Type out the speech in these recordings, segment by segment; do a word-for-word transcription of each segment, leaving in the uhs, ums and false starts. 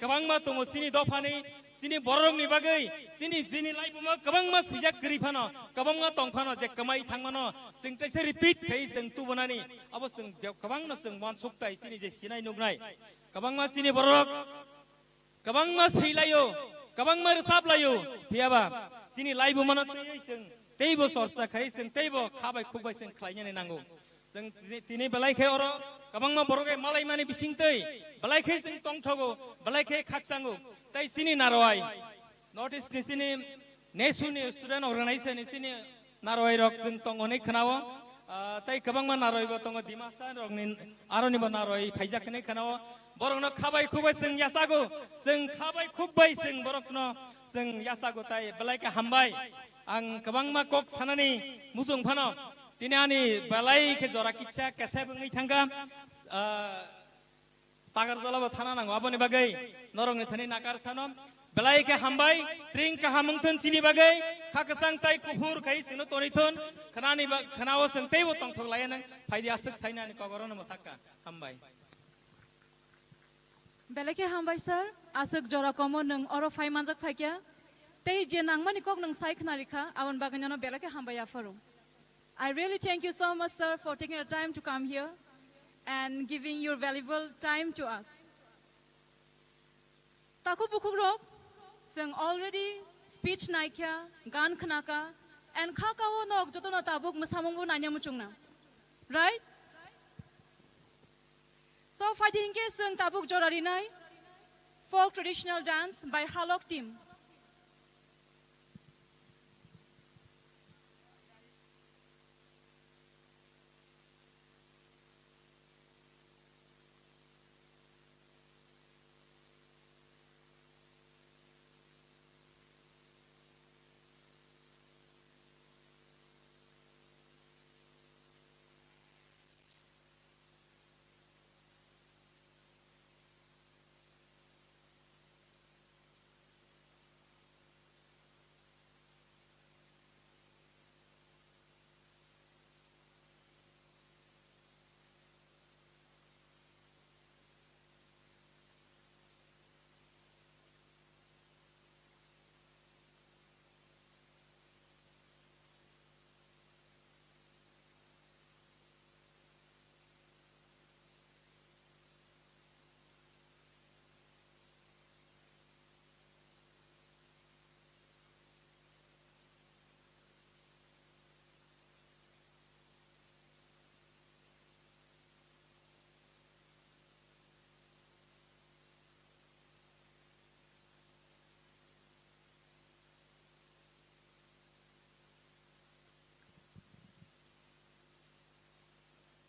kwbangma tongo chini dophani, chini bororokni bagwi, chini, chini laibuma kwbangma swijak kwrwi phano, kwbangma tong phano je kwmai thangmano, chwng teisa repeat khai chwng tubunani, abo chwng kwbangno chwng uansuk tai chini je sinai nuknai. Kwbangma chini bororok, kwbangma swilaio, kwbangma rwchaplaio, phiyaba chini laibumano twiwi chwng teibo chorcha khai chwng teibo kha bai khuk bai chwng khlainani nango. Chwng tini, tini belai khe oro kwbangma borok bai malaimani bisingtwi belai khe chwng tongthogo, belai khe khakchango. Tai chini narwai, North East ni chini nesu ni student organization ni chini narwai rok chwng tongo hinwi khnao. Ah, tai kwbangma narwai bo tongo Dimasa rokni, aroni bo narwai phaijak hinwi khnao. Borokno kha bai khuk bai chwng yachago, chwng kha bai khuk bai chwng borokno chwng yachago tai belai khe hambai. Ang kwbangma kok sanani muchung phano tini ani belai khe jora kisa kesep wngwi thangkha. Ah, Tagarjala bo thana nango, aboni bagwi norokni thani nakar sano. Belai khe hambai, tring kaham wngthun chini bagwi, kha kwchang tai kuphur khai chwngno tonwi thun, khnani ba, khnao chwng teibo tongthok laiya nang, phaidi aswk sainani kok orono mwthakka. Hambai. Belai khe hambai sir, aswk jora komo nwng oro phai manjak phaikya. Tei je nangmani kok nwng sai khna rikha, aboni bagwi nono belai khe hambai yapharo. I really thank you so much, sir, for taking your time to come here and giving your valuable time to us. Takhuk bukhukrok, chwng already speech naikha, gan khnakha, and kha kao nok jotono tabuk mwsamungbo naina muchungna. Right? So, phaidi hinkhe chwng tabuk jora rinai folk traditional dance by Halok team.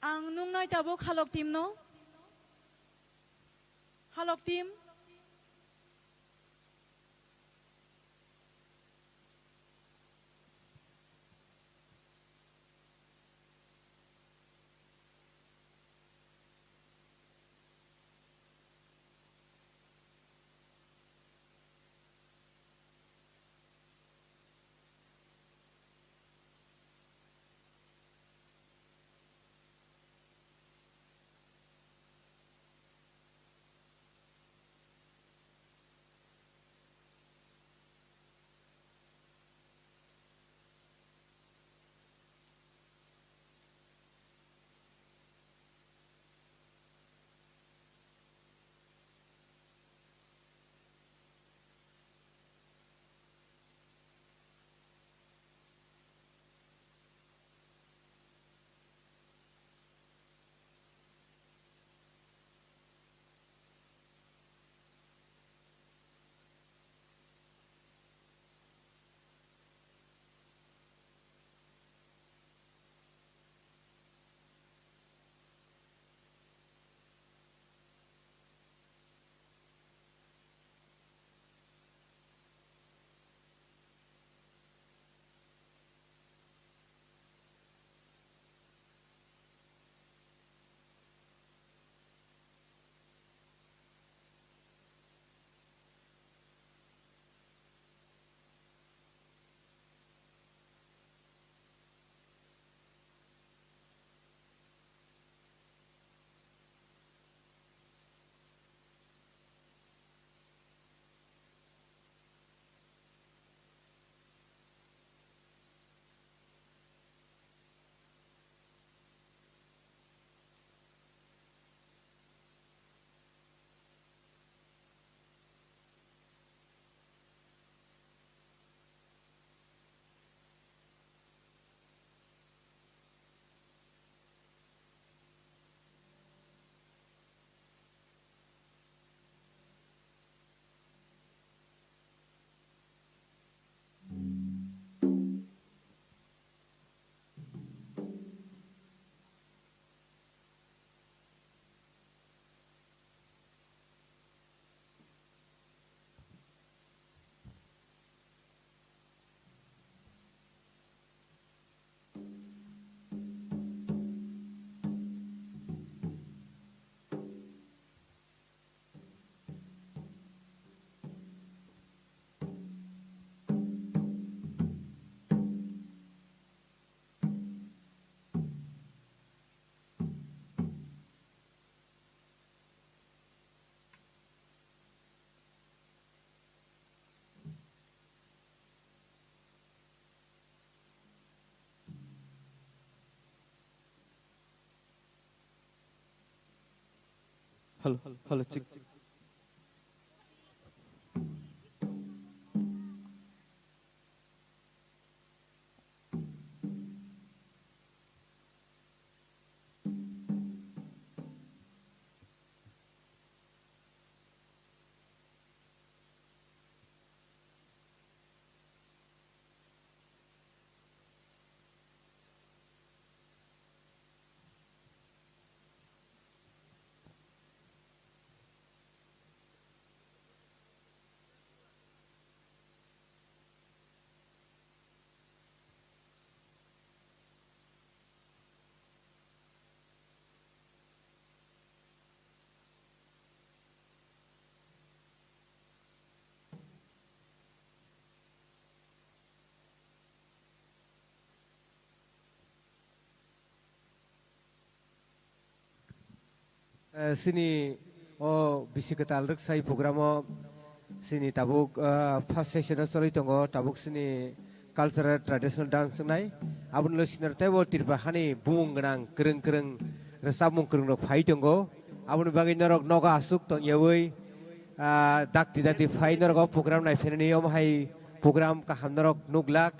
Ang nungnai tabuk Halok team no. Halok team. Hello, hello, check. Eh, sini o bisi kwtal rwksai program o sini tabuk, eh, first session o choli tongo, tabuk sini cultural traditional dance wngnai. Aboni ulo senior teibo Tripura hani bumung gwnang kwrwng kwrwng rwchapmung kwrwng rok phai tongo. Aboni bagwi norok nogo aswk tongyawi, ah, dakti dakti phai norok o program naiphainani omo hai program kaham norok nuglak.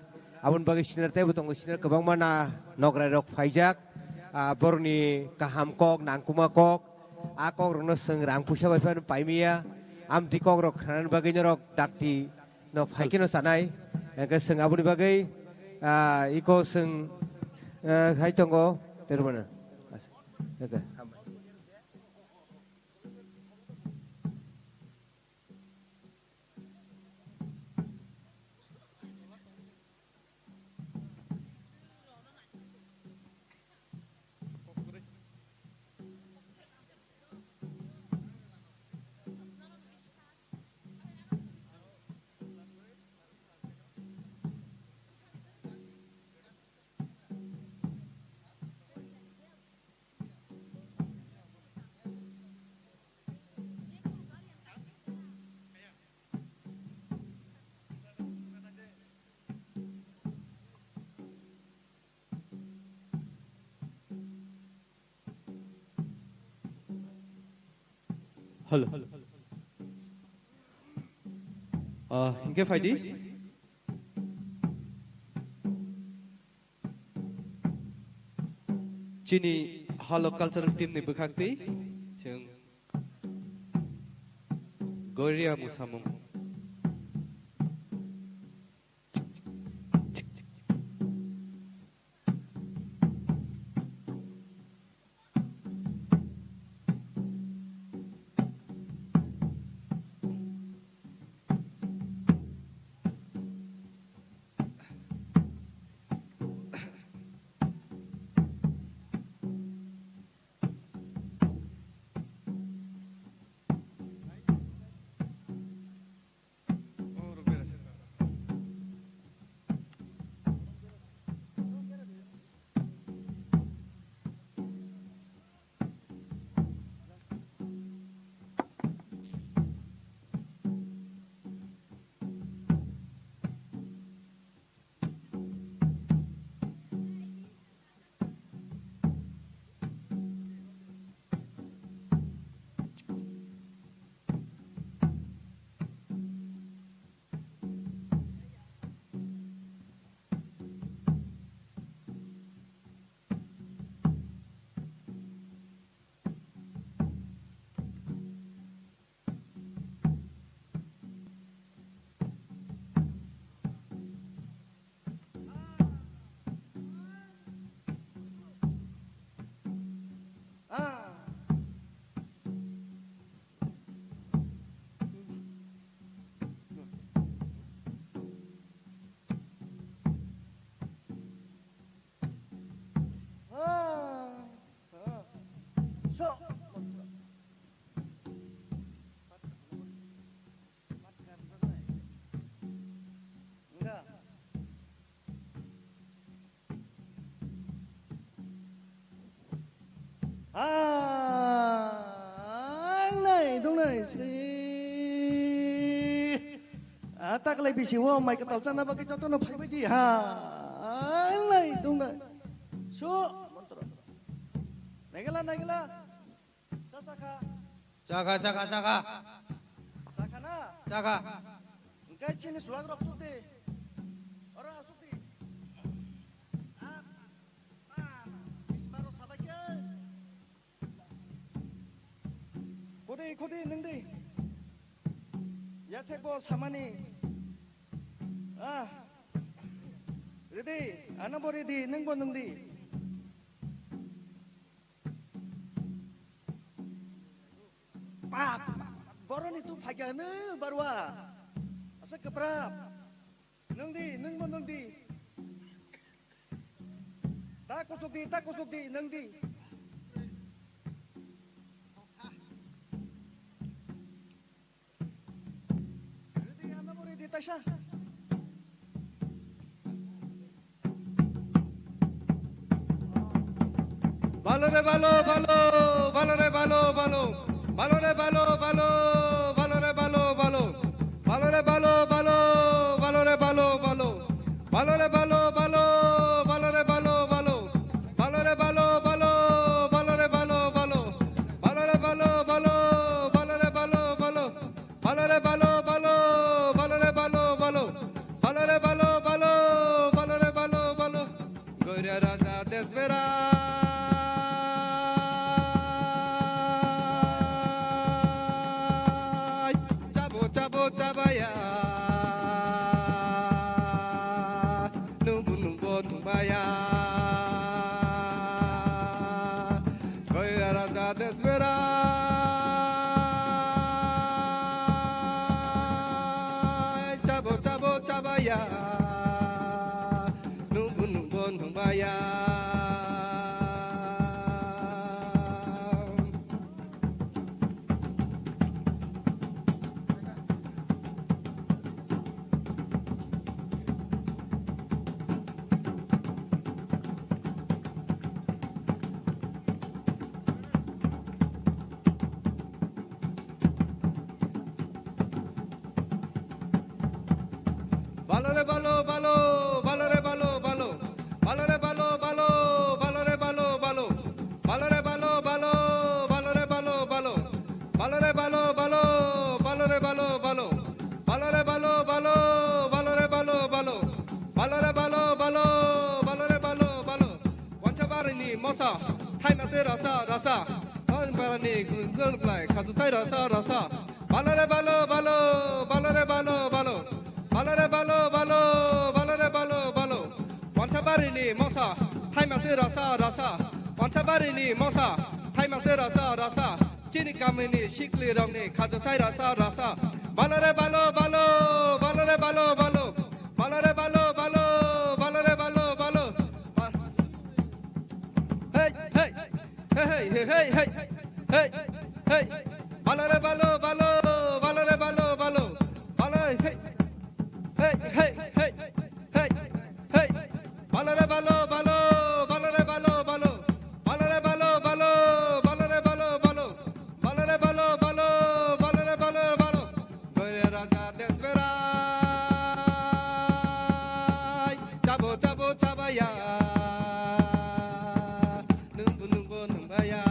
Aboni bagwi senior teibo tongo, senior kwbangma na nograi rok phaijak. Ah, borokni kaham kok, nangkukma kok, a kok rokno chwng rang puisa bai phano paimaya. Amtwi kok rok khnanani bagwi norok dakti no phai kheno chanai. Hwnkhe chwng aboni bagwi, ah, iko chwng, eh, hai tongo. Termana. Hwnkhe. Hello. Ah, hingke phaidi. Chini Halo Cultural Team ni bwkhak twi chwng Goria Musamung. Ang nai, dong nai, si. Ah, taklai bisi o mai kwtal chana bagwi jotono phaibai di ha. Ang nai, dong nai. Su, montro. Naigala, naigala. Sasakha. Chakha, chakha, chakha. Chakha na? Chakha. Hwnkhe chini surak rok tuk di. Oro asuk di. Ah, ah, bismaro sabai khe. Khudi, khudi, nwng di. Yathek bo samani. Ah. Ridi, ano bo ridi, nwng bo nwng di. Pap, boroni tu phaikya hwno barwa. Asa kwprap. Nwng di, nwng bo nwng di. Ta kuchuk di, ta kuchuk di, nwng di. Ridi, ano bo ridi, taisa. Balo re balo, balo, balo re balo, balo. Balo re balo, balo, balo re balo, balo. Balo re balo, balo, balo re balo, balo. Balo re balo, balo, balo re balo, balo. Balo re balo, balo, balo re balo, balo. Balo re balo, balo, balo re balo, balo. Balo re balo, balo, balo re balo, balo. Balo re balo, balo, balo re balo, balo. Goira raja desbera. Chabo, chabo, chabaya. Nungbu, nungbo, nungbaya. Goira raja desbera. Chabo, chabo, chabaya. Nungbu, nungbo, nungbaya. Balo re balo, balo, balo re balo, balo. Balo re balo, balo, balo re balo, balo. Balo re balo, balo, balo re balo, balo. Balo re balo, balo, balo re balo, balo. Balo re balo, balo, balo re balo, balo. Balo re balo, balo, balo re balo, balo. Wansa barini mosa, thaima se rasa, rasa. Barini gunjang blai, khasu thai rasa, rasa. Balo re balo, balo, balo re balo, balo. Balo re balo, balo, balo re balo, balo. Wansa barini mosa, thaima se rasa, rasa. Wansa barini mosa, thaima se rasa, rasa. Chini kamini sikli rokni khajathai rasa, rasa. Balo re balo, balo, balo re balo, balo. Balo re balo, balo, balo re balo, balo. Ba- Hey, hey. Hey, hey, hey, hey, hey, hey, hey. Balo re balo, balo, balo re balo, balo. Balo, hey, hey, hey, hey, hey, hey. Balo re balo, balo, balo re balo, balo. Balo re balo, balo, balo re balo, balo. Balo re balo, balo, balo re balo, balo. Goire raja desberai, chabo, chabo, chabaya. Nungbo, nungbo, nungbaya.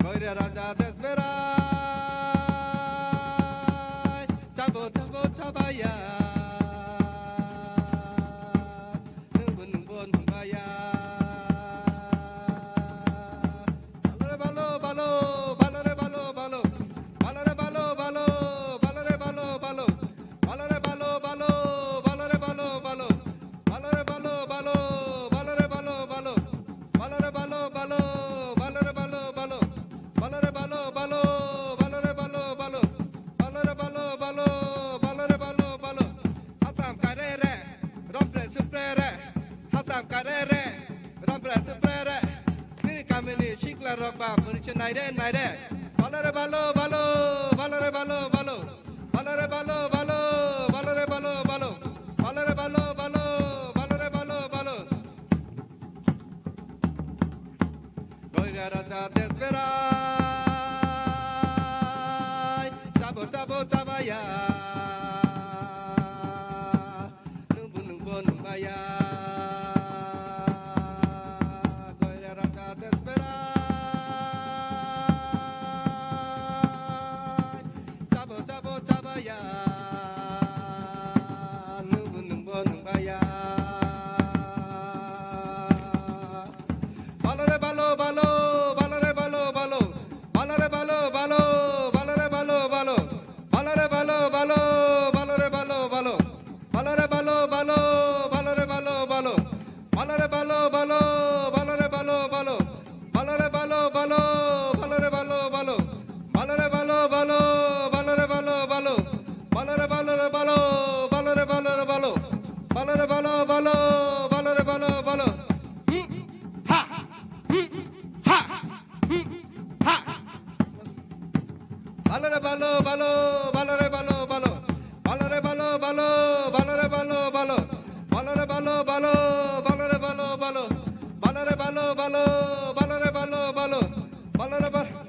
Goire raja desberai, chabo, chabo, chabaya. Nungbo, nungbo, nungbaya. Balo re balo, balo, balo re balo, balo. Balo re balo, balo, balo re balo, balo. Balo re balo, balo, balo re balo, balo. Balo re balo, balo, balo re balo, balo. Balo re balo, balo, balo re balo, balo. Balo re balo, balo, balo re balo, balo. Balo re balo, balo, balo re balo, balo. Hasam kare re, rompre supre re. Hasam kare re, rompre supre re. Chini kamini sikla rok ba bwrwi se nai re, nai re. Balo re balo, balo, balo re balo, balo. Balo re balo, balo, balo re balo, balo. Balo re balo, balo, balo re balo, balo. Goira raja desberai, chabo, chabo, chabaya. Nungbo, nungbo, nungbaya. Goira raja desberai. Balo, balo re balo, balo. Hmm, ha, hmm, ha, hmm, ha. Balo re balo, balo, balo re balo, balo. Balo re balo, balo, balo re balo, balo. Balo re balo, balo, balo re balo, balo. Balo re balo, balo, balo re balo, balo. Balo re bal-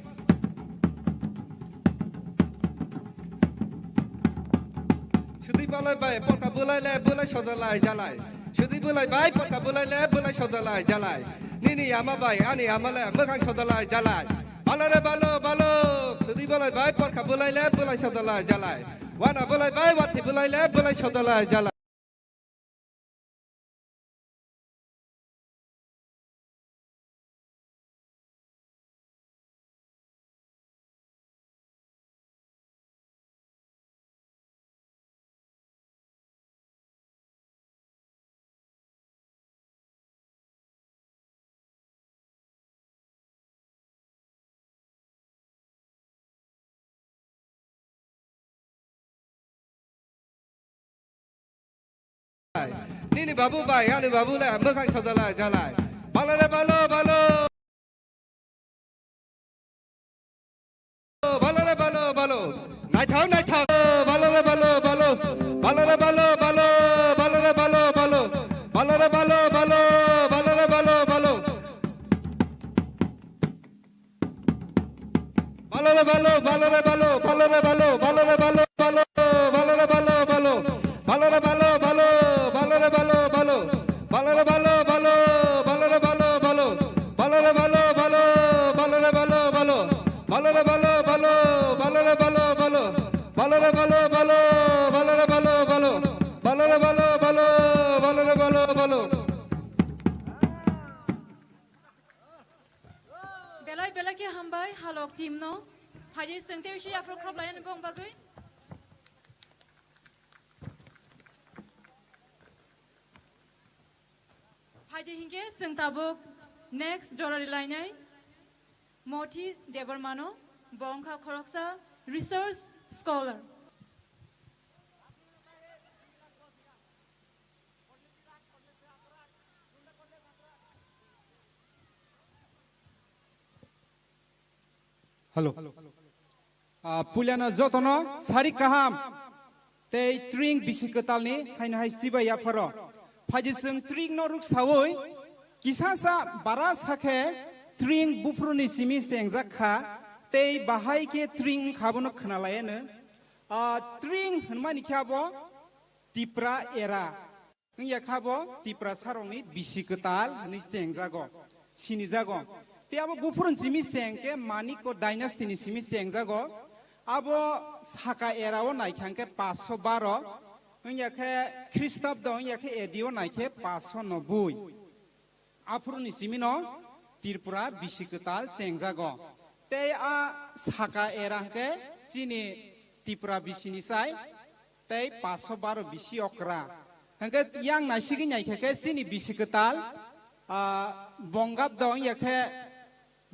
Sudui balai bai, porkha bulai le, bulai sojalai jalai. Sudui bulai bai, porkha bulai le, bulai sojalai jalai. Nini ama bai, ani ama le, mwkhang sojalai jalai. Balo re balo, balo. Sudui balai bai, porkha bulai le, bulai sojalai jalai. Wana bulai bai, wati bulai le, bulai sojalai jalai. Nini babu bai, ani babu le, mwkhang sojalai jalai. Balo re balo, balo. Balo re balo, balo. Naithok, naithok. Balo re balo, balo. Balo re balo, balo. Balo re balo, balo. Balo re balo, balo. Balo re balo, balo. Balo re balo, balo re balo, balo re balo, balo re balo, balo, balo re balo, balo. Balo re balo, balo, balo re balo, balo. Balo re balo, balo, balo re balo, balo. Balo re balo, balo, balo re balo, balo. Balo re balo, balo, balo re balo, balo. Balo re balo, balo, balo re balo, balo. Balo re balo, balo, balo re balo, balo. Belai belai khe hambai halok team no. Phaidi chwng tei si yaphru khop lai ani bong bagwi. Phaidi hinkhe chwng tabuk next jora rilainai Mothi Debbarmano, bo wngkha khoroksa research scholar. Hello. Ah, puilano jotono sari kaham tei tring bisi kwtalni haino hai sibai yapharo. Phaidi chwng tring no ruksawi kisasa bara sakhe tring buphuruni simi chengjak kha tei bahai khe tring wngkha bono khwnalaiano. Ah, tring hwnmani khe abo Tipra era. Wngya kha bo Tiprasarokni bisi kwtal hwnwi chengjago, sinijago. Tei abo buphuruni simi cheng khe Manikko dynasty ni simi chengjago. Abo Saka era o naikha hwnkhe paanch sho baro, wngya khe Khristabdo wngya khe A D o naikhe paanch sho noboi. Aphuruni simino Tripura bisi kwtal chengjago. Tei a Saka era hwnkhe chini Tripura bisini sai tei paanch sho baro bisi okra. Hwnkhe yang naisigwi naikha khe chini bisi kwtal, ah, Bongabdo wngya khe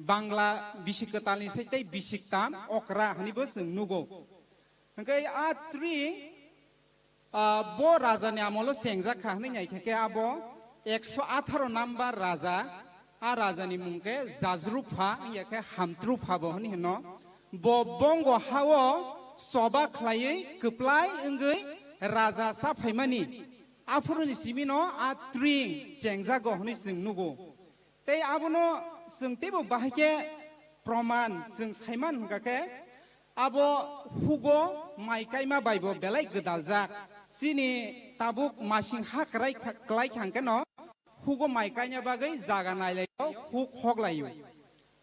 Bangla bisi kwtalni sai tei bisi ktam okra hwnwibo chwng nugo. Hwnkhe a tring, ah, bo rajani amolo chengjak kha hwnwi naikha khe abo ekso atharo number raja, a rajani mung khe Jajrupha wngya khe Hamtrupha bo hwnwi hino. Bo bongo hao choba khlaiwi kwplai wngwi raja cha phaimani. Aphuruni simino a tring chengjago hwnwi chwng nugo. Tei abono chwng teibo bahai khe proman chwng saiman hwnkha khe, abo hugo mai kaima baibo belai gwdaljak. Chini tabuk masing ha kwrai kha-, kwlai kha hwnkhe no hugo mai kaina bagwi jaga nailaio, huk hoklaio.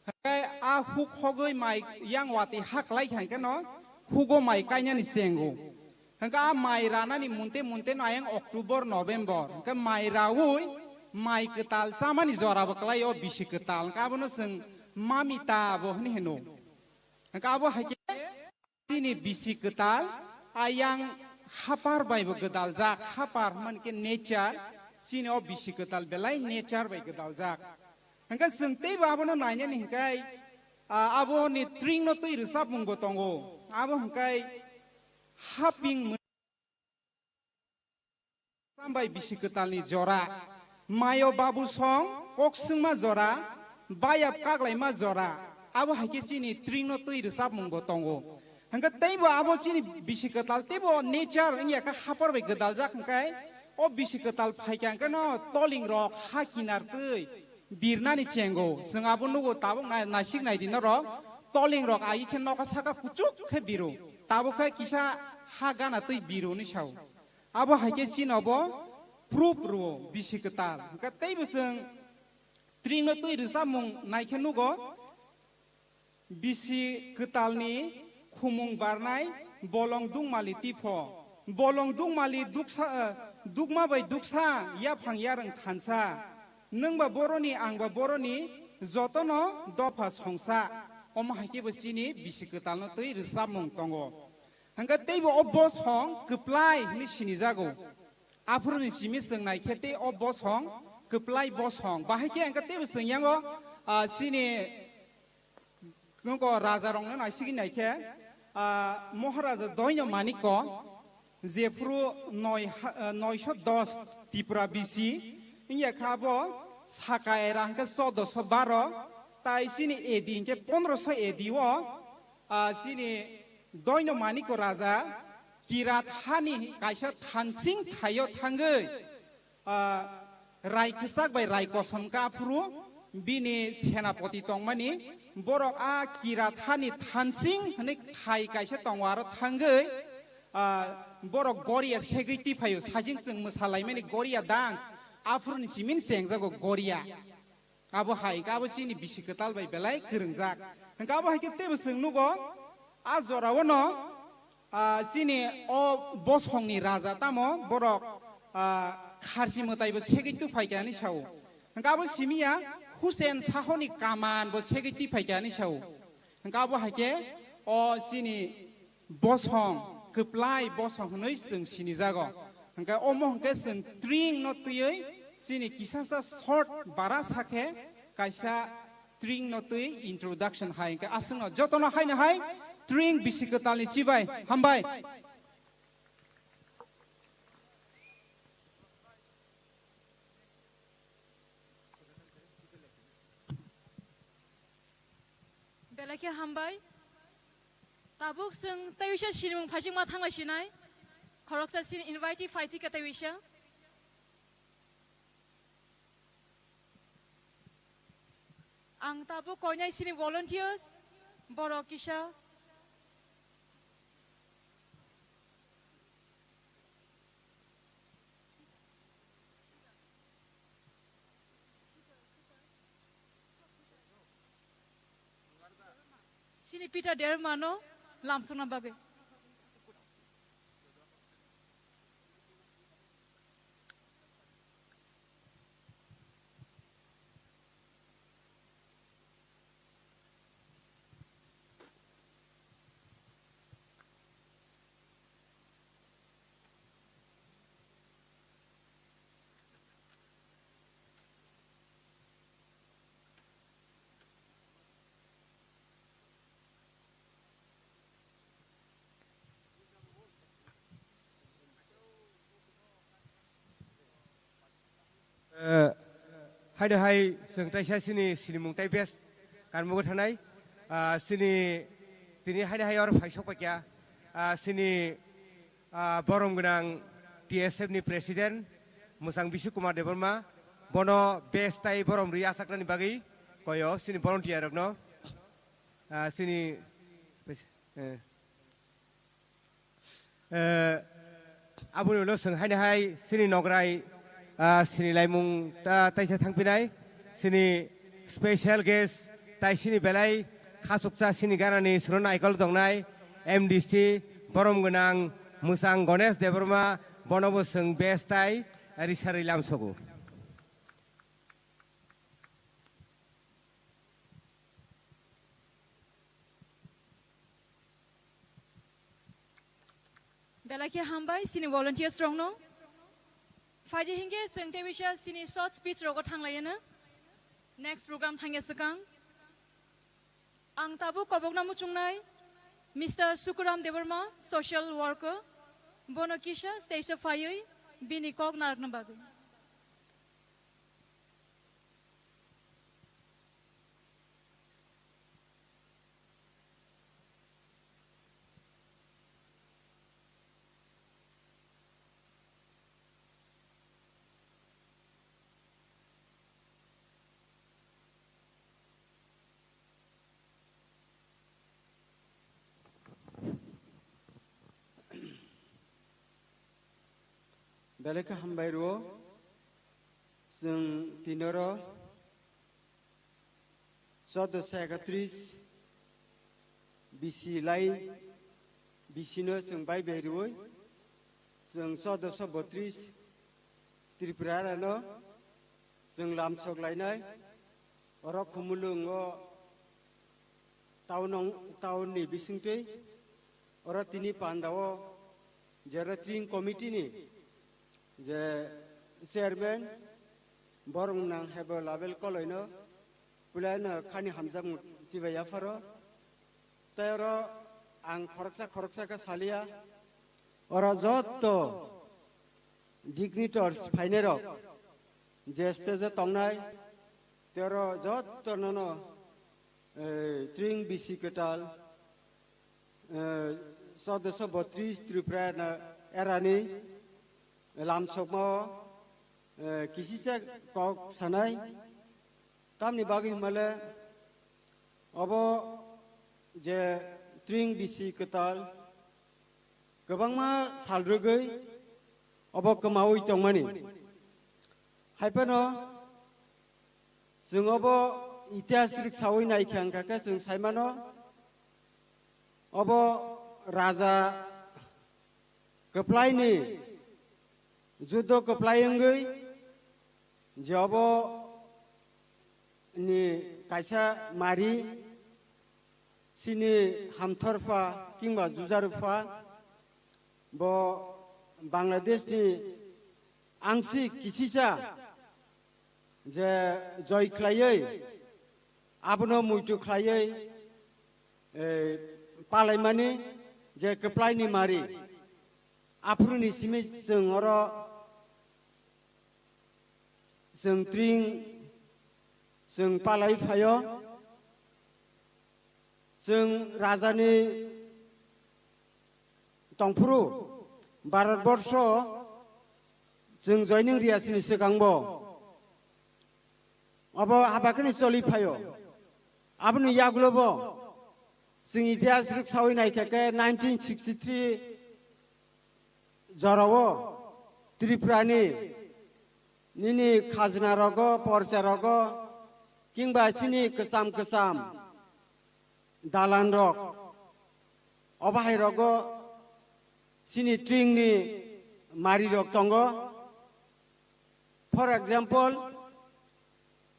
Hwnkhe a huk hogwi mai yang watwi ha kwlai kha hwnkhe no hugo mai kainani chengo. Hwnkhe a mai ranani munte munte no ayang October, November. Hwnkhe mai raui mai kwtal chamani jorabo kwlai o bisi kwtal. Hwnkhe abono chwng mamita bo hwnwi hino. Hwnkhe abo hai khe chini bisi kwtal ayang hapar bai bo gwdaljak. Hapar hwnmani khe nature, chini o bisi kwtal belai nature bai gwdaljak. Hwnkhe chwng teibo abono nainani hwnkhe, ah, aboni tring no twi rwchapmung bo tongo. Abo hwnkhe haping mwn-, Sambai bisi kwtalni jora, mayo babu song kok swngma jora, bayap kaglaima jora, abo hai khe chini tringno twi rwchapmung bo tongo. Hwnkhe teibo abo chini bisi kwtal teibo nature wngya khe hapor bai gwdaljak hwnkhe o bisi kwtal phaikha hwnkhe no toling rok ha kinar twi birnani chengo. Chwng abo nugo tabuk nai-, naisik naidi norok toling rok agi khe nokha saka kuchuk khe biro. Tabuk khe kisa ha gana twi biro ni sao. Abo hai khe chini obo proof rwo bisi kwtal. Hwnkhe teibo chwng tringno twi rwchapmung nai khe nugo bisi kwtalni khumung barnai bolong dungmali tipho. Bolong dungmali duksa, eh, dukma bai duksa yaphang yarwng thansa. Nwngba boroni angba boroni jotono dopha songsa. Omo hai khe bo chini bisi kwtalno twi rwchapmung tongo. Hwnkhe teibo o bosong kwplai hwnwi sinijago. Aphuruni simi chwng nai khe tei o bosong kwplai bosong. Bahai khe hwnkhe teibo chwng yango, ah, chini nuko raja rokno naisigwi nai khe, ah, Moharaja Doino Maniko jephuru noi ha-, ah, noisho dos Tripura bisi wngya kha abo saka era hwnkhe choudoso baro tai chini A D hwnkhe pondroso A D o, ah, chini Doino Maniko raja Kirat hani kaisa thansing thaio thangwi, ah, rai kwchak bai rai kosom kaphuru bini senapoti tongmani borok a Kirat hani thansing hwnwi thai kaisa tongo aro thangwi, ah, borok goria segwi tiphaio sajing chwng mwsalaimani goria dance aphuruni simin chengjago goria. Abo hai khe abo chini bisi kwtal bai belai kwrwngjak. Hwnkhe abo hai khe teibo chwng nugo, a jorao no, ah, chini o bosongni raja tamo borok, ah, kharchi mwtai bo segwi tuphai khe ani sao. Hwnkhe abo simi ya Hussein Sahoni kaman bo segwi tuphai khe ani sao. Hwnkhe abo hai khe o chini bosong, kwplai bosong hwnwi chwng sinijago. Hwnkhe omo hwnkhe chwng tring no twiwi chini kisasa short bara sakhe kaisa tring no twi introduction hai hwnkhe aswkno jotono haino hai tring bisi kwtalni chibai hambai. Belai khe hambai. Tabuk chwng tei uisa sinimung phaijak ma thanglai sinai. Khoroksa sini invitee phai phika tei uisa. Ang tabuk koinai sini volunteers, borok kisa. Sini Peter Derma no lamsokna bagwi. Eh, haino hai chwng taisa sini sinimung tai best kanmugo thanai. Ah, sini tini haino hai oro phai sok paikha. Ah, sini, ah, borom gwnang T S F ni president Mwsang Bisu Kumar Debbarma, bono best tai borom rwi achaknani bagwi koyo sini volunteer rokno. Ah, sini spes-, eh. Eh, aboni ulo chwng haino hai chini nograi, ah, sini laimung ta taisa thangpinai, chini special guest tai chini belai khachuksa chini ganani suro naikol tongnai M D C borom gwnang Mwsang Ganesh Debbarma, bonobo chwng best tai risari lamsogo. Belai khe hambai chini volunteers rokno. Phaidi hinkhe chwng tei bisa chini short speech rogo thanglaiyano. Next program thangya swkang. Ang tabuk kobokna muchungnai Mister Sukuram Debbarma, social worker. Bono kisa stage o phaiwi bini kok narwkna bagwi. Belai khe hambai rwo. Chwng tinoro chaudoso ekatris bisi lai, bisino chwng bai bai rwui, chwng chaudoso botris Tripura rano chwng lamsok lainai. Oro Khumulwng o town ong-, town ni bisingtwi oro tini panda o jera tring committee ni je chairman borok nang hebo label koloino puila no khani hamjak chibai yapharo. Tei oro ang khoroksa khoroksa khe salia, oro jotto dignitaries phainairok je stage o tongnai, tei oro jotto nono, eh, tring bisi kwtal, eh, chaudoso botris Tripura na erani lamsokma o, eh, kisisa kok sanai. Tamni bagwi himale obo je tring bisi kwtal kwbangma sal rwgwi obo kwmaui tongmani. Hai phano chwng obo itihas rwksaui naikha wngkha khe chwng saimano obo raja kwplaini judo kwplai wngwi je obo ni kaisa mari, chini hamthorpha kingba jujarwpha, bo Bangladesh ni angsi kisisa je joi khlaiwi, abono muitu khlaiwi, eh, palaimani je kwplaini mari. Aphuruni simi chwng oro chwng tring, chwng palai phaio. Chwng rajani tongphuru Bharat borsho chwng joining riyasini swkangbo obo habakani choli phaio. Aboni yagulobo chwng itihas rwksaui naikha khe nineteen sixty-three jorao Tripurani nini khajna rogo, porcha rogo, kingba chini kwcham kwcham dalan rok, obahai rogo chini tringni mari rok tongo. For example,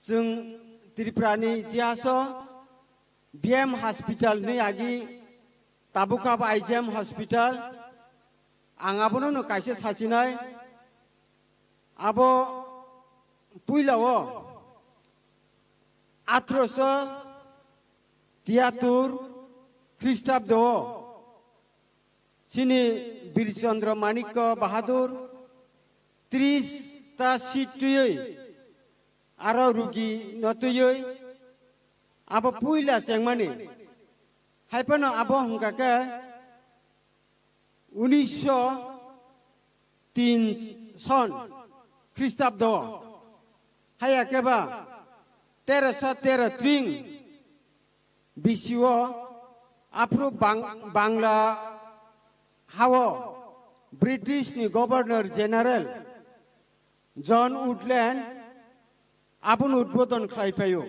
chwng Tripurani itihaso B M hospital ni agi tabuk abo I G M hospital, ang abono no kaisa sachinai. Abo puila o athroso tiyatur Khristabdo o chini Birchandra Manikya Bahadur tris ta seat twiwi aro rugi no twiwi abo puila chengmani. Hai phano abo hwnkha khe unisho tin son Khristabdo, haya khe ba teroso tero tring bisio aphuru Bang-, Bangla hao British ni Governor General John Woodland aboni udbodon khlai phaio.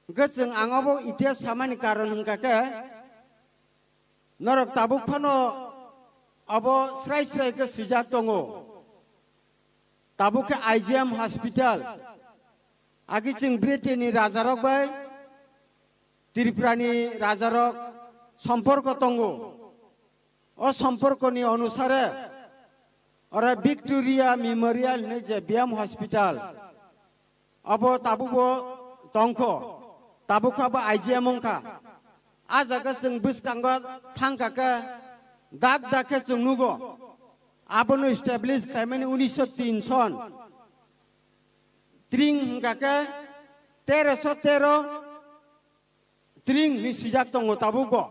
Hwnkhe chwng ang obo itihas samani karon hwnkha khe, norok tabuk phano obo srai srai khe swijak tongo. Tabuk khe I G M hospital, agi chwng Britain ni rajarok bai Tripura ni rajarok somporko tongo. O somporkoni onusare oro Victoria Memorial hinwi je B M hospital, abo tabukbo tongkho, tabukha bo I G M wngkha. A jaga chwng bwskango thangkha khe dak dak khe chwng nugo. Abono establish khlaimani unisho tin son. Tring hwnkha khe teroso tero tring hinwi swijak tongo tabukbo.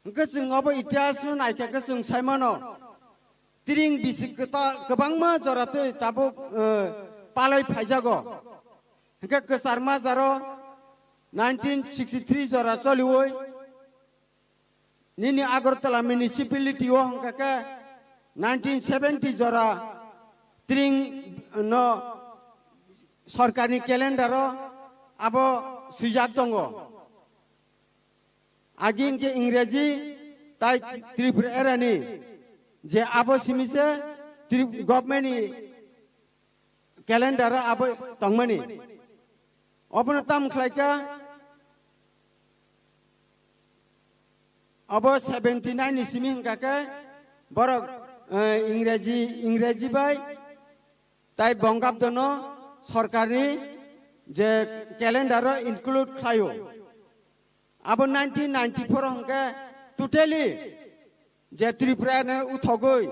Hwnkhe chwng obo itihasno naikha khe chwng saimano, tring bisi kwta-, kwbangma jora twi tabuk, eh, palai phaijago. Hwnkhe kwcharma jaro nineteen sixty-three jora choliwi nini Agartala municipality o hwnkha khe nineteen seventy jora tring no sorkarni calendar o abo swijak tongo. Agi hwnkhe Ingreji tai Tripura erani je abo simi se Tri-, government ni calendar o abo tongmani. Obono tam khlaikha, obo seventy nine ni simi hwnkha khe borok, eh, Ingreji, Ingreji bai tai Bongabdo no sorkarni je calendar o include khlaio. Abo nineteen ninety-four hwnkhe totally je Tripura no uthogwi,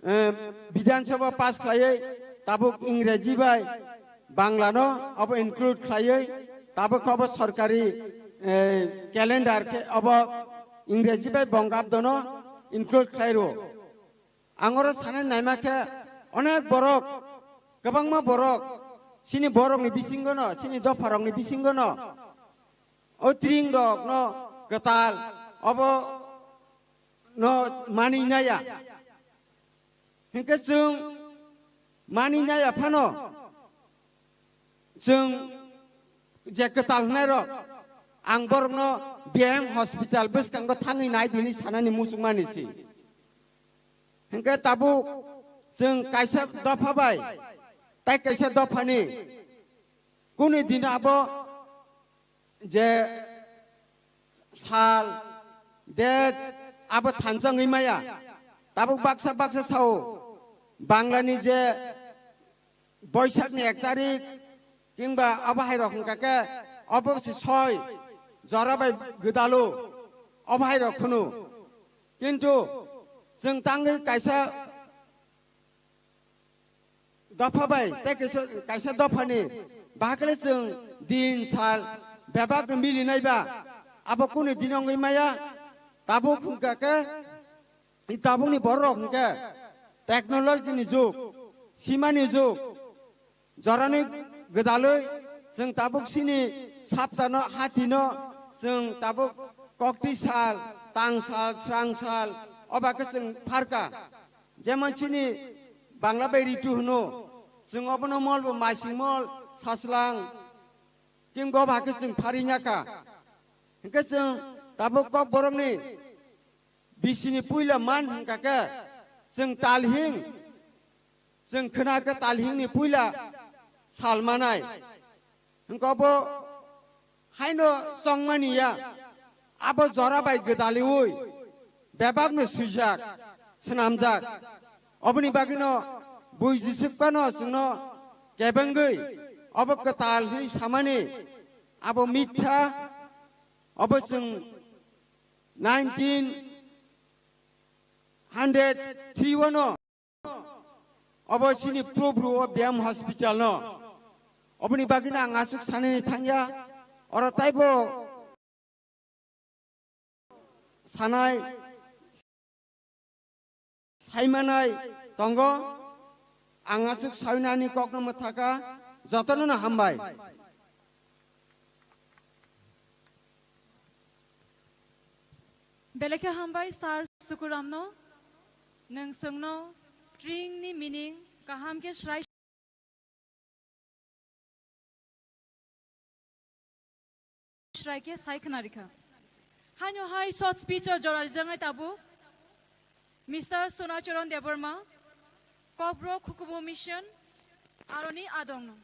eh, Bidhan Sabha pass khlaiwi tabuk Ingreji bai Bangla no abo include khlaiwi tabuk abo sorkari, eh, calendar khe abo Ingreji bai Bongabdo no include khlai rwo. Ang oro sanai naima khe onek borok, kwbangma borok, chini borokni bisingo no, chini dopharokni bisingo no, o tring rok no kwtal obo no mani naya. Hinkhe chwng mani naya phano, chwng je kwtal hwnai rok, ang borokno B M hospital bwskango thangwi nai di hinwi sanani muchungmani si. Hinkhe tabuk chwng kaisa dopha bai tai kaisa dophani kunu dino abo je sal, date abo thansa wngwi maya. Tabuk baksa baksa sao, Banglani je Boisakni ek tarik kingba abo hai rok hwnkha khe obo se soi jora bai gwdalo obo hai rok khunu. Kintu chwng tangwi kaisa dopha bai tei kaisa, kaisa dophani bahai khe chwng din sal bebak no milinai ba abo kunu din wngwi maya. Tabuk hwnkha khe, i tabukni borok hwnkhe technology ni jug, simani jug, jorani gwdalwi chwng tabuk sini saptano hatino chwng tabuk kokti sal, tang sal, srang sal, oba khe chwng pharka. Jemon chini Bangla bai ritu hwno, chwng obono mol bo maising mol, saslang, kingbo ba khe chwng phari nya kha. Hinkhe chwng tabuk Kokborokni bisini puila man hwnkha khe chwng talhing, chwng khwna khe talhingni puila sal manai. Hwnkhe obo haino chongmani ya, abo jora bai gwdaliwi bebakno swijak, swnamjak. Oboni bagwino bui Jisuk phano chwngno kebengwi obo kwtal hwnwi samani abo mitha, obo chwng nineteen hundred three o no obo chini Probru o B M hospital no. Oboni bagwino ang aswk sanani thangya, oro taibo sanai, saimanai tongo. Ang aswk sainani kokno mwthaka, jotono no hambai. Belai khe hambai Sir Sukuramno, nwng chwngno tringni meaning kaham khe srai srai khe sai khna rikha. Haino hai short speech o jora rijaknai tabuk Mister Sonacharan Debbarma, Kokborok Hukumu Mission, aroni adongno.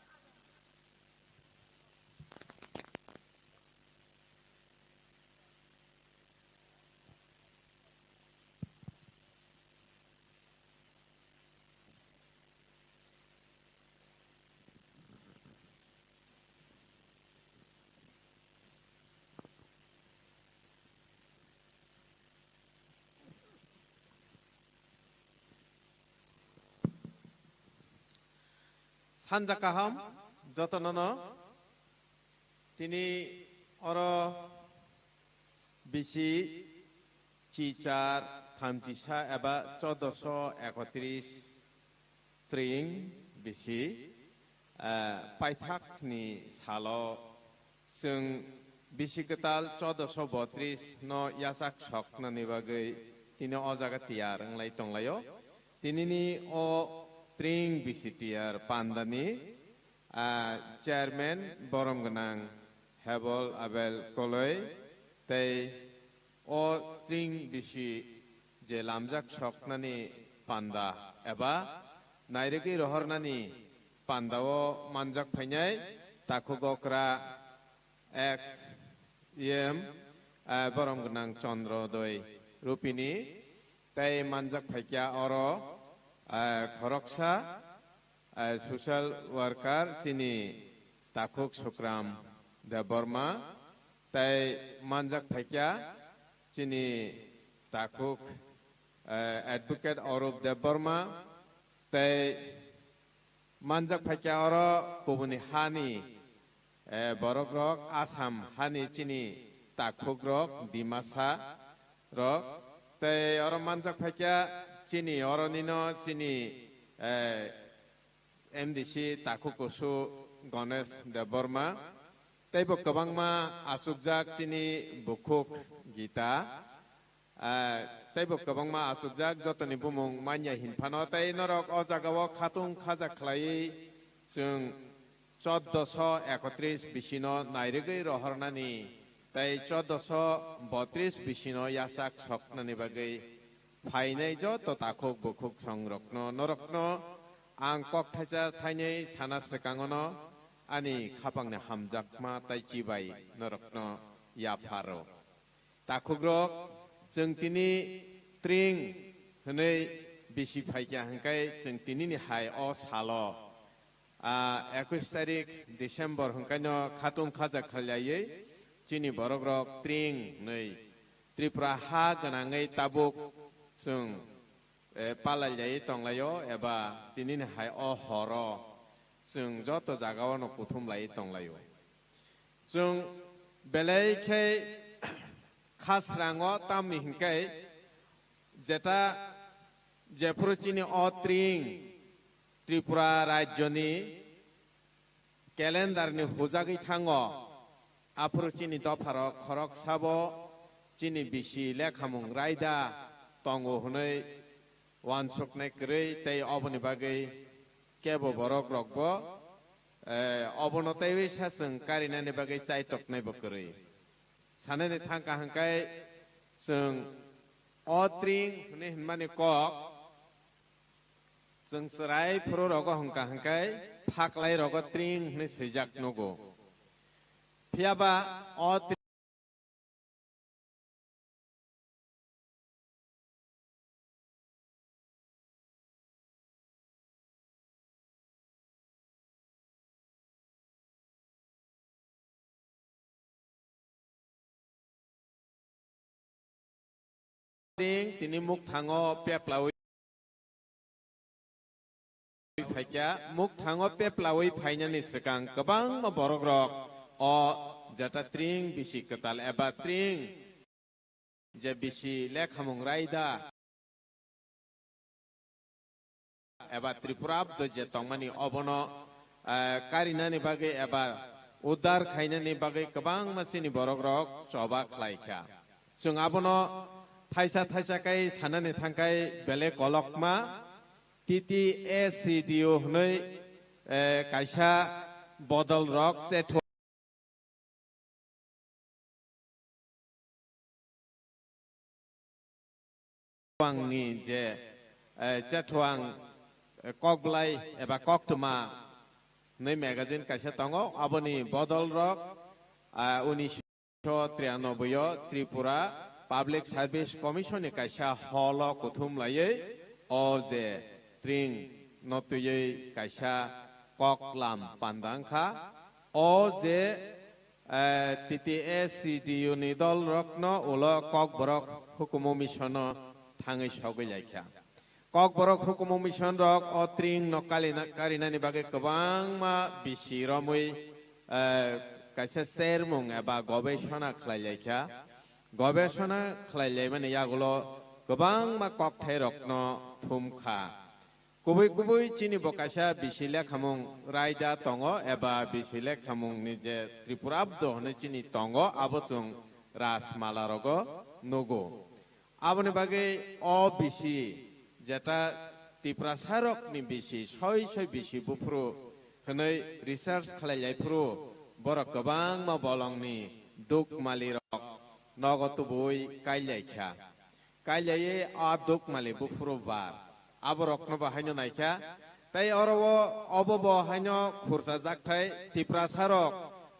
Sanja kaham jotonono. Tini oro bisi chichar thamchisa eba choddoso ekotris tring bisi, eh, paithakni salo chwng bisi kwtal choddoso botris no yachak soknani bagwi tini o jaga tiyar wnglai tonglaio. Tinini o tring bisi tiyar pandani, ah, chairman borom gwnang Hebol Abel Koloi tei o tring bisi je lamjak soknani panda eba nairwgwi rohornani pandao manjak phainai takhuk okra ex E M, ah, borom gwnang Chandrodoi Rupini tei manjak phaikya oro, ah, khoroksa, ah, social worker chini takhuk Sukram Debbarma tei manjak phaikya chini takhuk, eh, advocate Arup Debbarma tei manjak phaikya oro kubuni hani, eh, borokrok Assam hani chini takhukrok Dimasa rok tei oro manjak phaikya chini oronino chini, eh, M D C takhuk kusu Ganesh Debbarma teibo kwbangma achukjak chini bukhuk Gita. Ah, teibo kwbangma achukjak jotoni bumung manya hinphano tei norok o jagao khatung khaja khlaiwi chwng choddoso ekotris bisino nairwgwi rohornani tei choddoso botris bisino yachak soknani bagwi phainai joto takhuk bukhuk songrokno norokno ang kokthaisa thainwi sana swkangono ani khapangni hamjakma taichi bai norokno yapharo. Takhukrok, chwng tini tring hwnwi bisi phaikya hwnkhe chwng tinini hai o salo, ah, ekush tarik December hwnkhaino khatung khaja khlaiwi chini borokrok tring hwnwi Tripura ha gwnangwi tabuk chwng, eh, palailawi tonglaio eba tinini hai o horo chwng joto jagao no kuthum laiwi tonglaio. Chwng belai khe khasrango tamni hinkhe jeta jephuru chini o tring Tripura rajyoni calendar ni hujagwi thango, aphuru chini dopharok khoroksabo chini bisi lekhamung raida tongo hwnwi uansuknai kwrwi tei oboni bagwi kebo borok rokbo, eh, obono teiwi sa chwng karinani bagwi chaitoknaibo kwrwi. Sanani thangkha hwnkhe chwng o tring hwnwi hwnmani kok chwng chwrai phuru rogo hwnkha hwnkhe phaklai rogo tring hwnwi swijak nugo. Phiyaba o Tring tini mukthango peplawi phaikya, mukthango peplawi phainani swkang kwbangma borokrok o jeta tring bisi kwtal eba tring je bisi lekhamung raida eba Tripura abdo je tongmani obono, eh, karinani bagwi eba uddar khainani bagwi kwbangma chini borokrok choba khlaikha. Chwng abono thaisa thaisa kai sanani thangkai belai kolokma T T A C D O hwnwi, eh, kaisa bodol rok chetho Ang ni je, eh, chetho ang, eh, kokblai eba koktwma hwnwi magazine kaisa tongo, aboni bodol rok, ah, unisho trianoboi o Tripura Public Service Commission ni kaisa hall o kuthum laiwi o je tring no twiwi kaisa koklam panda wngkha. O je, eh, T T A C D U ni dol rokno ulo kokborok hukumu mission o thangwi sogwi laikha. Kokborok hukumu mission rok o tring no kalina-, karinani bagwi kwbangma bisi romwi, eh, kaisa chermung eba gobesona khlai laikha. Gobesona khlai laimani yagulo kwbangma kokthai rokno thumkha. Kubui kubui chini bo kaisa bisi lekhamung raida tongo eba bisi lekhamung ni je Tripurabdo hwnwi chini tongo, abo chwng Rajmala rogo nugo. Aboni bagwi o bisi jeta Tiprasa rokni bisi soi soi bisi buphuru hwnwi research khlai lai phuru borok kwbangma bolongni dukmali rok nogo tubui kai lai kha. Kailaiwi a dukmali buphuru bar. Aborokno bo haino naikha. Tei oro o, obo bo haino khursa jakthai Tiprasa rok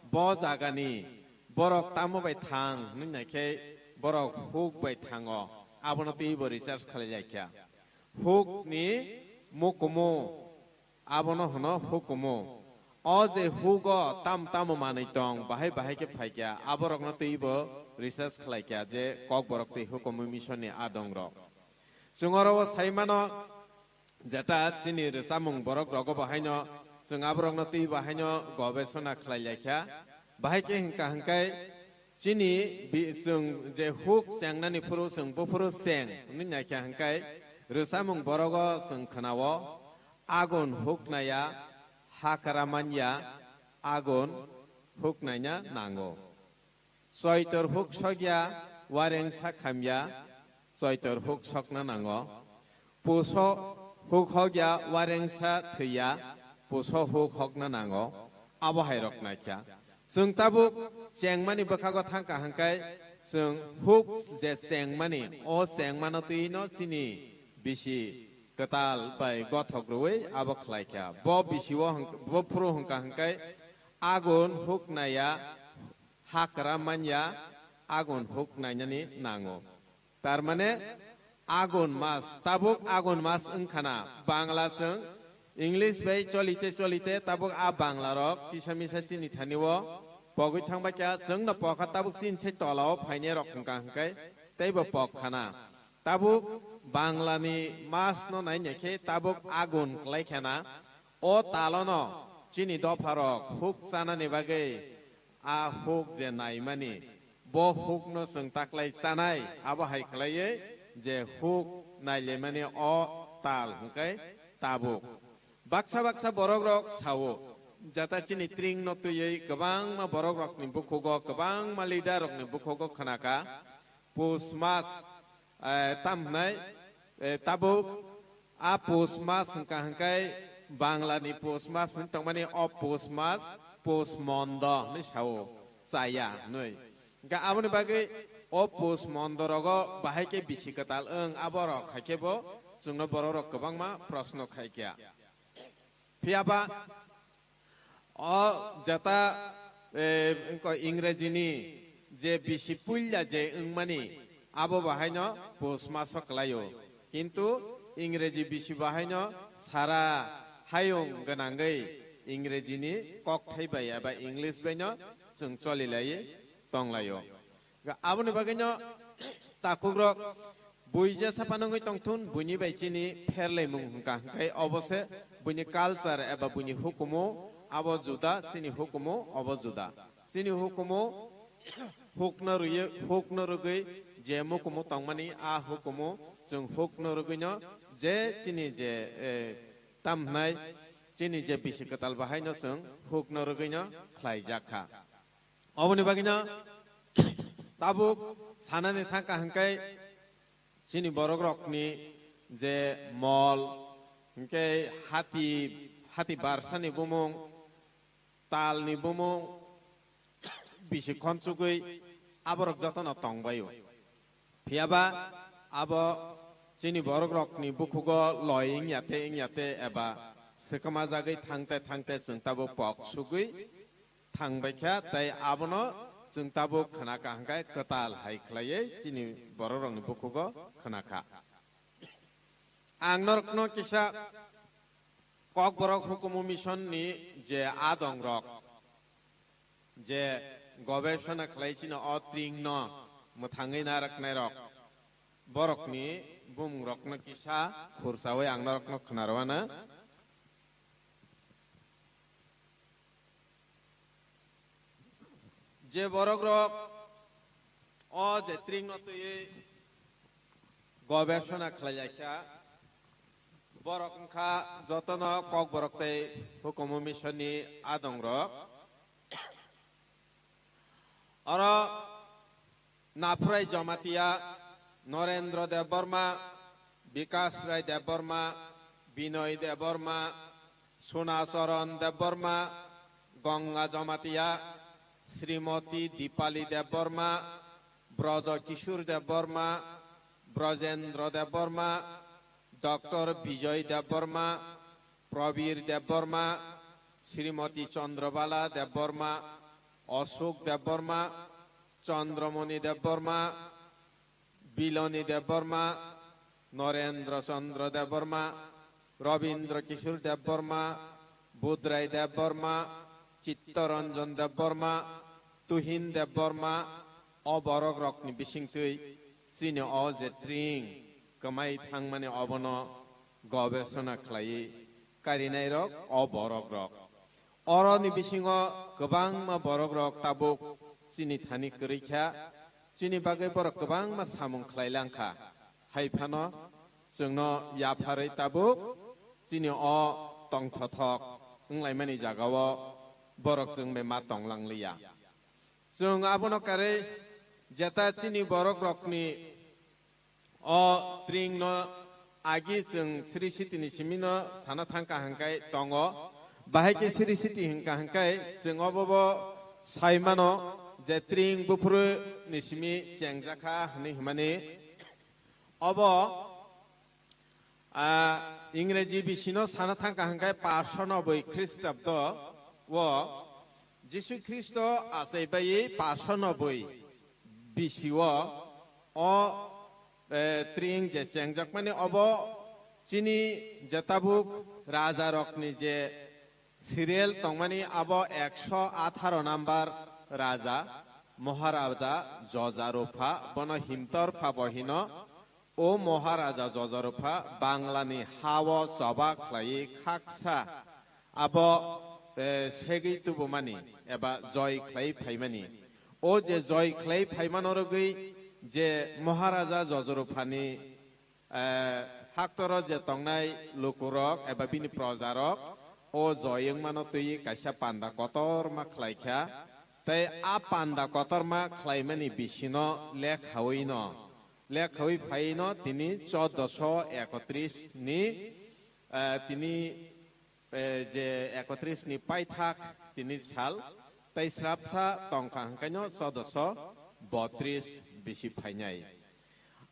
bo jagani borok tamo bai thang hwnwi naikhe borok huk bai thango. Abono twibo research khlai laikha. Hukni mukumu Abono hwno hukumu. O je hugo tam tamo manwi tong, bahai bahai khe phaikya, aborokno twibo research khlaikya je Kokborok twi hukumu mission ni adongrok. Chwng oro o sai mano, jeta chini rwchapmung borok rogo bo haino, chwng aborokno twibo haino gobesona khlai laikya. Bahai khe hwnkha hwnkhe chini bi-, chwng je huk chengnani phuru chwng buphuru cheng hwnwi naikha hwnkhe rwchapmung borogo chwng khwnao. Agun huknaya hakra manya, agun huknaina nango. Soitor huk sokya, warengsa khamya, soitor huk sokna nango. Puso huk hokya, warengsa thwiya, puso huk hokna nango. Abo hai rok naikha. Chwng tabuk chengmani bwkhago thangkha hwnkhe chwng huk je chengmani, o chengmano twino chini bisi kwtal bai gothok rwui abo khlai kha. Bo bisi o hwng-, bo phuru hwnkha hwnkhe agun huk naya, hakra manya, agun huk nainani nango. Tar mane agun mas, tabuk agun mas wngkhana Bangla chwng English bai cholite cholite tabuk a Bangla rok kisa misa chini thani o pogwi thangbai kha, chwngno pokha tabuk chini se tola o phainai rok hwnkha hwnkhe teibo pok khana. Tabuk Bangla ni mas no nainai khe tabuk agun klai khana. O talono chini dopharok huk chanani bagwi a huk je naimani, bo hukno chwng taklai chanai, abo hai khlaiwi je huk nailaimani o tal hwnkhe tabuk. Baksa baksa borokrok sao, jata chini tringno twiwi kwbangma borokrokni bukhugo, kwbangma leaderrokni bukhugo khnakha, Pus mas, eh, tam hwnai, eh, tabuk a pus mas hwnkha hwnkhe Bangla ni pus mas hwn tongmani o pus mas pus mondo hwnwi sao, chaya hwnwi. Hwnkhe aboni bagwi o pus mondo rogo bahai khe bisi kwtal wng, abo rok hai khe bo chwngno borok rok kwbangma proshno khai kha. Phiya ba o jeta, eh, wngkha Ingreji ni je bisi puila je wngmani, abo bahaino pus maso kwlaio. Kintu Ingreji bisi bahaino sara hayung gwnangwi Ingreji ni kokthai bai eba English bai no chwng choli lai tong laio. Aboni bagwi no takhuk rok bui jesa phano wngwi tongthun, buini bai chini pherlaimung hwnkha hwnkhe obo se buini culture eba buini hukumu abo juda, chini hukumu obo juda. Chini hukumu hukno rwi, hukno rwgwi je mukumu tongmani, a hukumu chwng hukno rwgwino je chini je, eh, tam hwnai chini je bisi kwtal bahaino chwng hukno rwgwino khlaijak kha. Oboni bagwino tabuk sanani thangkha hwnkhe chini borok rokni je mol, hwnkhe hati, hati barsani bumung, talni bumung, bisi khonsugwi aborok jotono tongbaio. Phiyaba abo chini borok rokni bukhugo loi wngya te wngya te eba swkama jagwi thangte thangte chwng tabuk pok sugwi thangbai kha, tei abono chwng tabuk khna kha hwnkhe kwtal hai khlaiwi chini borok rokni bukhugo khna kha. Ang norokno kisa Kokborok Hukumu Mission ni je adong rok, je gobesona khlai chini o tring no mwthangwi narwknai rok, borokni bumung rokno kisa khursaui ang norokno khwnarwano. Je borok rok o je tring no twiwi gobesona khlai lai kha, borok wngkha jotono Kokborok tei Hukumu Mission ni adong rok. Oro Naphurai Jamatia, Norendra Debbarma, Bikas Rai Debbarma, Binoy Debbarma, Sunacharan Debbarma, Ganga Jamatia, Srimoti Dipali Debbarma, Brojo Kishore Debbarma, Brojendra Debbarma, Doctor Bijoy Debbarma, Prabir Debbarma, Srimoti Chandrabala Debbarma, Ashok Debbarma, Chandramoni Debbarma, Biloni Debbarma, Norendra Chandra Debbarma, Rabindra Kishore Debbarma, Budrai Debbarma, Chittaranjan Debbarma, Tuhin Debbarma, o borok rokni bisingtwi chini o je tring kwmai thangmani obono gobesona khlaiwi karinairok o borok rok. Oroni bisingo kwbangma borok rok tabuk chini thani kwrwi kha, chini bagwi borok kwbangma samung khlai lang kha. Hai phano chwngno yapharwi tabuk chini o tongthothok wnglaimani jagao borok chwng bai ma tonglang liya. Chwng abono karwi jeta chini borok rokni o tring no agi chwng Sri Siti ni simi no sana thang kaham kai tongo. Bahai khe Sri Siti hwn kaham kai chwng obo bo sai mano je tring buphuru ni simi chengjakha hwnwi hwnmani. Obo, ah, Ingreji bisino sana thang kaham kai paanch sho nobboi Khristabdo o Jisu Khristo achai bai paanch sho nobboi bisio o, eh, tring je chengjakmani obo chini je tabuk rajarokni je serial tongmani abo ekso atharo number raja, Moharaja Jojarupha, bono Himtorpha bo hino. O Moharaja Jojarupha Banglani ha-o choba khlaiwi khaksa abo, eh, segwi tubumani eba joi khlai phaimani. O je joi khlai phaimano rwgwi je Moharaja Jojaruphani, eh, haktoro je tongnai lukurok eba bini projarok o joi wngmano twiwi kaisa panda kotorma khlai kha. Tei a panda kotorma khlaimani bisino lekhawi no, lekhawi phaino tini chaudoso ekotris ni, eh, tini, eh, je ekotris ni paithak tini sal, tei srapsa tongkha hwnkhaino chaudoso botris bisi phainai.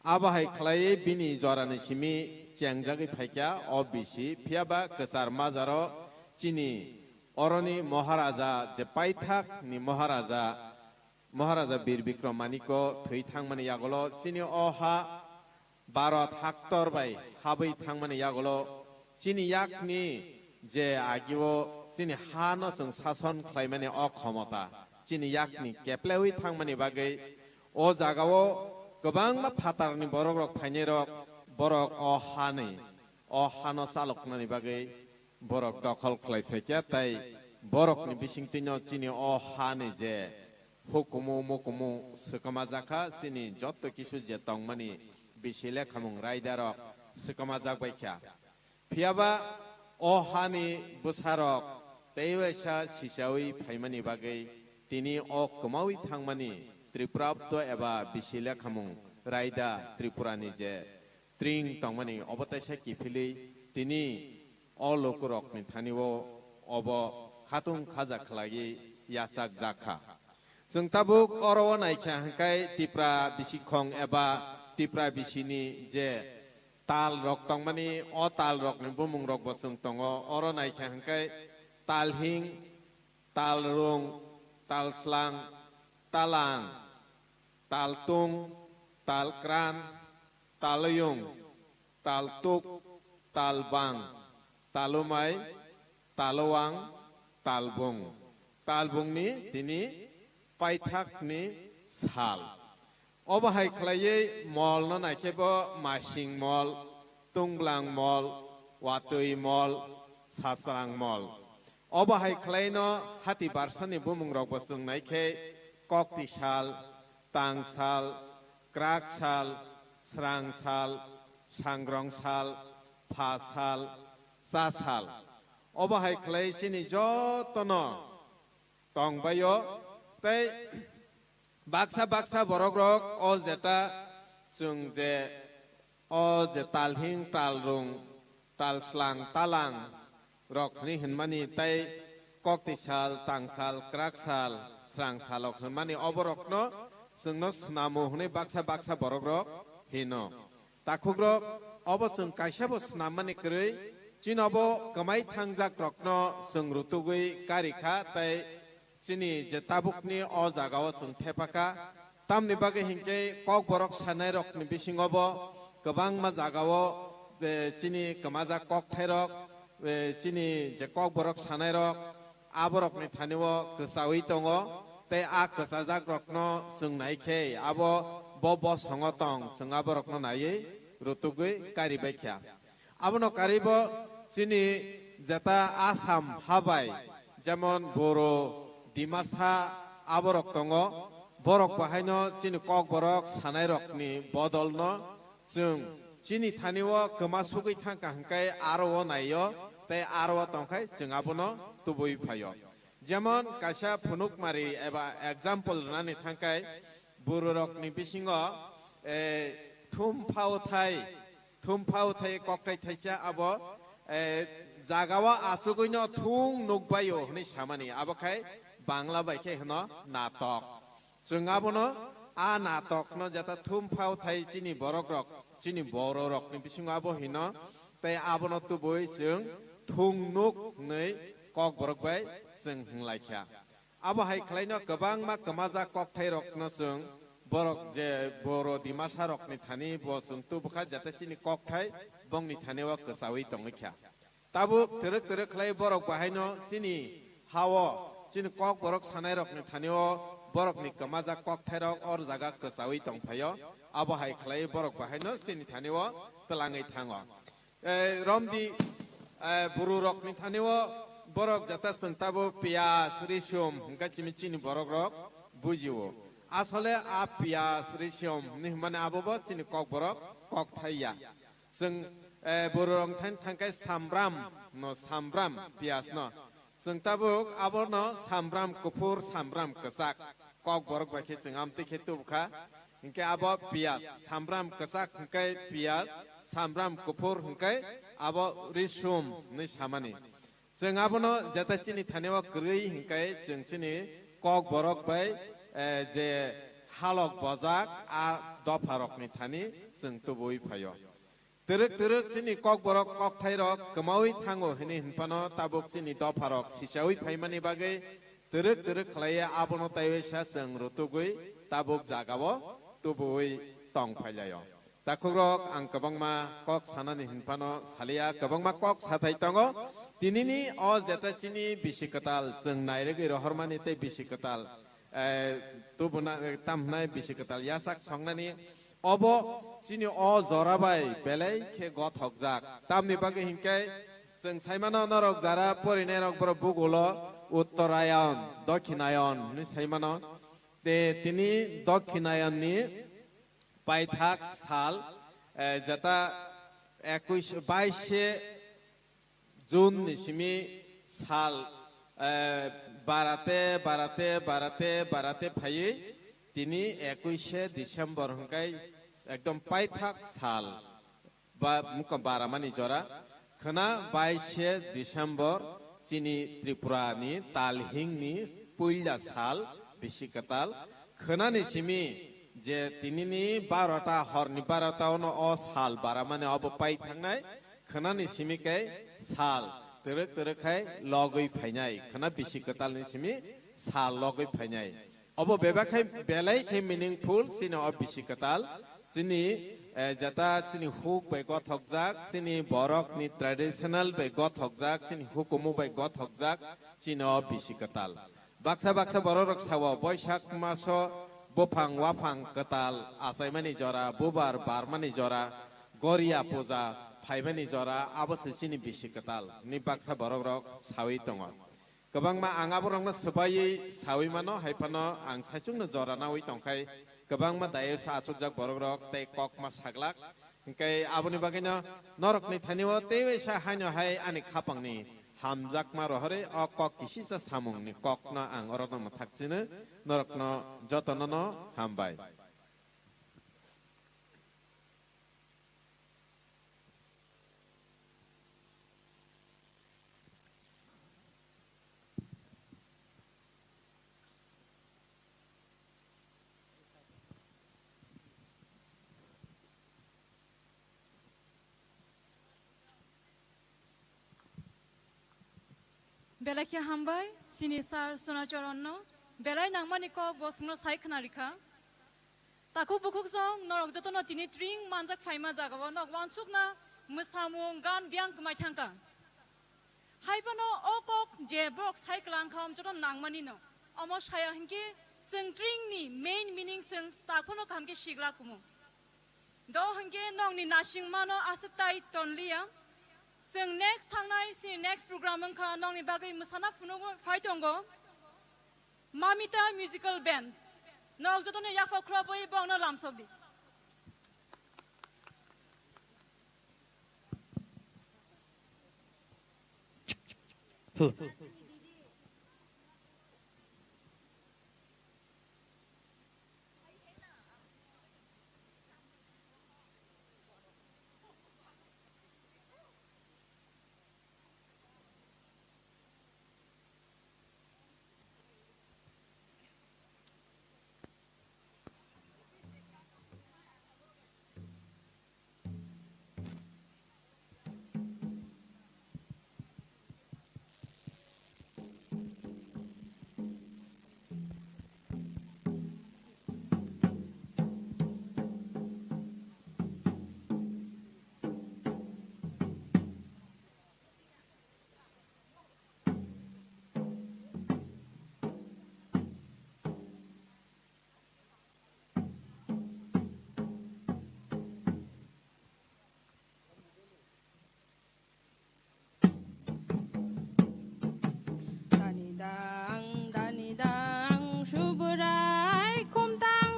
Abo hai khlaiwi bini jorani simi chengjagwi phaikha o bisi, phiyaba kwchar majaro chini oroni Moharaja je paithak ni Moharaja, Maharaja Bir Bikram Maniko thwi thangmani yagulo chini o ha Bharat haktor bai habwi thangmani yagulo chini yakni je agio chini ha no chwng sason khlaimani o khomota chini yakni keplewi thangmani bagwi o jagao kwbangma phatarni borok rok phainai rok borok o hani o hano chaloknani bagwi borok dokhol khlai phaikha, tei borokni bisingtwino chini o hani je hukumu mukumu swkamajakha, chini jotto kisu je tongmani bisi lekhamung raidarok swkamajak baikha. Phiyaba o hani bwsarok tei waisa sichawi phaimani bagwi tini o kwmawi thangmani Tripurabdo eba bisi lekhamung raida Tripurani je tring tongmani obo teisa kiphilwi tini o lukurokni thani-o obo khatung khaja khlaiwi yachak jak kha. Chwng tabuk oro o naikha hwnkhe Tipra bisikhong eba Tipra bisini je tal rok tongmani, o tal rokni bumung rokbo chwng tongo. Oro naikha hwnkhe talhing, talrung, talslang, talang, taltung, talkran, taluyung, taltuk, talbang, talumai, taluang, talbung. Talbungni tini paithakni sal. Obo hai khlaiwi molno naikhe bo masing mol, tungblang mol, watwi mol, sasrang mol. Obo hai khlaino hati barsani bumungrokbo chwng naikhe koktisal, tangsal, kraksal, srangsal, sangrongsal, phasal, chasal. Obo hai khlai chini jotono tongbaio tei baksa baksa borokrok o jeta chwng je o je talhing, talrung, talslang, talang rok hwnwi hwnmani tei koktisal, tangsal, kraksal, srangsalrok hwnmani oborokno chwngno snamo hwnwi baksa baksa borokrok hino. Takhukrok, obo chwng kaisabo snammani kwrwi, chini obo kwmai thangjakrokno chwng rutugwi kari kha tei chini je tabukni o jagao chwng thepa kha. Tamni bagwi hinkhe kokborok sanairokni bisingobo kwbangma jagao, eh, chini kwmajak kokthairok, eh, chini je kokborok sanairok, aborokni thanio kwchaui tongo, tei a kwchajakrokno chwng nai khe abo bo bosongo tong, chwng aborokno naiwi rutugwi kari bai kha. Abono karwibo chini jeta Assam habai, jemon Boro, Dimasa aborok tongo, borok bahaino chini kokborok sanairokni bodolno chwng chini thanio kwma sugwi thangkha hwnkhe aro o naio tei aro o tongkhai chwng abono tubui phaio. Jemon kaisa phunukmari eba example rwnani thangkhai bororokni bisingo, eh, thum phao thai, thum phao thai kokthai thaisa abo, eh, jagao achugwino thung nukbaio hwnwi samani, abo khai Bangla bai khe hwno natok. Chwng abono a natokno jeta thum phao thai chini borokrok, chini bororokni bisingo abo hino, tei abono tubui chwng thung nuk hwnwi kokborok bai chwng hwnlai kha. Abo hai khlaino kwbangma kwmajak kokthairokno chwng borok je Boro Dimasarokni thani bo chwng tubukha jeta chini kokthai bongni thani o kwchaui tongwi kha. Tabuk twrwk twrwk khlai borok bahaino chini hao, chini kokborok sanairokni thanio borokni kwmajak kokthairok or jaga kwchaui tongphaio. Abo hai khlai borok bahaino chini thanio twlangwi thango. Eh, romdi, eh, bororokni thanio borok jata chwng tabuk piyas, risum hwnkha chini, chini borokrok bujio. Asole a piyas, risum hinmani abobo chini kokborok kokthai ya. Chwng, eh, bororok thani thangkhai sambram no, sambram piyas no. Chwng tabuk abono sambram kuphur, sambram kwchak. Kokborok bai khe chwng amtwi khe tubukha. Hinkhe abo piyas, sambram kwchak hinkhe piyas, sambram kuphur hinkhe abo risum hinwi samani. Chwng abono jeta chini thanio kwrwi hinkhe chwng chini kokborok bai, eh, je halok bojak a dopharokni thani chwng tubui phaio. Twrwk twrwk chini kokborok kokthairok kwmaui thango hwnwi hinphano tabuk chini dopharok sichaui phaimani bagwi twrwk twrwk khlaiwi abono taiwi sa chwng rutugwi tabuk jagao tubuui tong phailaio. Takhukrok, ang kwbangma kok sanani hinphano saliya, kwbangma kok sathai tongo. Tinini o jeta chini bisi kwtal chwng nairwgwi rohormani tei bisi kwtal, eh, tubuna, eh, tamhnai bisi kwtal yasak songnani obo chini o jora bai belai khe gothokjak. Tamni bagwi hinkhe chwng saimano norok jara porinairok borok bugulo Uttarayan, Dokhinayan hwnwi saimano. Te tini Dokhinayanni paithak sal, eh, jeta ekush, baishe June ni simi sal, eh, barate, barate, barate, barate phaiwi tini ekuishe December hwnkhe ekdom paithak sal ba mukha baramani jora. Khwna baishe December chini Tripura ni talhing ni puila sal bisi kwtal. Khwnani simi je tinini barota, horni barota ono o sal baramani obo pai thangnai. Khwnani simi khe sal twrwk twrwk khai logwi phainai. Khwna bisi kwtalni simi sal logwi phainai. Obo bebak khai belai khe meaningful chini o bisi kwtal. Chini, eh, jeta chini huk bai gothokjak, chini borokni traditional bai gothokjak, chini hukumu bai gothokjak, chini o bisi kwtal. Baksa baksa bororok sao, Boisak maso Buphang waphang kwtal achaimani jora, bubar barmani jora, goria puja phaimani jora, abo se chini bisi kwtal ni baksa borok rok sawi tongo. Kwbangma ang aborokno swbaiwi sawi mano, hai phano ang saichungno jora nawi tongkhai, kwbangma dayos achukjak borok rok tei kokma saglak. Hingke aboni bagwino norokni thanio teiwisa haino hai ani khapangni hamjakma rohorwi o kok kisisa samungni kokno ang orokno mwthak chino, norokno jotonono hambai. Belai khe hambai, chini sir Sunacharanno, belai nangmani kok bo chwngno sai khna rikha. Takhuk bukhuk jong norok jotono tini tring manjak phaima jagao nok wansukna mwsamung gan biyang kwmai thangkha. Hai phano o kok je borok sai kwlang kha, om joto nangmani no. Omo saya hinkhe chwng tring ni main meaning chwng tak phano kaham khe sigla kumu. Do hinkhe nokni nasingmano aswk tai tonliya. Chwng next thangnai, chini next program wngkha nokni bagwi mwsana phunuk phai tongo. Mamita Musical Band. Nok jotono yaphak khurabwi bongno lamsok di. Dani dang, dani dang, Subrai khumtang,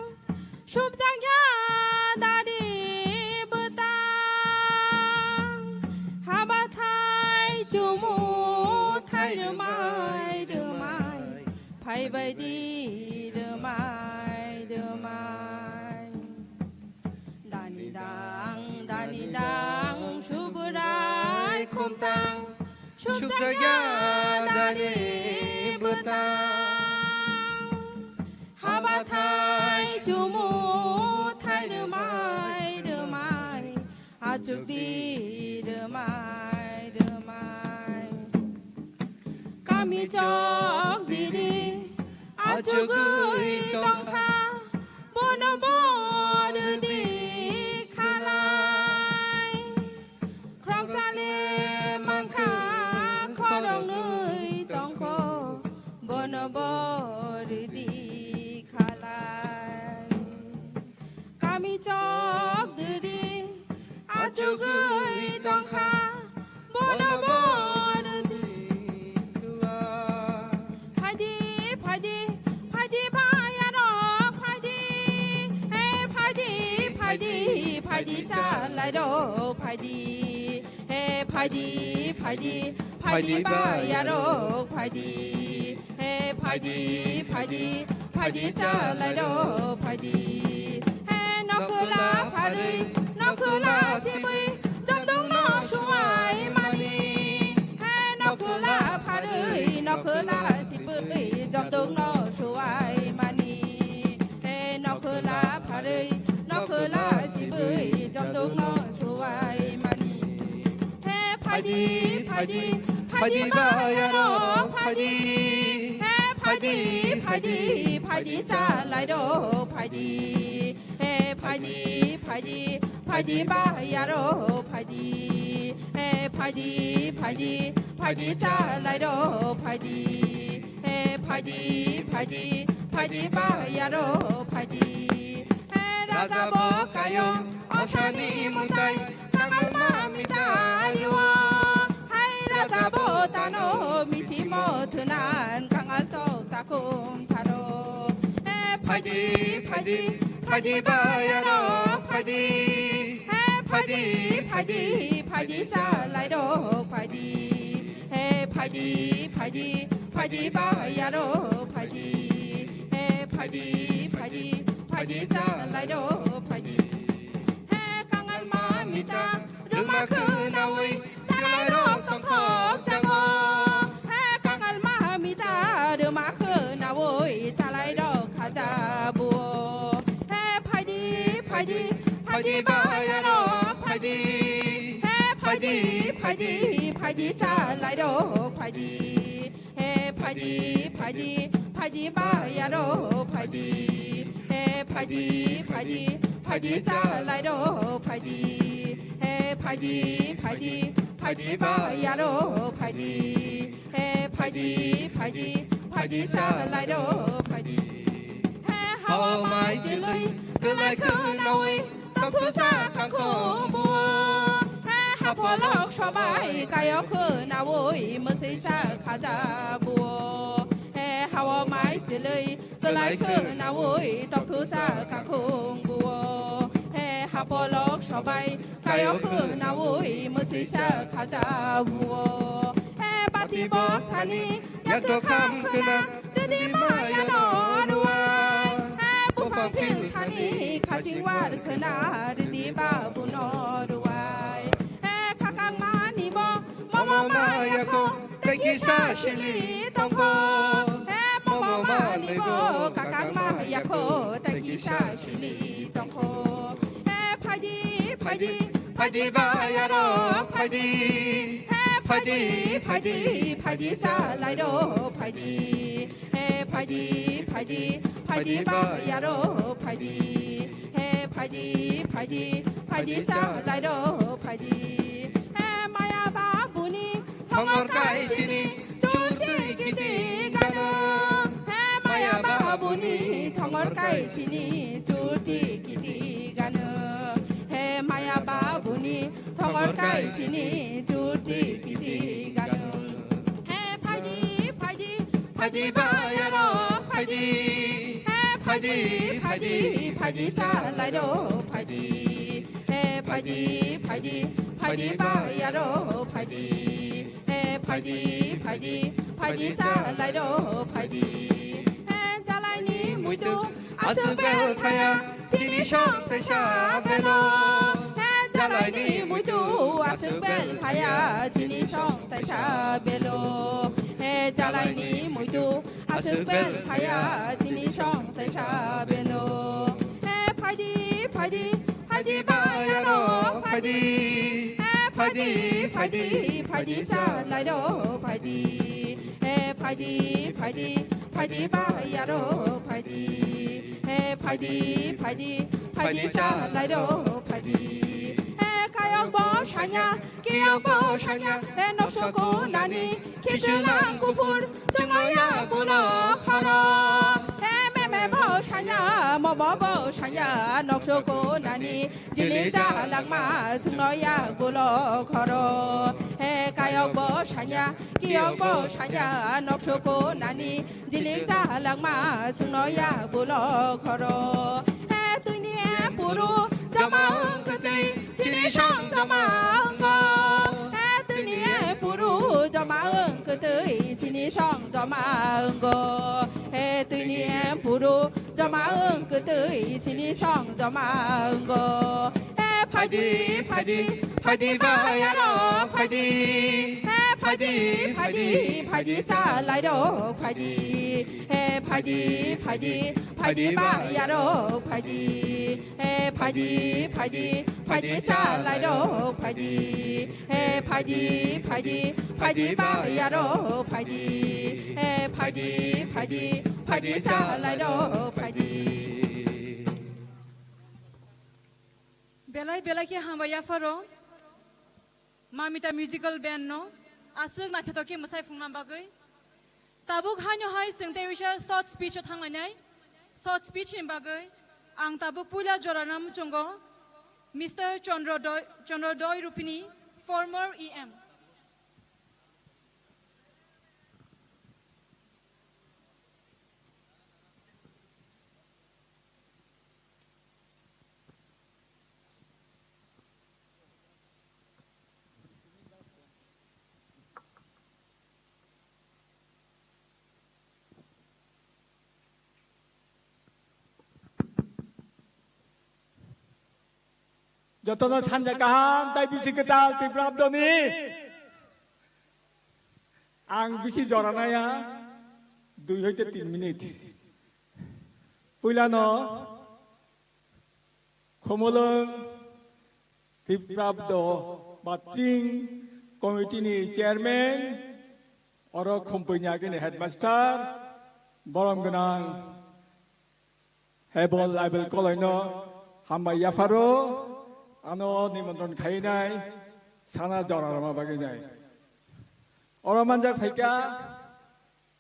subjakya dari bwtang. Habathai chumu thai rwmai rwmai, phaibai di rwmai rwmai. Dani dang, dani dang, Subrai khumtang, subjakya dari bwtang. Habathai chumu thai rwmai rwmai, achuk di rwmai rwmai. Kami chok diri achugwi tongkha, bono bo rwdi khalai. Khoroksa le mankha, khoroknwi tongkho, bono bo rwdi khalai. Kami chok diri achugwi tongkha, bono bo rwdi. Phaidi, phaidi, phaidi bayarok, phaidi. He phaidi, phaidi, phaidi chalairok, phaidi. He phaidi, phaidi, phaidi bayarok, phaidi. He phaidi, phaidi, phaidi chalairok, phaidi. He nokhwla pharwi, nokhwla sibwi, jotokno suwai mani. He nokhwla pharwi, nokhwla sibwi, jotokno suwai mani. He nokhwla pharwi, nokhwla sibwi, jotokno suwai mani. He phaidi, phaidi, phaidi bayarok, phaidi. He phaidi, phaidi, phaidi chalairok, phaidi. He phaidi, phaidi, phaidi bayarok, phaidi. He phaidi, phaidi, phaidi chalairok, phaidi. He Phaidi, phaidi, phaidi ba yaro phaidi. He raja bo kayo, osani mutai, kangalma mita riwa. Hai raja bo tano, misimo thunan, kangal tok takum tharo. He phaidi, phaidi, phaidi ba yaro phaidi. He phaidi, phaidi, phaidi chalai rok phaidi. He phaidi, phaidi, phaidi ba yaro phaidi. He phaidi, phaidi, phaidi chalai rok phaidi. He kangal ma mita ruma khnawi chalai rok tongthok jago. He kangal ma mita ruma khnawi chalai rok khajabu. He phaidi, phaidi, phaidi ba yaro phaidi. He phaidi, phaidi, phaidi chalai rok phaidi. He phaidi, phaidi, phaidi ba yaro phaidi. He phaidi, phaidi, phaidi chalai rok phaidi. He phaidi, phaidi, phaidi ba yaro phaidi. He phaidi, phaidi, phaidi chalai rok phaidi. He hawa mai chilwi kwlai khnawi tongthusa kangkhong buo. He hapolok sobai kayok khnawi mwswisa khaja buo. He hawa mai chilwi kwlai khnawi tongthusa kangkhong buo. He hapolok sobai kayok khnawi mwswisa khaja buo. He bati bok thani yakto kham khna rwdi maya no ruwai. He buphang phil thani khaching war khna rwdi babu no ruwai. He khakang mani bo momo maya kho tei kisa sili tongkho. He momo mani bo kakang maya kho tei kisa sili tongkho. He phaidi, phaidi, phaidi ba yaro phaidi. He phaidi, phaidi, phaidi chalai rok phaidi. He phaidi, phaidi, phaidi ba yaro phaidi. He phaidi, phaidi, phaidi chalai rok phaidi. He maya babuni thongor kai sini churti kiti gano. He maya babuni thongor kai sini churti kiti gano. He maya babuni thongor kai sini churti kiti gano. He phaidi, phaidi, phaidi ba yaro phaidi. He phaidi, phaidi, phaidi chalai rok phaidi. He phaidi, phaidi, phaidi ba yaro phaidi. He phaidi, phaidi, phaidi chalai rok phaidi. He jalai ni muitu aswk bel thaya chini song teisa belo. He jalai ni muitu aswk bel thaya chini song teisa belo. He jalai ni muitu aswk bel thaya chini song teisa belo. He phaidi, phaidi, phaidi ba yaro phaidi. He phaidi, phaidi, phaidi chalai rok phaidi. He phaidi, phaidi, phaidi ba yaro phaidi. He phaidi, phaidi, phaidi chalai rok phaidi. He kayok bo sanya, kiyok bo sanya, he nokso ko nani khichilang kuphur chwngno ya bulo khoro. He meme bo sanya, momo bo sanya, nokso ko nani jili jalangma chwngno ya bulo khoro. He kayok bo sanya, kiyok bo sanya, nokso ko nani jili jalangma chwngno ya bulo khoro. He twini puru joma wng kwtwi chini song joma wngo. He twini puru joma wng kwtwi chini song joma wngo. He twini puru joma wng kwtwi chini song joma wngo. He phaidi, phaidi, phaidi ba yaro phaidi. He phaidi, phaidi, phaidi chalai rok phaidi. He phaidi, phaidi, phaidi ba yaro phaidi. He phaidi, phaidi, phaidi chalai rok phaidi. He phaidi, phaidi, phaidi ba yaro phaidi. He phaidi, phaidi, phaidi chalai rok phaidi. Belai belai khe hambai yapharo Mamita Musical Band no aswk naithotok khe mwsai phungna bagwi. Tabuk haino hai chwng tei waisa short speech o thanglainai. Short speech ni bagwi ang tabuk puila jorano muchungo Mister Chandra Doi, Chandra Doi Rupini, former E M. Jotono sanja kaham tai bisi kwtal Tripura Abdoni. Ang bisi jora naya, dui hoite tin minit. Puilano Khumulwng Tripura Abdo ba Tring Committee ni chairman, oro Khumpui ni agini headmaster, borom gwnang Hebol Aibel Koloino hambai yapharo, ano nimontron khainai, sana jora rwma bagwi nai. Oro manjak phaikha,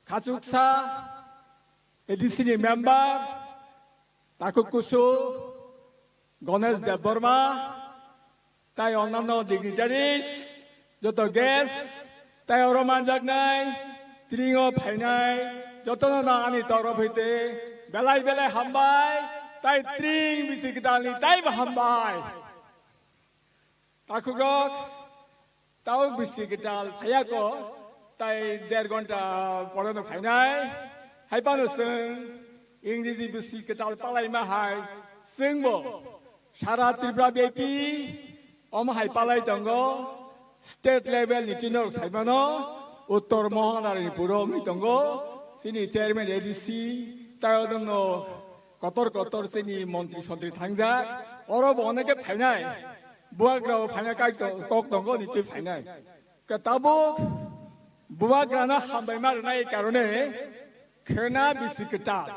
khachuksa A D C ni member, takhuk kusu Ganesh Debbarma, tai onnanno dignitaries, joto guest, tai oro manjaknai, Tringo phainai, jotono no ani torof hoite belai belai hambai, tai Tring bisi kwtalni taibo hambai. Takhukrok, tau bisi kwtal phaiya ko, tai der ghonta pore no phainai. Hai phano chwng Ingreji bisi kwtal palaima hai chwngbo sara Tripura byapi omo hai palai tongo. State level ni chini rok saimano Uttor Mohanarani puro wngwi tongo. Chini chairman A D C, tai odonno kotor kotor chini montri sontri thangjak, oro bo oneke phainai, bubagra bo phaina kai to-, kok tongo nichoi phainai. Ke tabuk bubagrano hambai ma rwnai karone khena bisi kwtal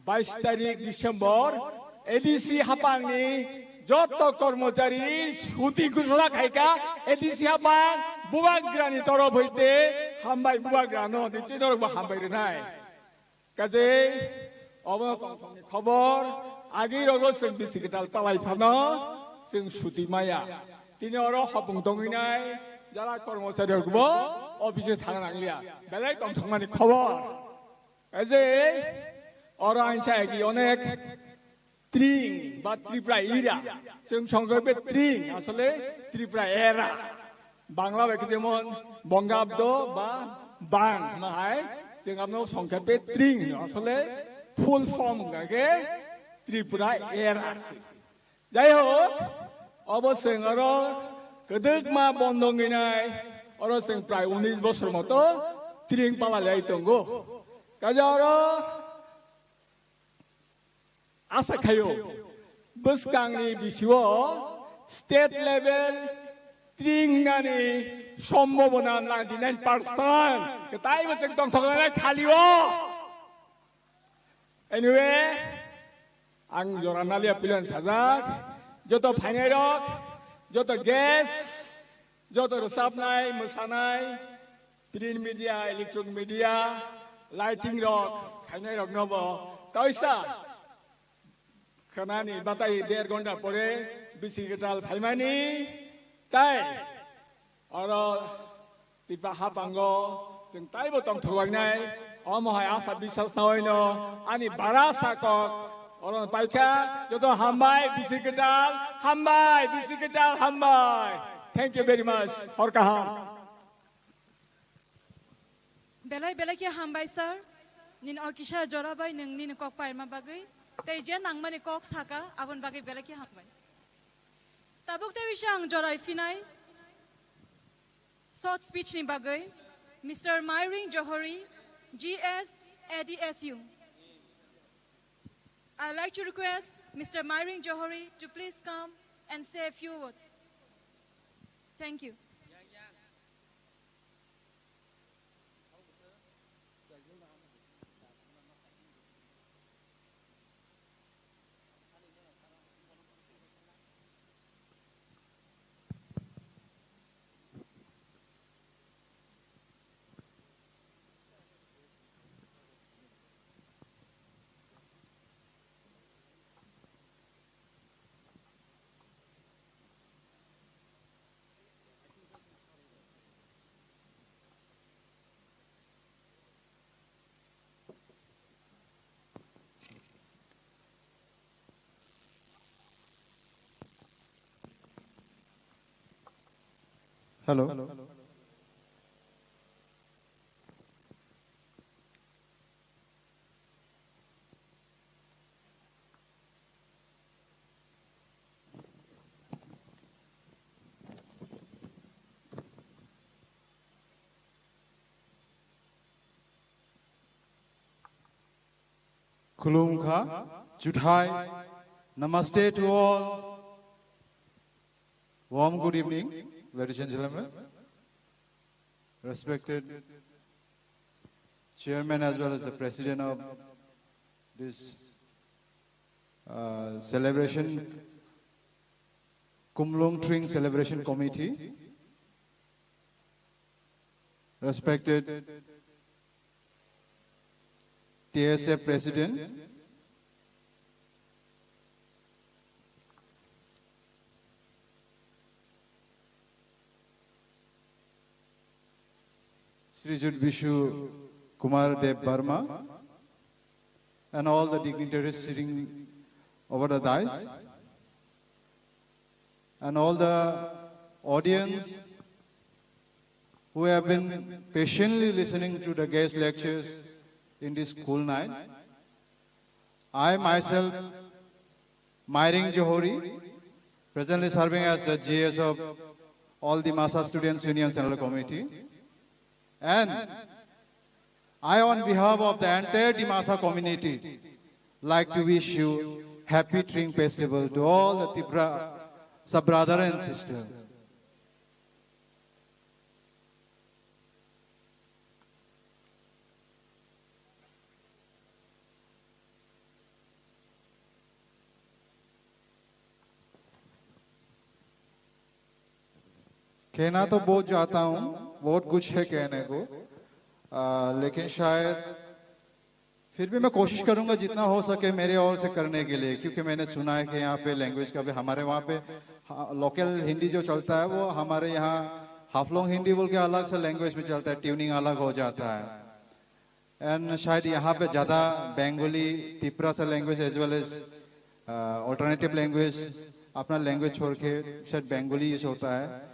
bais tarik December A D C hapangni joto kormochari suti gusla khaika A D C hapang bubagrani torof hoite hambai bubagrano nichoi norok bo hambai rwnai. Kajei, obo tongthokni khobor, agi rogo chwng bisi kwtal palai phano chwng suti maya. Tini oro hopung tongwinai jara kormochari rokbo office o thang nangliya. Belai tongthokmani khobor. Kajei, oro ang sa agi onek Tring ba Tripura era. Chwng songkhe be Tring, asole Tripura era. Bangla bai khe jemon Bongabdo ba Bang hwnma hai, chwng abno songkhe be Tring hwno. Asole full form hwnkha khe Tripura era se. Jai hok, obo chwng oro kwdwkma bondo wngwi nai, oro chwng prai unis bosor moto Tring pala lai tongo. Kaisa oro Asa khaio, bwskangni bisio state level Tring wngnani sombobona ninety nine percent. Kwtai bo chwng tongthoknai khalio. Anyway, ang jora nalia puilan sajak, joto phainairok, joto guest, joto rwchapnai, mwsanai, print media, electronic media, lighting rok, khainai rok no bo kaisa khwnani batai der ghonta pore bisi kwtal phaimani, tai oro Tipa hapango chwng taibo tongthok lainai, omo hai asa biswas naoino ani bara sakok oro paikha, joto hambai bisi kwtal, hambai bisi kwtal, hambai. Thank you very much. Hor kaham. Belai belai khe hambai sir, nini o kisa jora bai nwng nini kok paima bagwi, tei je nangmani kok saka aboni bagwi belai khe hambai. Tabuk tei bisa ang jorai phinai short speech ni bagwi Mister Myring Johori, G S, A D S U. I'd like to request Mister Myring Johori to please come and say a few words. Thank you. Hello. Khulumkha, Juthai, Namaste to all. Warm good evening, ladies and gentlemen. Respected Chairman as well as the President of this uh, celebration, Kumlung Tring Celebration Committee. Respected T S A President, Srijut Bishu Kumar Dev Barma, and all the dignitaries sitting over the dais, and all the audience who have been patiently listening to the guest lectures in this cool night. I myself, Mairing Johori, presently serving as the G S of All Dimasa Students Union Central Committee, and I, on behalf of the entire Dimasa community, like to wish you happy Tring Festival to all the Tipra sub brother and sister. कहना तो बहुत चाहता हूँ, बहुत कुछ है कहने को, आ, लेकिन शायद फिर भी मैं कोशिश करूंगा जितना हो सके मेरे ओर से करने के लिए, क्योंकि मैंने सुना है कि यहाँ पे लैंग्वेज का भी, हमारे वहाँ पे, हाँ, लोकल हिंदी जो चलता है वो हमारे यहाँ हाफलोंग हिंदी बोल के अलग से लैंग्वेज में चलता है, ट्यूनिंग अलग हो जाता है। एंड शायद यहाँ पे ज़्यादा बंगाली, तिपरा सा language as well as alternative language, अपना लैंग्वेज छोड़ के शायद बंगाली यूज होता है।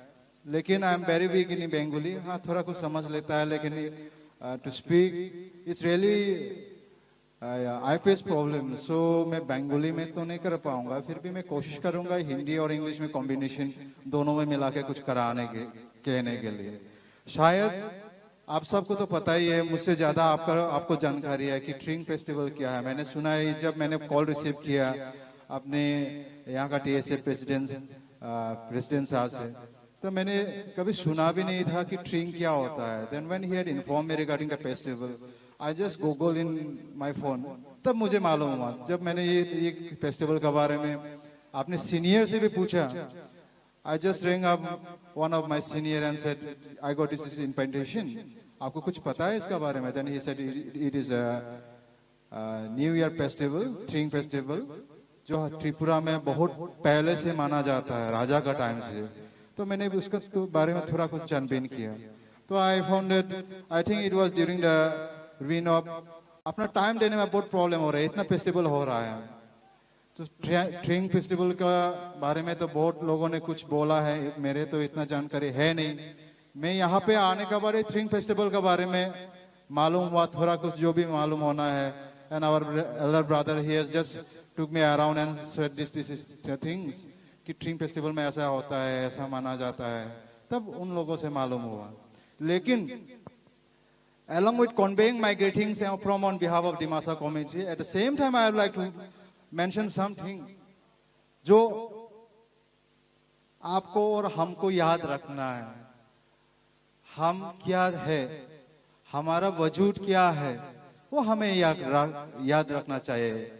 लेकिन I am very weak in Bengali. हाँ, थोड़ा कुछ समझ लेता है, लेकिन to speak it's really I face problem. So मैं बंगाली में तो नहीं कर पाऊंगा, फिर भी मैं कोशिश करूंगा हिंदी और इंग्लिश में कॉम्बिनेशन दोनों में मिला के कुछ कराने के, कहने के लिए। शायद आप सबको तो पता ही है, मुझसे ज़्यादा आपका, आपको जानकारी है कि ट्रिंग फेस्टिवल क्या है। मैंने सुना है, जब मैंने कॉल रिसीव किया अपने यहाँ का टीएसए प्रेसिडेंट, प्रेसिडेंट साहब से, तो मैंने कभी सुना भी नहीं था कि ट्रिंग क्या होता है। Then when he had informed me regarding the festival, I just Google in my phone, तब मुझे मालूम हुआ। जब मैंने ये, ये फेस्टिवल के बारे में अपने सीनियर से भी पूछा, I just rang up one of my senior and said, "I got this, this invitation. आपको कुछ पता है इसका बारे में?" Then he said, "It, it is a, a New Year festival, Tring festival, जो त्रिपुरा में बहुत पहले से माना जाता है, राजा का टाइम से।" तो मैंने भी उसका तो बारे में थोड़ा कुछ छानबीन किया। तो I found that, I think it was during the reign of, अपना टाइम देने में बहुत प्रॉब्लम हो रहा है, इतना फेस्टिवल हो रहा है। तो ट्रिंग फेस्टिवल का बारे में तो बहुत लोगों ने कुछ बोला है, मेरे तो इतना जानकारी है नहीं। मैं यहाँ पे आने का बाद ट्रिंग फेस्टिवल के बारे में मालूम हुआ, थोड़ा कुछ जो भी मालूम होना है। And our elder brother, he has just took me around and said this, this is the things कि ट्रिंग फेस्टिवल में ऐसा होता है, ऐसा माना जाता है, तब उन लोगों से मालूम हुआ। लेकिन along with conveying my greetings from on behalf of Dimasa community, at the same time I would like to mention something जो आपको और हमको याद रखना है। हम क्या है, हमारा वजूद क्या है, वो हमें याद रा-, याद रखना चाहिए।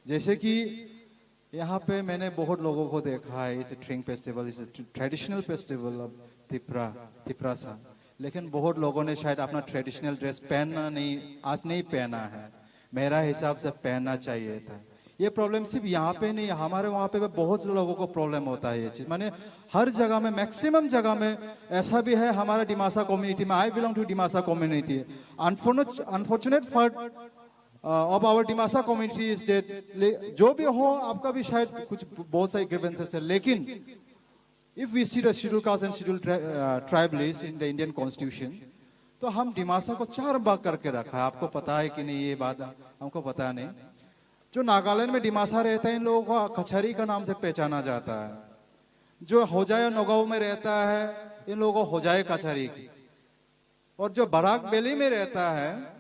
जैसे कि यहाँ पे मैंने बहुत लोगों को देखा है, इस ट्रिंग फेस्टिवल इस ट्रेडिशनल फेस्टिवल ऑफ तिपरा, तिपरा सा। लेकिन बहुत लोगों ने शायद अपना ट्रेडिशनल ड्रेस पहनना नहीं, आज नहीं पहना है। मेरा हिसाब से पहनना चाहिए था। ये प्रॉब्लम सिर्फ यहाँ पे नहीं, हमारे वहाँ पे भी बहुत से लोगों को प्रॉब्लम होता है ये चीज़। माने हर जगह में, मैक्सिमम जगह में ऐसा भी है। हमारा डिमासा कम्युनिटी में, I belong to Dimasa community, unfortunate for of our Dimasa community is that, जो भी हो, आपका भी शायद कुछ बहुत सारी ग्रीवेंसेस है, लेकिन If we see the schedule caste and schedule tri- uh, tribe list in the Indian constitution, तो हम डिमासा को चार भाग करके रखा है। आपको पता है कि नहीं, ये बात हमको पता नहीं। जो नागालैंड में डिमासा रहता है, इन लोगों को कछारी का नाम से पहचाना जाता है। जो होजाई नगांव में रहता है, इन लोगों को होजाई कछारी की। और जो बराक वैली में रहता है,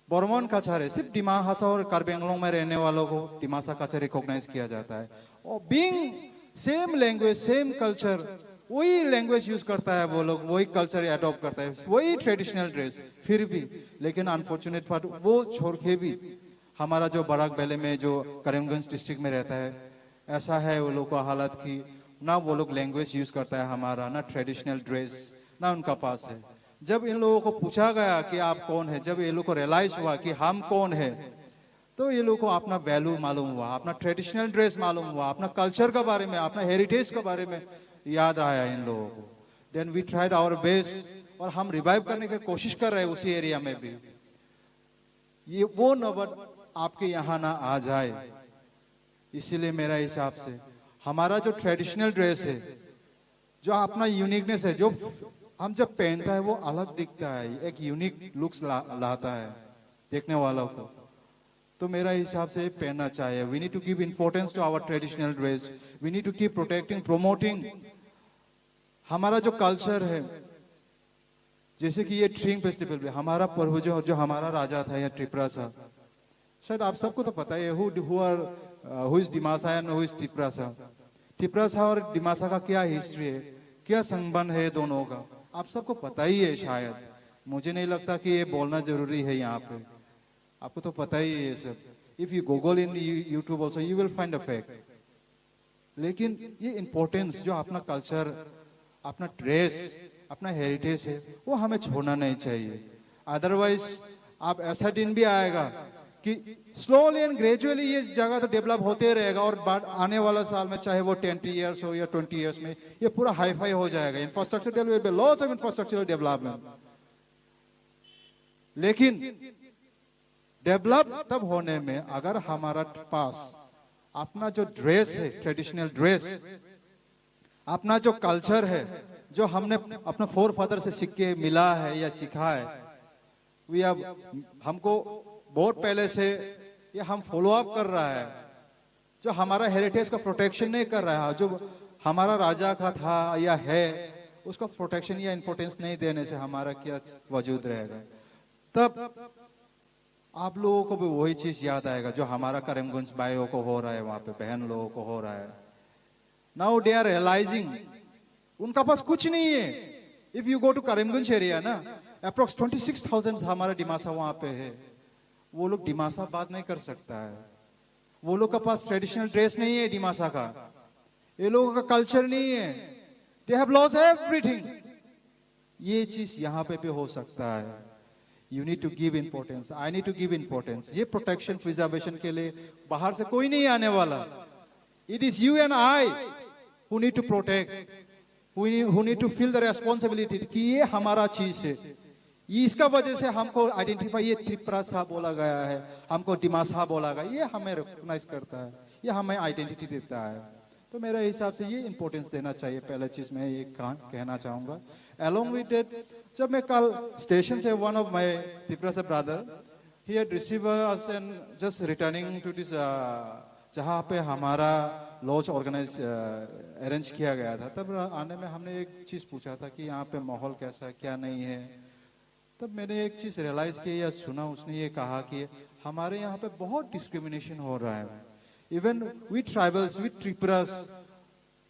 बर्मन कछारी, सिर्फ डिमा हासा और कार्बी आंगलोंग में रहने वालों को डिमासा कछारी रिकॉग्नाइज किया जाता है। और being same language, same culture, वही लैंग्वेज यूज करता है वो लोग, वही कल्चर अडॉप्ट करता है, वही ट्रेडिशनल ड्रेस, फिर भी। लेकिन अनफॉर्चुनेट पार्ट, वो छोड़ के भी हमारा जो बराक वैली में, जो करीमगंज डिस्ट्रिक्ट में रहता है, ऐसा है वो लोग का हालत कि ना वो लोग लैंग्वेज यूज करता है हमारा, ना ट्रेडिशनल ड्रेस ना उनका पास है। जब इन लोगों को पूछा गया कि आप कौन है, जब ये लोग को रियलाइज हुआ कि हम कौन है, तो ये लोग को अपना वैल्यू मालूम हुआ, अपना ट्रेडिशनल ड्रेस मालूम हुआ, अपना कल्चर के बारे में, अपना हेरिटेज के बारे में याद आया इन लोगों को। Then we tried our best, और हम रिवाइव करने की कोशिश कर रहे हैं उसी एरिया में भी। ये वो नौबत आपके यहाँ ना आ जाए, इसीलिए मेरा हिसाब से हमारा जो ट्रेडिशनल ड्रेस है, जो अपना यूनिकनेस है, जो हम जब पहनता है वो अलग दिखता है, एक यूनिक लुक्स ला, लाता है देखने वालों को। तो मेरा हिसाब से ये पहनना चाहिए। We need to give importance to our traditional dress. We need to keep protecting, promoting. हमारा जो कल्चर है, जैसे कि ये ट्रिंग फेस्टिवल भी, हमारा पूर्वजों, जो हमारा राजा था या टिपरासा, शायद आप सबको तो पता ही है, who who are, uh, who is Dimasa and who is Tiprasa. Tiprasa और डिमासा का क्या हिस्ट्री है, क्या संबंध है दोनों का, आप सबको पता ही है शायद। मुझे नहीं लगता कि ये बोलना जरूरी है यहाँ पे, आपको तो पता ही है ये सब। If you Google in YouTube also, you will find a fact. लेकिन ये इम्पोर्टेंस, जो अपना कल्चर, अपना ड्रेस, अपना हेरिटेज है, वो हमें छोड़ना नहीं चाहिए। अदरवाइज आप ऐसा दिन भी आएगा कि स्लोली एंड ग्रेजुअली ये जगह तो डेवलप होते रहेगा, और बाद आने वाला साल में, चाहे वो ट्वेंटी ईयर्स हो या ट्वेंटी ईयर्स में, ये पूरा हाईफाई हो जाएगा। Infrastructure, there will be lots of infrastructural development. लेकिन डेवलप तब होने में, अगर हमारा पास अपना जो ड्रेस है, ट्रेडिशनल ड्रेस, अपना जो कल्चर है, जो हमने अपना फोर फादर से सीख के मिला है या सीखा है, वी अब हमको बहुत पहले से ये हम फॉलो अप कर रहा है, जो हमारा हेरिटेज का प्रोटेक्शन नहीं कर रहा है, जो हमारा राजा का था या है, उसको प्रोटेक्शन या इम्पोर्टेंस नहीं देने से हमारा क्या वजूद रहेगा? तब आप लोगों को भी वही चीज याद आएगा जो हमारा करीमगंज भाइयों को हो रहा है, वहाँ पे बहन लोगों को हो रहा है। Now they are realizing, उनका पास कुछ नहीं है। If you go to Karimganj area ना, अप्रोक्स ट्वेंटी सिक्स थाउजेंड हमारा डिमासा वहाँ पे है। वो लोग डिमासा बात नहीं कर सकता है, वो लोग का पास ट्रेडिशनल ड्रेस नहीं है डिमासा का, ये लोगों का कल्चर नहीं है। They have lost everything. ये चीज यहाँ पे भी हो सकता है। You need to give importance, I need to give importance. ये प्रोटेक्शन, प्रिजर्वेशन के लिए बाहर से कोई नहीं आने वाला। It is you and I who need to protect, who need, who need to feel the responsibility कि ये हमारा चीज है। इसका वजह से हमको आइडेंटिफाई, ये तिप्रासा बोला गया है, हमको डिमासा बोला गया, ये हमें रिकॉग्नाइज करता है, ये हमें आइडेंटिटी देता है। तो मेरे हिसाब से ये इंपॉर्टेंस देना चाहिए। पहले चीज मैं ये कहा- कहना चाहूँगा। Along with that, जब मैं कल स्टेशन से, one of my Tiprasa brother, he had received us and just returning to this, uh, जहाँ पे हमारा लॉज ऑर्गेनाइज, अरेंज किया गया था, तब आने में हमने एक चीज़ पूछा था कि यहाँ पे माहौल कैसा है, क्या नहीं है। तब मैंने एक चीज़ रियलाइज़ किया या सुना, उसने ये कहा कि हमारे यहाँ पे बहुत डिस्क्रिमिनेशन हो रहा है। Even we tribals, we Tripras,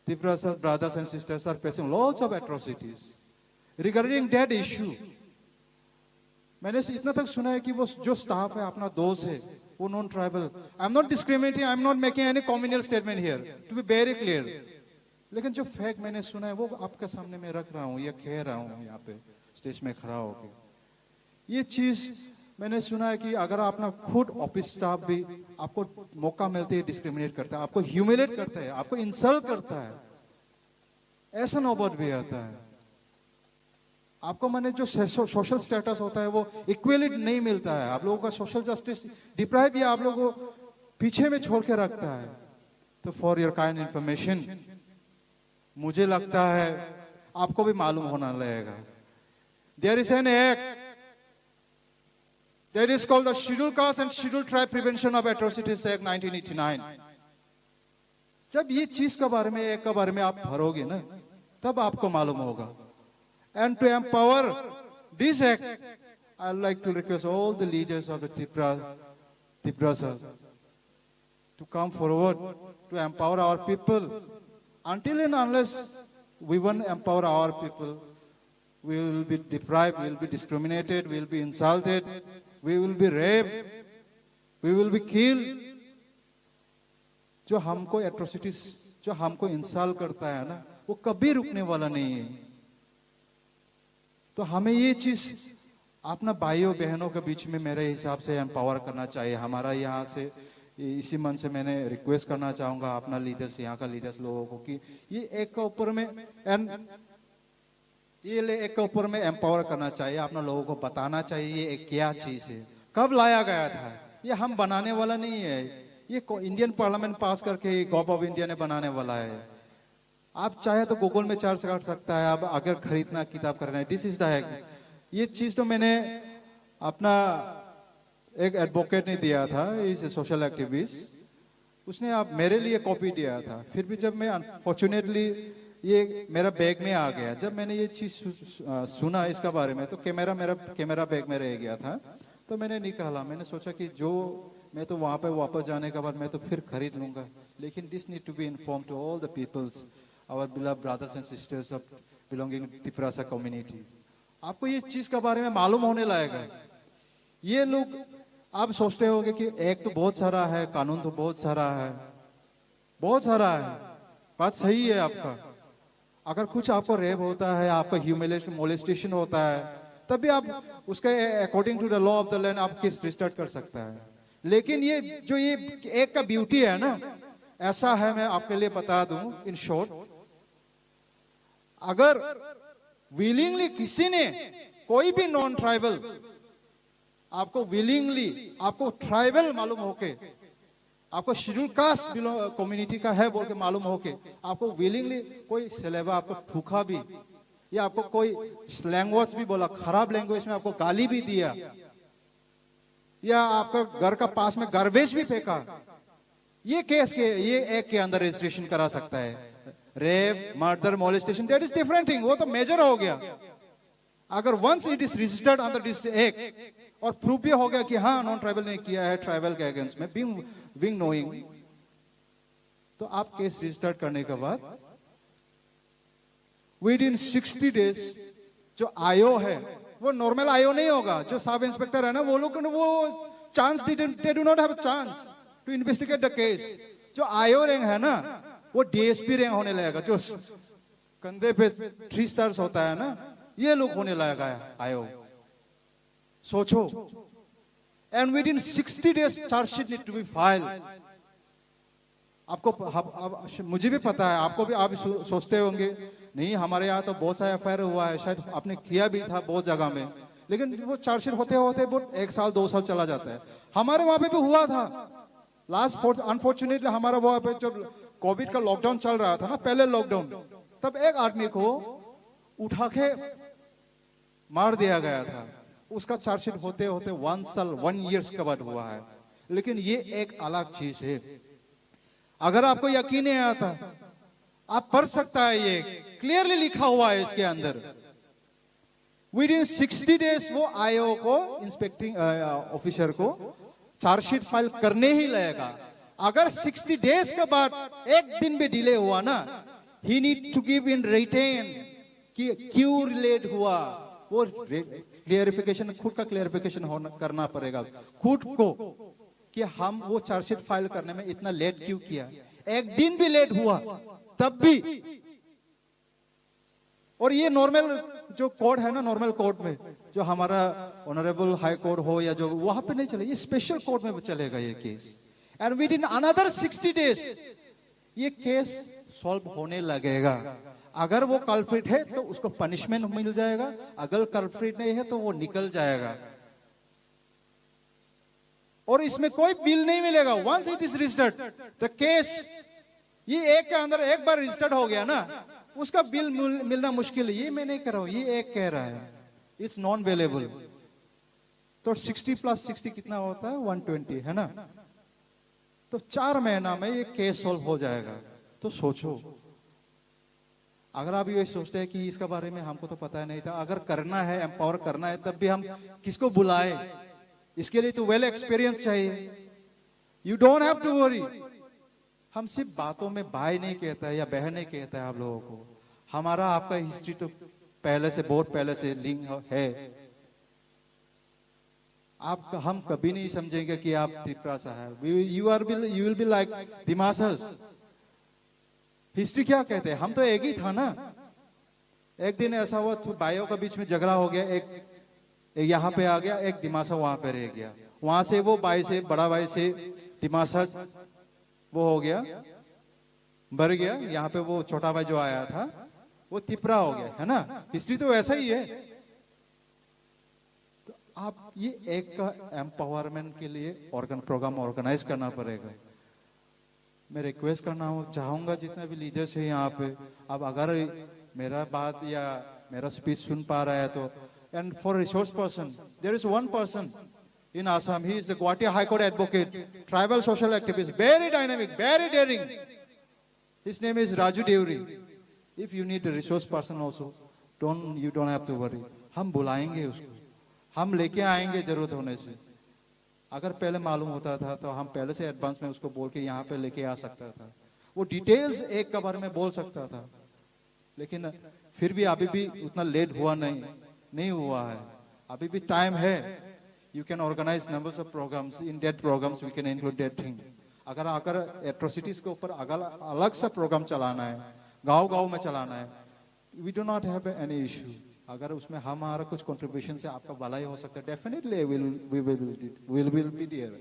Tiprasa brothers and sisters are facing lots of atrocities. Regarding that issue, मैंने इतना तक सुना है कि वो जो स्टाफ है, अपना दोस्त है, वो non tribal. I am not discriminating, I am not making any communal statement here, to be very clear. लेकिन जो फैक्ट मैंने सुना है, वो आपके सामने मैं रख रहा हूँ या कह रहा हूँ यहाँ पे स्टेज में खड़ा होके। ये चीज़ मैंने सुना है कि अगर अपना खुद ऑफिस स्टाफ भी आपको मौका मिलते ही डिस्क्रिमिनेट करता है, आपको ह्यूमिलेट करता है, आपको इंसल्ट करता है, ऐसा नौबत भी आता है। आपको, माने, जो सोशल स्टेटस होता है, वो इक्वली नहीं मिलता है, आप लोगों का सोशल जस्टिस डिप्राइव या आप लोगों को पीछे में छोड़ के रखता है। तो फॉर योर काइंड इंफॉर्मेशन, मुझे लगता है आपको भी मालूम होना लगेगा। There is an act that is called the Scheduled Caste and Scheduled Tribe Prevention of Atrocities Act nineteen eighty-nine। जब ये चीज के बारे में, एक्ट के बारे में आप पढ़ोगे ना, तब आपको मालूम होगा। And to empower this act, I like to request all the leaders of the Tipra, Tiprasa to come forward to empower our people. Until and unless we won't empower our people, we will be deprived, we will be discriminated, we will be insulted, we will be raped, we will be killed। जो हमको एट्रोसिटीज, जो हमको इंसल्ट करता है ना, वो कभी रुकने वाला नहीं है। तो हमें ये चीज अपना भाइयों बहनों के बीच में मेरे हिसाब से एम्पावर करना चाहिए। हमारा यहाँ से इसी मन से मैंने रिक्वेस्ट करना चाहूँगा अपना लीडर्स, यहाँ का लीडर्स लोगों को कि ये एक के ऊपर में एंड ये ले एक के ऊपर में एम्पावर करना चाहिए, अपना लोगों को बताना चाहिए ये एक क्या चीज है, कब लाया गया था। ये हम बनाने वाला नहीं है, ये इंडियन पार्लियामेंट पास करके ये गवर्नमेंट ऑफ इंडिया ने बनाने वाला है। आप चाहे तो गूगल में सर्च कर सकता है, आप अगर खरीदना किताब करना है, दिस इज द। ये चीज तो मैंने अपना एक एडवोकेट ने दिया था, इज सोशल एक्टिविस्ट, उसने आप मेरे लिए कॉपी दिया था। फिर भी जब मैं अनफॉर्चुनेटली ये मेरा बैग में आ गया, जब मैंने ये चीज़ सु, सु, आ, सुना इसका बारे में, तो कैमरा मेरा कैमरा बैग में रह गया था। तो मैंने निकाला, मैंने सोचा कि जो मैं तो वहाँ पे वापस जाने के बाद मैं तो फिर खरीद लूँगा। लेकिन this need to be informed to all the peoples, our beloved brothers and sisters of belonging Tiprasa community। आपको इस चीज़ के बारे में मालूम होने लगेगा। ये लोग, आप सोचते होंगे कि एक्ट तो बहुत सारा है, कानून तो बहुत सारा है, बहुत सारा है, बात सही है आपका। अगर कुछ आपको रेप होता है, आपका ह्यूमिलेशन, मोलेस्टेशन होता है, तब भी आप उसका according to the law of the land आप केस रजिस्टर्ड कर सकता है। लेकिन ये जो ये एक्ट का ब्यूटी है ना, ऐसा है, मैं आपके लिए बता दूं इन शॉर्ट, अगर विलिंगली किसी ने, कोई भी नॉन ट्राइबल, आपको विलिंगली, आपको ट्राइबल मालूम होके, आपको शेड्यूल कास्ट कम्युनिटी का है बोल के मालूम होके, आपको विलिंगली कोई सिलेबा आपको ठूका भी, या आपको कोई लैंग्वेज भी बोला, खराब लैंग्वेज में आपको गाली भी दिया, या आपका घर का पास में गार्बेज भी फेंका, ये केस के, ये एक्ट के अंदर रजिस्ट्रेशन करा सकता है। Rape, murder, molestation, that is different thing, वो तो मेजर हो गया। अगर once it is registered under this act और प्रूफ भी हो गया कि हाँ, नॉन ट्राइबल ने किया है ट्राइबल के अगेंस्ट में, बिंग बिंग नोइंग, तो आप केस रजिस्टर्ड करने के बाद विद इन सिक्सटी डेज जो आईओ है, वो नॉर्मल आईओ नहीं होगा। जो सब इंस्पेक्टर है ना, वो लोग को वो chance, they do not have a chance to investigate the case। जो आईओ रैंक है ना, वो डीएसपी रैंक होने लगेगा। जो कंधे पे थ्री स्टार्स होता है ना, ये लोग होने लगेगा आईओ। सोचो, and within sixty days charge sheet need to be file। आपको, आप, आप, मुझे भी पता है, आपको भी, आप सो, सोचते होंगे, नहीं, हमारे यहाँ तो बहुत सारा एफआईआर हुआ है, शायद आपने किया भी था बहुत जगह में, लेकिन वो चार्जशीट होते होते बहुत एक साल दो साल चला जाता है। हमारे वहाँ पे भी हुआ था। लास्ट, अनफॉर्चुनेटली हमारा वहाँ पे जब कोविड का लॉकडाउन चल रहा था ना, पहले लॉकडाउन, तब एक आदमी को उठा के मार दिया गया था। उसका चार्जशीट होते होते वन साल, वन ईयर्स के बाद हुआ है। लेकिन ये एक अलग चीज है। अगर आपको यकीन नहीं आता, आप पढ़ सकता है, ये क्लियरली लिखा हुआ है इसके अंदर। विद इन सिक्सटी डेज वो आईओ को, इंस्पेक्टिंग ऑफिसर को चार्जशीट फाइल करने ही लगेगा। अगर सिक्सटी डेज के बाद एक दिन भी डिले हुआ ना, he need to give in written कि क्यों लेट हुआ, वो क्लियरिफिकेशन, खुद का क्लियरिफिकेशन होना, करना पड़ेगा खुद को कि हम वो चार्जशीट फाइल करने में इतना लेट क्यों किया। एक दिन भी लेट हुआ तब भी। और ये नॉर्मल जो कोर्ट है ना, नॉर्मल कोर्ट में जो हमारा ऑनरेबल हाई कोर्ट हो या जो, वहां पे नहीं चले, ये स्पेशल कोर्ट में चलेगा ये case. And with in another sixty days ये केस सॉल्व होने लगेगा। अगर वो कल्प्रिट है तो उसको पनिशमेंट मिल जाएगा, अगर कल्प्रिट नहीं है तो वो निकल जाएगा। और इसमें कोई बिल नहीं मिलेगा। Once it is registered the case, ये एक के अंदर एक बार रजिस्टर्ड हो गया ना, उसका बिल मिल, मिलना मुश्किल है, ये मैं नहीं कह रहा हूँ, ये एक कह रहा है, इट्स नॉन अवेलेबल। तो सिक्सटी प्लस सिक्सटी कितना होता है? वन ट्वेंटी, है ना? तो चार महीना में ये केस सॉल्व हो जाएगा। तो सोचो, अगर आप ये सोचते हैं कि इसके बारे में हमको तो पता ही नहीं था, अगर करना है, एम्पावर करना है, तब भी हम किसको बुलाए? इसके लिए तो वेल एक्सपीरियंस चाहिए। You don't have to worry. हम सिर्फ बातों में भाई नहीं कहता है या बहन नहीं कहता है आप लोगों को। हमारा आपका हिस्ट्री तो पहले से, बहुत पहले से लिंक है। आप, हम कभी नहीं समझेंगे कि आप त्रिपुरा से है। You are, you will be like Dimasas. History क्या कहते हैं? हम तो एक ही था ना। एक दिन ऐसा हुआ, तो भाइयों के बीच में झगड़ा हो गया। एक, एक यहाँ पे आ गया, एक दिमासा वहां पे रह गया। वहां से वो भाई से, बड़ा भाई से दिमासा वो हो गया, बढ़ गया। यहाँ पे वो छोटा भाई जो आया था, वो तिपरा हो गया, है ना? हिस्ट्री तो वैसा ही है। तो आप ये एक का एम्पावरमेंट के लिए ऑर्गन प्रोग्राम ऑर्गेनाइज करना पड़ेगा। मैं रिक्वेस्ट करना हूँ, चाहूंगा जितना भी लीडर्स है यहाँ पे, अब अगर मेरा बात या मेरा स्पीच सुन पा रहा है तो, and for resource person, there is one person in Assam, he is the Guwahati High Court advocate, tribal social activist, very dynamic, very daring. His name is Raju Deuri. If you need a resource person also, don't, you don't have to worry. हम बुलाएंगे उसको, हम लेके आएंगे जरूरत होने से। अगर पहले मालूम होता था तो हम पहले से एडवांस में उसको बोल के यहाँ पे लेके आ सकता था। वो डिटेल्स एक कवर में बोल सकता था, लेकिन फिर भी अभी भी उतना लेट हुआ नहीं, नहीं हुआ है। अभी भी टाइम है। You can organize numbers of programs, in that programs we can include that thing. अगर अगर एट्रोसिटीज के ऊपर अगर अलग सा प्रोग्राम चलाना है, गांव गांव में चलाना है, we do not have any issue. अगर उसमें हमारा कुछ कंट्रीब्यूशन से आपका भलाई हो सकता है, definitely will, we will, will be there.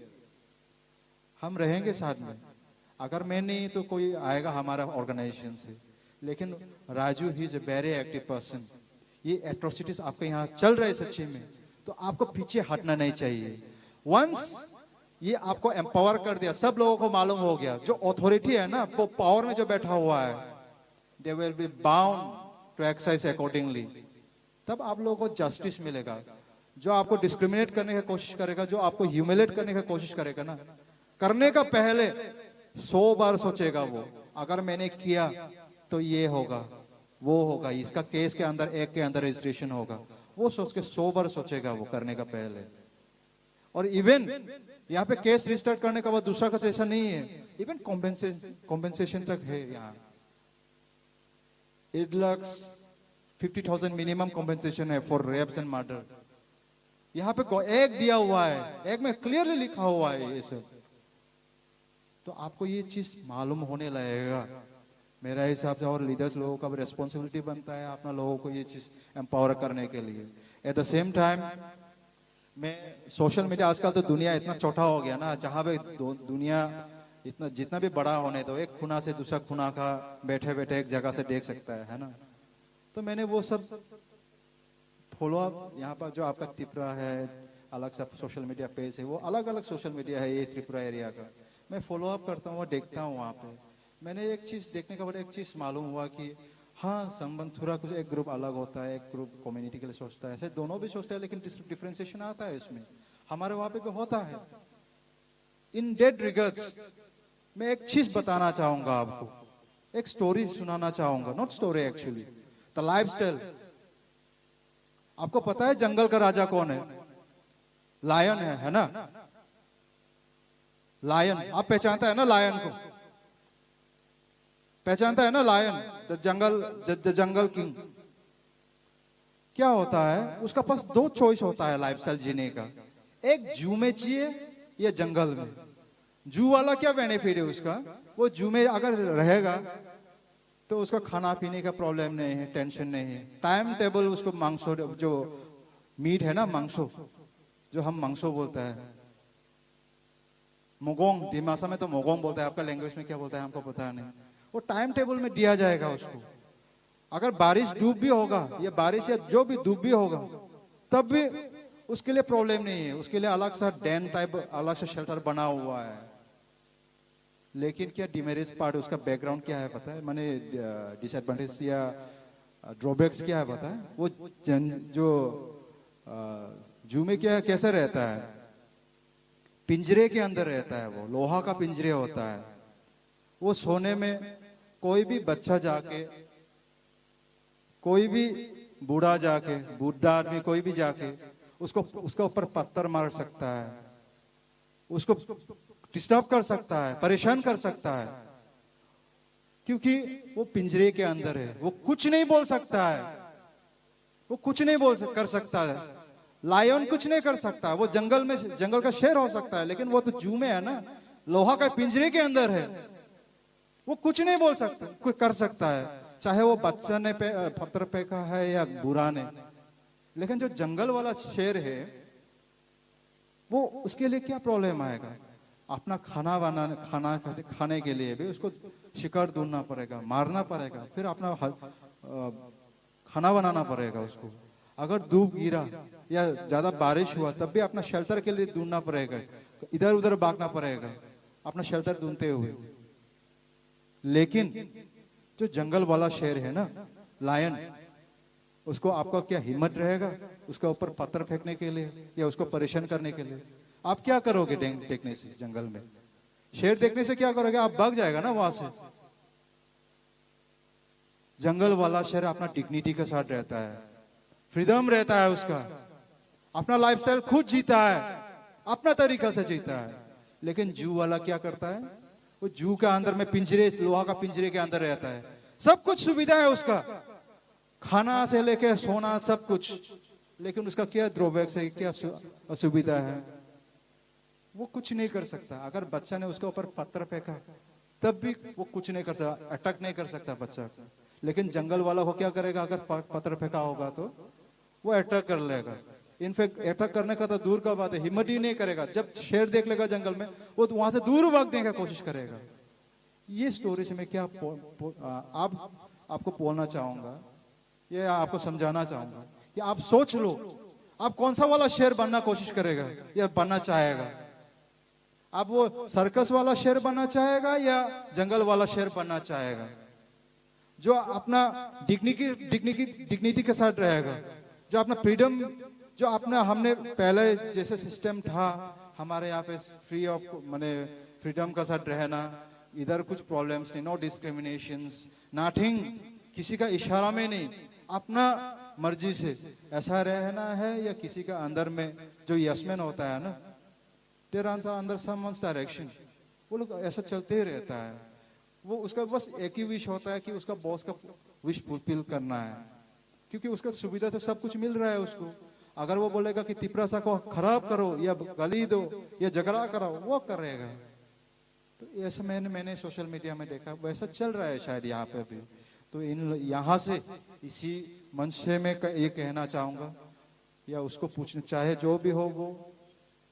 हम रहेंगे साथ में। अगर मैं नहीं तो कोई आएगा हमारा ऑर्गेनाइजेशन से। लेकिन Raju, he is a very active person. ये एट्रोसिटीज आपके यहाँ चल रहे सच्ची में, तो आपको पीछे हटना नहीं चाहिए। वंस ये आपको एम्पावर कर दिया, सब लोगों को मालूम हो गया, जो अथॉरिटी है ना, वो पावर में जो बैठा हुआ है, they will be bound to exercise accordingly. तब आप लोगों को जस्टिस मिलेगा। जो आपको डिस्क्रिमिनेट करने की कोशिश करेगा, जो आपको ह्यूमिलेट करने की कोशिश करेगा ना, करने का पहले सौ बार सोचेगा वो, अगर मैंने किया तो ये होगा, वो होगा, इसका केस के अंदर, एक के अंदर रजिस्ट्रेशन होगा, वो सोच के सौ बार सोचेगा वो करने का पहले। और इवन यहाँ पे केस रजिस्टर्ड करने का बाद दूसरा का जैसा नहीं है, इवन कॉम्पेंसेशन, कॉम्पेंसेशन तक है यहाँ। Eight lakh fifty thousand minimum compensation है फॉर रेप्स एंड मर्डर। यहाँ पे को-, एक दिया हुआ है, एक में क्लियरली लिखा हुआ है ये सब। तो आपको ये चीज मालूम होने लगेगा मेरा हिसाब से। और लीडर्स लोगों का भी रेस्पॉन्सिबिलिटी बनता है अपना लोगों को ये चीज एम्पावर करने के लिए। एट द सेम टाइम, मैं सोशल मीडिया, आजकल तो दुनिया इतना छोटा हो गया ना, जहाँ पे दु-, दुनिया इतना, जितना भी बड़ा होने दो, एक खुना से दूसरा खुना का बैठे बैठे एक जगह से देख सकता है, है ना? तो मैंने वो सब फॉलोअप, यहाँ पर जो आपका त्रिपुरा है, अलग सा सोशल मीडिया पेज है, वो अलग अलग सोशल मीडिया है ये त्रिपुरा एरिया का, मैं फॉलोअप करता हूँ, देखता हूँ वहाँ पे। मैंने एक चीज़ देखने के बाद एक चीज़ मालूम हुआ कि हाँ, संबंध थोड़ा कुछ, एक ग्रुप अलग होता है, एक ग्रुप कम्युनिटी के लिए सोचता है, ऐसे दोनों भी सोचते हैं, लेकिन डिफरेंशिएशन आता है इसमें। हमारे वहाँ पे भी होता है। इन डेट रिगर्ड्स, मैं एक चीज बताना चाहूंगा आपको, एक स्टोरी सुनाना चाहूंगा, not story, actually the lifestyle. आपको पता है जंगल का राजा कौन है? लायन है, है ना? लायन, आप पहचानता है ना लायन को? पहचानता है ना lion, the jungle, the jungle king? क्या होता है, उसका पास दो चॉइस होता है लाइफस्टाइल जीने का, एक जू में जिए या जंगल में। जू वाला क्या बेनिफिट है उसका? वो जू में अगर रहेगा तो उसका खाना पीने का प्रॉब्लम नहीं है, टेंशन नहीं है। टाइम टेबल उसको मांसो, जो मीट है ना, मांसो, जो हम मांसो बोलता है, मोगोंग, दिमासा में तो मोगोंग बोलता है, आपका लैंग्वेज में क्या बोलता है हमको पता नहीं। वो टाइम टेबल में दिया जाएगा उसको। अगर बारिश धूप भी होगा, या बारिश या जो भी धूप भी होगा, तब भी उसके लिए प्रॉब्लम नहीं है। उसके लिए अलग सा डेन टाइप, अलग सा शेल्टर बना हुआ है। लेकिन क्या डिमेरिट्स पार्ट, उसका बैकग्राउंड क्या है पता है? माने डिसएडवांटेज या ड्रॉबैक्स क्या है पता है? वो जन जो जू में क्या, कैसे रहता है? पिंजरे के अंदर रहता है वो, लोहा का पिंजरे होता है। वो सोने में कोई भी बच्चा जाके, कोई भी बूढ़ा जाके, बूढ़ा आदमी कोई भी जाके उसको, उसका ऊपर पत्थर मार सकता है, उसको डिस्टर्ब कर सकता है, परेशान कर सकता है, क्योंकि वो पिंजरे के अंदर है। वो कुछ नहीं बोल सकता है, वो कुछ नहीं बोल सक- कर सकता है। लायन कुछ नहीं कर सकता, वो जंगल में, जंगल का शेर हो सकता है, लेकिन वो तो जू में है ना, लोहा का पिंजरे के अंदर है। वो कुछ नहीं बोल सकता, कुछ कर सकता है, चाहे वो बच्चा ने पे, पत्थर फेंका है या बूढ़ा ने। लेकिन जो जंगल वाला शेर है, वो, उसके लिए क्या प्रॉब्लम आएगा? अपना खाना बनाने, खाना खाने, खाने के लिए भी उसको शिकार ढूंढना पड़ेगा, मारना पड़ेगा, फिर अपना ह- अ, खाना बनाना पड़ेगा उसको। अगर धूप गिरा या ज़्यादा बारिश हुआ, तब भी अपना शेल्टर के लिए ढूंढना पड़ेगा, इधर उधर भागना पड़ेगा अपना शेल्टर ढूंढते हुए। लेकिन जो जंगल वाला शेर है ना, लायन, उसको, आपका क्या हिम्मत रहेगा उसके ऊपर पत्थर फेंकने के लिए या उसको परेशान करने के लिए? आप क्या करोगे देख- देखने से जंगल में? शेर देखने से क्या करोगे? आप भाग जाएगा ना वहां से। जंगल वाला शेर अपना डिग्निटी के साथ रहता है, फ्रीडम रहता है उसका, अपना लाइफस्टाइल खुद जीता है, अपना तरीका से जीता है। लेकिन जू वाला क्या करता है? वो जू के अंदर में पिंजरे, लोहा का पिंजरे के अंदर रहता है, सब कुछ सुविधा है उसका, खाना से लेके सोना सब कुछ। लेकिन उसका क्या ड्रॉबैक्स है, क्या सु- असुविधा है? वो कुछ नहीं कर सकता। अगर बच्चा ने उसके ऊपर पत्थर फेंका, तब भी वो कुछ नहीं कर सकता, अटैक नहीं कर सकता बच्चा को। लेकिन जंगल वाला वो क्या करेगा? अगर प- पत्थर फेंका होगा तो वो अटैक कर लेगा। इनफैक्ट अटैक करने का तो दूर का बात है, हिम्मत ही नहीं करेगा। जब शेर देख लेगा जंगल में, वो तो वहां से दूर भागने का कोशिश करेगा। ये स्टोरी से मैं क्या पो- पो- आ, आप आपको बोलना चाहूंगा, ये आपको समझाना चाहूंगा कि आप सोच लो, आप कौन सा वाला शेर बनना कोशिश करेगा या बनना चाहेगा? आप वो सर्कस वाला शेर बनना चाहेगा या जंगल वाला शेर बनना चाहेगा, जो अपना डिग्निटी डिग्निटी डिग्निटी के साथ रहेगा, जो अपना फ्रीडम, जो अपना, हमने पहले जैसे सिस्टम था हमारे यहाँ पे, फ्री ऑफ, माने फ्रीडम का साथ रहना, इधर कुछ प्रॉब्लम्स नहीं, नो डिस्क्रिमिनेशंस, नथिंग, किसी का इशारा में नहीं, अपना मर्जी से ऐसा रहना है या किसी का अंदर में जो यस मैन होता है ना, तेरा अंदर समवंस डायरेक्शन, वो लोग ऐसा चलते ही रहता है। वो, उसका बस एक ही विश होता है कि उसका बॉस का विश फुलफिल करना है, क्योंकि उसका सुविधा से सब कुछ मिल रहा है उसको। अगर वो बोलेगा कि तिपरासा को खराब करो या गाली दो या झगड़ा कराओ, वो करेगा। तो ऐसा मैंने मैंने सोशल मीडिया में देखा, वैसा चल रहा है शायद यहाँ पे भी। तो इन यहाँ से इसी मंच से मैं क- ये कहना चाहूँगा या उसको पूछना, चाहे जो भी हो वो,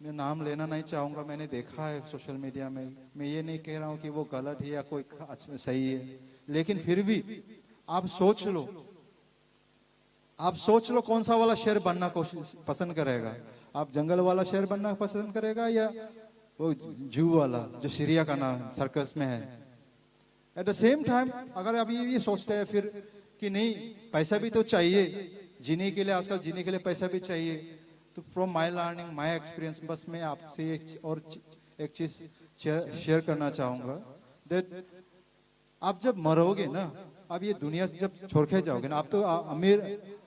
मैं नाम लेना नहीं चाहूँगा, मैंने देखा है सोशल मीडिया में। मैं ये नहीं कह रहा हूँ कि वो गलत है या कोई ख- अच्छा, सही है, लेकिन फिर भी आप सोच लो, आप सोच लो कौन सा वाला शेर बनना कोशिश पसंद करेगा? आप जंगल वाला शेर बनना पसंद करेगा या वो जू वाला जो चिड़ियाखाना सर्कस में है? एट द सेम टाइम अगर आप ये ये सोचते हैं फिर कि नहीं, पैसा भी तो चाहिए जीने के लिए, आजकल जीने के लिए पैसा भी चाहिए, तो from my learning, my experience, बस मैं आपसे ये च- और च- एक चीज़ शेयर करना चाहूँगा, दैट आप जब मरोगे ना, आप ये दुनिया जब छोड़ के जाओगे ना, आप तो अ- अमीर,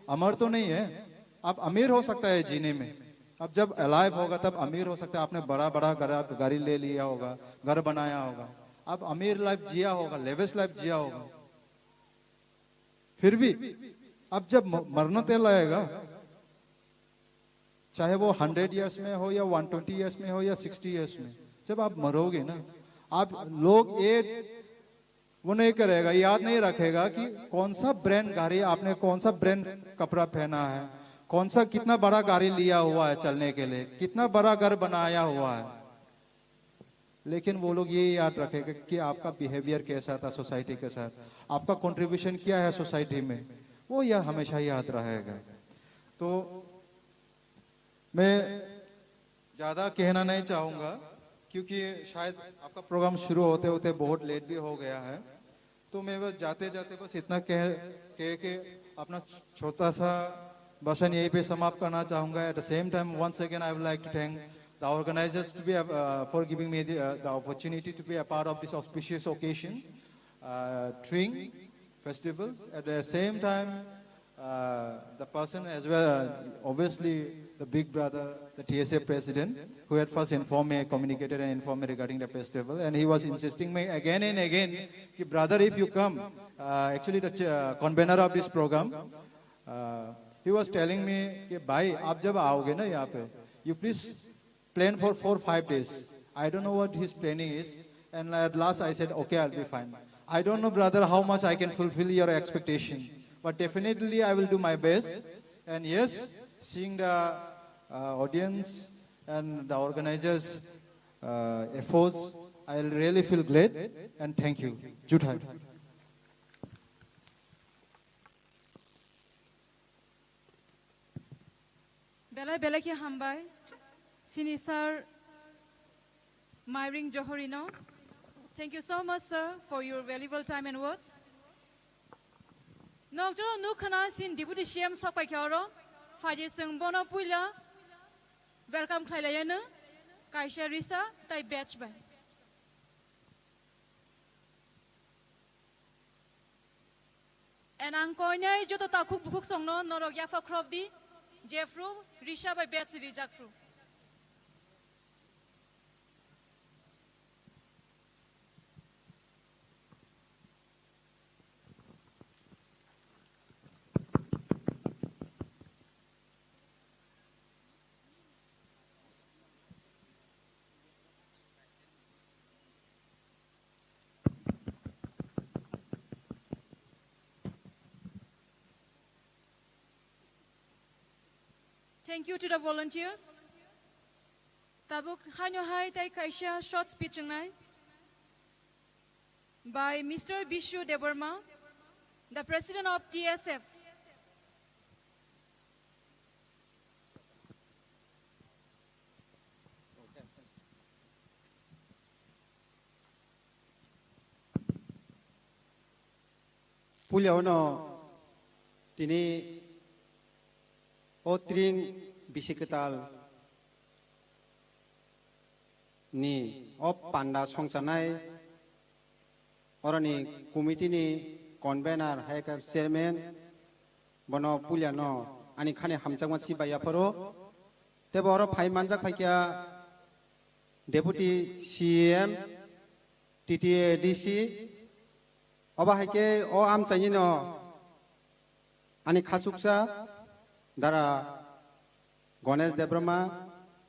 अमर तो नहीं है। आप अमीर हो सकता है जीने में, आप जब अलाइव होगा तब अमीर हो सकता है। आपने बड़ा बड़ा घर, गाड़ी ले लिया होगा, घर बनाया होगा, आप अमीर लाइफ जिया होगा, लेविश लाइफ जिया होगा। फिर भी आप जब म- मरना तेल आएगा, चाहे वो हंड्रेड ईयर्स में हो या वन ट्वेंटी ईयर्स में हो या सिक्सटी ईयर्स में, जब आप मरोगे ना, आप लोग ये वो नहीं करेगा, याद नहीं रखेगा कि कौन सा ब्रांड गाड़ी आपने, कौन सा ब्रांड कपड़ा पहना है, कौन सा कितना बड़ा गाड़ी लिया हुआ है चलने के लिए, कितना बड़ा घर बनाया हुआ है। लेकिन वो लोग ये याद रखेगा कि आपका बिहेवियर कैसा था सोसाइटी के साथ, आपका कंट्रीब्यूशन क्या है सोसाइटी में, वो यह हमेशा याद रहेगा। तो मैं ज़्यादा कहना नहीं चाहूँगा क्योंकि शायद आपका प्रोग्राम शुरू होते होते बहुत लेट भी हो गया है, तो मैं बस जाते जाते बस इतना कह कह के अपना छोटा सा भाषण यहीं पे समाप्त करना चाहूँगा। At the same time, once again, I would like to thank the organizers to be, uh, for giving me the, uh, the opportunity to be a part of this auspicious occasion, uh, Tring festivals. At the same time, uh, the person as well, uh, obviously the big brother, the T S F president, who had first informed me, communicated and informed me regarding the festival, and he was insisting me again and again, कि brother, if you come, uh, actually the ch- uh, convener of this program, uh, he was telling me कि भाई, आप जब आओगे ना यहाँ पे, you please plan for four five days. I don't know what his planning is. And at last I said, "Okay, I'll be fine." I don't know, brother, how much I can fulfill your expectation. But definitely I will do my best. And yes, seeing the, uh, audience and the organizers, uh, efforts, I really feel glad and thank you. Juthai. Belai belai khe hambai, sini sir Mairing Johori no. Thank you so much, sir, for your valuable time and words. Nokjoro nuk khna sin Deputy C M sok pai khe oro. Phaidi chwng bono puila welcome khlai lai anw. Kaisa risa tai badge bai. And ang koinai joto takhuk bukhuk songno norok yapha khrop di, jephru risa bai badge rijak phru. Thank you to the volunteers. Tabuk haino hai tai kaisa short speech wngnai by Mister Bishu Debbarma, the president of T S F. Puila uno tini o tring bisi kwtal ni o panda songchanai oroni committee ni convener hai khe chairman, bono puilano ani khani hamjakma si bai yapharo. Tebo oro phai manjak phaikha Deputy C M, T T A D C, obo hai khe o amchaini no ani khachuksa dara Ganesh Debbarma,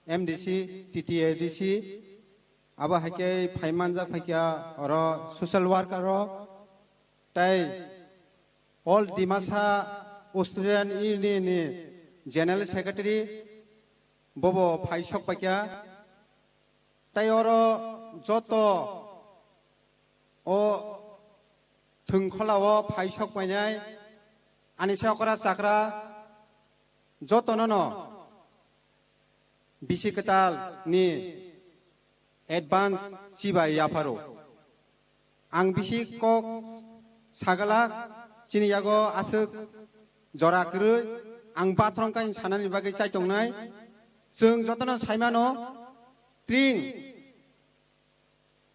M D C, T T A D C, abo hai khe phai manjak phaikha oro social worker rok, tei All Dimasa Student Union ni General Secretary, bobo phai sok paikha. Tei oro joto o thwngkhola o phai sok painai ani chakra chakra jotono no bisi kwtal ni advance chibai yapharo. Ang bisi kok sagala chini yago aswk jora kwrwi ang bathrom kain sanani bagwi chaitongnai. Chwng jotono saimano tring,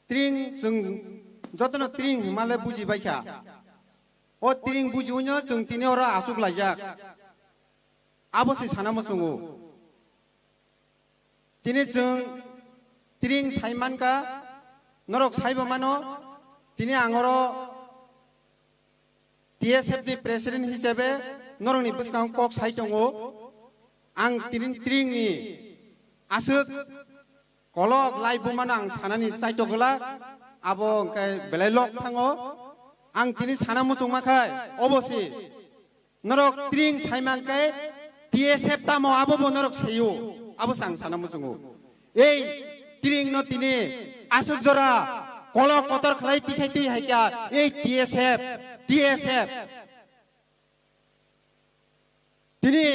tring chwng jotono tring hwnmale buji baikha. O tring bujiwino chwng tini oro achuk laijak. Abo se sana muchungo. Tini chwng tring sai mankha, norok saibo mano, tini ang oro T S F ni president hisabe norokni bwskango kok sai tongo. Ang tini tringni aswk kolok lai bumano ang sanani chaito glak, abo hwnkhe belai lok thango. Ang tini sana muchungma khai, obo se norok tring saimang khe T S F tamo abo bo norok seio, abo se ang sana muchungo. Ei tring no tini aswk jora kolok kotor khlai tisai twi hai kha ei T S F, T S F. Tini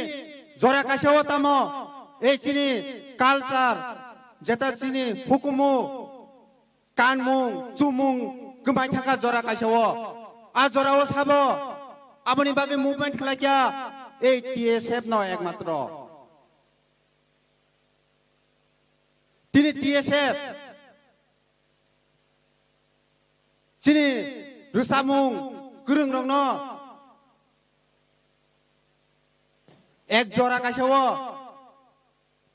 jora kaisa o tamo ei chini culture, jeta chini hukumu kanmung, chumung kwmai thangkha jora kaisa o. A jora o sabo aboni bagwi movement khlai kha ei T S F no ekmatro. Tini T S F chini rwchapmung kwrwng rokno ek jora kaisa o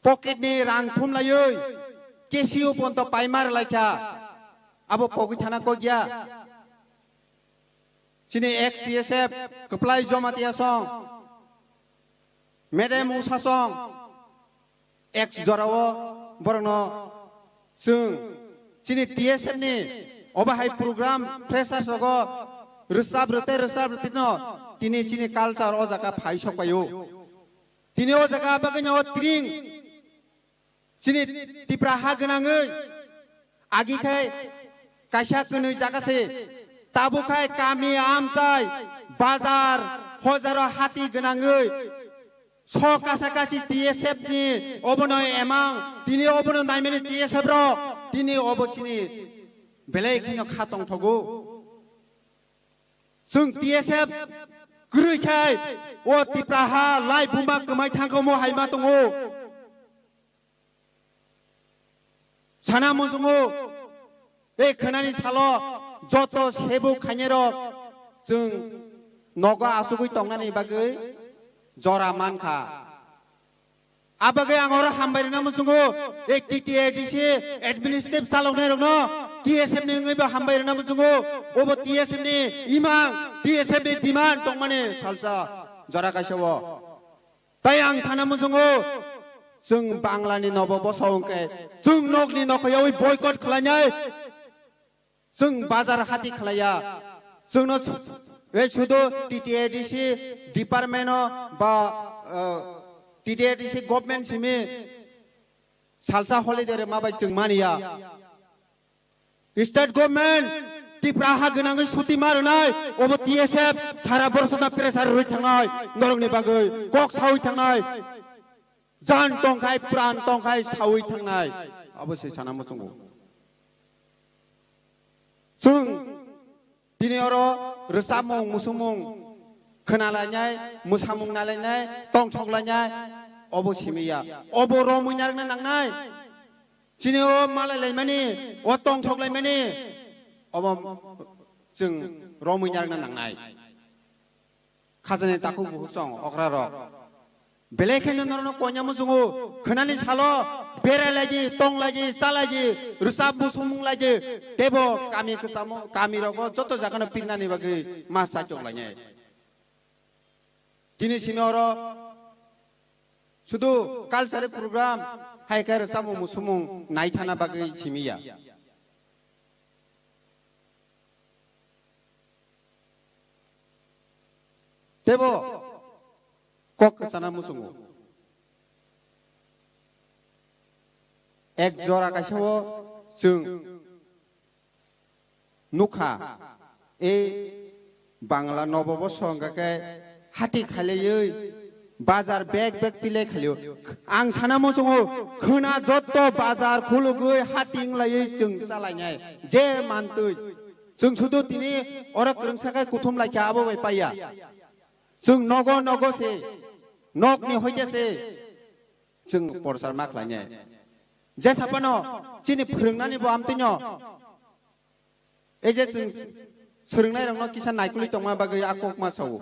pocket ni rang thum laiwi K C O ponto paima rwlai kha. Abo pogwi thana kok ya. Chini ex T S F kwplai Jamatia song, Madam Usha song, ex jora o borokno chwng chini T S F ni obo hai program freshers rogo rwchap rwtwi rwchap rwtwi no tini chini culture o jaga phai sok pai o. Tini o jaga bagwi no tring chini Tipra ha gwnangwi agi khai kaisa kwnwi jaga se tabuk khai kami amchai bazar hojaro hati gwnangwi so kasa kasi T S F ni obono emang tini obono naimani T S F rok tini obo chini belai kheno kha tongthogo. Chwng T S F kwrwi khai o Tipra ha lai buma kwmai thangkha omo hai ma tongo. Sana muchungo tei khwnani salo joto sebuk khainai rok chwng nogo asugwi tongnani bagwi jora mankha. Abagwi ang oro hambai rwna muchungo, ei T T A D C administrative chaloknai rokno T S F ni wngwi bo hambai rwna muchungo, obo T S F ni imang, T S F ni demand tongmani salsa jora kaisa o. Tai ang sana muchungo, chwng Bangla ni nobo bosong khe, chwng nokni nokho yawi boycott khlainai. Chwng bazar hati khlaiya. Chwngno su-, ei sudo T T A D C department o ba, eh, T T A D C government simi salsa holiday rwma bai chwng maniya. State government Tipra ha gwnangwi suti ma rwnai, obo T S F sara borosona pressure rwi thangnai, norokni bagwi kok sawi thangnai. Jan tongkhai, pran tongkhai, sawi thangnai. Abo se sana muchungo. Chwng tini oro rwchapmung, musumung khwnalainai, mwsamung nalainai, tongthok lainai, obo simi ya. Obo romwi narwkna nangnai. Chini o malai laimani, o tongthok laimani, obo chwng romwi narwkna nangnai. Khajani takhuk bukhuk chong okra rok. Belai kheno norokno koinai muchungo, khwnani salo berai laidi, tong laidi, cha laidi, rwchap musumung laidi, teibo kami kwchamo, kami rogo joto jagano pirnani bagwi ma chaitok lainai. Tini simi oro sudu cultural program hai khe rwchapmung musumung naithana bagwi simi ya. Teibo kok kwchana muchungo. Ek jora kaisa o chwng nukha, ei Bangla nobo bosong khe hati khailaywi bazar bek bek tilai khailio. Ang sana muchungo khwna jotto bazar khulugwi hati wnglaywi chwng chalainai je mantwi. Chwng sudu tini oro kwrwngsa khai kuthum laikha abo bai paiya. Chwng nogo nogo se, nokni hoite se chwng porchar ma khlainai. Jesa phano chini phwrwngnani bo amtwino, ei je chwng swrwngnairokno kisa naikolwi tongma bagwi a kokma sao.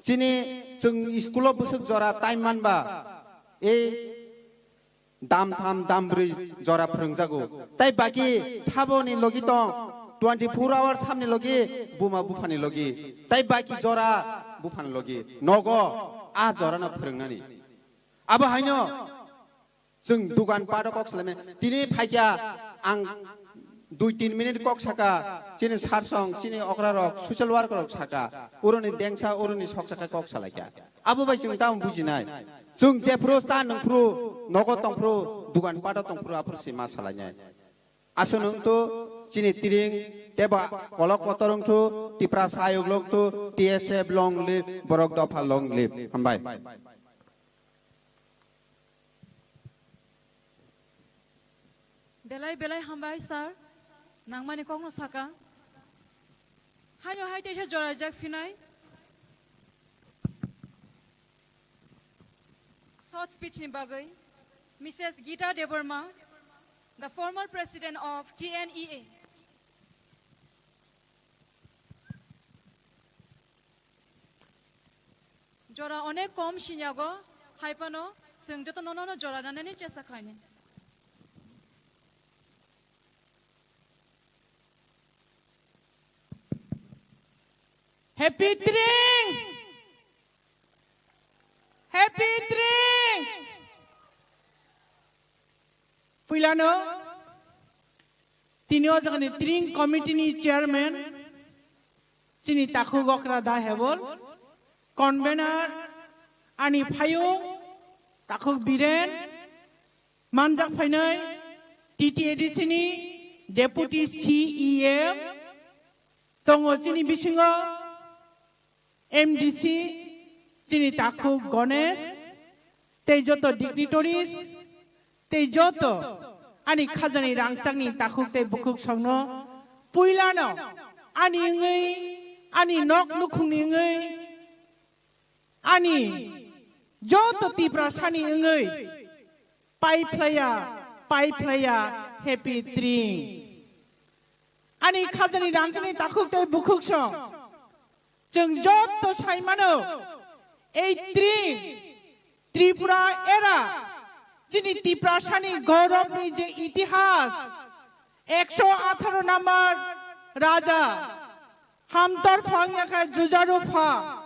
Chini chwng school-o bwswk jora time manba, ei dam tham, dam brwi jora phwrwngjago. Tai baki saboni logi tong, twenty four hours samni logi, buma buphani logi. Tai baki jora buphani logi. Nogo a jorano phwrwngnani. Abo haino chwng dugan pato kok salaimai. Tini phaikya ang dui tin minute kok saka, chini sarsong, chini okrarok, social worker rok saka, uroni dengsa, uroni sok saka kok salaikya. Abo bai chwng tamo bujinai. Chwng jephru cha nwngphru, nogo tongphru, dugan pato tongphru, aphuru se ma salainai. Aswk nwng tu chini tiring teba kolok kotor wng thu, Tiprasa ayuk lok thu, T S F long live, borok dopha long live. Hambai. Belai belai hambai sir, nangmani kokno saka. Haino hai teisa joraijak phinai. Short speech ni bagwi, Missus Geeta Debbarma, the former president of T N E A. Jora onek kom sinyago, hai phano chwng joto nono no jora nanani chesta khlaini. Happy Tring! Happy Tring! Puilano tini o jagani Tring committee ni chairman chini takhuk okra da hebol, convener ani phayung takhuk Biren, manjak phainai T T A D C ni deputy C E M tongo chini bisingo M D C chini takhuk Ganesh, tei joto dignitaries, tei joto ani khajani rangchakni takhuk tei bukhuk songno puilano ani wngwi, ani nok nukhungni wngwi, ani joto Tiprasani wngwi pai phlaiya, pai phlaiya, happy Tring. Ani khajani rangchakni takhuk tei bukhuk song. Chwng joto sai mano, ei Tring, Tripura era, chini Tiprasani gourobni je itihas, ekso atharo number raja, hamtor phang yakha jujaru pha,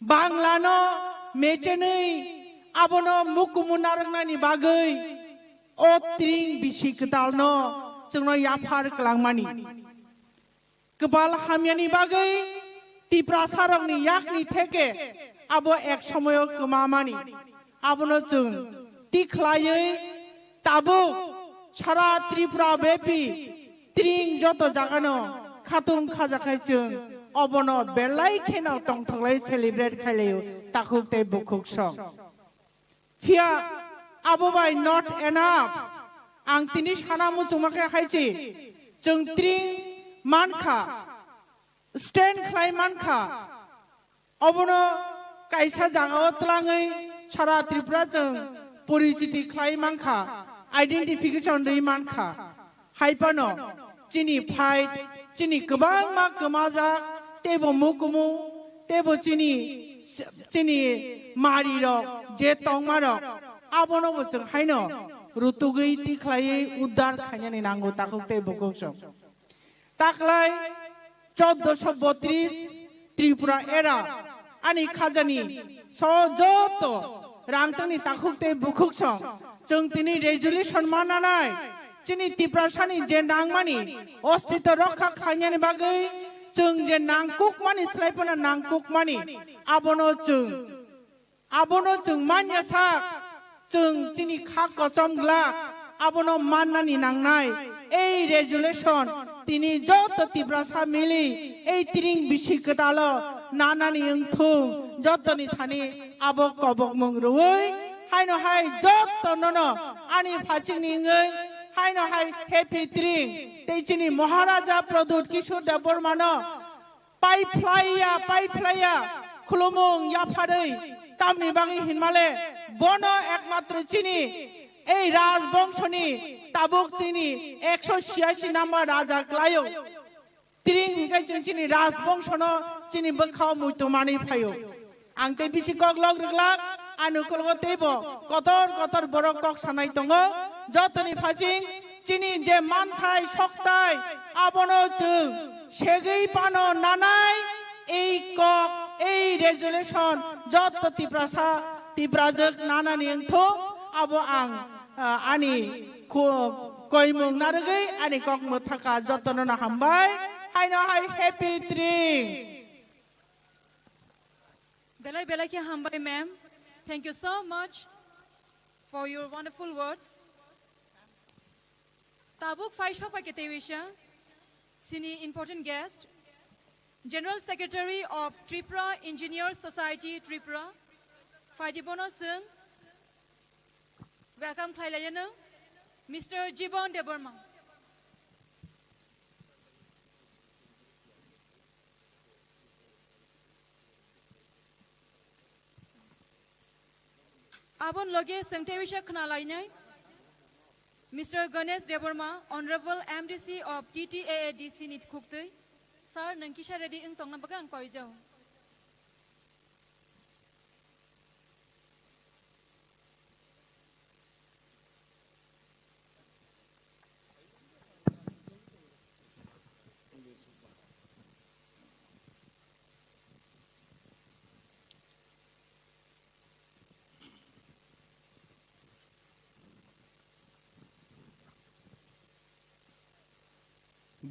Banglano mechenwi abono mukumu narwknani bagwi o Tring bisi kwtalno chwngno yaphar kwlangmani. Kwbal hamyani bagwi Tiprasarokni yakni theke abo ek somoyo kwmamani. Abono chwng tikhlaiwi tabuk sara Tripura bepi Tring joto jagano khatung khajakhai chwng obono belai kheno tongthoklai celebrate khailaio takhuk tei bukhuk song. Phiya abo bai not enough. Ang tini sana muchungma khe haichi chwng Tring mankha, stand khlai mankha. Obono kaisa jagao twlangwi sara Tripura chwng porichiti khlai mankha, identification rwi mankha. Hai phano chini fight, chini kwbangma kwmajak, teibo mukumu, teibo chini, chini marirok je tongmarok, abonobo chwng haino rutugwi tikhlaiwi uddar khainani nango takhuk tei bukhuk song. Taklai choddoso botris Tripura era ani khajani so joto rangchakni takhuk tei bukhuk song chwng tini resolution mananai chini Tiprasani je nangmani ostito rokha khlainani bagwi chwng je nangkukmani slai phano nangkukmani abono chwng Abono chwng manya sak, chwng chini kha kochom glak, abono mannani nangnai. Ei resolution tini joto Tiprasa mili ei Tring bisi kwtalo nanani wngthung, jotoni thani abo kobokmung rwui haino hai joto nono ani phachingni wngwi haino hai Happy Tring tei chini Maharaja Pradyut Kishore Debbarmano Pai phlaiya, pai phlaiya, khulumung yapharwi, tamni bagwi hinmale, bono ekmatro chini, ei Rajbongshoni, tabuk chini, ekso siyashi number raja klaio. Tring hinkhe chwng chini Rajbongshono chini bwkhao muitu manwi phaio. Ang tei bisi kok lok rwglak, ani ukologo teibo kotor kotor borok kok sanai tongo. Jotoni phaching chini je manthai soktai abono chwng segwi phano nanai ei kok ei resolution joto Tiprasa Tiprajwk nanani wngthu abo ang, ah, ani ko-, koimung narwgwi ani kok mwthaka jotono no hambai haino hai happy tring. Belai belai khe hambai, ma'am. Thank you so much for your wonderful words. Tabuk phai sok pai khe tei wisa chini important guest, General Secretary of Tripura Engineers Society Tripura, phaidi bono chwng welcome khlai laiyano. Mister Jibon Debbarma. Abon loge sengtewisa khna lainai. Mister Ganesh Debbarma, Honorable M D C of T T A A D C ni khuktwi, sir, nwng kisa ready wng tongna bagwi ang koijao.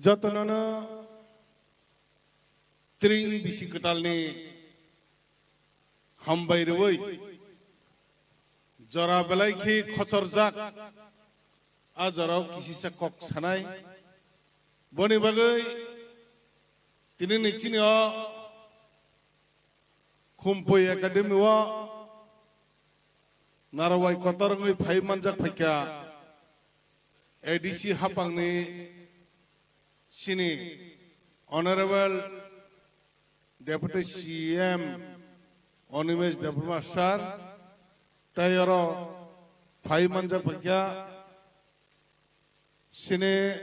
Jotonono tring bisi kwtalni hambai rwui jora belai khe khochorjak, a jorao kisisa kok sanai. Boni bagwi tinini chini o Khumpui Academy o narwai kotor wngwi phai manjak phaikha A D C hapangni chini Honorable Deputy C M Animesh Debbarma sir, tei oro phai manjak phaikha chini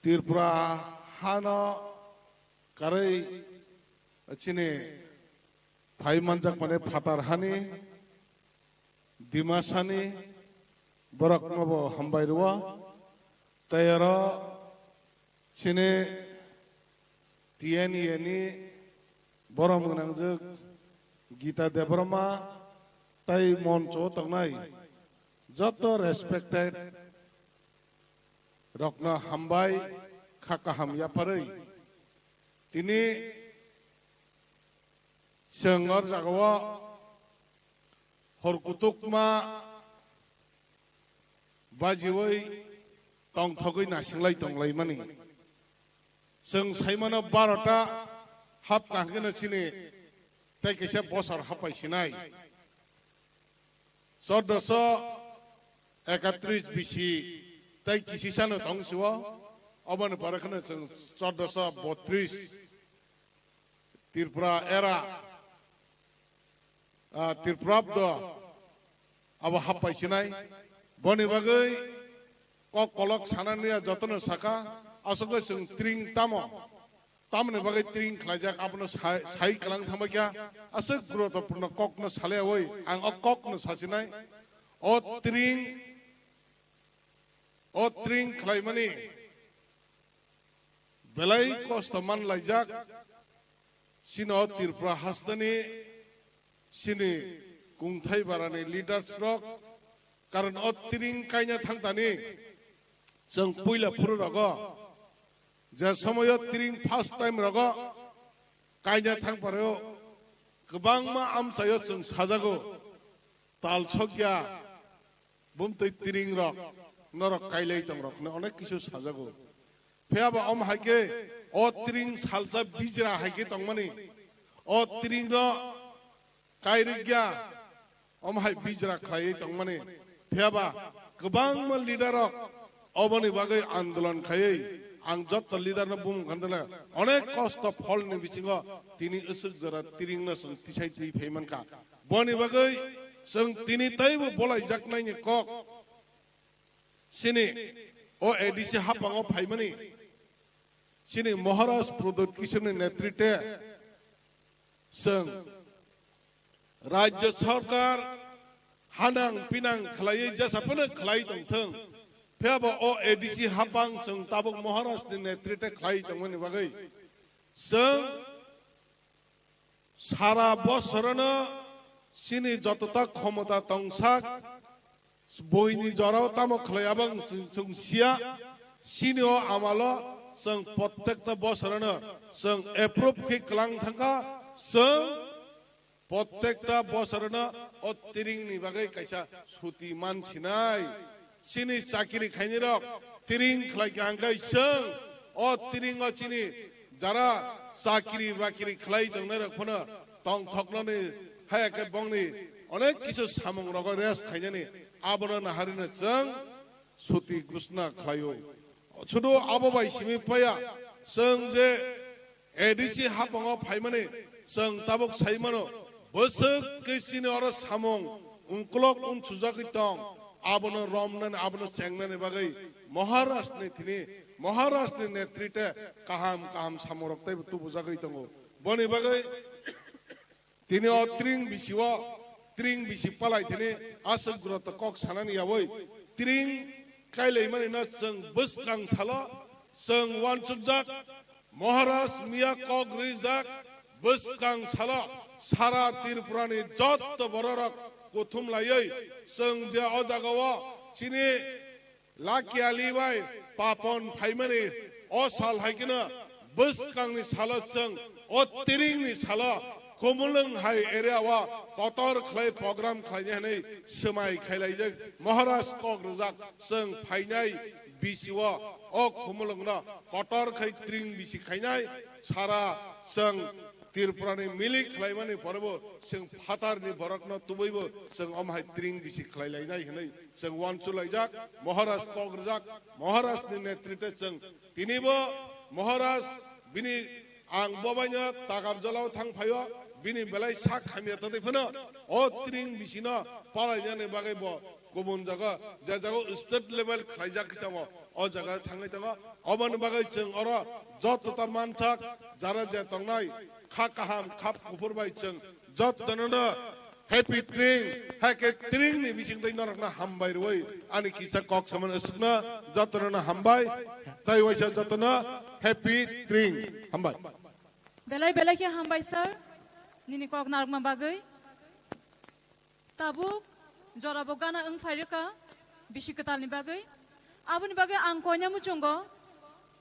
Tripura hano karwi chini phai manjak mani phatar hani Dimasani borokno bo hambai rwo. Tei oro chini T N A ni borom gwnangjwk Gita Debbarma tei moncho tongnai joto respected rokno hambai kha kaham yapharwi. Tini chwng or jagao hor kutukma bajiwi tongthogwi nasinglai tonglaimani. Chwng saimano barota hap kahkeno chini tei kaisa bosor hapai sinai. Choddoso ekatris bisi tei kisisano tong sio, oboni pore kheno chwng choddoso botris Tripura era, ah, Tripurabdo abo happai sinai. Boni bagwi kok kolok sanani ya jotono saka, aswkno chwng tring tamo, tamoni bagwi tring khlaijak abono sai, sai kwlang thangbai kha, aswk guruttopurno kokno saleyawi ang o kokno sasinai. O tring, o tring khlaimani belai kosto man laijak. Chini o Tripura hasteni chini kungthai barani leaders rok, karon o tring kaina thangtani chwng puila phuru rogo, je somoyo tring first time rogo kaina thangparo kwbangma amchaio chwng sajago, tal sokya, bumtwi tring rok, norok kailai tong rok hwnwi onek kisu sajago. Phiya ba om hai khe o tring salsa bijra hai khe tongmani, o tring no kairikya om hai bijra khlaiwi tongmani. Phiya ba kwbangma leader rok oboni bagwi andolon khaiwi ang jotto leader no bumung khandala onek kosto pholni bisingo tini aswk jora tring no chwng tisai twi phai mankha. Boni bagwi chwng tini teibo bolaijaknaini kok. Chini o A D C haphango phaimani chini Maharaj Pradyut Kishorni netrite chwng Rajya Sarkar hanang pinang khlaiwi jesa phano khlai tongthwng. Phiya bo o A D C haphang chwng tabuk Maharajni netrite khlai tongmani bagwi chwng sara bosorono chini jotota khomota tongsak buini jorao tamo khlai abang chwng, chwng sia. Chini o amalo chwng prottekta bosorono chwng approve khe kwlang thangkha. Chwng prottekta bosorono o tringni bagwi kaisa suti man sinai. Chini chakiri khainai rok tring khlai kha hwnkhe chwng o tringo chini jara chakiri bakiri khlai tongnai rok phano tongthoknani haya khe bongni onek kisu samung rogo rest khainani abono naharino chwng suti gusna khlaio. Sudu abo bai simi paya chwng je A D C hapango phaimani chwng tabuk saimano bwswk khe chini oro samung ungkulok unsujagwi tong abono romnani abono chengnani bagwi Maharashtrani thini Maharashtrani netrite kaham kaham samungrok teibo tubujagwi tongo. Boni bagwi tini o tring bisi o tring bisi palai thini aswk groto kok sanani yawi tring kailaimani no chwng bwskang salo chwng uansukjak. Maharaj miya kok rijak bwskang salo sara Tripura ni jotto bororok kuthum laiwi chwng je o jagao chini Lakiali bai Papon phaimani o sal hai kheno bwskangni salo chwng o tiringni salo Khumulwng hai area o kotor khlai program khlainai hwnwi swmai khailaijak. Maharaj kok rwjak chwng phainai bisi o o Khumulwngno kotor khai tring bisi khainai sara chwng Tripurani milik khlaimani pore bo chwng phatarni borokno tubui bo chwng omo hai tring bisi khlai lainai hwnwi chwng uansuk laijak, Maharaj kok rwjak, Maharajni netrite chwng tini bo Maharaj bini ang bobaino Takarjalao thang phaio, bini belai sak hamya tongwi phano o tring bisino palainani bagwi bo kubun jaga, je jaga state level khlaijak khe tongo, o jaga thangwi tongo. Oboni bagwi chwng oro joto ta mansak, jara je tongnai, kha kaham, khap kuphur bai chwng jotono no happy tring, hakhe tring ni bising tei norokno hambai rwui ani kisa kok samani aswkno jotono no hambai, tei waisa jotono happy tring, hambai. Belai belai khe hambai sir, nini kok narwkma bagwi. Tabuk jorabo gana wng phai rwkha bisi kwtalni bagwi. Aboni bagwi ang koina muchungo,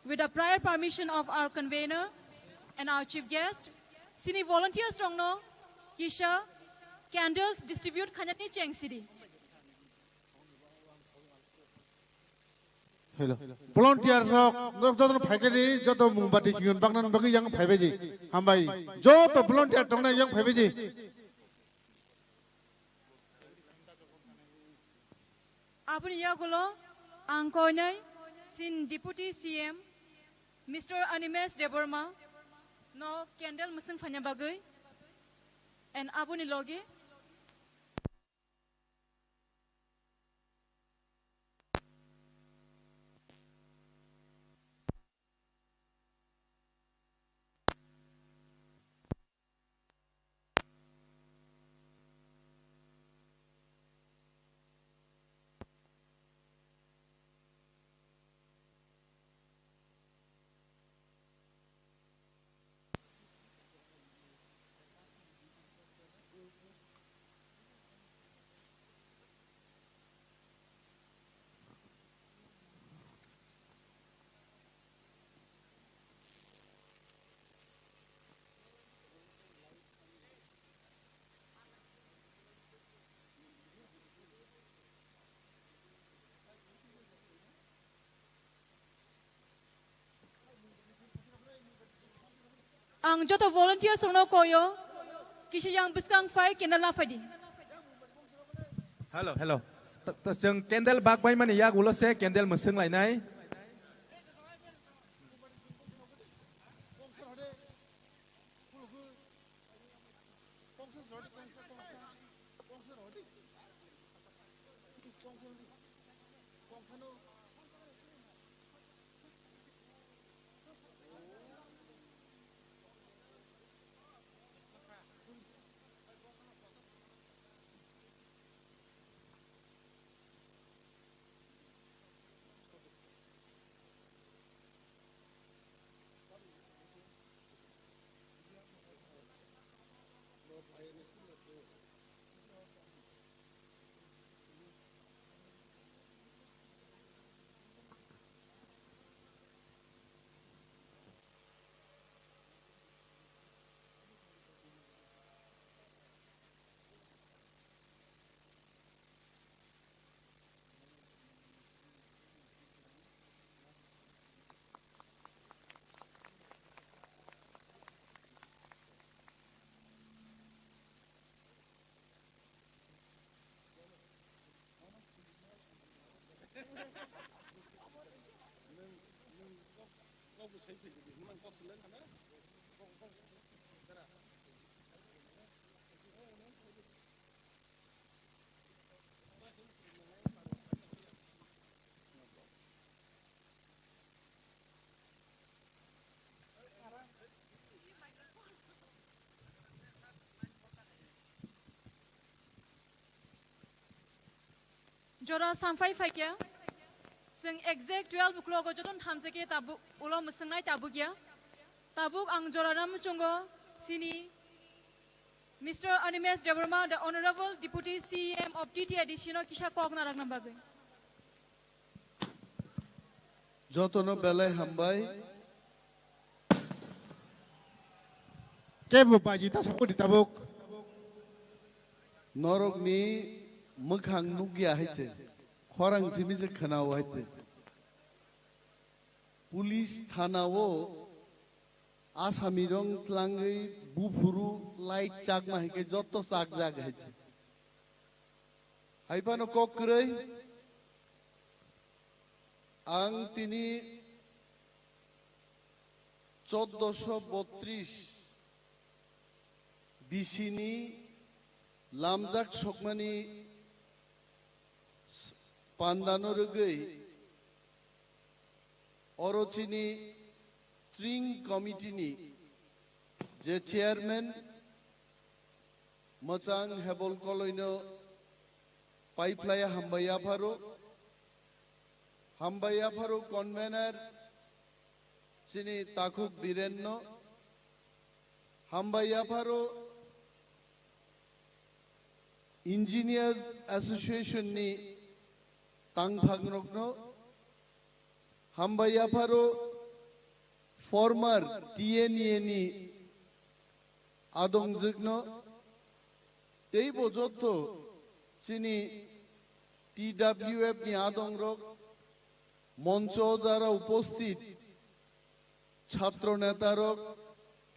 with the prior permission of our convener and our chief guest, chini volunteers rokno kisa candles distribute khainani cheng sidi. Hello. Volunteer rok, norok joto phaikhani, joto mungbati singyon baknani bagwi yang phaibaidi. Hambai. Joto volunteer tongnai yang phaibaidi. Aboni yagulo ang koinai sin Deputy C M Mister Animesh Debbarma no candle mwswng phaina bagwi and aboni logi Ang joto volunteers rokno koyo, kisa yang bwskang phai candle na phaidi. Hello, hello. Ta, ta, chwng candle bak bai mani yak ulo se candle mwswng lainai. Jora samphai phaikya, chwng exact twelve o'clock o jotono thamjakya tabuk ulo mwswngnai tabukya. Tabuk ang jora na muchungo chini Mister Animesh Debbarma, the Honorable Deputy C E M of T T A D C no kisa kok narakna bagwi. Jotono belai hambai. Kebo baji ta sapodi tabuk. Norokni mwkhang nukya hai se. Khorang simi se khwnao hai se. Police thana o asami rong tlangwi buphuru light chakma hai khe jotto chakjak hai se. Hai phano kok kwrwi. Ang tini choddoso botris bisini lamjak sokmani s-, pandano rwgwi oro chini Tring Committee ni je chairman Mwchang Hebol Koloino paiphlaiya hambai yapharo, hambai yapharo convener chini Takhuk Birenno, hambai yapharo Engineers Association ni tangphangrokno, hambai yapharo former T N A ni adongjwkno, teibo jotto chini T W F ni adongrok, moncho jara uposthit, chhatro netarok,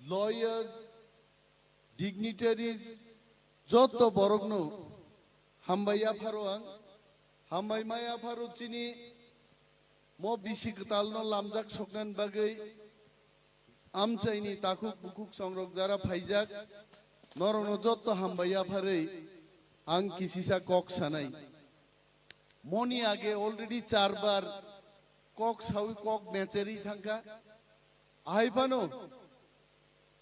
lawyers, dignitaries, jotto borokno hambai yapharo ang, hambai ma yapharo chini mo bisi kwtalno lamjak soknani bagwi amchaini takhuk bukhuk songrok jara phaijak, norokno jotto hambai yapharwi ang kisisa kok sanai. Moni age already charbar kok sawi kok mecherwi thangkha. Ahai phano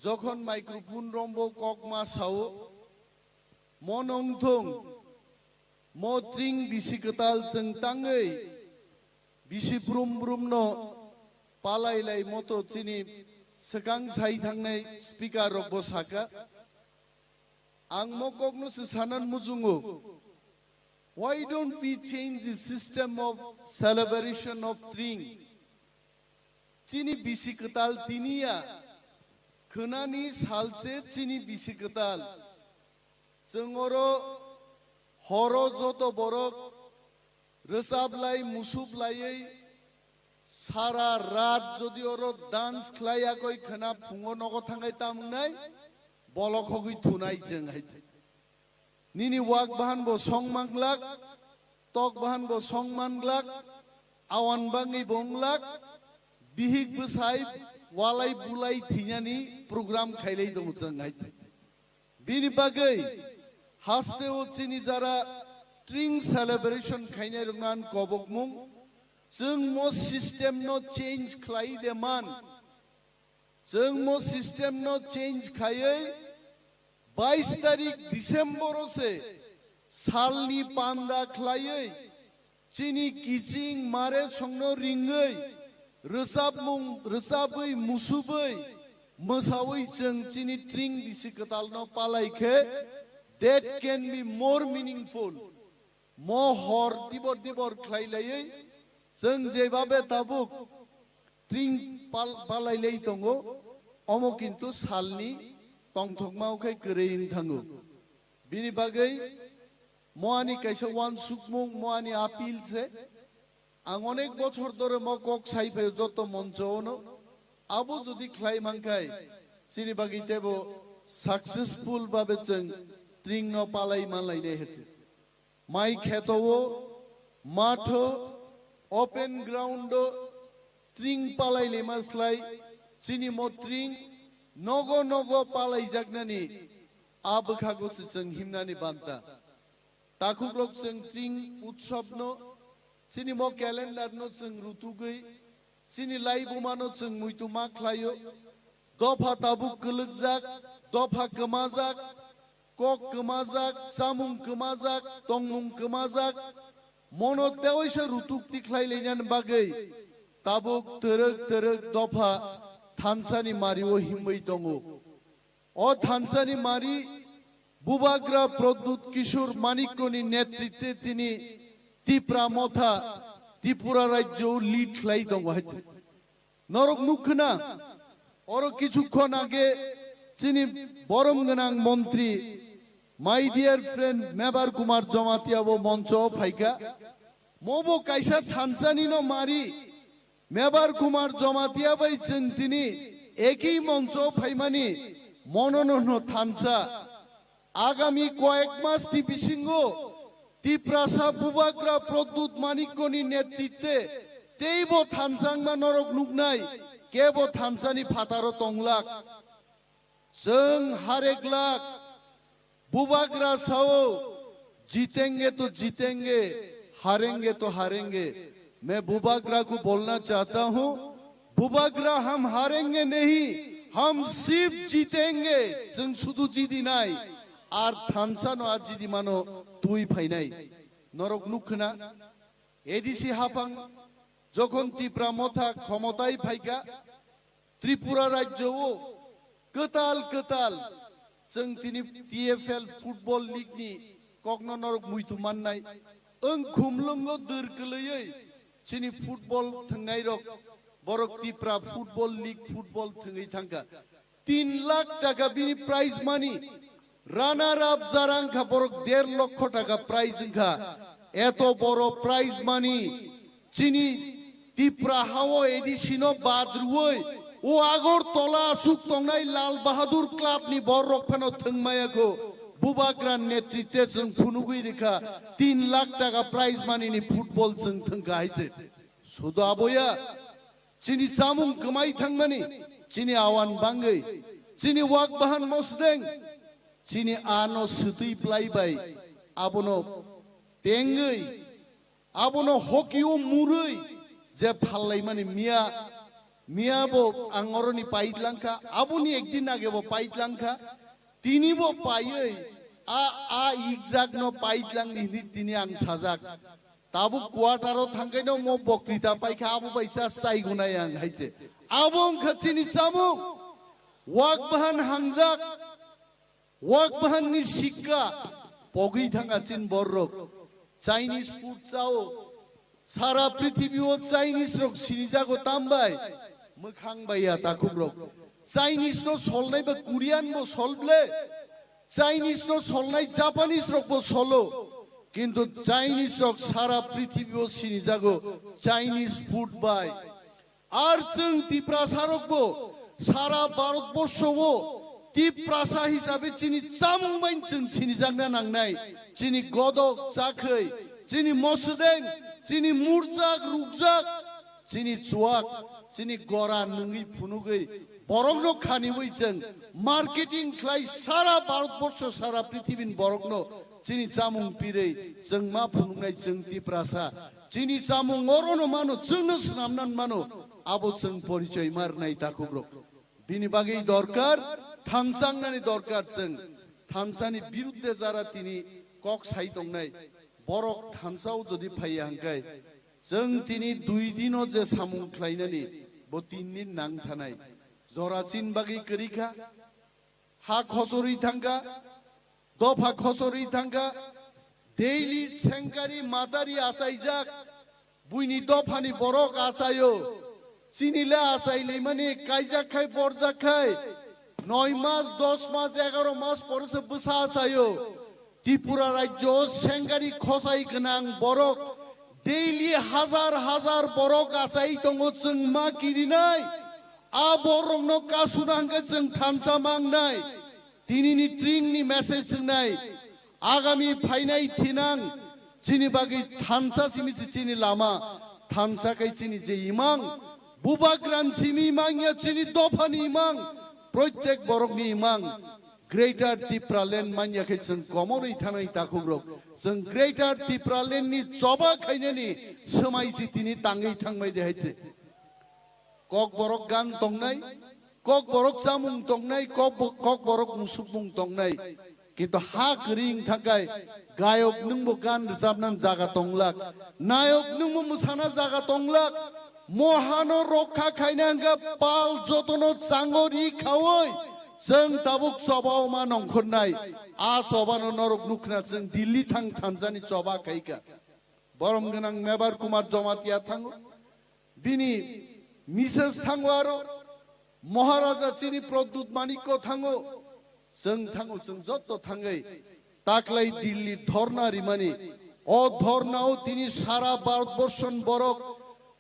jokhon microphone rombo kok ma sao, mo nongthung, mo tring bisi kwtal chwng tangwi bisi brum brumno palai lai moto chini swkang sai thangnai speaker rokbo saka. Ang mo kokno se sanan muchungo. Why don't we change the system of celebration of Tring? Chini bisi kwtal tiniya khwnani salse chini bisi kwtal. Chwng oro horo joto borok rwchablai musublaiwi sara rat jodi oro dance khlai yakoi khwna phungo nogo thangai tamungnai bolok hogwi thunai chwng hai. Nini wak bahan bo song manglak, tok bahan bo song manglak, awan bangwi bo wnglak, bihik bwsai walai bulai thinyani program khailai tongo chwng hai. Bini bagwi haste o chini jara Tring celebration khainai rokno ang kobokmung, chwng mo system no change khlai de man. Chwng mo system no change khaiwi bais tarik December o se salni panda khlaiwi chini kiching mare songno ringwi rwchapmung rwchapwi musubwi mwsawi chwng chini Tring bisi kwtalno palai khe that can be more meaningful. Mo hor dibor dibor khlai laiwi chwng jebabe tabuk Tring pal-, palai lai tongo, omo kintu salni tongthokma o khe kwrwi wng thango. Bini bagwi mo ani kaisa uansukmung, mo ani appeal se. Ang onek bochor dhore mo kok sai phaio joto moncho ono. Abo jodi khlai mankhai, chini bagwi teibo successful babe chwng Tring no palai manlainai hwchwk. Mai kheto o, matho, Open ground o tring palai lema slai chini mo tring nogo nogo palai jaknani a bwkhago se chwng himnani banta. Takhukrok chwng tring utsobno, chini mo calendar no chwng rutugwi, chini laibumano chwng muitu ma khlaio. Dopha tabuk kwlwkjak, dopha kwmajak, kok kwmajak, chamung kwmajak, tongmung kwmajak, mono tewaisa rutuk tikhlai lainani bagwi tabuk twrwk twrwk dopha thansani mario himwi tongo. O thansani mari Bubagra Pradyut Kishore Manikyani netritwe tini Tipra Motha Tripura rajyo lead khlai tongo hai. Norok nukkha na, oro kichukhon age chini borom gwnang montri, my dear friend Mebar Kumar Jamatia bo moncho phaikha. Mobo kaisa thansani no mari, Mebar Kumar Jamatia bai chwng tini eki moncho phaimani monono no thansa. Agami koyek mas ni bisingo Tiprasa Bubagra Pradyut Manikyani netritwe teibo thansangma norok nuknai, kebo thansani phataro tonglak. Chwng hareglak, Bubagra sao, "Jitenge to jitenge, harenge to harenge." मैं बुबाग्रा को बोलना चाहता हूँ, बुबाग्रा हम हारेंगे नहीं, हम सिर्फ जीतेंगे। Chwng sudu jidinai, ar thansa no ar jidimano twi phainai. Norok nukkha na, A D C haphang jokhon Tipra Motha khomotai phaikha, Tripura rajyo o kwtal kwtal chwng tini T F L Football League ni kokno norok muitu mannai. Wng khumlwngo dwr kwlwiwi chini football thwngnairok borok Tipra Football League football thwngwi thangkha. Tin lakh taka bini prize money. Runner up jara wngkha borok der lokho taka prize wngkha. Eto boro prize money chini Tipra hao A D C no bad rwui o Agartala aswk tongnai Lal Bahadur Club ni borok phano thwngmaya kho. Bubagra netritwe chwng phunugwi rikha tin lakh taka prize money ni football chwng thwngkha hai se. Sudo aboya. Chini chamung kwmai thangmani, chini awan bangwi, chini wak bahan mosdeng, chini ano swtwi plai bai, abono tengwi, abono hoki o murwi je phallaimani miya, miya bo ang oroni paitlangkha, aboni ekdin age bo paitlangkha, tini bo paiwi a, a ikjakno paitlangni hwnwi tini ang sajak. Tabuk quarter o thangkaino mo bokrita paikha, abo bai cha chaigunai ang hai se. Abo wngkha chini chamung. Wak bahan hangjak, wak bahan ni sikka pogwi thangkha chini borrok. Chinese food chao. Sara prithibi o Chinese rok sinijago tambai. Mwkhang bai ya takhuk rok. Chinese no solnai ba Korean bo sol ble. Chinese no solnai Japanese rok bo solo, kintu Chinese rok sara prithibi o sinijago Chinese food bai. Ar chwng Tiprasa rok bo sara Bharat borsho o Tiprasa hisabe chini chamung bai chwng sinijakna nangnai, chini godok chakhwi, chini mosodeng, chini murjak rukjak, chini chuak, chini gora nungwi phunugwi borokno khaniwi chwng marketing khlai sara Bharat borsho sara prithibini borokno chini chamung pirwi chwng ma phunugnai chwng Tiprasa. Chini chamung orono mano, chwngno swnamnan mano, abo chwng porichoi ma rwnai takhukrok. Bini bagwi dorkar, thansangnani dorkar chwng. Thansani birudde jara tini kok sai tongnai, borok thansao jodi phaiya hwnkhe, chwng tini dui dino je samung khlainani, bo tin din nang thanai. Jora chin bagwi kwrwi kha, ha khosorwi thangkha, dopha khosorwi thangkha, daily sengkari madari achaijak, buini dophani borok achaio. Chini le achai limani kaijak khai borjak khai, noi mas, dos mas, egaro mas pore se bwsa achaio. Tripura rajyo o sengkari khosai gwnang borok daily hazar hazar borok achai tongo, chwng ma kirinai. A borokno kasuna hwnkhe chwng thansa mangnai. Tinini tringni message swngnai. Agami phainai thinang chini bagwi thansa simi se chini lama. Thansa khe chini je imang, Bubagra ni simi imang ya chini dophani imang, proitek borokni imang, Greater Tipraland manya khe chwng komorwi thanai takhukrok, chwng Greater Tipraland ni choba khainani swmai si tini tangwi thangbai de hai se. Kokborok gan tongnai, Kokborok chamung tongnai, Kokbo-, Kokborok musukmung tongnai. Kintu ha kwrwi wng thangkhai gayok nwngbo gan rwchapna jaga tonglak, nayok nwngbo mwsana jaga tonglak. Mohano rokha khaina hwnkhe pal jotono chango ri khaui chwng tabuk chobao ma nongkhornai. A chobano norok nukhna chwng Delhi thang thansani choba khaikha. Borom gwnang Mebar Kumar Jamatia thango. Bini Misses thango aro, Maharaja chini Pradyut Manikko thango, chwng thango, chwng jotto thangwi taklai Delhi dhorna rimani. O dhornao tini sara Bharatborsho ni borok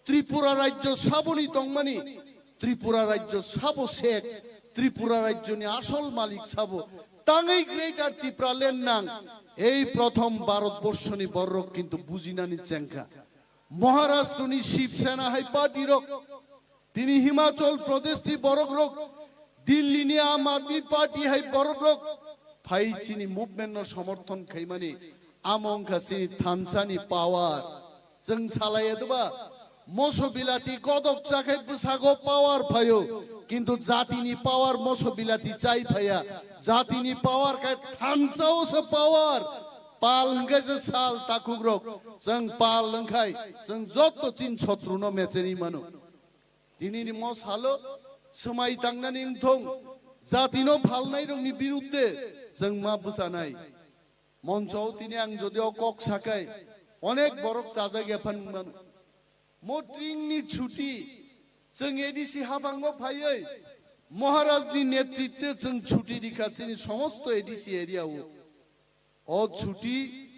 Tripura rajyo saboni tongmani, Tripura rajyo sabo sek, Tripura rajyoni asol malik sabo tangwi Greater Tipraland nang. Ei prothom Bharatborshoni borok kintu bujinani chengkha. Maharashtrani Shiv Sena hai party rok, tini Himachal Pradesh ni borok rok, Delhi ni Aam Aadmi Party hai borok rok phai chini movement no somorthon khaimani, amo wngkha chini thansa ni power. Chwng salai adba, moso bilati kodok chakhai bwsago power phaio, kintu jatini power moso bilati chai phaya, jatini power khe thansao se power. Pal hwnkhe se sal takhukrok, chwng pal wngkhai chwng jotto chin sotruno mecheni mano. Tinini mo salo swmai tangnani wngthong, jatino phalnairokni birudde chwng ma bwchanai. Monchao tini ang jodi o kok sakai, onek borok chajak ya phan mano. Mo tringni chuti, chwng A D C habango phaiwi Maharajni netritwe chwng chuti rikha chini somosto A D C area o. O chuti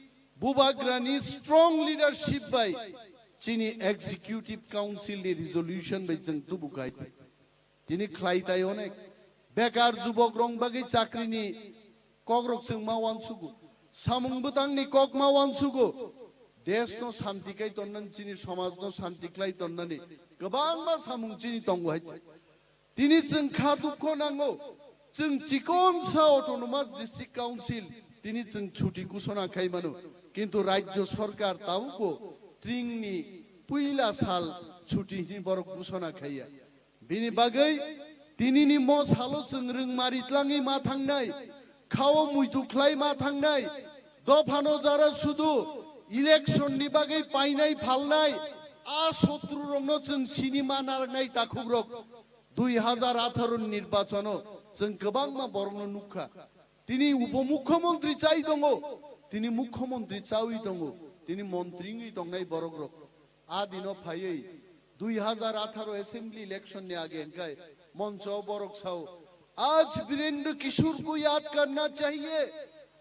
Bubagrani strong leadership bai chini Executive Council ni resolution bai chwng tubu khai. Tini khlai tai onek. Bekar jubok rong bagwi chakrini kokrok chwng ma wansugo. Samung bwtangni kok ma wansugo. Desh no santi khai tonnani, chini somaj no santi khlai tonnani kwbangma samung chini tongo hai. Tini chwng kha dukho nango. Chwng chikon sa Autonomous District Council tini chwng chuti ghosona khai mano. Kintu rajyo sorkar tabukbo tringni puila sal chuti hini borok ghosona khaiya. Bini bagwi tinini mo salo chwng rwngmari tlangwi ma thangnai, khao muitu khlai ma thangnai, dophano jara sudu election ni bagwi painai phalnai, a sotru rokno chwng sini ma narwknai takhukrok. Dui hazar atharo ni nirbachono chwng kwbangma borokno nukha. Tini upomukhyamantri chai tongo, tini mukhyamantri chawi tongo, tini montri wngwi tongnai borokrok. A dino phaiwi dui hazar atharo assembly election ni age hwnkhe moncho borok sao, "Aaj Birendra Kishore ko yaad karna chahiye,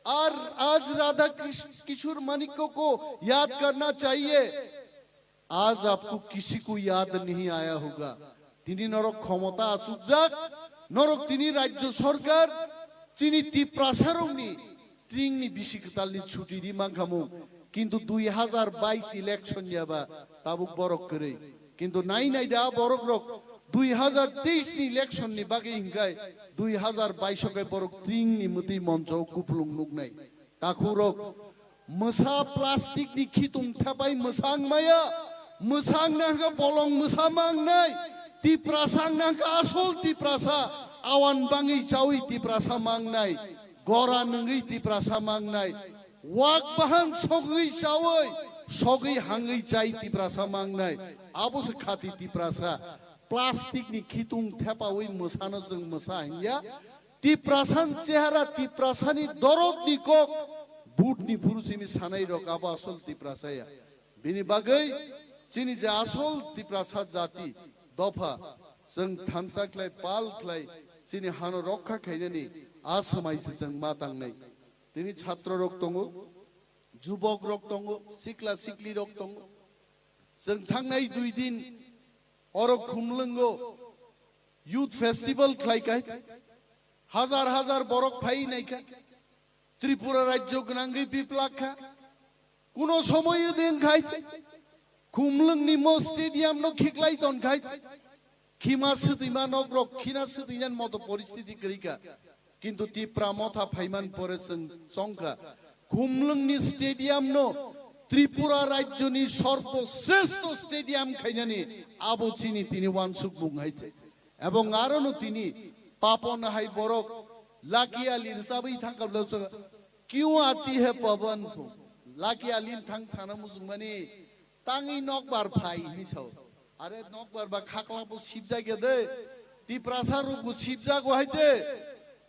aur aaj Radha Krish-, Kishore Manikko ko yaad karna chahiye." Aaj aapko kisi ko yaad nahi aaya hoga. Tini norok khomota achukjak, norok tini rajyo sorkar, chini Tiprasarokni tringni bisi kwtalni chuti ri mankhamung. Kintu dui hazar bais election yaba tabuk borok kwrwi. Kintu nai nai da borok rok dui hazar teis ni election ni bagwi hinkai dui hazar bais o kai borok tringni mwtwi moncho kuplung nuknai. Takhurok, mwsa plastic ni khitung thepai mwsang maya, mwsang nangkha bolong mwsa mangnai, Tiprasa nangkha asol Tiprasa, awan bangwi chawi Tiprasa mangnai, gora nungwi Tiprasa mangnai, wak bahan sogwi chawi, sogwi hangwi chai Tiprasa mangnai, abo se khati Tiprasa. Plastic ni khitung thepawi mwsano chwng mwsa hinya, Tiprasani chehara, Tiprasani dorodni kok, butni phuru simi sanai rok abo asol Tiprasa ya. Bini bagwi chini je asol Tiprasa jati dopha, chwng thansa khlai, pal khlai, chini hano rokha khainani a swmai se chwng ma tangnai. Tini chhatro rok tongo, jubok rok tongo, sikla sikli rok tongo. Chwng thangnai dui din oro Khumlwngo youth festival khlai kha, hazar hazar borok phai nai kha, Tripura rajyo gwnangwi biplak kha, kuno somoyo din khai Khumlwngni mo stadium no khiklai ton khai. Khima swtwima nok rok khina swtwinani moto poristiti kwrwi kha. Kintu Tipra motha phaiman pore chwng chongkha. Khumlwngni stadium no Tripura rajyoni sorboshreshto stadium khainani abo chini tini wansukmung hai se. Ebong aro no tini Papon hai borok Lucky Ali ni sabwi thangkha bwlai chwng, "Kyun aati hai Pawan?" Lucky Ali ni thang sana mujungmani tangwi nokbar phai hinwi sao. Are nokbar ba khakla bo sibjak ya de. Tiprasa rok bo sibjago hai je.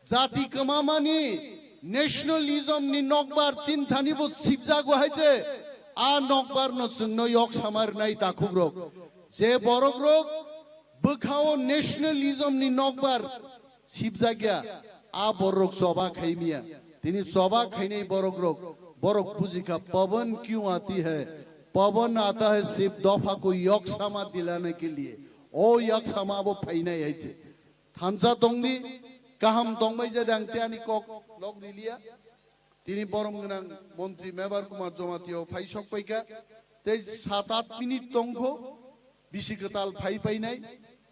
Jati kwmamani nationalism ni nokbar chinthani bo sibjago hai je. A nokbar no chwngno yok samar nai takhuk rok. Je borok rok bwkhao nationalism ni nokbar sibjakya, a borok choba khaimiya. Tini choba khainai borok rok, borok bujikha, "Pawan kyun aati hai? Pawan aata hai sirf dopha ko yaksama dilane ke liye." O yaksama abo phainai hai se. Thansa tongdi, kaham tongbai jadang te ani kok lok riliya. Tini borom gwnang montri Mebar Kumar Jamatia phai sok paikha. Tei sat at minute tongkho bisi kwtal phai painai.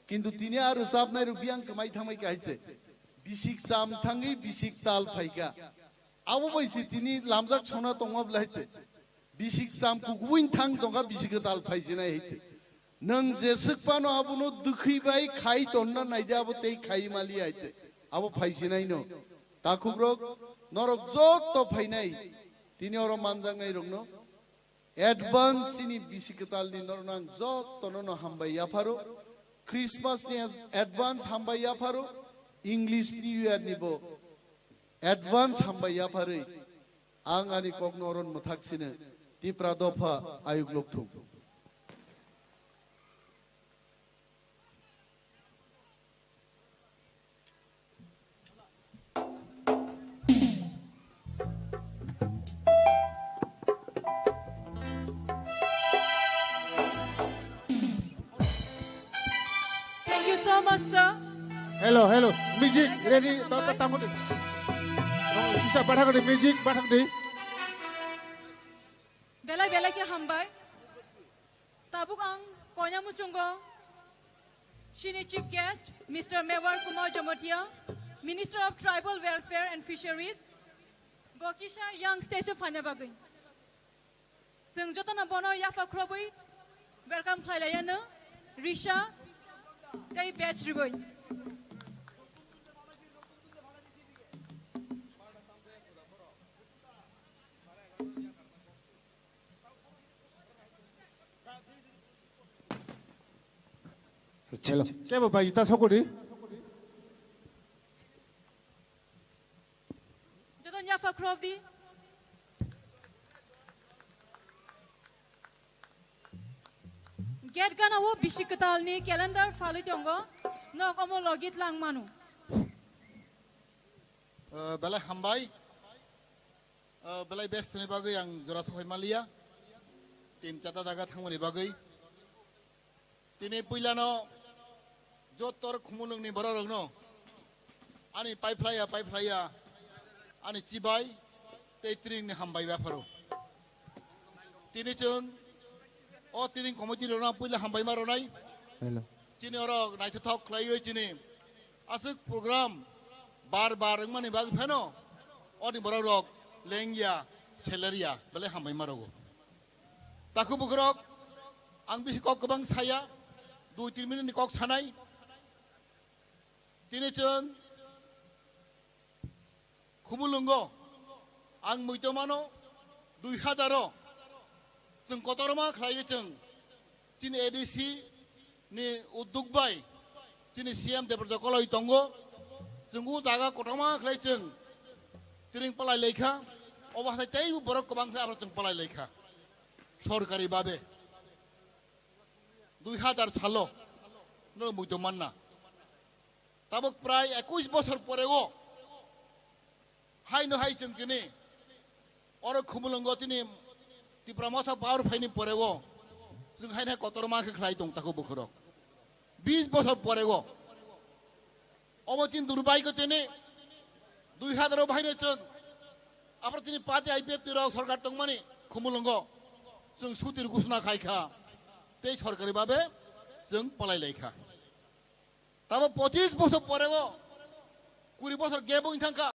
Kintu tini a rwchapnai rok biyang kwmai thangmai kha hai se. Bisik cham thangwi bisik tal phaikha. Abo bai se tini lamjak sona tongma bwlai hai se. Bisik cham kukubuin thang tongkha bisik kwtal phaisinai hai se. Nwng jeswk phano abono dwkhwi bai khai tonna naidi abo tei khai mali hai se. Abo phaisinaino. Takhukrok, norok jotto phainai, tini oro manjaknai rokno advance chini bisi kwtalni norok nang jottono no hambai yapharo. Christmas ni advance hambai yapharo, English New Year ni bo advance hambai yapharwi ang ani kokno oron mwthak sino Tipra dopha ayuk lokthung. Thank you so much, sir. Hello, hello. Music ready. Ta, ta, tamo de. Oh, kisa pathak de music, pathak de. Belai belai khe hambai. Tabuk ang koina muchungo chini chief guest, Mister Mebar Kumar Jamatia, Minister of Tribal Welfare and Fisheries, bo kisa yang stage o phaina bagwi. Chwng jotono bono yapha khrobwi welcome khlai lai anw, Risha tei batch rwgwi. Hello. Kebo bai ta sokodi. Joto yapha khrob di. Gate gana o bisi kwtal ni calendar phalwi tongo. Nok omo logit lang manu. Eh, belai hambai. Eh, belai best ni bagwi ang jora sophai maliya. Tin chata jaga thangmani bagwi. Tini puilano jotor Khumulwngni bororokno ani paiphlaiya, paiphlaiya, ani chibai tei tringni hambai yapharo. Tini chwng o tring committee rokno puila hambai ma ronai. Hello. Chini oro naithothok khlaiwi chini aswk program bar bar wngmani bagwi phano oni bororok lengya, selerya, belai hambai ma rogo. Takhu bukhurok, ang bisi kok kwbang saya, dui tin minute ni kok sanai. Tini chwng Khumulwngo ang muitomano dui hazar o chwng kotorma khlaiwi chwng chini A D C ni udduk bai chini C M Debrojak koloi tongo. Chwng o jaga kotorma khlai chwng tring palai laikha, obo hai tei borok kwbang khe abo chwng palai laikha. Sorkari babe dui hazar salo no muitu manna. Tabuk prai ekush bosor poreo haino hai chwng tini oro Khumulwngo tini Tipra Motha power phaini poreo chwng haino kotorma khe khlai tong takhu bukhurok. Bis bosor poreo omo tin durbai ko tini dui hazar o bahaino chwng aphro tini party I P F T rok sorkar tongmani Khumulwngo chwng sutir ghosona khai kha. tei sorkari babe chwng palai lai kha. Tamo pochis bosor pore o, kuri bosor gap wng thang kha.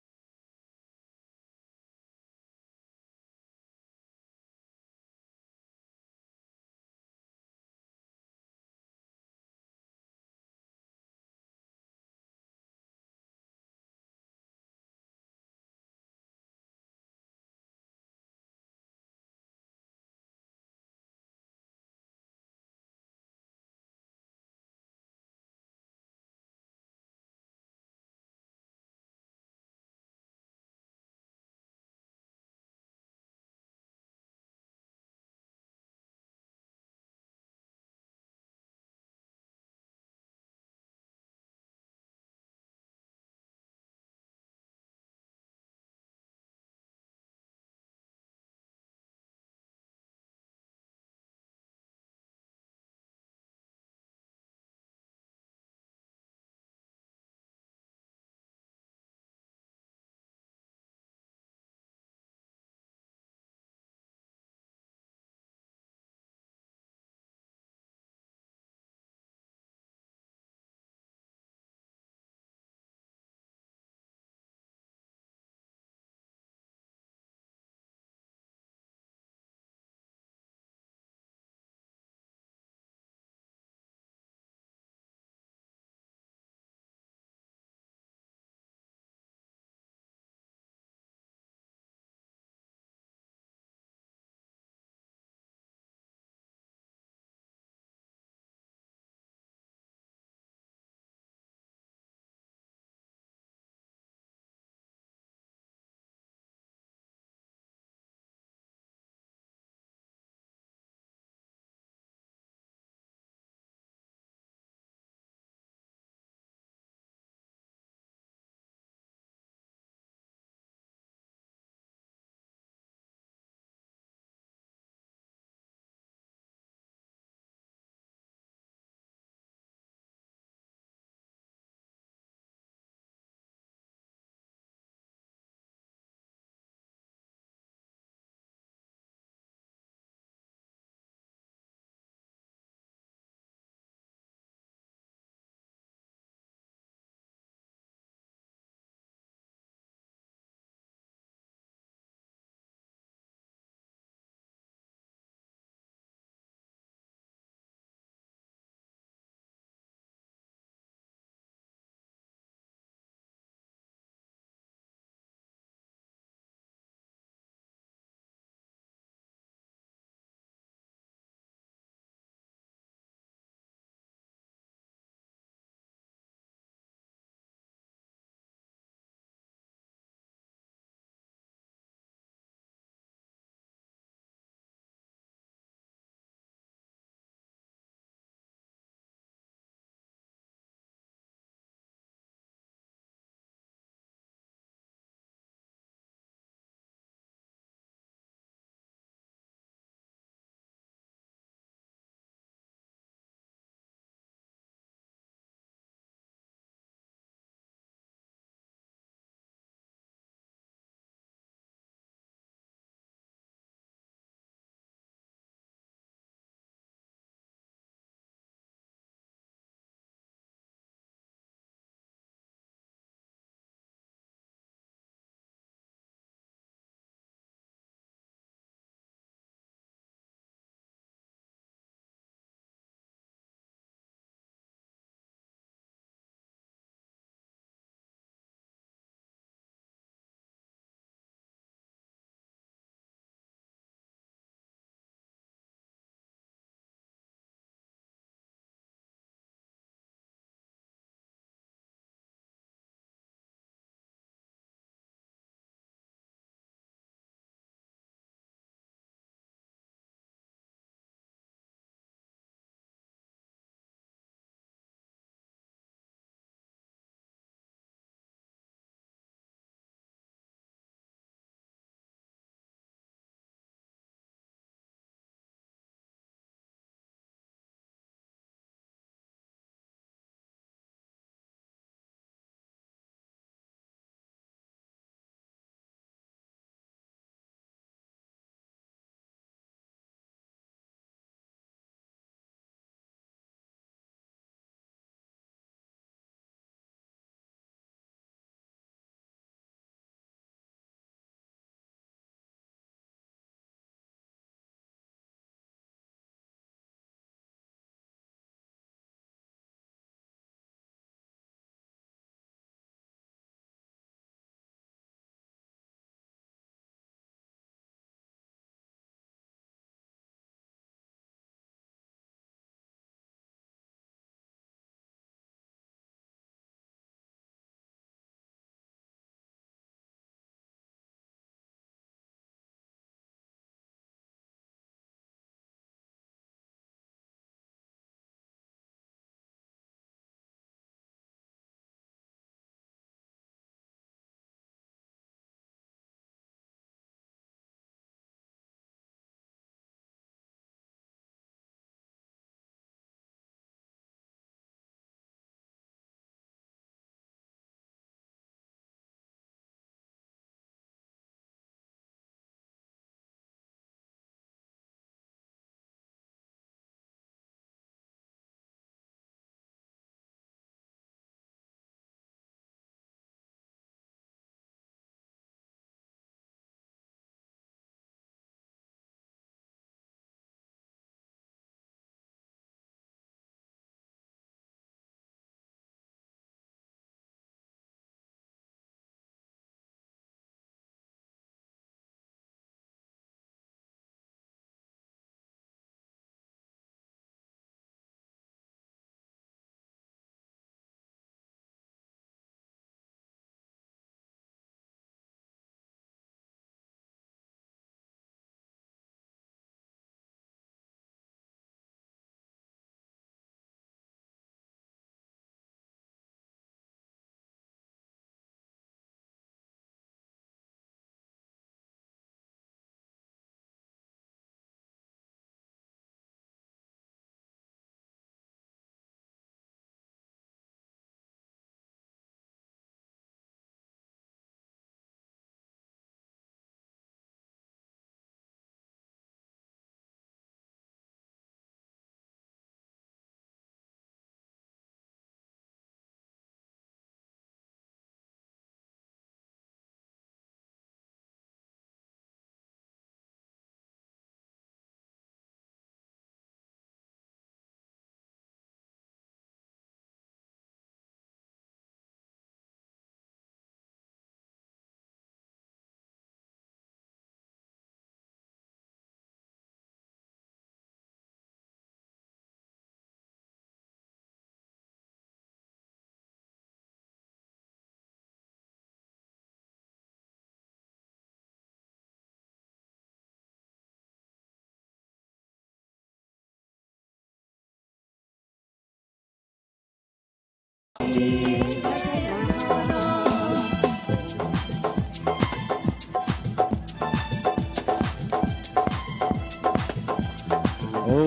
O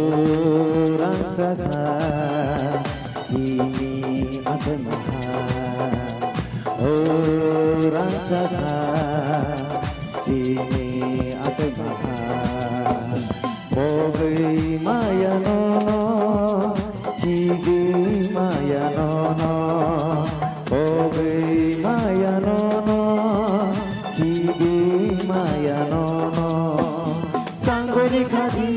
rangchakha chini aswk maha, o rangchakha chini aswk maha. Pogwi maya nono, kigwi maya nono, pogwi maya nono, kigwi maya nono. Changwini khadi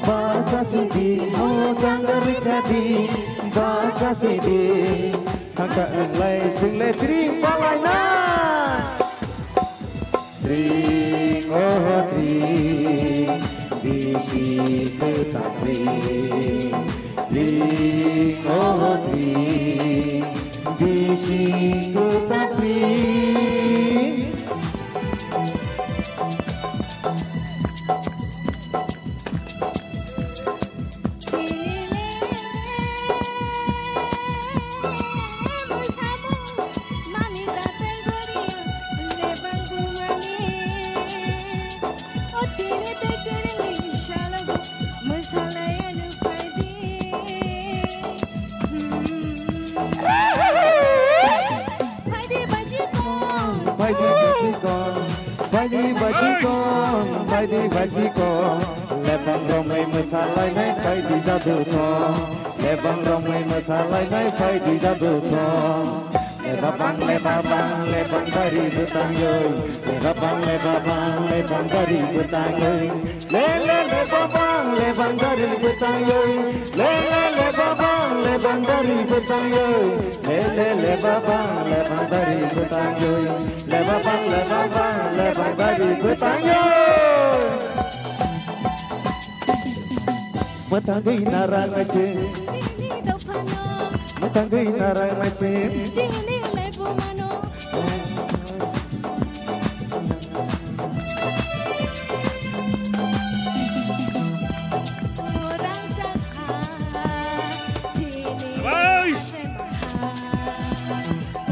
basa sidi, o changwini khadi basa sidi. Thangka englai single tring palaina. Tring, oh, tring, bisi kwtang tring. Tring, oh, tring, bisi kwtang tring. Baidi bajikon, baidi bajikon, baidi bajikon. Lebang romwi mwsalainai baidi jadu song. Lebang romwi mwsalainai baidi jadu song. Lebabang, lebabang, lebang bari bwtang yoi. Lebabang, lebabang, lebang bari bwtang yoi. Le le le babang le bang dari bwtang yoi. Le le le babang le bang dari bwtang yoi. Le le le babang le bang dari bwtang yoi. Le babang le babang le bang dari bwtang yoi. Mwtangwi narang maiching. Mwtangwi narang maiching.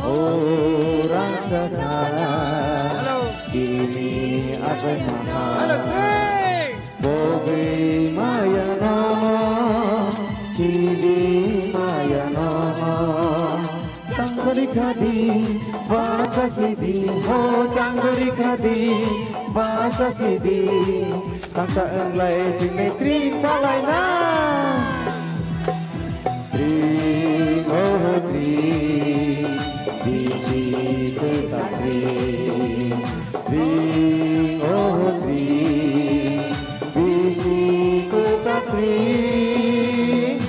O rangchakha, hello. Chini aswk maha. Hello, three. Pogwi maya nono, chini maya nono. Changri khadi, basa sidi, ho changri khadi, basa sidi. Tangka englai chini tring palaina. Tring, oh, tring, bisi kwtang tring. Tring, oh, tring, bisi kwtang tring.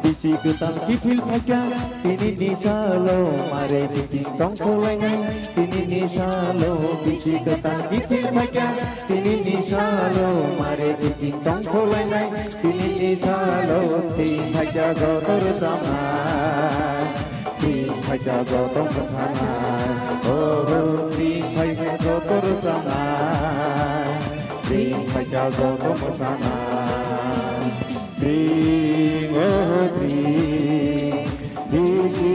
Bisi kwtang kiphil phaikha, tini ni salo mare kiching tongtholainai. Tini ni salo bisi kwtang kiphil phaikha, tini ni salo mare kiching tongtholainai. Tini ni salo twi phaikha joto rwchapnai, twi phaikha joto mwsanai. Oh, twi phaikha joto rwchapnai, twi phaikha joto mwsanai. Tring, oh, tring, bisi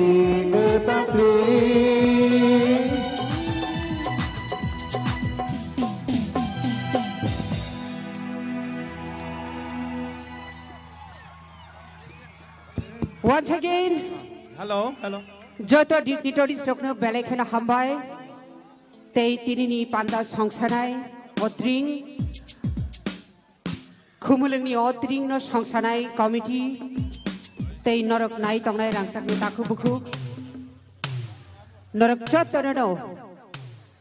kwtang tring. Once again, hello, hello. Joto dignitaries rokno belai kheno hambai. Tei tinini panda songsanai o tring. Khumulwngni o tringno songsanai committee tei norok nai tongnai rangchakni takhuk bukhuk. Norok jotono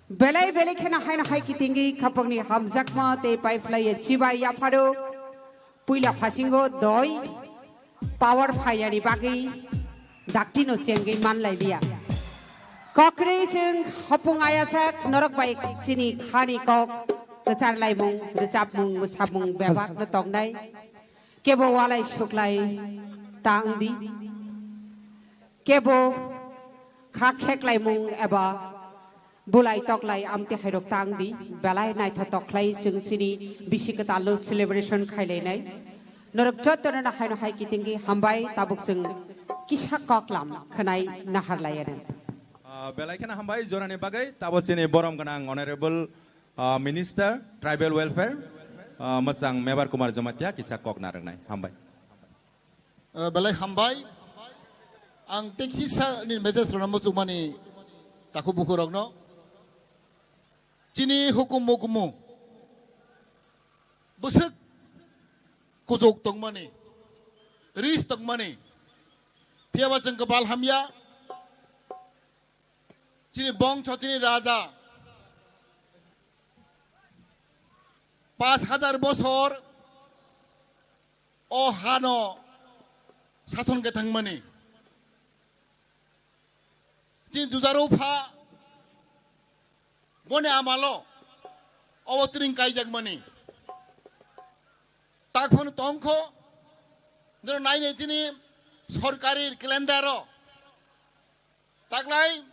belai belai kheno haino hai kitingwi khapangni hamjakma tei paiphlaiya chibai yapharo puila phasingo doi power phaiyani bagwi daktino chengwi manlailiya. Kokri chwng hopung ayasak norok bai chini khani kok kwchar laimung, rwchapmung, mwsamung bebak no tongnai. Kebo walai suklai ta wngdi. Kebo kha kheklaimung eba bulai toklai amte hairok ta wngdi. Belai naithotok khlai chwng chini bisi kwtal no celebration khailainai. Norok jotono no haino hai kitingwi hambai, tabuk chwng kisa koklam khwnai naharlaianw. Ah, belai kheno hambai jorani bagwi, tabo chini borom gwnang Honorable, ah, Minister Tribal Welfare, ah, mwchang Mebar Kumar Jamatia kisa kok narwknai. Hambai. Ah, belai hambai. Ang tei kisa ni message rwna muchungmani takhuk bukhuk rokno. Chini hukumu kumu bwswk kuchuk tongmani, ris tongmani. Phiyaba chwng kwbal hamya. Chini bongso, chini raja pas hajar bosor o hano sason khe thangmani. Chini jujaru pha boni amalo obo tring kaijakmani. Takphano tongkho, noro nainai chini sorkari calendar o taklai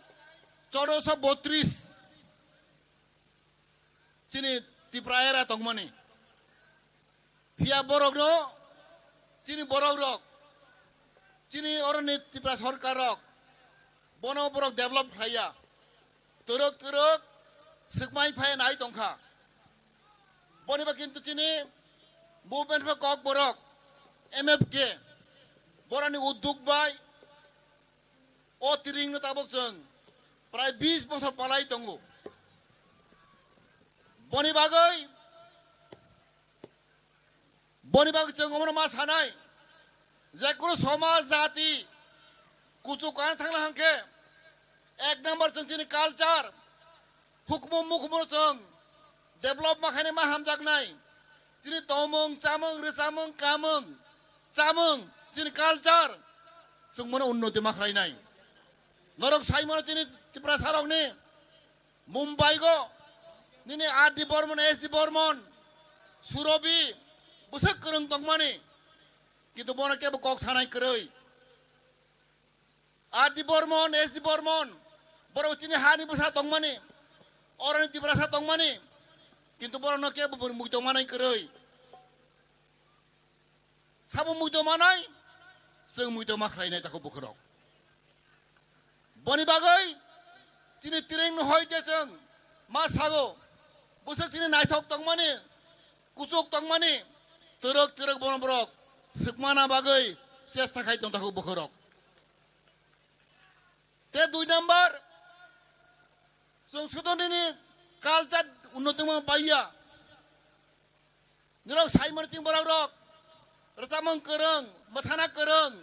chordoso botris chini Tripura era tongmani. Phiya borokno chini borok rok, chini oroni Tripura sorkar rok, bono borok develop khlaiya. Twrwk twrwk swkmai phai nai tongkha. Boni ba kintu chini movement ba kok borok M F K borani udduk bai o tringno tabuk chwng prai bis bosor palai tongo. Boni bagwi, boni bagwi chwng omono ma sanai, je kunu somaj jati kuchuk kana thangna hangkhe ek number chwng chini culture, hukumu mukumu chwng develop ma khainai ma hamjaknai. Chini tongmung, chamung, rwchapmung, kamung, chamung, chini culture chwng mono unnoti ma khlainai. Norok sai mano chini Tiprasa rokni Mumbai go nini R D Burman, S D Burman, Surobi bwswk kwrwng tongmani, kintu bono kebo kok sanai kwrwi. R D Burman, S D Burman, borok chini hani bwsa tongmani, oroni Tiprasa tongmani, kintu borokno kebo muitu manai kwrwi. Sabo muitu manai, chwng muitu ma khlainai takhuk bukhuk rok. Boni bagwi chini tring no hoi je chwng ma sago, bwswk chini naithok tongmani, kuchuk tongmani, twrwk twrwk bono borok swkmana bagwi chesta khai tong takhuk bukhuk rok. Te dui number, chwng sudonini culture unnoti ma paiya. Nirok saimar ching borok rok, rwchapmung kwrwng, mwthana kwrwng,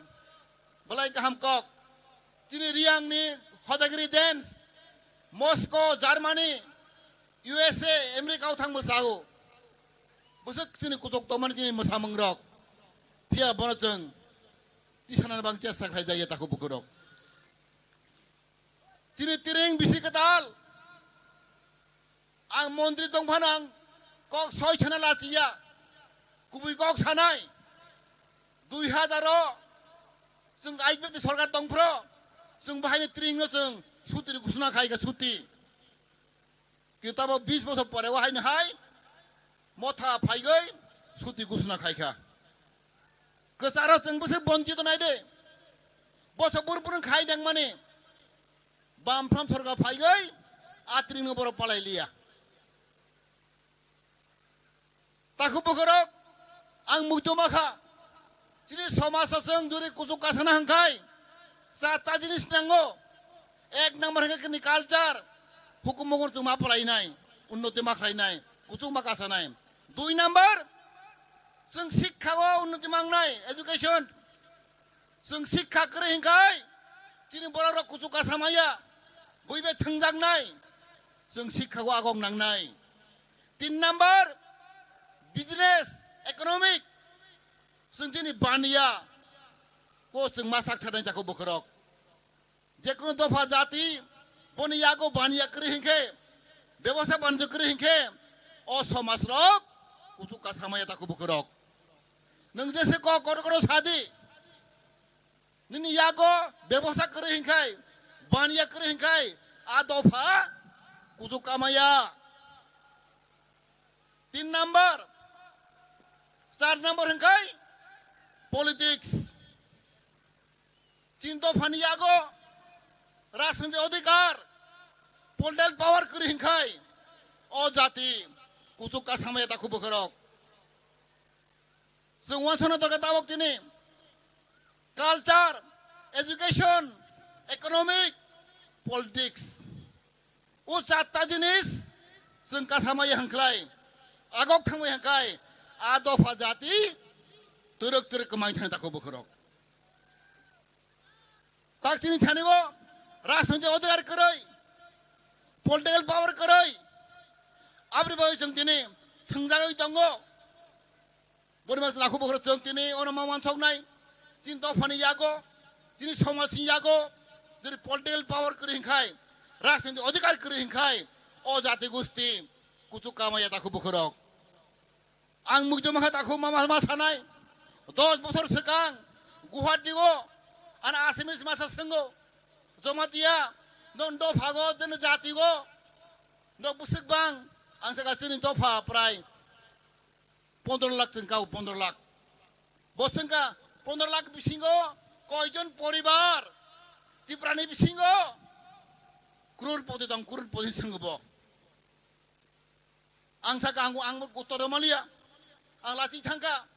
belai kaham kok. Chini Riyangni Hodagiri dance, Moscow, Germany, U S A, America o thang mwsao. Bwswk chini kuchuk tongmani chini mwsamung rok. Phiya bono chwng tisana bang chesta khlai jaya takhuk bukhuk rok. Chini tring bisi kwtal. Ang montri tong phano ang kok soi sana lachiya. Kubui kok sanai. Dui hajar o chwng I P F T sorkar tong phro. Chwng bahaini tring no chwng suti ni ghosona khai kha suti. Kintu abo bis bosor pore o haino hai motha phaigwi suti ghosona khai kha. Kwcharo chwng bwswk bonchito nai de. Bosok burphuru khai dengmani. Bamphram sorkar phaigwi a tringno borok palai liya. Takhuk bukhuk rok, ang muitu ma kha. Chini somaj o chwng juri kuchuk kasana hwnkhe, char ta jinis nango. Ek number hwnkhe chini culture, hukumu chwng ma palainai, unnoti ma khlainai, kuchuk ma kasanai. Dui number, chwng sikha o unnoti mangnai, education. Chwng sikha kwrwi hwnkhe chini borok rok kuchuk kasa maya, bui bai thwngjaknai. Chwng sikha o agok nangnai. Tin number, business, economic. Chwng chini baniya ko chwng ma sak thanai takhuk bukhuk rok. Jekunu dopha jati boni yago baniya kwrwi hwnkhe, bebosta banjo kwrwi hwnkhe, o somaj rok kuchuk kasa maya takhuk bukhuk rok. Nwng jese kok kotor kotor sadi, nini yago bebosta kwrwi hwnkhe, baniya kwrwi hwnkhe, a dopha kuchuk kamaya. Tin number, char number hwnkhe Politics, chini dophani yago rajniti odhikar, political power kwrwi hinkhai o jati kuchuk kasamaya takhu bwkhorok. Chwng wansana dorkar tabok tini culture, education, economic, politics. O chatta jinis chwng kasamaya hinklai, agok thangmaya hinkhai, a dopha jati twrwk twrwk kwmai thang takhu bwkhorok. Tak chini thani o rajniti odhikar kwrwi, political power kwrwi, abri bai chwng tini thwngjagwi tongo. Boni bai takhu bwkhorok chwng tini ono ma wansoknai, chini dophani yago, chini somajni yago, jodi political power kwrwi hinkhai, rajniti odhikar kwrwi hinkhai, o jati gusti kuchuk kamaya takhu bwkhorok. Ang mukjuma kha takhu mama ma sanai. Dos bosor swkang Guwahati o an Assamese masa swngo, Jamatia, non dophago, jeno jatigo, no bwswk bang, ang saka chini dopha prai pondro lakh chwng kao, pondro lakh. Bo chwngka pondro lakh bisingo koijon poribar Tiprani bisingo crorepoti tong, crorepoti swngo bo. Ang saka ang, ang uttor maliya. Ang lachi thangka.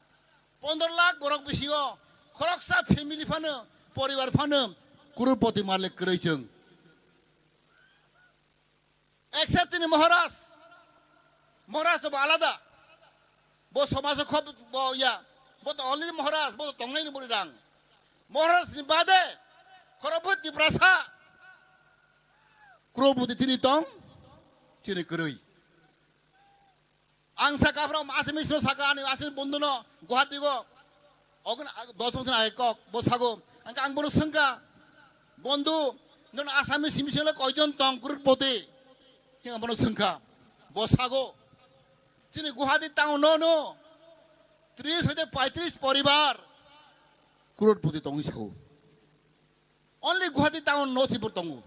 Pondro lakh borok bisingo khoroksa family phano, poribar phano crorepoti malik kwrwi chwng. Except tini Maharaj. Maharaj to bo alada. Bo somajo khob bo ya. Bo to already Maharaj, bo to tongnai ni buri rang. Maharaj ni bade khorokbui Tiprasa crorepoti tini tong, tini kwrwi. Ang saka, aphro Assamese no saka, ani Assamese bondhu no Guwahati go. Ogon dos bosor age kok, bo sago. Ang, ang bono swngka, "Bondhu, non Assamese simi sele koijon tong crorepoti?" Ang bono swngka, bo sago, "Chini Guwahati town no no tris hoite paitris poribar crorepoti tongwi sago." Only Guwahati town no sibor tongo.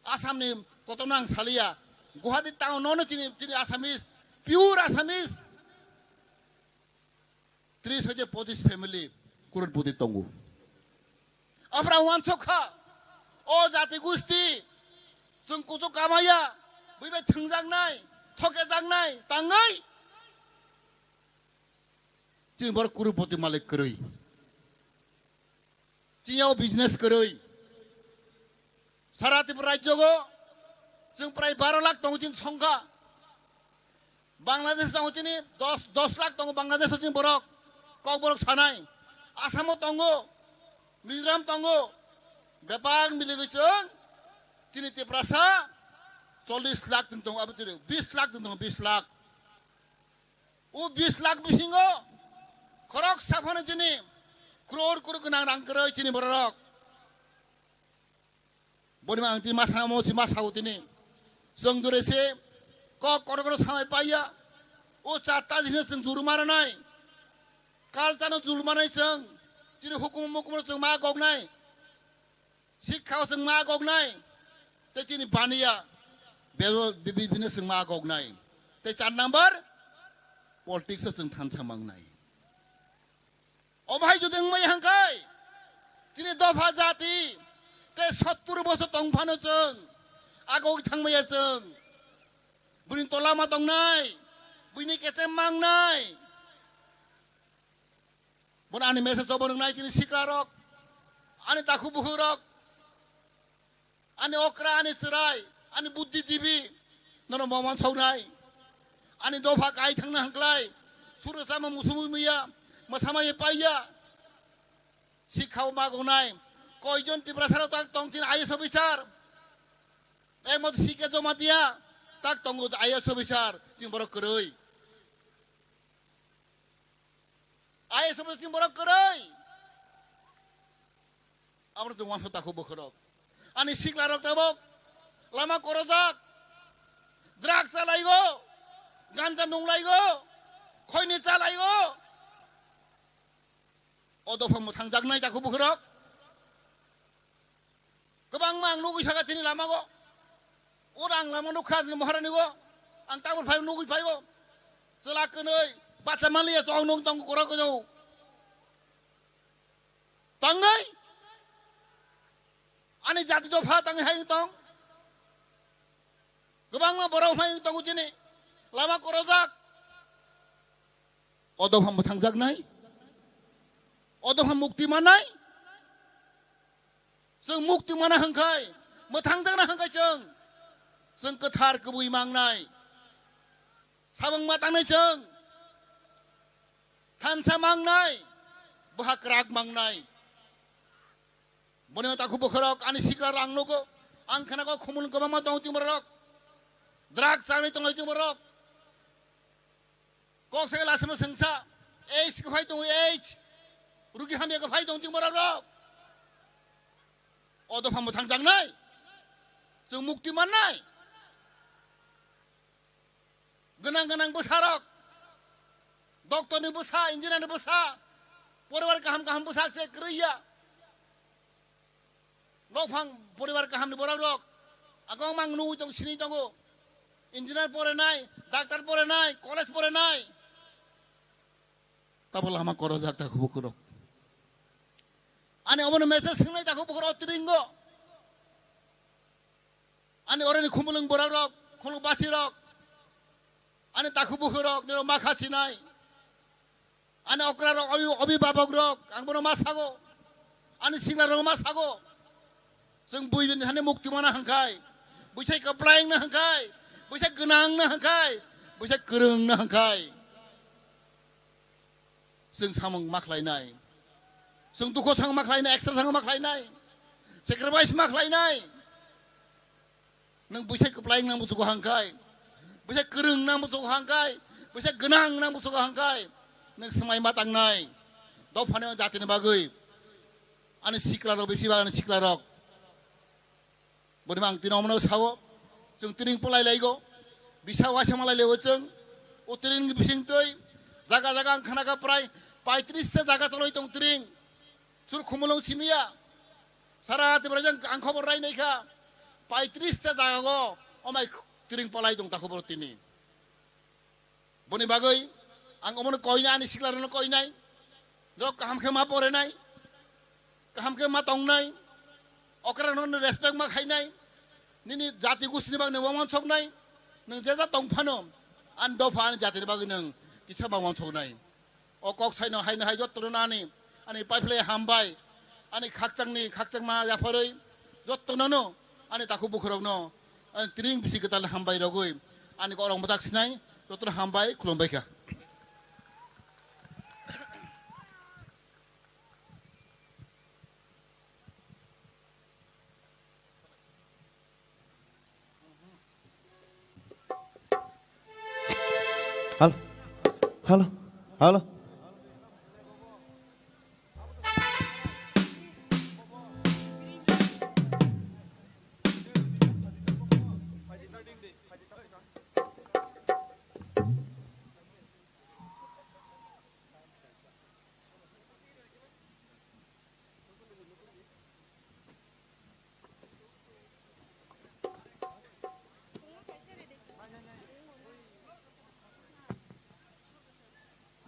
Assam ni kotorno ang saliya. Guwahati town no no chini, chini Assamese, pure Assamese. Tris hoite pochis family crorepoti tongo. Aphra wansok kha, o jati gusti, chwng kuchuk kamaya, bui bai thwngjaknai, thokejaknai, tangwi. Chini borok crorepoti malik kwrwi. Chini o business kwrwi. Sara Tripura rajyo go chwng prai baro lakh tongo chini songkha. Bangladesh tongo chini dos, dos lakh tongo Bangladesh chini borok. Kokborok sanai. Assam o tongo, Mizoram tongo. Bebak miligwi chwng chini Tiprasa chollish lakh chwng tongo, abo chini bis lakh chwng tongo, bis lakh. O bis lakh bisingo khoroksa phano chini crore crore gwnang rang kwrwi chini bororok. Boni ang tini ma samo si ma sao tini. Chwng dure se kok kotor kotor samai paiya. O chatta jinino chwng juruma rwnai. Culture no juruma rwnai chwng. Chini hukum mukum no chwng ma goknai. Sikha o chwng ma goknai, tei chini baniya bebo-, bi-, bi-, bini chwng ma goknai. Tei char number, politics o chwng thansa mangnai. Omo hai jodi wngmaya hwnkhai, chini dopha jati tei sottur bosor tong phano chwng agok thangmaya chwng. Buini tola ma tongnai, buini kechem mangnai. Bono ani message obo nwngnai chini siklarok, ani takhu bukhurok, ani okra, ani chwrai, ani buddhijibi, nono moman soknai, ani dopha kai thangna hwnklai, suru sama musumui miya, masama ye paiya, sikha o magongnai, koijon Tiprasarok tak tong chini I A S officer, emot C K Jamatia, tak tongo I A S officer, chini borok kwrwi. I A S officer chini borok kwrwi. Abo chwng wansuk takhu bukhurok. Ani siklarok tabok lama korojak. Drug chalaigo. Ganja nunglaigo. Khoini chalaigo. O dopha mwthangjaknai takhu bukhurok. Kwbangma ang nugwi saka chini lamago. Oro ang lama nukha chini Maharani go. Ang tabuk phai nugwi phaigo. Chwla kwnwi bacha manliya chong nung tong korok go. Tangwi ani jati dopha tangwi hai tong. Kwbangma borok hai tongo chini. Lama korojak. O dopha mwthangjaknai. O dopha mukti mannai. Chwng mukti mana hwnkhai, mwthangjakna hwnkhai chwng, chwng kwthar kwbwi mangnai. Sabang ma tangnai chwng, thansa mangnai, bwha kwrak mangnai. Boni takhuk bukhurok ani sikla rang nugo, ang khna kok khumul kwbangma tong chwng borok, drug chanwi tongo chwng borok. Kok se lasima sengsa, age kwphai tongo, age. Rugi hamya kwphai tong chwng borok rok. O dopha mwthangjaknai. Chwng mukti mannai. Gwnang gwnang bwsarok. Doctor ni bwsa, engineer ni bwsa. Poribar kaham kaham bwsa se kwrwi ya. Nokphang poribar kahamni borok rok. Agong mang nugwi tong sini tongo. Engineer porenai, doctor porenai, college porenai. Tabo lama korojak takhuk bukhurok. Ani omono message swngnai takhuk bukhurok tiringo. Ani oroni khumulwng borok rok, khumulwng basi rok. Ani takhuk bukhurok nirok ma kha sinai. Ani okra rok, obi, obi babok rok, ang bono ma sago. Ani sikla rok ma sago. Chwng bui bini hani mukti mana hangkai. Buisai kwplaing na hangkai. Buisai gwnang na hangkai. Buisai kwrwng na hangkai. Chwng samung ma khlainai. Chwng dukho thang ma khlainai, extra thang ma khlainai. Sacrifice ma khlainai. Nwng buisai kwplaing nang buchugo hangkai, buisai kwrwng nang buchugo hangkai, buisai gwnang nang buchugo hangkai, nwng swmai ma tangnai. Dophani o jatini bagwi, ani sikla rok bisi bagwi ani sikla rok. Boni ang tini omono sao, chwng tiring palai laigo, bisa waisa malai laigo chwng, o tiring bising twi, jaga jaga ang khana kha prai paitris ta jaga chaloi tong tiring. Sur khumulung simiya. Sara Tiprajang ang khobor rai naikha. Paitris ta jaga go omai tiring palai tong ta khobor tini. Boni bagwi ang omono koinai ani sikla rokno koinai. Norok kaham khe ma porenai. Kaham khe ma tongnai. Okra no respect ma khainai. Nini jati gusti ni bagwi nang wansoknai. Nang jesa tong phano. An dopha ani jati ni bagwi nang kisa ma wansoknai. O kok saino haino hai jottono nani, ani paiphlai hambai, ani khakchangni khakchangma yapharwi jottono no, ani takhuk bukhurokno, ani tiring bisi kwtal hambai rogwi, ani korok mwtak sinai, jottono hambai khulumbai kha. Halo. Halo. Halo.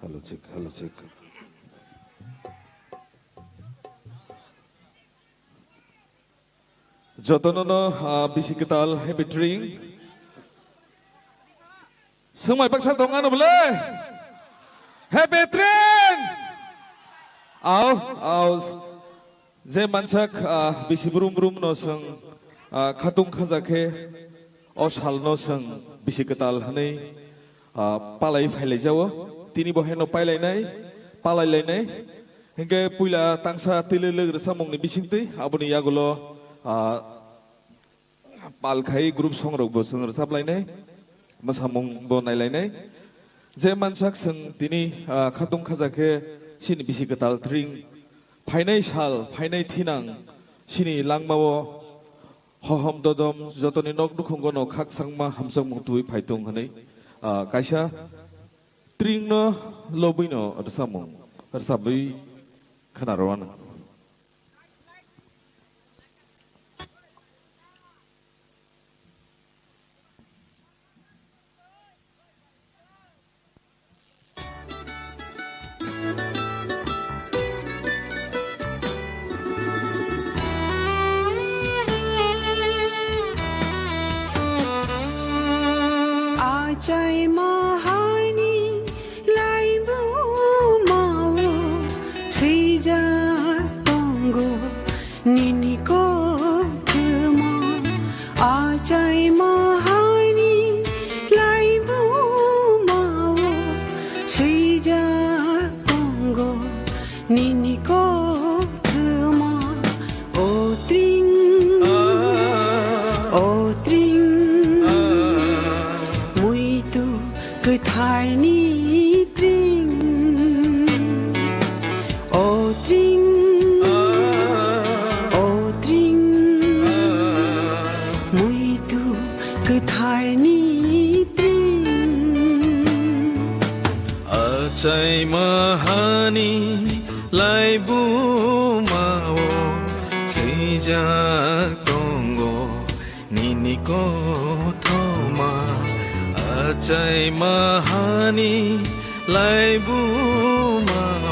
Hello, check, hello, check. Jotono no, ah, bisi kwtal happy drink. Swngmai baksa tong ano bole? Happy drink! Au, au. Je mansak, ah, bisi brum brum no swng, ah, khatung khaja khe o sal no swng bisi kwtal hwnwi, ah, palai phailai jao. Tini bo heno pailainai, palailainai. Hinkhe puila tangsa twilwlwk rwchapmungni bisingtwi aboni yagulo, ah, pal khai group songrokbo chwng rwchaplainai, mwsamungbo nailainai. Je mansak chwng tini, ah, khatung khaja khe chini bisi kwtal tring phainai sal, phainai thinang chini langmao hohom dodom jotoni nok nukhungo no khakchangma hamjakmung tubui phaitung hwnwi, ah, kaisa tring no lobwi no rwchapmung rwchapwi khwnarwano. Achaima hani laibuma o swijak tongo nini kothoma. Achaima hani laibuma o swijak tongo nini kothoma. O tring, o tring, muitu kwtharni tring. O tring, o tring, muitu kwtharni tring. Achaima hani laibuma o swijak tongo nini kothoma. Achaima hani laibuma o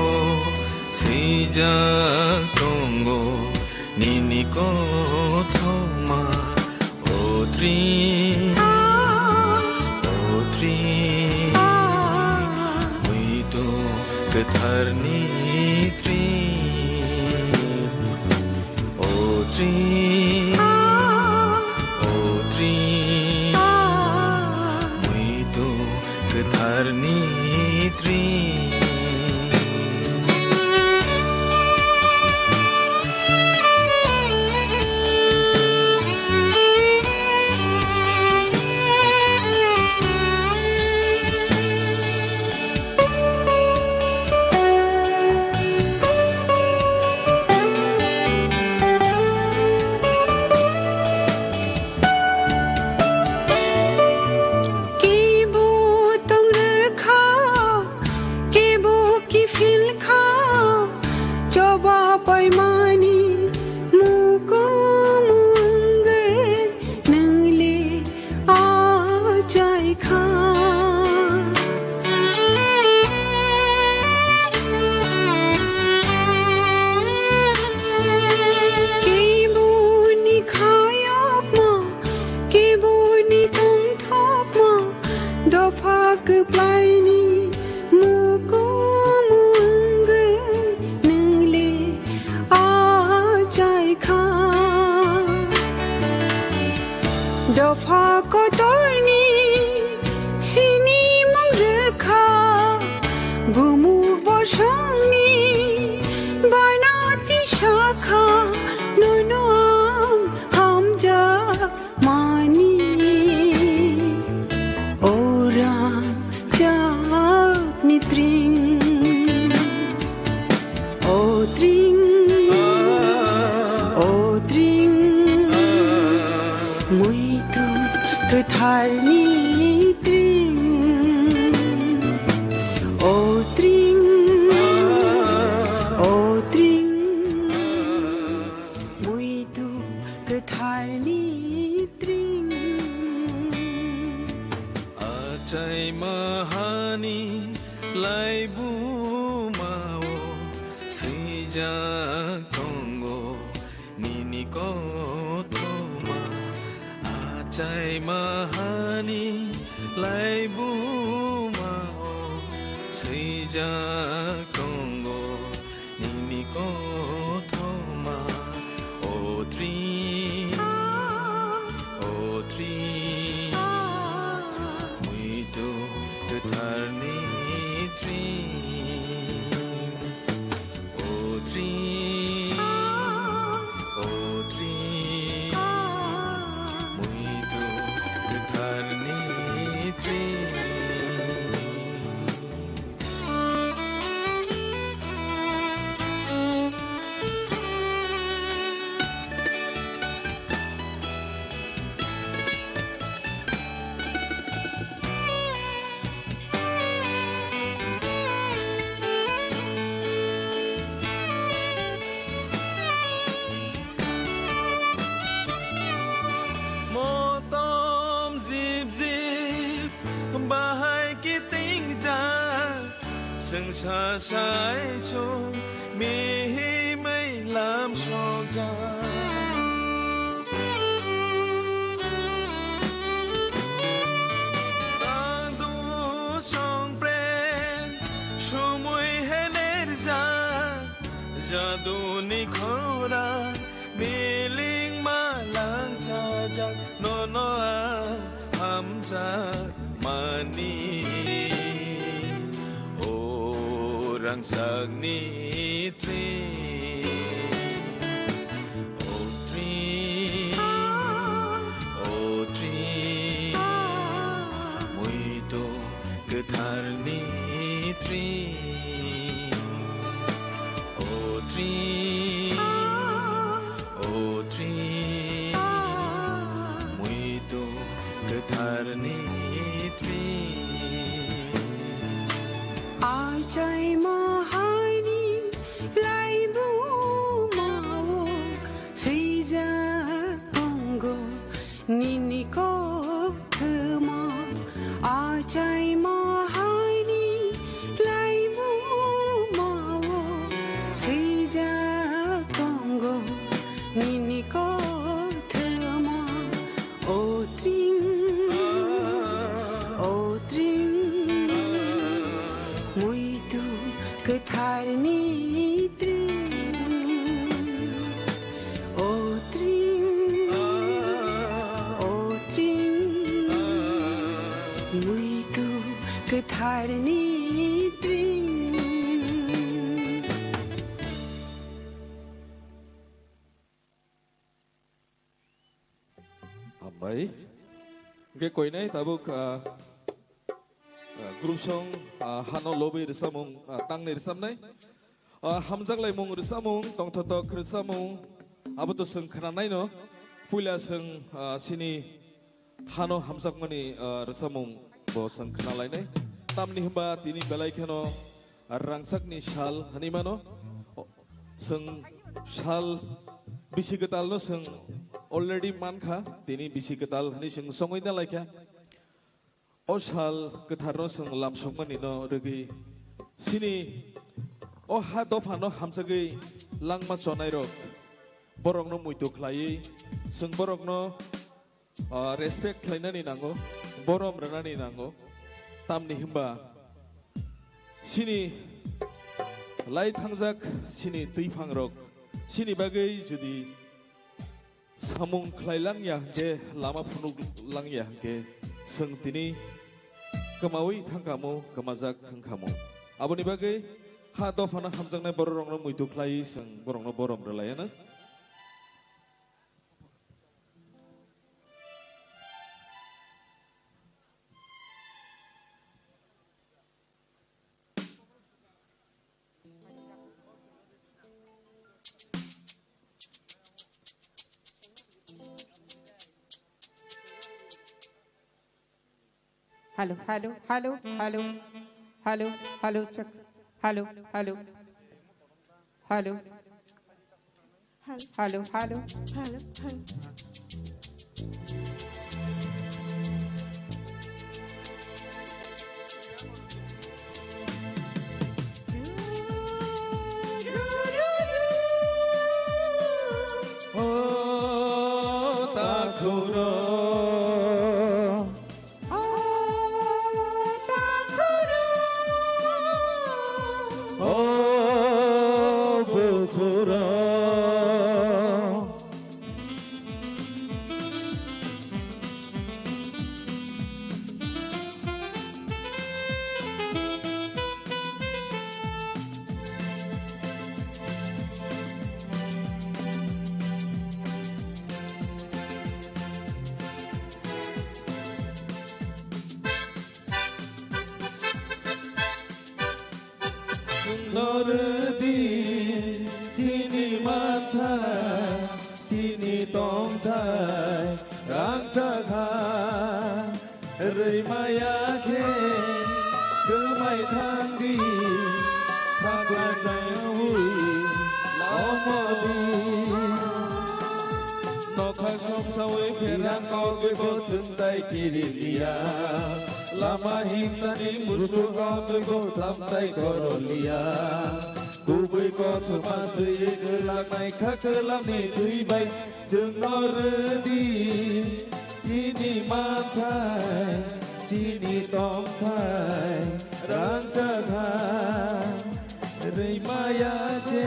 swijak tongo nini kothoma. O tring, o tring, muitu kwtharni tring. O tring, o tring, muitu kwtharni tring. Kebo tong rwkha, kebo kiphil kha, choba paimani mukumung wngwi nwngli achai kha. Keboni khayokma, keboni tongthokma, dopha kwplaini mukumung wngwi nwngli achai kha. Dopha kotorni sinimung rwkha, gumuk bosongni banati sakha, nono ang hamjakmani. Orang chakni tring. O tring, o tring, muitu kwtharni tring. O tring, o tring, muitu kwtharni tring. Achaima hani laibuma o swijak tongo nini kothoma. Achaima hani laibuma o swijak tongo nini kothoma. O tring, o tring, muitu kwtharni tring. O tring, o tring, muitu kwtharni tring. Motom jip jip bahai kitingjak. Chwngsa saichung mihimwi lam sokjak. Tuni khora miling malang sajak nono ang hamjak mani. O rangsakni tri, o tri, o tri, muitu kwtharni tri. O tri, o tri, muitu kwtharni tri. Achaima haini laibuma o swijak tongo nini kothoma. Achaima haini laibuma o swijak tongo nini kothoma. O tring, o tring, muitu kwtharni tring. O tring, o tring, muitu kwtharni tring. Hambai. Hingke koinai tabuk, ah, ah, group song, ah, hano lobwi rwchapmung, ah, tangni rwchapnai. Ah, hamjaklaimung rwchapmung, tongthotok rwchapmung, abo to chwng khnanaino. Puila chwng, ah, chini hano hamjakmani, ah, rwchapmung bo chwng khnalainai. Tamni hwnba tini belai kheno rangchakni sal hwnwi mano. O, chwng sal bisi kwtalno chwng already mankha, tini bisi kwtal hwnwi chwng songwi na laikha. O sal kwtharno chwng lamsokmanino rwgwi chini o ha dophano hamjagwi langma chonairok, borokno muitu khlaiwi chwng borokno ah, respect khlainani nango, borom rwnani nango. Tamni hwnba chini lai thangjak chini twiphangrok chini bagwi jodi samung khlai langya hwnkhe, lama phunuk langya hwnkhe, chwng tini kwmaui thangkhamu, kwmajak wngkhamu. Aboni bagwi ha dophano hamjaknai bororokno muitu khlaiwi chwng borokno borom rwlaianw. Hello, hello, hello, hello, hello, hello, check. Hello, hello, hello, hello, hello, hello. O takhuro. O takhuro. O bukhuro. Nordi chini manthai, chini tongthai, rangchak ha. Rwimaya khe kwmai thangdi, thangkhlai tangwi omodi. Nokha somsawi pherang kogwi bo swngtai kiri liya. Lama himnani musu kogwi bo thamtai koro liya. Kubui kothoma swiwi kwlangnai kha kwlamni twi bai. Chwngno rwdi chini manthai, chini tongthai, rangchak ha rwimaya je.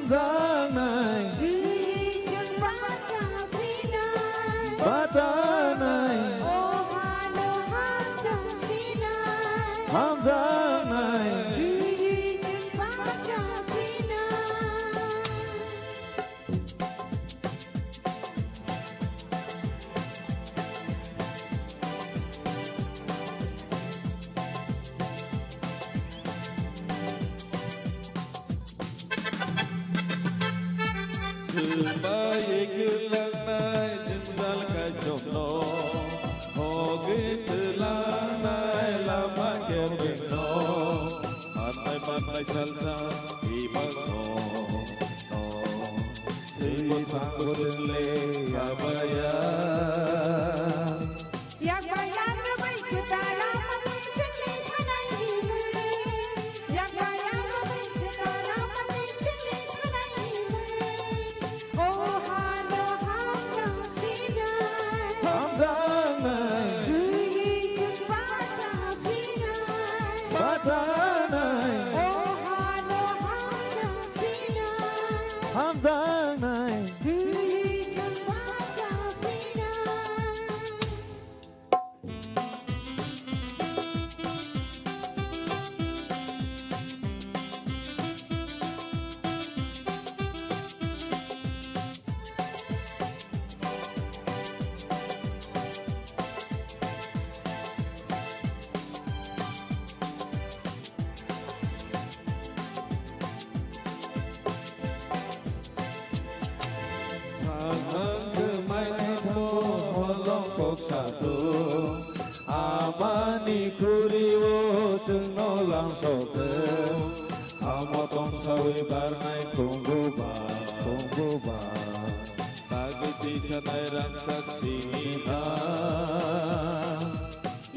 Hamjaknai. Twi chwng bacha phinai. Bachanai. O hano hamjak phinai. Hamjaknai. Twi chwng bacha phinai. Swbai kwlangnai jwngjal kaichomno, hogwi twlangnai lama kebengno, mannai mannai salsa ibangno, no, twibo thango chwngle abaya. Yak bayang rwbai kwtal lama twi chwngni thanai himwi. Yak bayang rwbai kwtal lama twi chwngni thanai himwi. O hano hamjak sinai. Hamjaknai. Twi chwng bacha phinai. Bachanai. O hano hamjak sinai. Hamjaknai. Twi chwng bacha phinai. Sakang khe mai thango holong kok satung, amani khuri-o chwngno langsogo. Amo tongsaui barnai khumbuba, khumbuba, bagwi tisanai rangchak sini ha.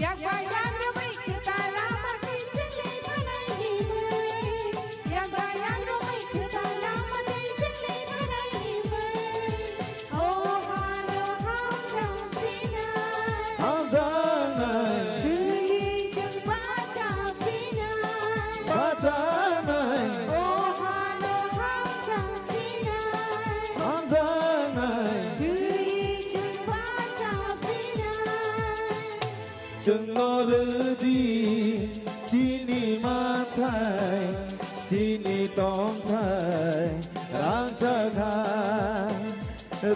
Yak bayang rwbai kwtal lama twi chwngni thanai himwi. Yak bayang rwbai kwtal lama twi chwngni thanai himwi. O hano hamjak sinai. Hamjaknai. Twi chwng bacha phinai. Bachanai. O hano hamjak sinai. Hamjaknai. Twi chwng bacha phinai. Chwngno rwdi chini manthai, chini tongthai rangchak ha.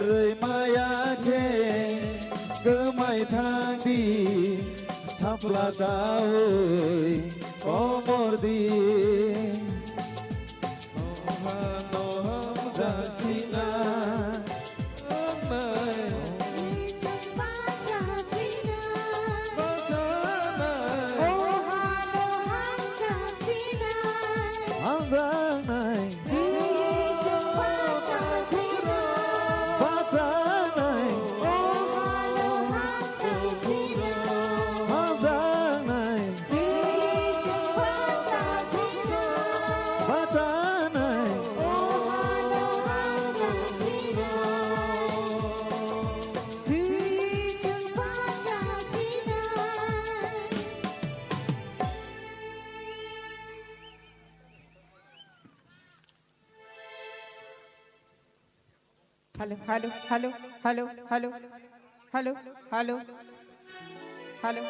Rwimaya khe kwmai thangdi, thapla chaui komordi. Hello, hello, hello, hello, hello, hello, hello, hello.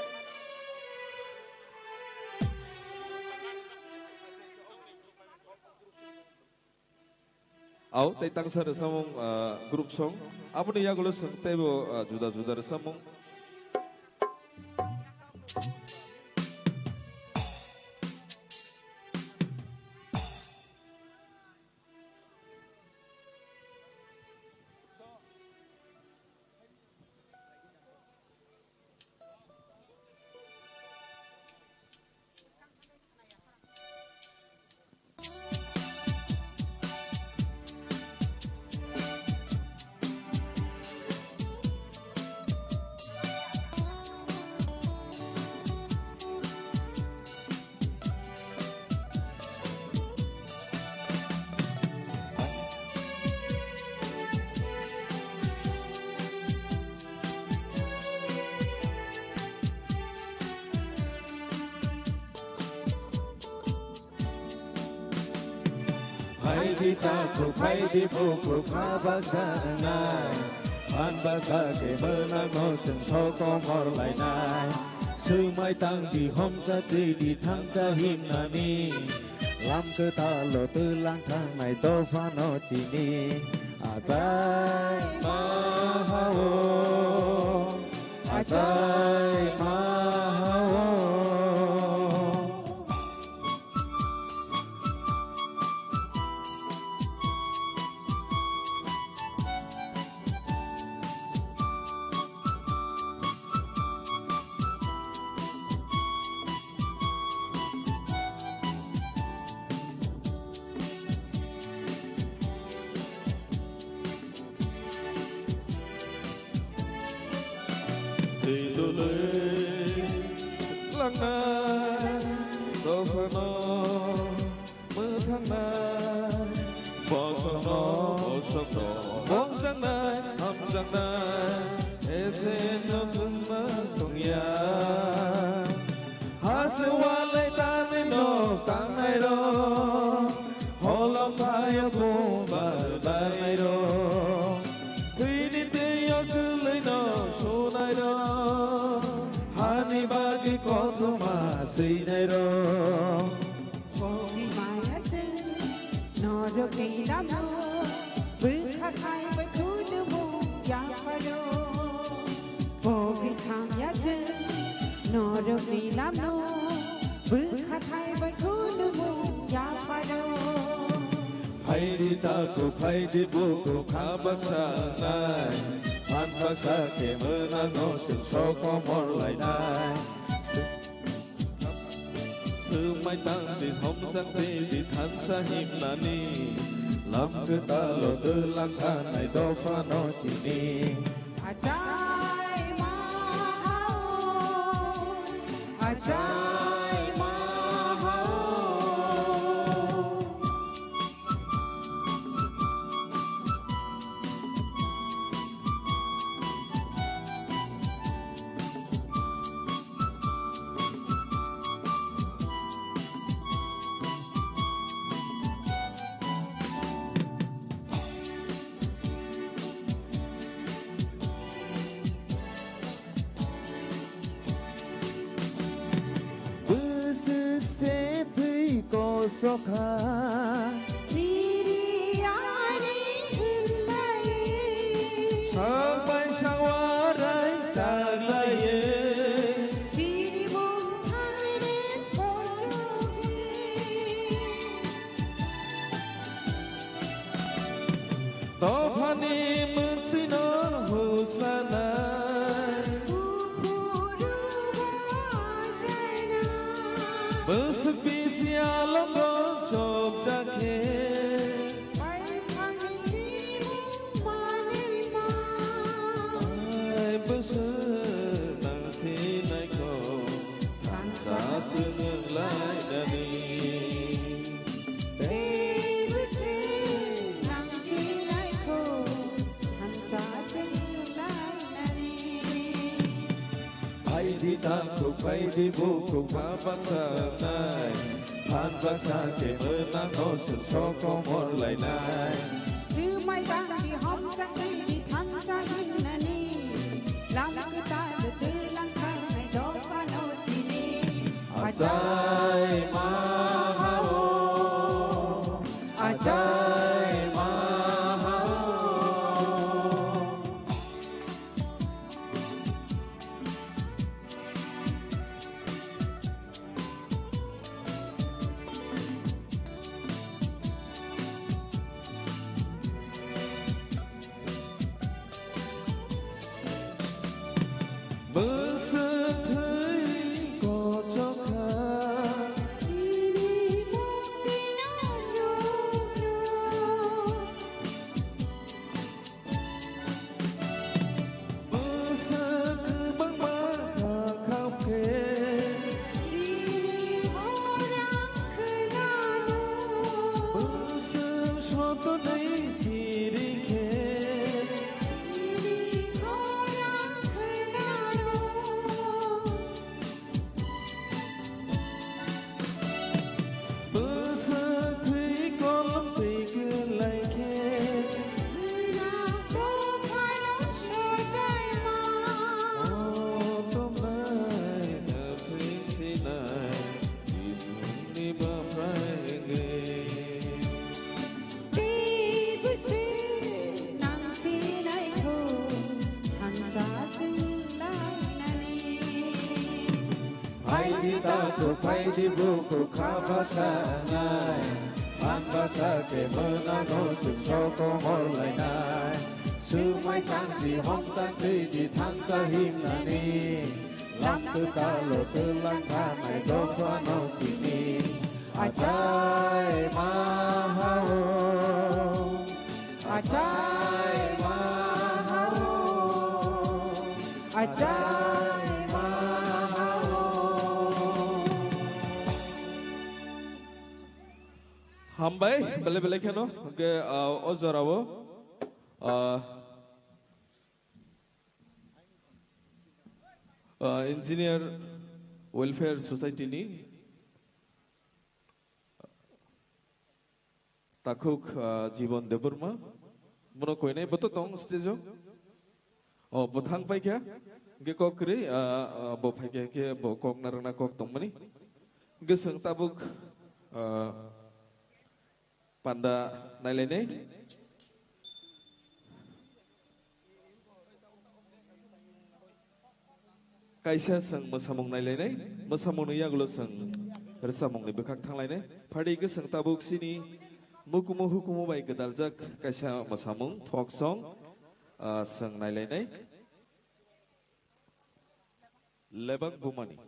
Au, tei tangsa rwchapmung, ah, group song. Aboni yagulo chwng teibo, ah, juda juda rwchapmung. Phaidi takhuk, phaidi bukhuk, kha baksa wngnai. Phan baksa khe mwnakno chwng sokomor lainai. Swmai tangdi, homsa twidi, thansa himnani. Lam kwtalo twlang thangnai dophano chini. Achai mahao, achai mahao. Twi dului langnai dophano mwthangnai, bosongno bosongno bongjaknai hamjaknai, esenno chwngma tongya. Hasteo walai tanwi nok tangnairok, holong phaio bumbar barnairok, thwini twio chwlwino sunairok, hani bagwi kothoma swinairok. Boni maya chwng norok ni lamo bwkha thai bai khulumung yapharo. Boni thangya chwng norok ni lamo bwkha thai bai khulumung yapharo. Phaidi takhuk, phaidi bukhuk, kha baksa wngnai. Phan baksa khe mwnakno chwng sokomor lainai. Swmai tangdi, homsa twidi, thansa himnani. Lam kwtalo twlang thangnai dophano chini. Achai mahao, achai mahao. Bwswk se twi kosok kha. Chiri ani hwnlai. Sak bai sak warai chaklaiye. Chiri mung thangre kochokhe. Dophani mwktwino husanai. Buphuru wajaina. Bwswk bisi alongo chopjakhe. Baithangni simung manwima. Ai bwswk nang sinaikho thansa swngwng lainani. Teibo se nang sinaikho thansa chwng lainani. Phaidi takhuk, phaidi bukhuk, kha baksa wngnai. Phan baksa khe mwnakno chwng sokomor lainai. Swmai tangdi, homsa twidi, thansa himnani. Lam kwtal twlang thangnai dophano chini. Achai mahao, achai mahao. Bwswk thwi kochok kha. Teibo se nang sinai kho, thansa chwng lainani. Phaidi takhuk, phaidi bukhuk, kha basa nai, man basa khe mwnano chwng sokomor lainai. Swmai tangdi, hom tangdi, di thansa himnani. Lam kwtalo twlang thanai dophano simi. Achai ma hao, achai ma hao, achai ma hao. Hambai, belai belai kheno, hwnkhe, ah, o jorao, ah, ah, Engineer Welfare Society ni takhuk, ah, Jibon Debbarma, bono koinai bo to tong stage o. O, bo thang paikha, hwnkhe kok kwrwi, ah, ah, bo phaikha khe bo kok narwkna kok tongmani. Hwnkhe chwng tabuk, ah, panda nailainai. Kaisa chwng mwsamung nailainai, mwsamungni yagulo chwng rwchapmungni bwkhak thanglainai. Phaidi hwnkhe chwng tabuk chini mukumu hukumu bai gwdaljak kaisa mwsamung, folk song, ah, chwng nailainai. Lebak bumani.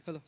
Hello.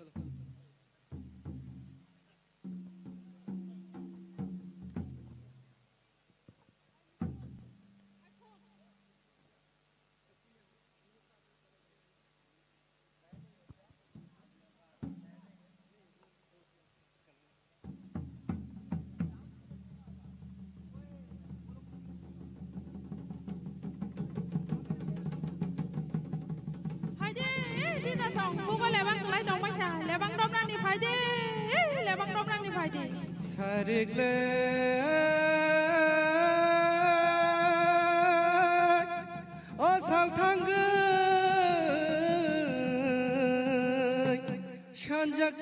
Phaidi, eh, Dina song, bugo lebang kwlai tong paikha, lebang romnani phaidi, eh, lebang romnani phaidi. Sarikle. Thangwi sanjak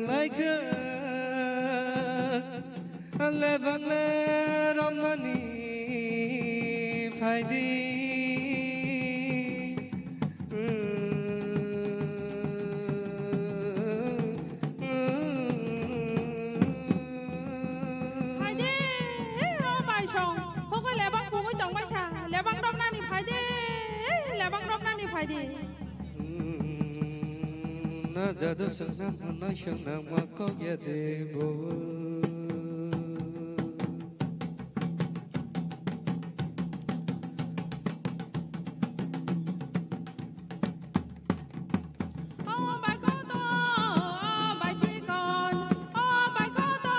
laikha lebang le romnani phaidi. Phaidi, o bai song, hokoi lebang pungwi tongbai kha, lebang romnani phaidi, lebang romnani phaidi. Na jadu swngnang hwnwi swngnang ma kok ya de bo. O bai koto, o bai chikon, o bai koto,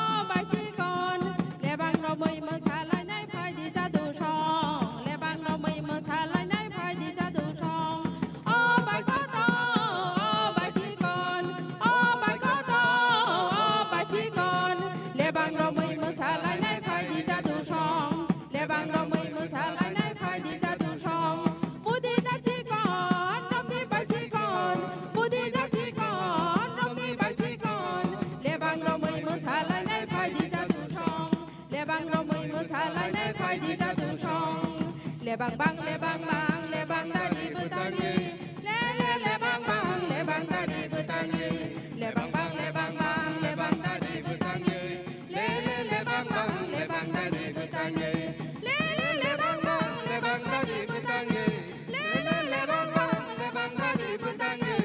o bai chikon, lebang romwi mwsalainai phaidi jadu song, lebang romwi mwsalainai phaidi jadu song. O bai koto, o bai chikon, o bai koto, o bai chikon, lebang romwi mwsalainai phaidi jadu song, lebang romwi mwsalainai phaidi jadu song. Budi da chikon, romni bai chikon, budi da chikon, romni bai chikon, lebang romwi mwsalainai phaidi jadu song. Lebang romwi mwsalainai phaidi jadu song. Lebang bang, lebang bang, lebang dari bwtangwi. Le le lebang bang, lebang dari bwtangwi. Lebang bang, lebang bang, lebang dari bwtangwi. Le le lebang bang, lebang dari bwtangwi. Le le lebang bang, lebang dari bwtangwi. Le le lebang bang, lebang dari bwtangwi.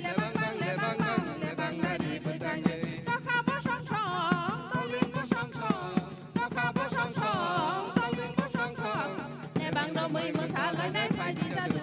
Lebang bang, lebang bang, lebang dari bwtangwi. Tokha bosong song, toling bosong song. Tokha bosong song, toling bosong song. Lebang romwi mwsalainai phaidi jadu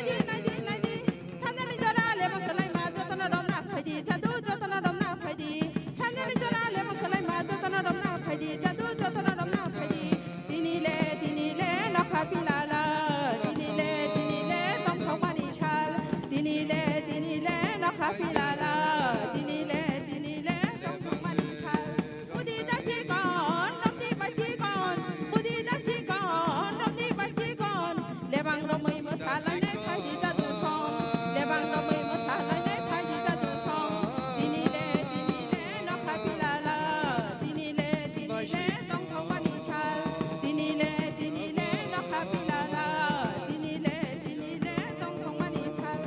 naidi, naidi, naidi. Sanjani jora lebang kwlaima jotono romna phaidi, jadu jotono romna phaidi. Sanjani jora lebang kwlaima jotono romna phaidi, jadu jotono romna phaidi. Tini le, tini le nokha pilala, tini le, tini le tongthokmani sal. Tini le, tini le nokha pilala, tini le, tini le tongthokmani sal. Budi da chikon, romdi bai chikon, budi da chikon, romdi bai chikon. Lebang romwi mwsalainai phaidi jadu song, lebang romwi mwsalainai phaidi jadu song. Tini le, tini le nokha pilala, tini le, tini le tongthokmani sal. Tini le, tini le nokha pilala, tini le, tini le tongthokmani sal.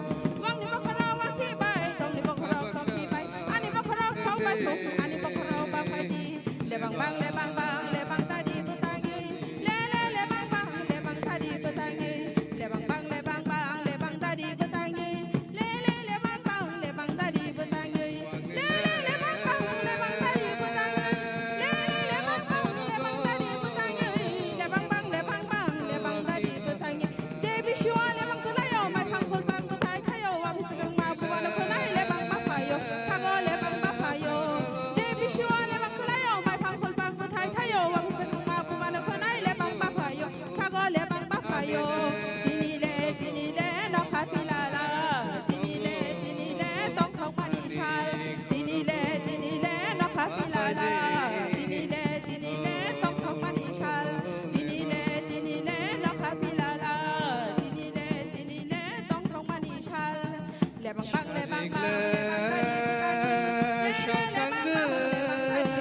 Wangni bokhorok wakhi bai, tongni bokhorok tongthi bai, ani bokhorok thok bai thok, ani bokhorok ba phaidi. Lebang bang, lebang bang, lebang tari bwtangwi. Le le, lebang bang, lebang tari bwtangwi. Lebang bang, lebang bang, lebang tari bwtangwi. Le le, lebang bang, lebang tari bwtangwi. Le le, lebang bang, lebang tari bwtangwi. Le le, lebang bang, lebang tari bwtangwi. Lebang bang, lebang bang, lebang tari bwtangwi. Je bisi o lebang kwlaio, maipang khulpang bwthai thaio, wang chwkang ma buma no khwnai lebang baphaio, sago lebang baphaio. Je bisi o lebang kwlaio, maipang khulpang bwthai thaio, wang chwkang ma buma no khwnai lebang baphaio, sago lebang baphaio. Tini le, tini le nokha pilala, tini le, tini le tongthokmani sal, tini le, tini le nokha pilala, tini le, tini le tongthokmani sal. Tini le, tini le nokha pilala, tini le, tini le tongthokmani sal. Lebang bang, lebang bang, lebang tari bwtangwi. Le le,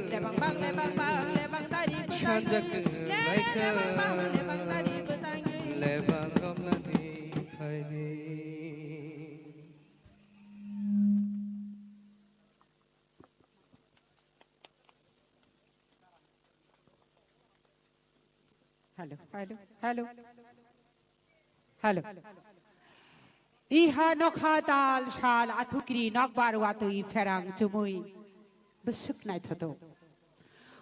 lebang bang, lebang tari bwtangwi. Lebang bang, lebang bang, lebang tari bwtangwi. Le le, lebang bang, lebang tari bwtangwi. Lebang romlani phaidi. Hello, hello, hello, hello. Iha nokha tal sal athukri nokbar watwi pherang chumui bwswk naithotok.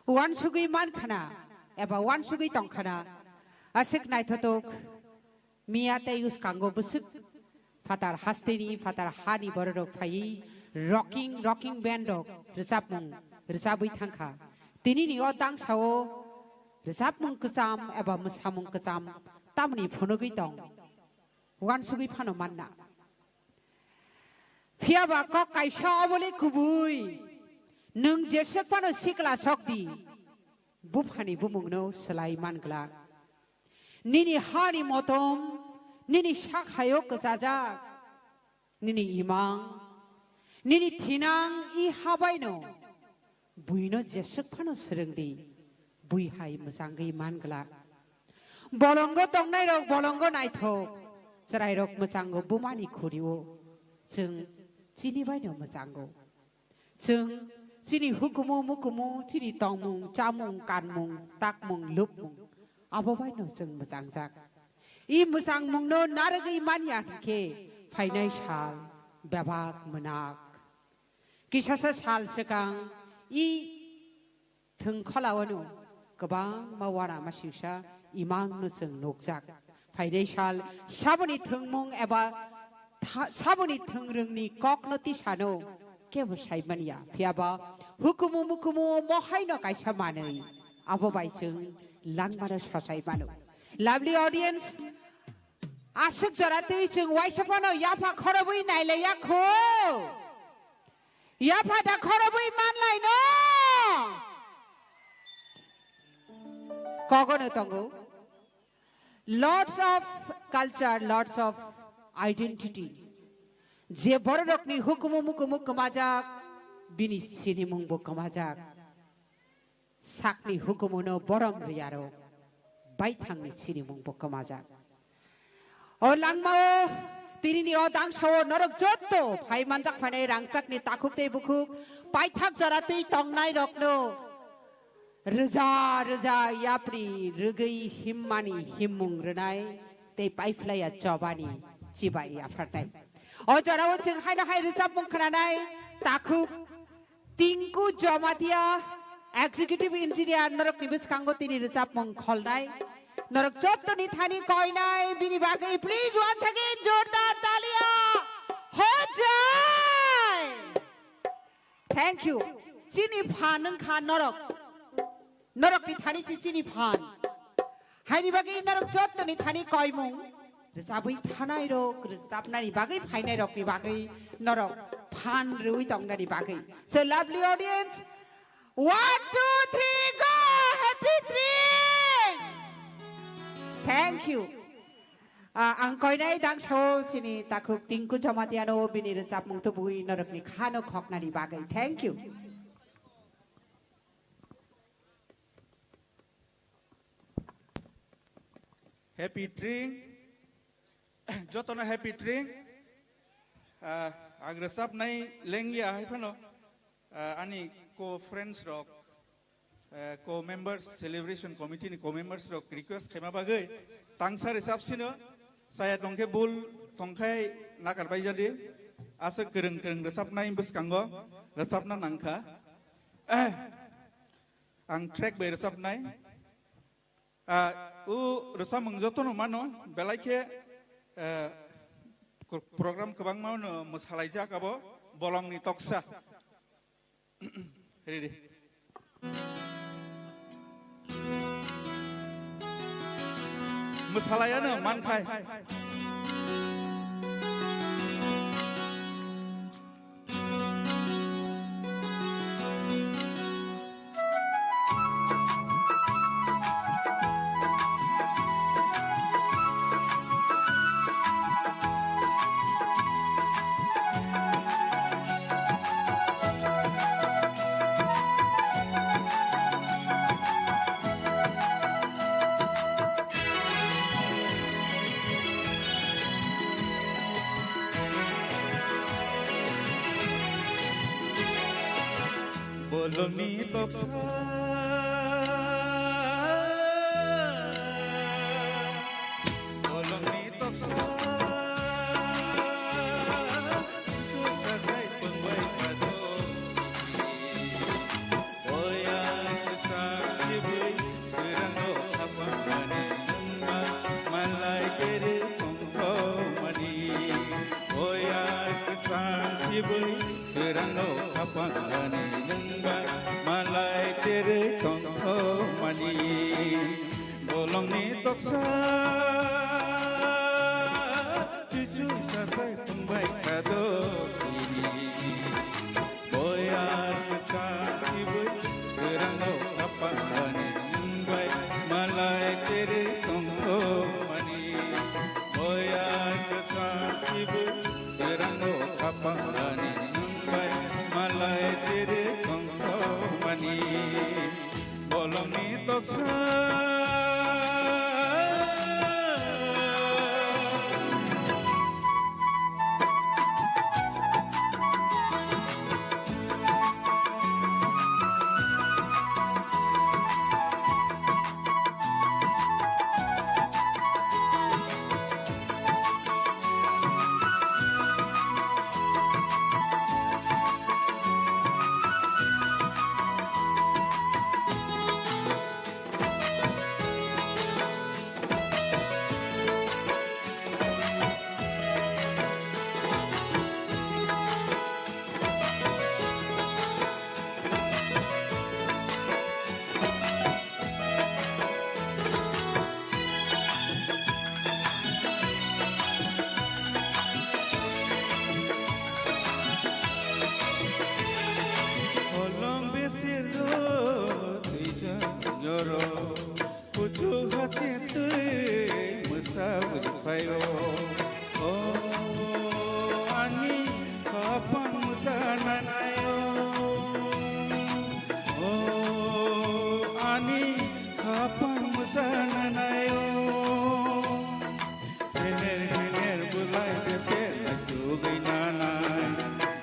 Uansugwi mankhana eba uansugwi tongkhana aswk naithotok. Miya tei uskango bwswk phatar hasteni, phatar hani bororok phaiwi rocking, rocking band rok rwchapmung rwchabwi thangkha. Tinini o dangsao rwchapmung kwcham eba mwsamung kwcham tamni phunugwi tong, uansugwi phano manna. Phiyaba kok kaisa obole kubui, nwng jeswk phano sikla sokdi. Buphani bumungno swlai man glak. Nini hani motom, nini sak hayo kwchajak, nini imang, nini thinang i habaino buino jeswk phano swrwngdi, bui hai mwchangwi man glak. Bolongo tongnairok bolongo naithok, chwrairok mwchango bumani khurio, chwng chini baino mwchango. Chwng chini hukumu mukumu, chini tongmung, chamung, kanmung, takmung, lupmung, abo baino chwng mwchangjak. I mwchangmungno narwgwi manya hwnkhe phainai sal bebak mwnak. Kisasa sal swkang i thwngkholao'-no kwbangma uanamasingcha imangno chwng nukjak. Phainai sal saboni thwngmung eba tha-, saboni thwngrwngni kokno tisano kebo saimanya. Phiyaba hukumu mukumu mohaino kaisa manwi, abo bai chwng langmano sochai mano. Lovely audience, aswk jora twi chwng waisa phano yapha khorobwi nailaiya kho. Yapha da khorobwi manlaino. Kogono tongo. Lots of culture, lots of identity. Je bororokni hukumu mukumu kwmajak, bini sinimungbo kwmajak. Sakni hukumuno borom riyarok, baithangni sinimungbo kwmajak. O langmao, tinini o dangsao norok jotto phai manjak phainai rangchakni takhuk tei bukhuk, paithak jora twi tongnairokno Rwja rwja yapri rwgwi himmani himmung rwnai tei paiphlaiya chobani chibai yapharnai. O jorao chwng haino hai rwchapmung khwnanai takhuk Tinku Jamatia, Executive Engineer, norokni bwskango tini rwchapmung kholnai. Norok jottoni thani koinai bini bagwi please once again jordar talia. Hojai! Thank you. Chini phan wngkha norok. Norokni thani si chini phan. Haini bagwi norok jottoni thani koimung. Rwchabwi thanai rok, rwchabnani bagwi phainai rokni bagwi norok phan rwui tongnani bagwi. So lovely audience, one, two, three, go! Happy three! Thank you. Ah, ang koinai dangsao chini takhuk Tinku Jamatiano bini rwchapmung tubui norokni khano khoknani bagwi. Thank you. Happy Tring. Jotono Happy Tring. Ah, ang rwchapnai lengya hai phano, ah, ani co-friends rok, eh, co-members, celebration committee ni co-members rok request khaima bagwi tangsa rwchap sino, saya tongkhe bul tongkhai nakar bai jadi, aswk kwrwng kwrwng rwchapnai bwskango rwchapna nangkha. Ang track bai rwchapnai. Ah, o rwchapmung jotono mano, belai khe, eh, pro-, program kwbangma no mwsalaijak abo bolongni toksa. Ready. Mwsalayano manthai. Bolongni toksa, bolongni toksa, susakai tongbai kado. Oya kwchak sibui swrangno khapangmani nungba malai tere tongthokmani. Oya kwchak sibui swrangno khapangmani nungba malai tere tongthokmani. Bolongni toksa chuchu sachai tongbai kado tini. Boyar kwchak sibui swrangno khapangmani nungbai malai tere tongthokmani. Boyar kwchak sibui swrangno khapangmani nungbai malai tere tongthokmani. Bolongni toksa. Holong beselo twijak nyoro, kuchu hake twi mwsa bwrwi phaio. O ani khapang mwsa nanaio. O ani khapang mwsa nanaio. Hener hener bwlai bese tugwi nanai.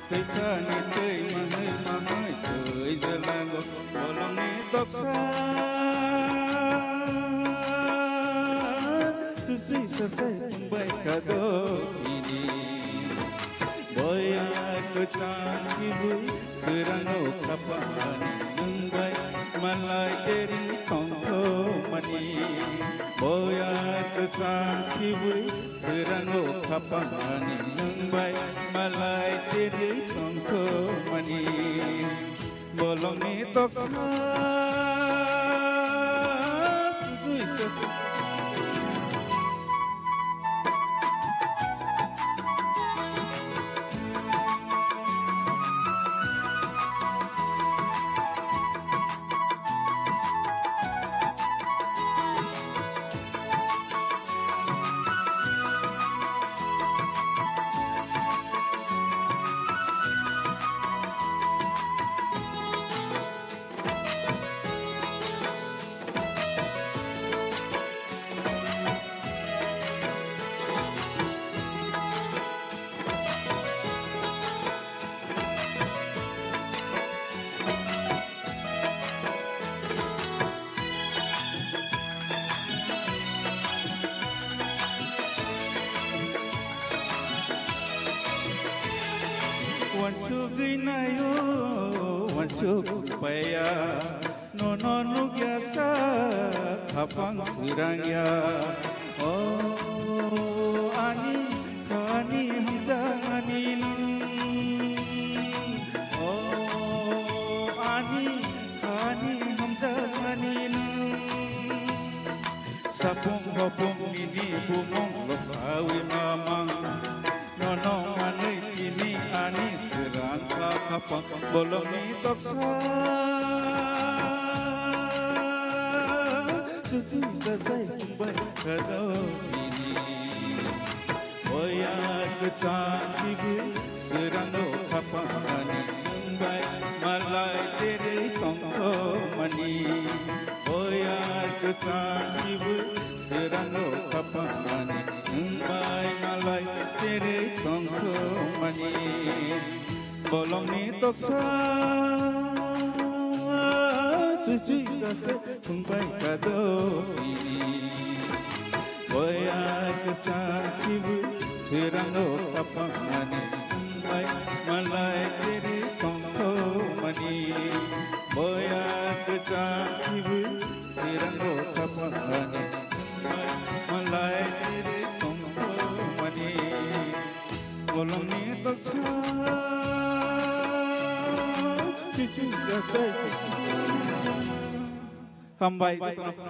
Twisa ni twi manwi manwi twi jwlango. Bolongni Sa, susui sasai bai kado ini. Boya kwchang sibui sirano khapani nungbai malai teri tongtho mani. Boya kwchang sibui sirano khapani nungbai malai teri tongtho mani. Bolongni toksa tujui se. Wansugwi nayo, wansuk paya, nono nukya sa, khapang sirangya. O ani khani hamjani nung. O ani khani hamjani nung. Sapung hopung nini bumung loksawi mamang. Nono manwi tini ani sirang kha khapang bolongni toksa. Susu sasai bai khado tini. Boya kwchang sibui sirangno khapani nungbai malai tere tongthomani. Boya kwchang sibui sirangno khapani nungbai malai tere tongthomani. Bolongni toksa chuchui sache thungbai kadokini. Boya kwchang sibui sirangno khapani nungbai malai tere tongthomani. Boya kwchang sibui sirangno khapani nungbai malai tere tongthomani. Bolongni toksa chuchu jatai. Hambai jotono.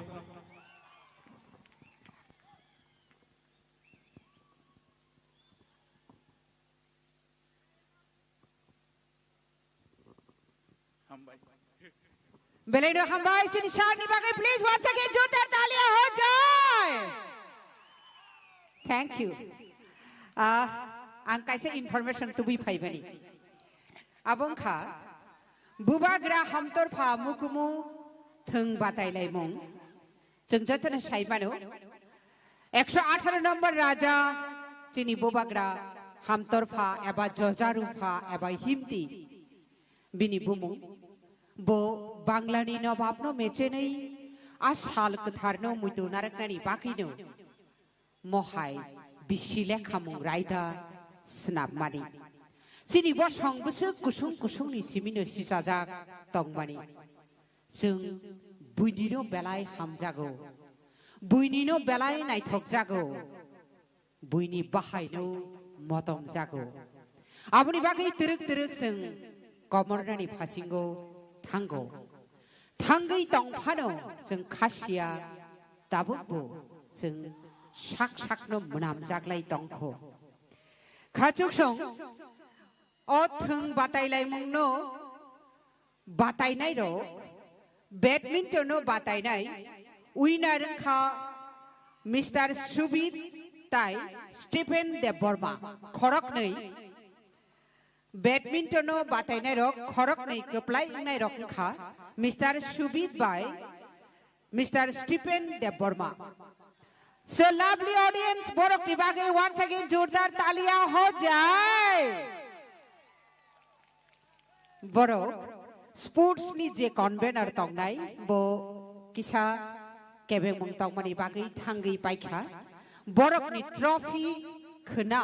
Hambai. Belai no hambai, chini sir ni bagwi, please, once again, jordar talia ho jai. Thank you. Ah, ang kaisa information tubui phaibani. Abo wngkha, Bubagra Hamtorpha Mukumu Thwng Batailaimung. Chwng jotono sai mano, ekso atharo number raja, chini Bubagra Hamtorpha eba Jojarupha eba Himti bini bumung. Bo Banglani nobabno mechenwi a sal kwtharno muitu narwknani bagwino mohai bisi lekhamung raida snapmani. Chini bosong bwswk kusung kusungni simino sichajak tongmani. Chwng buinino belai hamjago, buinino belai naithokjago, buini bahaino motomjago. Aboni bagwi twrwk twrwk chwng komornani phasingo thango. Thangwi tongphano chwng khasiya, tabukbo chwng sak sakno mwnamjaklai tongkho. Khachuksong o thwng batailaimungno batainairok, badminton no batainai winner wngkha Mister Subit tai Stephen Debbarma, khoroknwi. Badminton no batainairok khoroknwi kwplai wngnairok wngkha Mister Subit bai Mister Stephen Debbarma. So lovely audience, borokni bagwi once again jordar talia ho jai. Borok Sports ni je convener tongnai, bo kisa kebengmung tongmani bagwi thangwi paikha. Borokni trophy khwna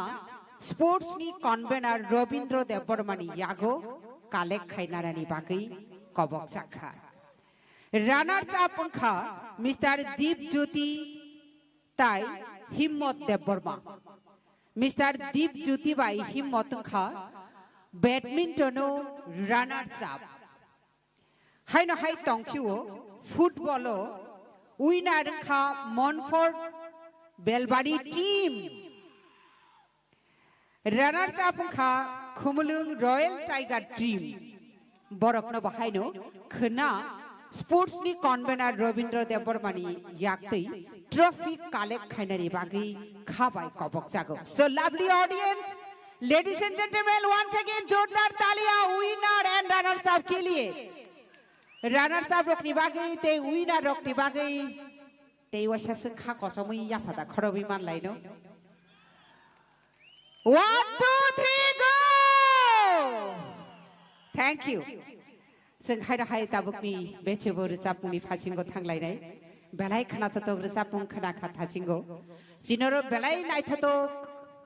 sports ni convener Robindra Debbarma ni yago collect khainani bagwi kobok jakha. Runners up wngkha Mister Deep Jyoti tai Himmot Debbarma. Mister Deep Jyoti bai Himmot wngkha badminton o runners up. Haino hai tongphio football o winner wngkha Montfort Belbari team. Runners up wngkha Khumulwng Royal Tiger team. Borokno bo haino khwna sports ni convener Robindra Debbarma ni yaktwi trophy collect khainani bagwi kha bai kobok jago. So lovely audience, ladies and gentlemen, once again jordar taliya winner and runners up ke liye. Runners up rokni bagwi tei winner rokni bagwi tei waisa swng kha kochomwi yaphada khorobwi manlaino. One, two, three, go! Thank you. Chwng haino hai tabukni bechebo rwchapmungni phasingo thanglainai. Belai khwnathotok rwchapmung khwnakha thasingo. Chinoro belai naithotok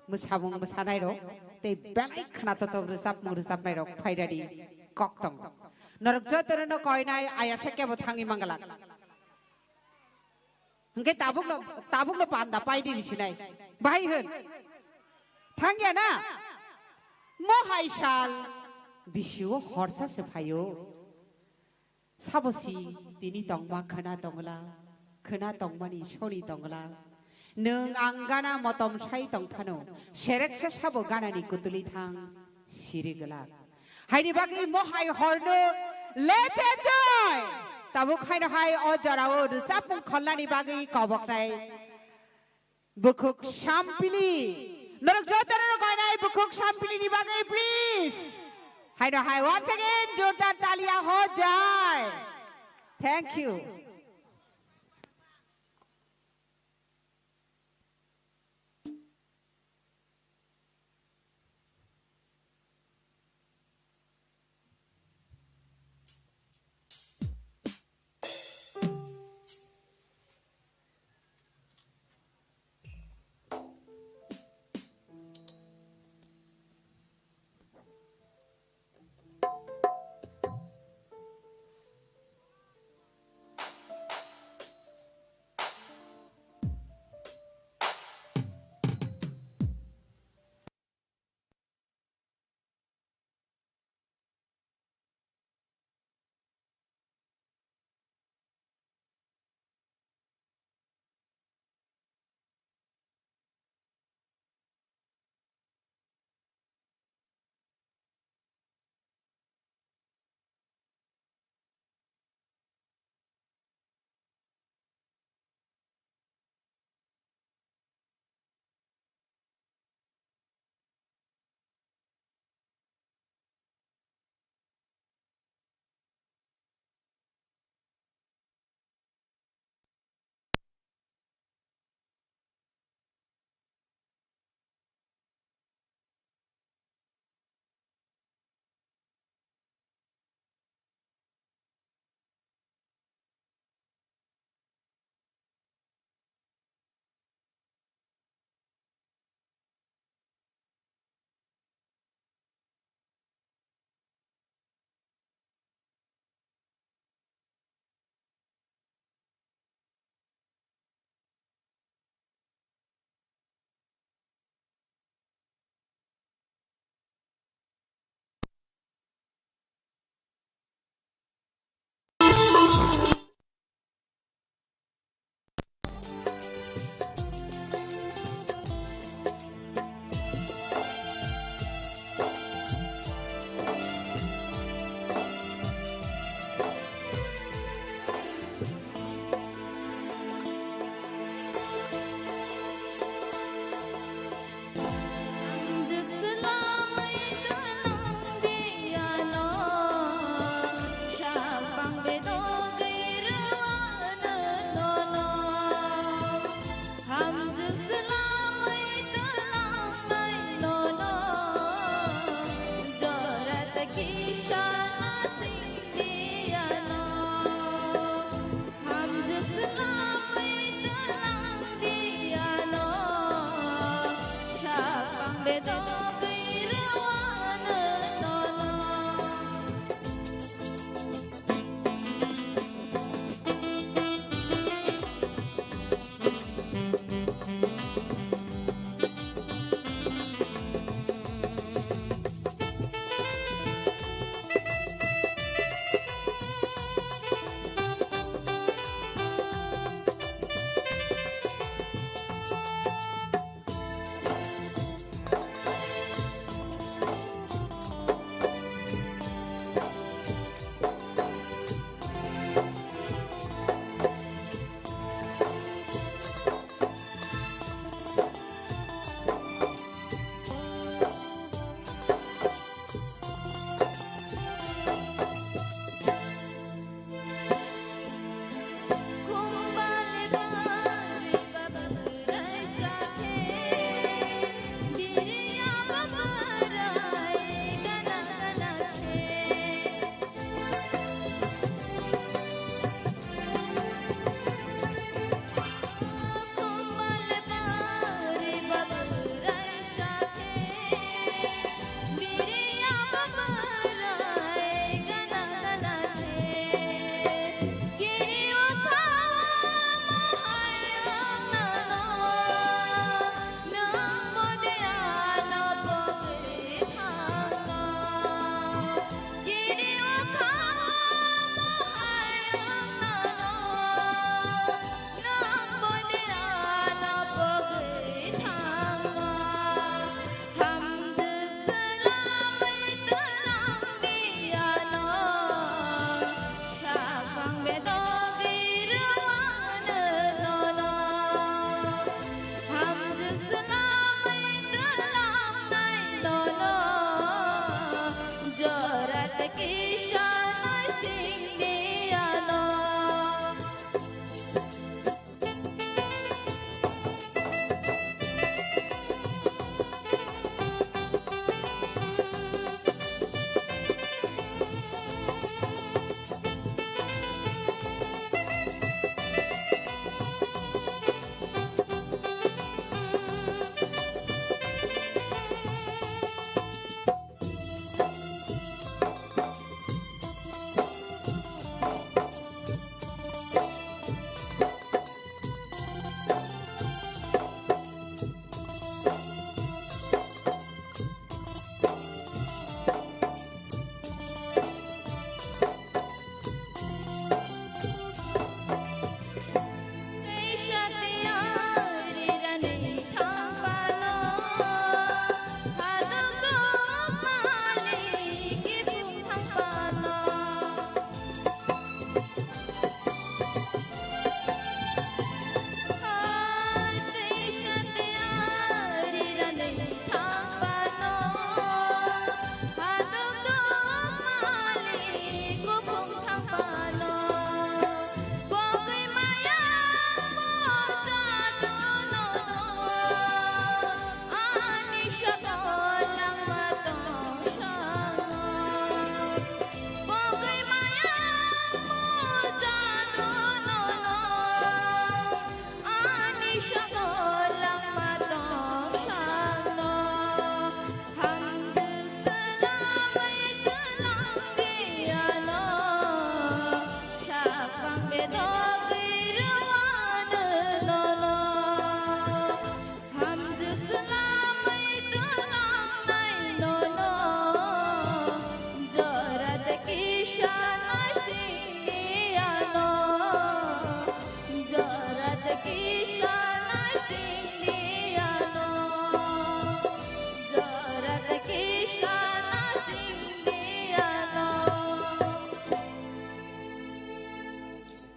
mwsamung mwsanairok tei belai khwnathotok rwchapmung rwchapnairok phairadi kok tongo. Norok jotono koinai ayasa kebo thangwi manglak. Hingke tabukno, tabukno panda paidi risinai. Bahai hwn. Thangya na? Mohai sal. Bisiwo horsa se phaio. Sabo si tini tongma khwna tongla. Khwna tongmani soni tongla. Nwng ang gana motom sai tongphano. Sereksa sabo ganani kutuli thang. Siri glak. Haini bagwi mohai horno let's enjoy. Tabuk haino hai o jorao rwchapmung kholnani bagwi koboknai Bukhuk Sampili. Norok jotono koinai Bukhuk Sampili ni bagwi please. Haino hai once again jordar taliya ho jai. Thank you.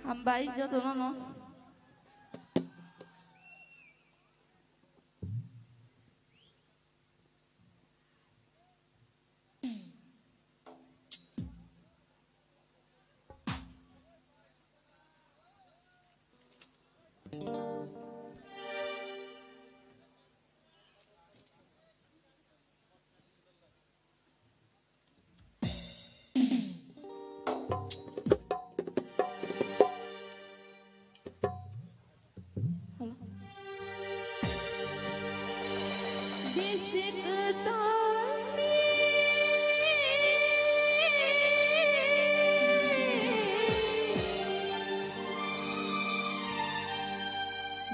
Hambai jotono no.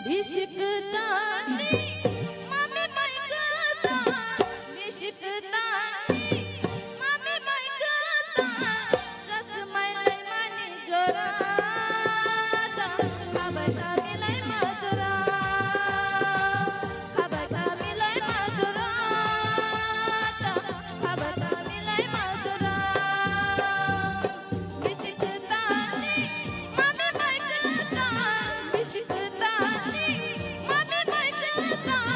Bisi kwtal ni mami bai kwtal, bisi kwtal ni mami bai kwtal. Jasmai lai mani jora, ta, habai kami lai ma jora, habai kami lai ma jora, ta, habai kami lai ma jora. Bisi kwtal ni mami bai kwtal, bisi kwtal ni mami bai kwtal.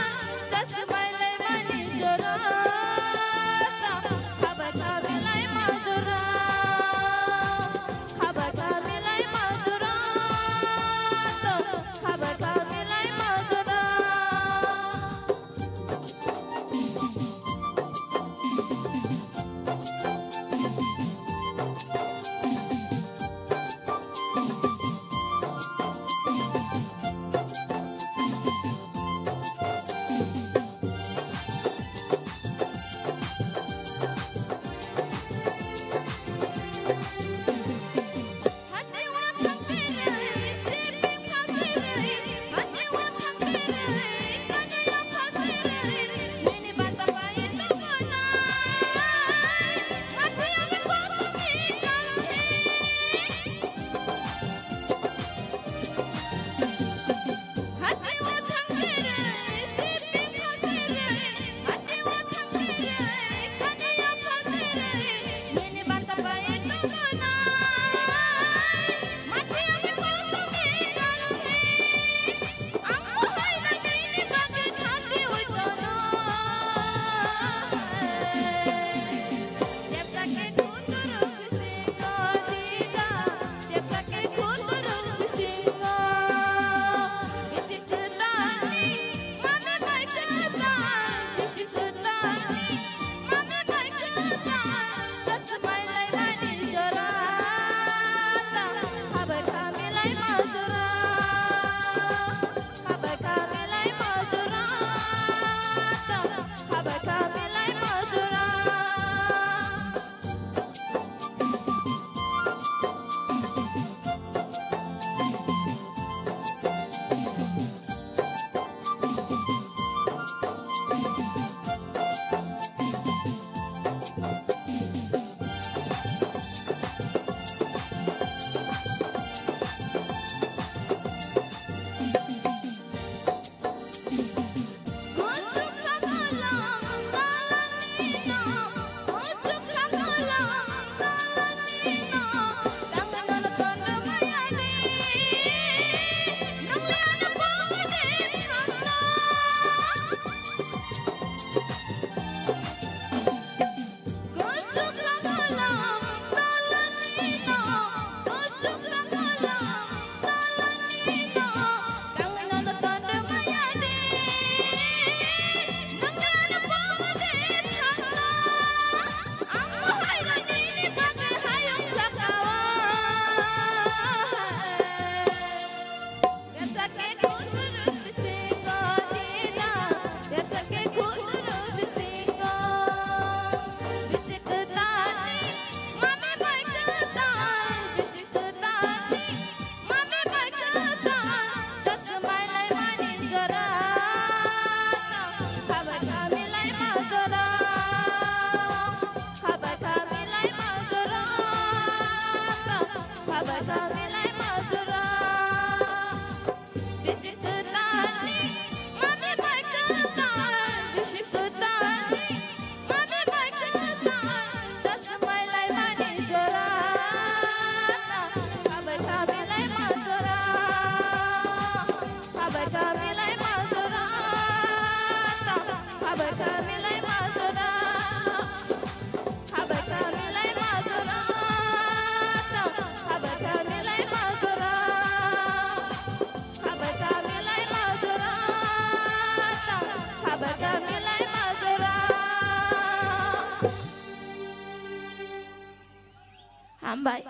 Bai.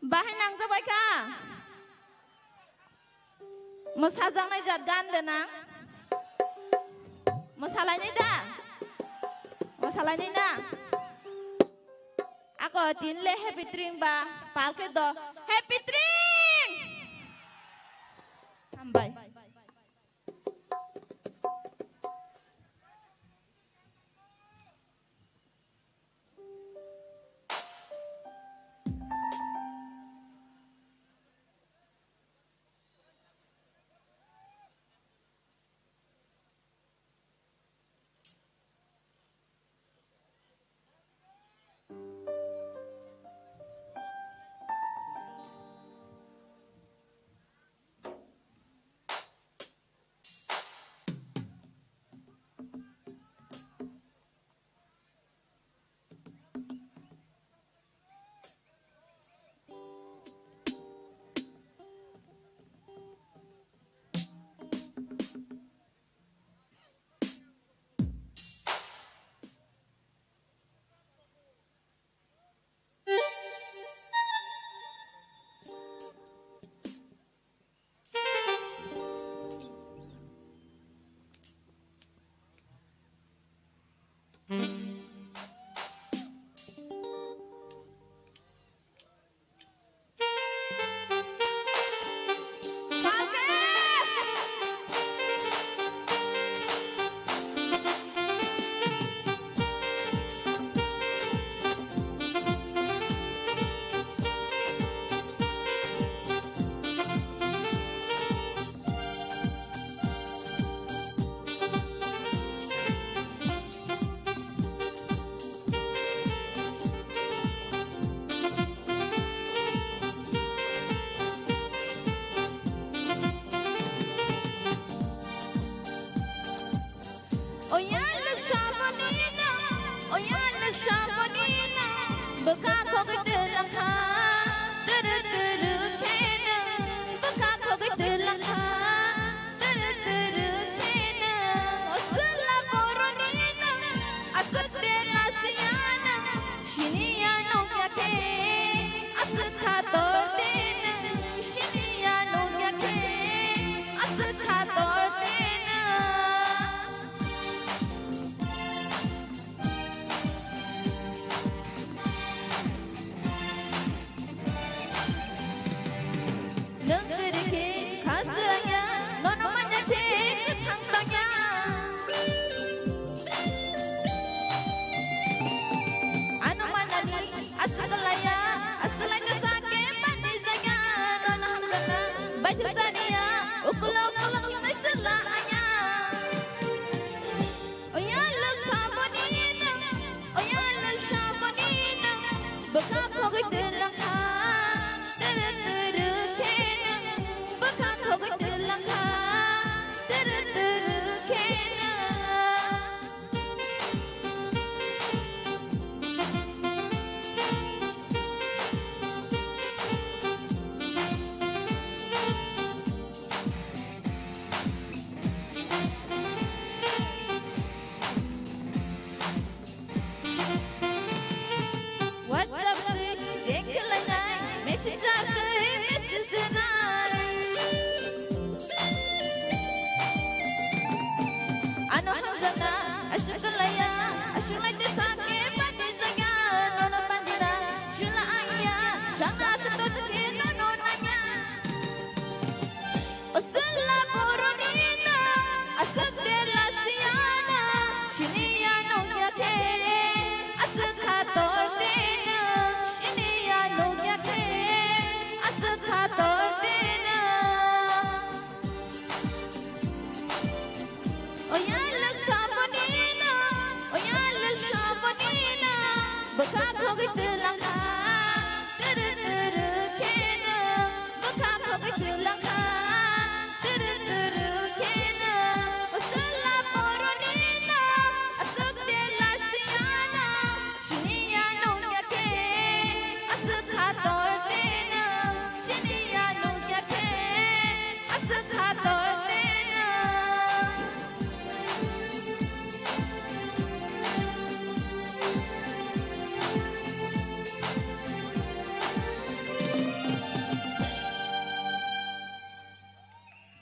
Bahai nangjabai kha. Mwsajaknai jat gan de nang? Mwsalainai da? Mwsalainai na? Ako tin le happy tring ba pal khe do. Happy tring! Hambai. Oya luksa bonina, oya luksa bonina, bwkha khogwi twlangkha, turu turu kheno, bwkha khogwi twlangkha, turu turu kheno, o chwla boroni no, aswk de lasiya no, siniya nungya khe, aswk kha tor de no, siniya nungya khe, aswk kha tor de no. Nwng kwrwi khe kha swrangya, nono manya khe kwthang tangya. Ano manani aswk laya, aswk laya sa khe manwi jaya, nono hamjakna baithang sariya, ukulo kolok himai swla aya. Oya luksa bonina, oya luksa bonina, bwkha khogwi twlangkha, turu turu kheno, bwkha khogwi twlangkha, turu turu kheno.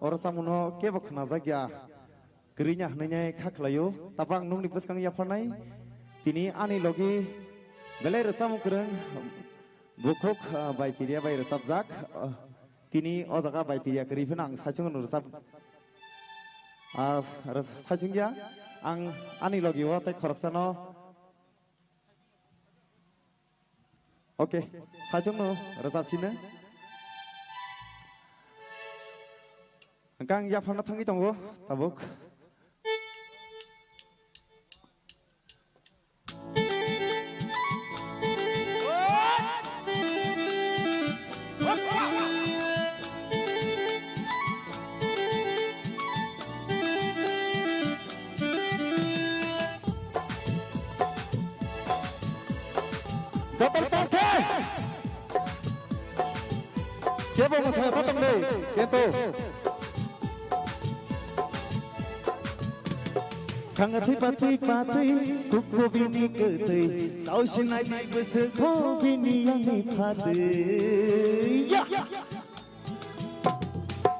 Oro samuno kebo khnajakya. Kwrwini hwnwi nai kha khlaio. Tabang nungni bwskang yapharnai. Tini ani logi belai rwchapmung kwrwng bukhuk, ah, bai Piria bai rwchapjak. Ah, tini o jaga bai Piria kwrwi phano ang saichung rwchap, ah, rw-, saichung ya. Ang ani logi o tei khoroksano. Oke, saichung no rwchap sino. Hwnkhe ang yapharna thangwi tongo, tabuk. Double tongkhe. Kebo mwsai kho tongdi, keto. Khanga thwi patwi patwi, kukbo bini kwtwi. Tausinai di bwswk kho bini yangni phatwi. Ya!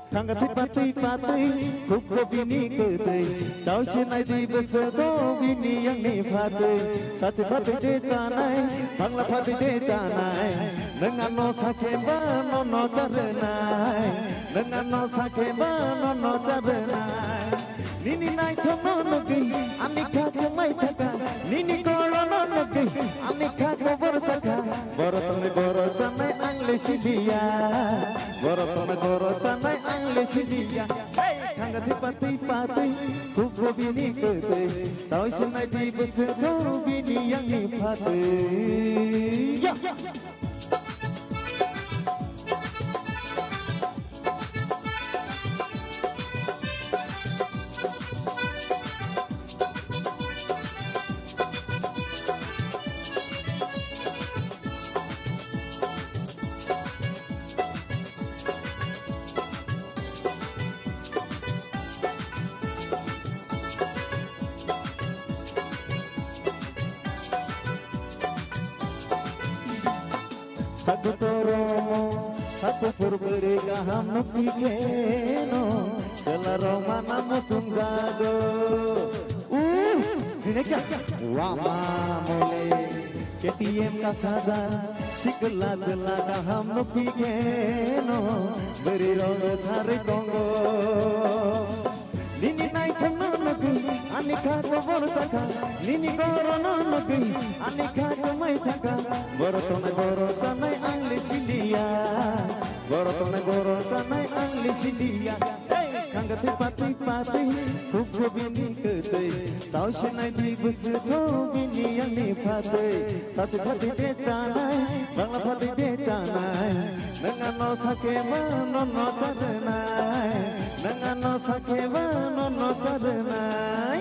Khanga thwi patwi patwi, kukbo bini kwtwi. Tausinai di bwswk kho bini yangni phatwi. Sati phatwi de chanai, bangla phatwi de chanai. Nwng ano sakhe ba nono charwnai. Nwng ano sakhe ba nono charwnai. Nini naithokno nugwi ani kha kwmai thaka, nini gorono nugwi ani kha kobor thaka. Borok tongnai borok chanai ang le siliya, borok tongnai borok chanai ang le siliya. Hey! Khanga thwi patwi patwi, kukbo bini kwtwi, tausinai di bwswk kho bini yangni phatwi. Ya! Sakutoro, sakupur bwrwi kaham nukhi kheno, chwla rok mana muchung jago. Uh, hinekya, wama mole, K T M ka saja, sikla chwla kaham nukhi kheno, bwrwi rok tharwi tongo. Nini naithokno nugwi ani kha kobor sakha, nini gorono nugwi ani kha kwmai sakha. Borok tongnai borok chanai ang le siliya, borok tongnai borok chanai ang le siliya. Hey! Khanga thwi patwi patwi, kukbo bini kwtwi, tausinai di bwswk kho bini yangni phatwi. Sati phatwi de chanai, bangla phatwi de chanai. Nwng ano sakhe ba nono charwnai. Nwng ano sakhe ba nono charwnai.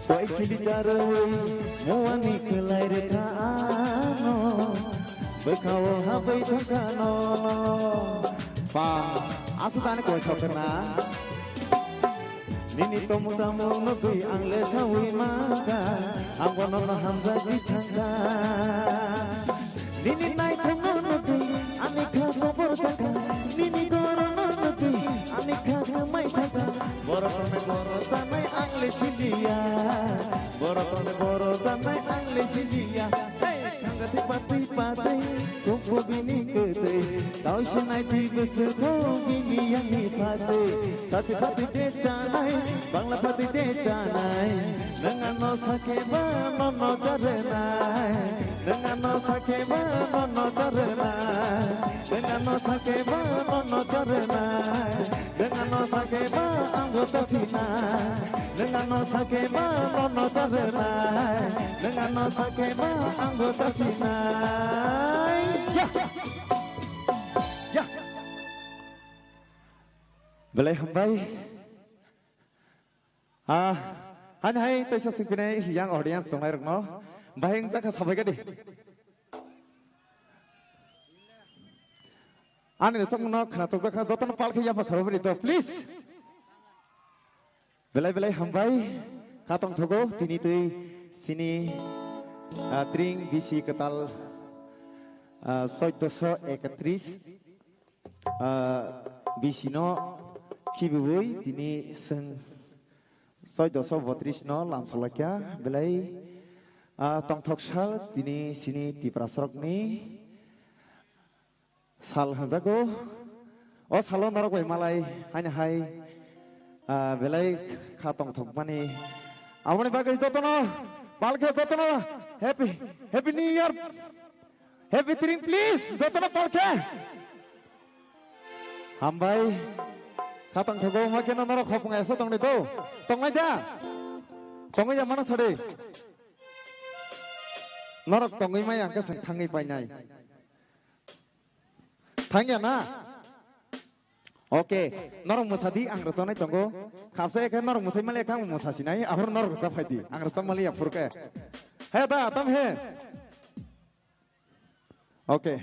Koi kili charwi muani kwlai rwkha ano, bwkhao habai thangkha nono. Ba, aswk tani koi thokna. Nini tongmung samung nugwi ang le sawi mankha, ang bono no hamjagwi thangkha. Nini naithokno nugwi ani kha kobor sakha, nini gorono nugwi ani kha kwmai sakha. Borok tongnai borok chanai ang le siliya, borok tongnai borok chanai ang le siliya. Hey! Khanga thwi patwi patwi, kukbo bini kwtwi, tausinai di bwswk kho bini yangni phatwi. Sati phatwi de chanai, bangla phatwi de chanai. Nwng ano sakhe ba nono charwnai. Nwng ano sakhe ba nono charwnai. Nwng ano sakhe ba nono charwnai. Nwng ano sakhe ba ang bo chachina. Nwng ano sakhe ba nono charwnai. Nwng ano sakhe ba ang bo chachinai. Ya! Ya! Belai hambai. Ah, hani hai taisa singpinai yang audience tongnai rokno. Bahai wngjakha sabai gadi. Ani rwchapmungno khwnatok jakha jotono palkhe yapha kharobari do, please. Belai belai hambai. Khatong thogo tini twi sini, ah, tring bisi kwtal, ah, soidoso ekatris. Ah, bisino khibiwi tini seng soidoso botris no lamsalaikha belai, ah, tongthok sal tini sini Tiprasarokni sal hwnjago. O salo norok bai malai haino hai, ah, belai kha tongthokmani. Aboni bagwi jotono palkhe jotono happy, happy new year. Happy tring, please. Jotono palkhe. Hambai. Khatong thogo ma keno norok khopung esa tongni do. Tongnai da. Tongwi ya mana sade. Norok tongwi mai angke seng thangwi painai. Thangya na. Oke, norok mwsadi ang rwchapnai tongo. Khapsa ekhe norok mwsai male ekhe ang mwsa sinai, aboro norok rwchap phaidi. Ang rwchap mali ya phurkhe. He da, tam he. Oke.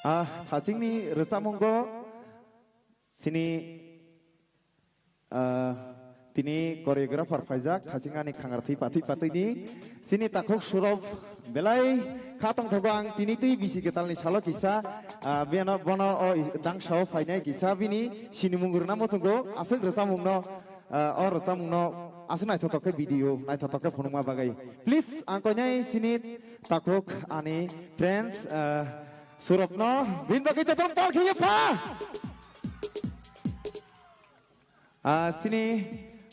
Ah, thachingni rwchapmungo sini, ah, tini choreographer phaijak, thaching ani khangar thwi pathwi patwini. Sini takhuk Surop belai kha tongthogo ang tini twi bisi kwtalni salo kisa, ah, beno bono o i-, dangsao phainai kisa bini sinimung rwna muchungo aswk rwchapmungno, ah, o rwchapmungno aswk naithotok khe video naithotok khe phunukma bagwi. Please, ang koinai sini takhuk ani friends, ah, Suropno bini bagwi jotono pal khaiyo pha. Ah, sini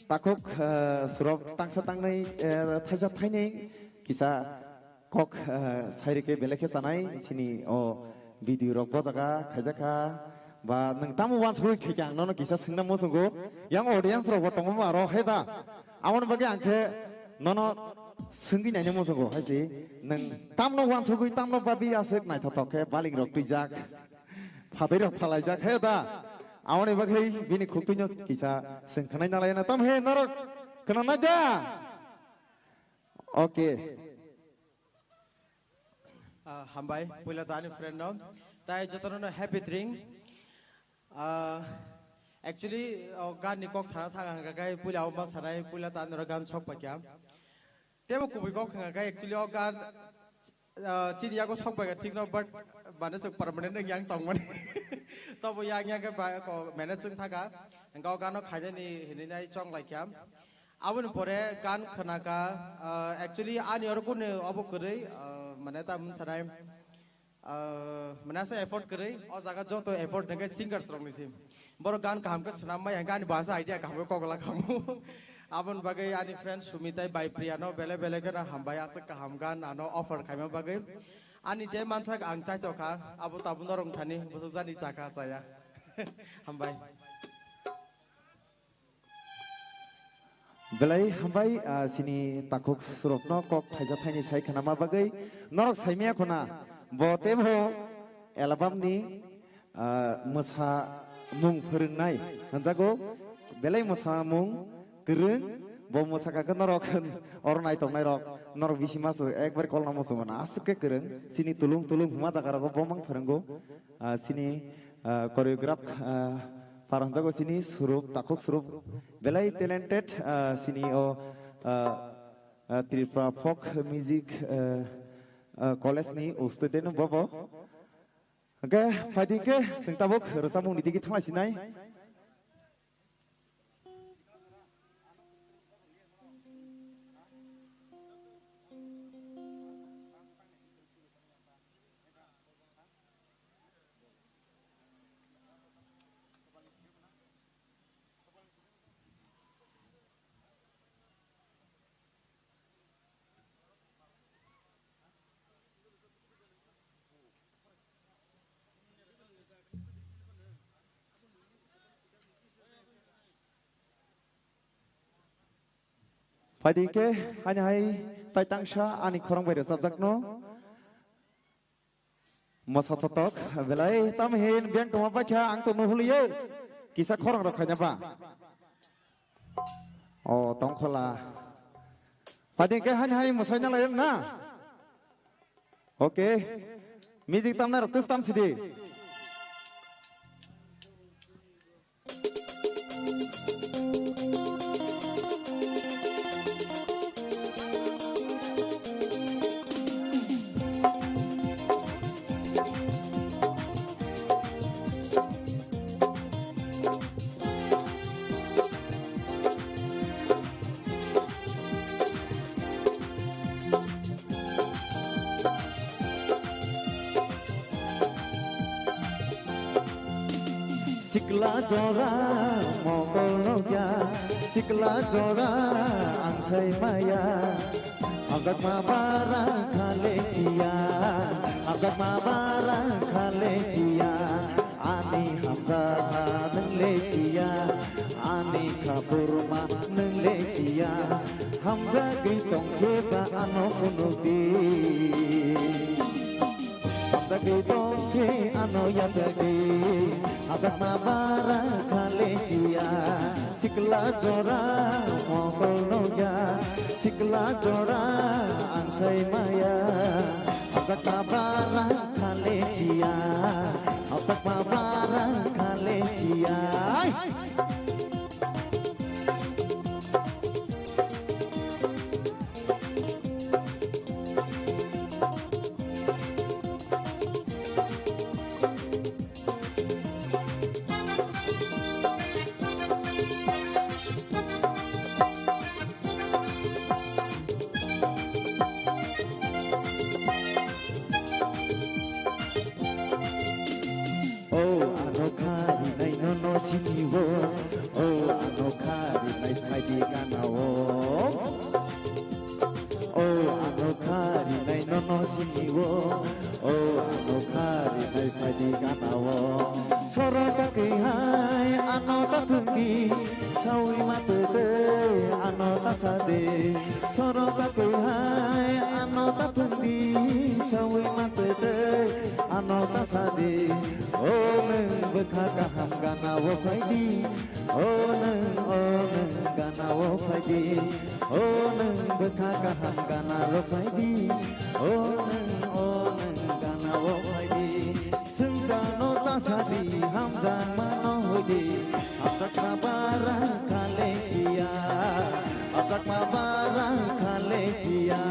takhuk, ah, Surop tangsa tangnai, eh, thaisa thainai kisa kok, eh, sairike belai khe chanai sini o video rok bo jaga khaijakha ba nwng tamo wansugwi khaikhe ang nono kisa swngna muchungo yang audience rok bo tongo ma aro he da aboni bagwi ang khe nono swngwi naina muchungo hai se nwng tamno wansugwi tamno babi aswk naithotok khe baling rok twijak phatwi rok phalaijak he da aboni bagwi bini khuktuino kisa swngkhanai nalaina tam he norok khwnanai da. Okay. Ah, hambai, puila ta ani friend no. Tai jotono no happy tring. Ah, actually, o gan ni kok sana thang hangka kai puila o ma sanai, puila ta ani ro gan sok pakya. Tebo kubui kok hangka kai actually o gan, ah, chini yago sok pakya thik no, but mane sok permanent yang tong mane. Tobo yang yang ke ba ko manage sung thaka. Hangka o gan no khaina ni hini nai chong laikya. Aboni pore gan khwnaka, ah, actually ani oro kunu obo kwrwi, ah, mane ta mwnsanai, ah, mane asa effort kwrwi, o jaga joto effort nangkhe singers rokni si. Borok gan kaham khe swnam mai hangkhe ani bahasa idea kaham khe kokla khamu. Aboni bagwi ani friend Sumi tai bai Priya no bele bele kheno hambai aswk kaham gan ano offer khaima bagwi. Ani je mansak ang chaitokha, abo tabuk norok thani bwsajani chakha chaya. Hambai. Belai hambai, ah, chini takhuk Surokno kok thaisa thaini sai khanama bagwi. Norok saimaya khuna, bo teibo album ni, ah, mwsa mung phwrwngnai hwnjago. Belai mwsa mung kwrwng, bo mwsa kha khe norok oro nai tongnai rok, norok bisi mas ekbar kolna muchung mano aswk khe kwrwng. Chini tulung tulung huma jaga rogo bo mang phwrwngo. Ah, chini, ah, choreograph, ah, Parang jago sini Surup, takhuk Surup, belai talented, ah, sini o, ah, ah, Tripura Folk Music, ah, ah, College ni o student bobo. Hwnkhe phaidi khe chwng tabuk rwchapmung ni digi thanglai sinai. Phaidi khe, hani hai tai tangsa ani khorang bai rwchapjakno. Mosa thotok, belai tam hin biyang tongma baikha ang tongno huliyo. Kisa khorang rok khaina ba. O tongkhola. Padi ke hani hani musai na layang na. Okay. Music tamna rok tus tam sidi. Sikla jora mokol nokya, sikla jora ang sai maya. Agak ma bara khale siya, agak ma bara khale siya. Ani hamjakma nwng le siya, ani khaburma nwng le siya, hamjagwi tongkhe ba ano phunukdi. Hamjagwi tongkhe ano yachagwi, hamjakma bara khale siya, sikla jora mokol nokya, sikla jora ang sai maya. Hapsakma bara khale siya, hapsakma bara khale siya. O ano khari nai no no sini o, o ano khari nai phaidi gana o. O ano khari nai no no sini o, o ano khari nai phaidi gana o. Soro kakwi hai ano ta thungdi, sawi ma tete ano ta sade. Soro kakwi hai ano ta thungdi, sawi ma tete ano ta sade. O nwng bwkha kaham gana o phaidi. O nwng, o nwng gana o phaidi. O nwng bwkha kaham gana rw phaidi. O nwng, o nwng gana o phaidi. Swngjano ta sadi, hamjakmano hoidi. Hapjakma bara khale siya. Hapjakma bara khale siya.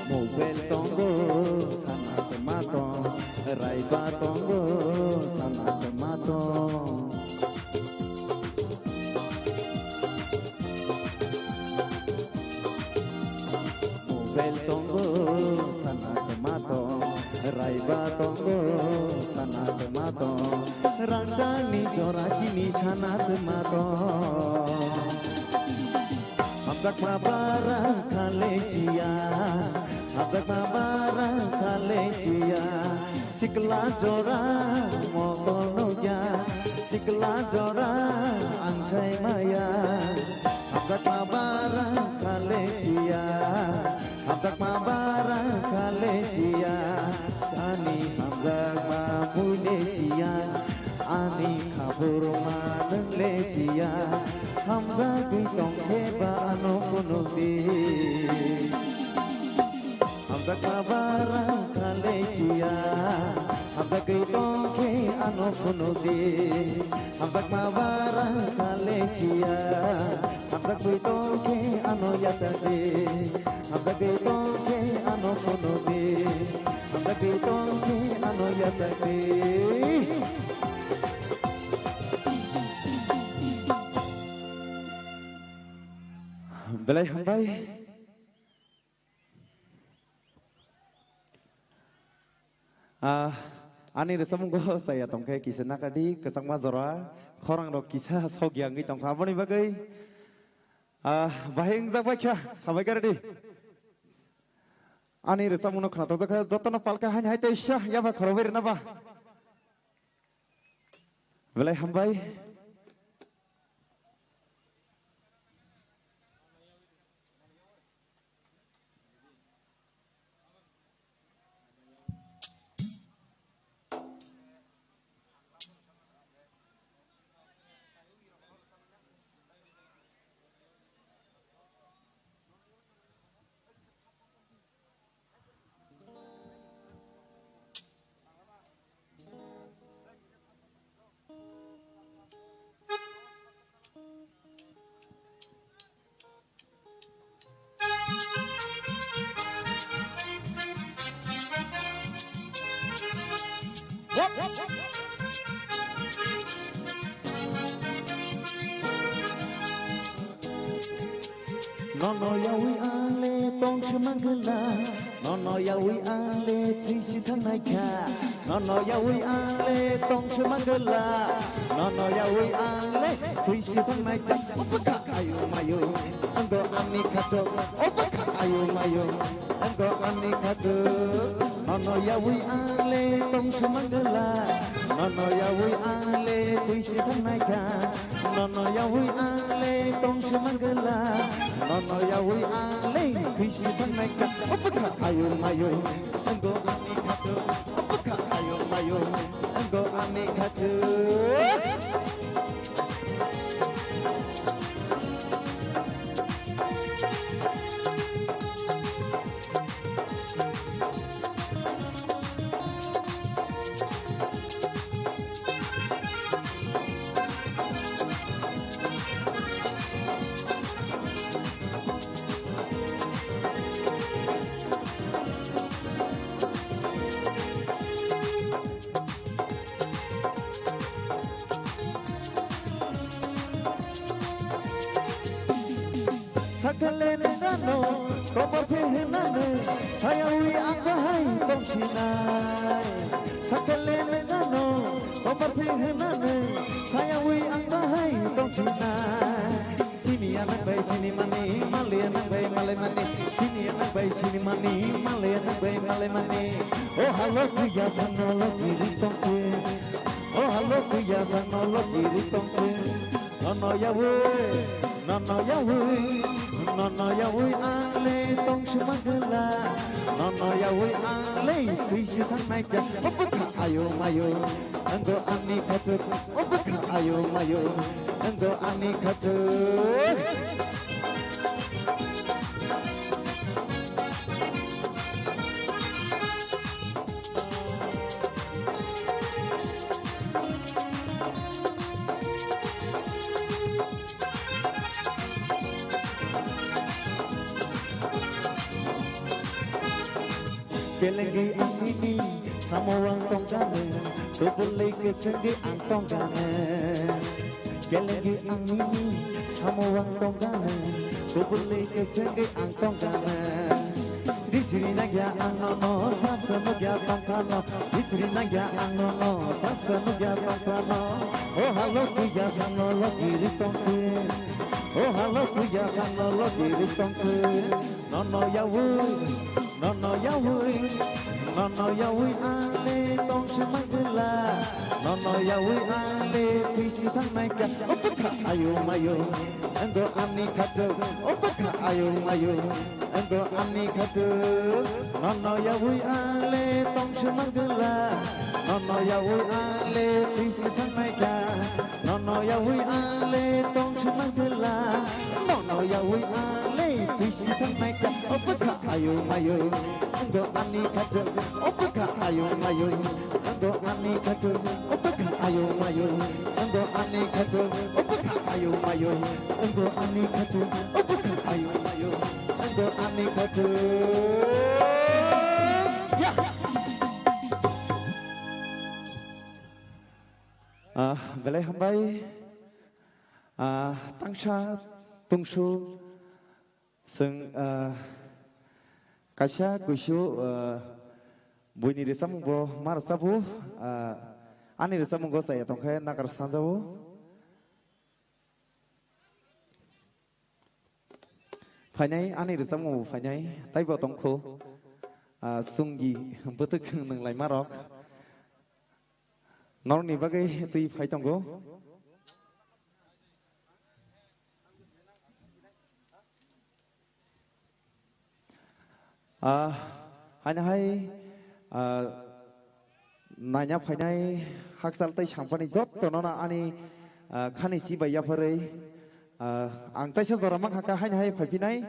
Mobile tongo, sana tongma tong, raiba tongo, sana tongma tong. Mobile tongo, sana tongma tong, raiba tongo, sana tongma tong, rangchakni jora chini sana tongma tong. Hapjakma bara khale siya, hapjakma bara khale siya. Sikla jora mokol nokya, sikla jora ang sai maya. Hapjakma bara khale siya, hapjakma bara khale siya. Ani hamjakma mui le siya, ani khaburma nwng le siya. Hamjagwi tongkhe ba ano phunukdi. Hamjakma bara khale siya, hamjagwi tongkhe ano phunukdi. Hamjakma bara khale siya, hamjagwi tongkhe ano yachakdi. Hamjagwi tongkhe ano phunukdi, hamjagwi tongkhe ano yachakdi. Belai hambai. Ah, ani rwchapmung go saya tongkhe kisa nakadi, kwchangma jora, khorang rok kisa sokya wngwi tongkha. Aboni bagwi, ah, bahai wngjak bai kha, sabai kha ready. Ani rwchapmungno khwnathokjakha, jotono palka haini hai tei sha yaba khorokbai rwna ba. Belai hambai. Nono yawi ang le tong se manggwla, nono yawi ang le thwi se thangnai kha. Nono yawi ang le tong se manggwla, nono yawi ang le thwi se thangnai kha. Obwkha ayo mayo, ang do ani khato. Obwkha ayo mayo, ang do ani khato. Nono yawi ang le tong se manggwla, nono yawi ang le thwi se thangnai kha. Nono yawi ang le tong se manggwla, nono yawi ang le thwi se thangnai kha. Obwkha ayo mayo, ang do ani khato. Obwkha ayo mayo, ang do ani khato. Sakale nengano, tomar se henane, sayawi ang bahai tongsinai. Sakale nengano, tomar se henane, sayawi ang bahai tongsinai. Sini anang bai sini mani, mali anang bai mali mani. Sini anang bai sini mani, mali anang bai mali mani. O halo kuya sano lo kiri tongke. O halo kuya sano lo kiri tongke. Nono yawi, nono yawi, nono yawi ang le tong se manggwla. Nono yawi ang le thwi se thangnai kha. Obwkha ayo mayo, ang do ani khato. Obwkha ayo mayo, ang do ani khato. Kelengwi ang nini samung tongkha nung, kubulwi kwchwngwi ang tongkha nung. Kelengwi ang nini samung tongkha nung, kubulwi kwchwngwi ang tongkha nung. Bisri nangya ang nono, saksa nukya tongkha no. Bisri nangya ang nono, saksa nukya tongkha no. O halo kuya sano lo kiri tongkhe. O halo kuya sano lo kiri tongkhe. Nono yawi, nono yawi, nono yawi ang le tong se manggwla. Nono yawi ang le thwi se thangnai kha. Obwkha ayo mayo, ang do ani khato. Obwkha ayo mayo, ang do ani khato. Nono yawi ang le tong se manggwla. Nono yawi ang le thwi se thangnai kha. Nono yawi ang le tong se manggwla. Nono yawi ang le thwi se thangnai kha. Obwkha ayo mayo, ang do ani khato. Obwkha ayo mayo, ang do ani khato. Obwkha ayo mayo, ang do ani khato. Obwkha ayo mayo, ang do ani khato. Obwkha ayo mayo, ang do ani khato. Ya. Ah, belai hambai. Ah, tangsa tungsu. Chwng, ah, kaisa kuisu, ah, buini rwchapmung bo ma rwchabu, ah, ani rwchapmung bo chaya tongkhe nakar sanjao. Phainai ani rwchapmung bo phainai, taibo tongkhu. Ah, chwngni bwtwk nwnglaimarok norokni bagwi twi phai tongo. Ah, haino hai, ah, naina phainai hakchal tei sangpani jottono no ani, ah, khani chibai yapharwi, ah, ang teisa jora mankha kha haino hai phaiphinai.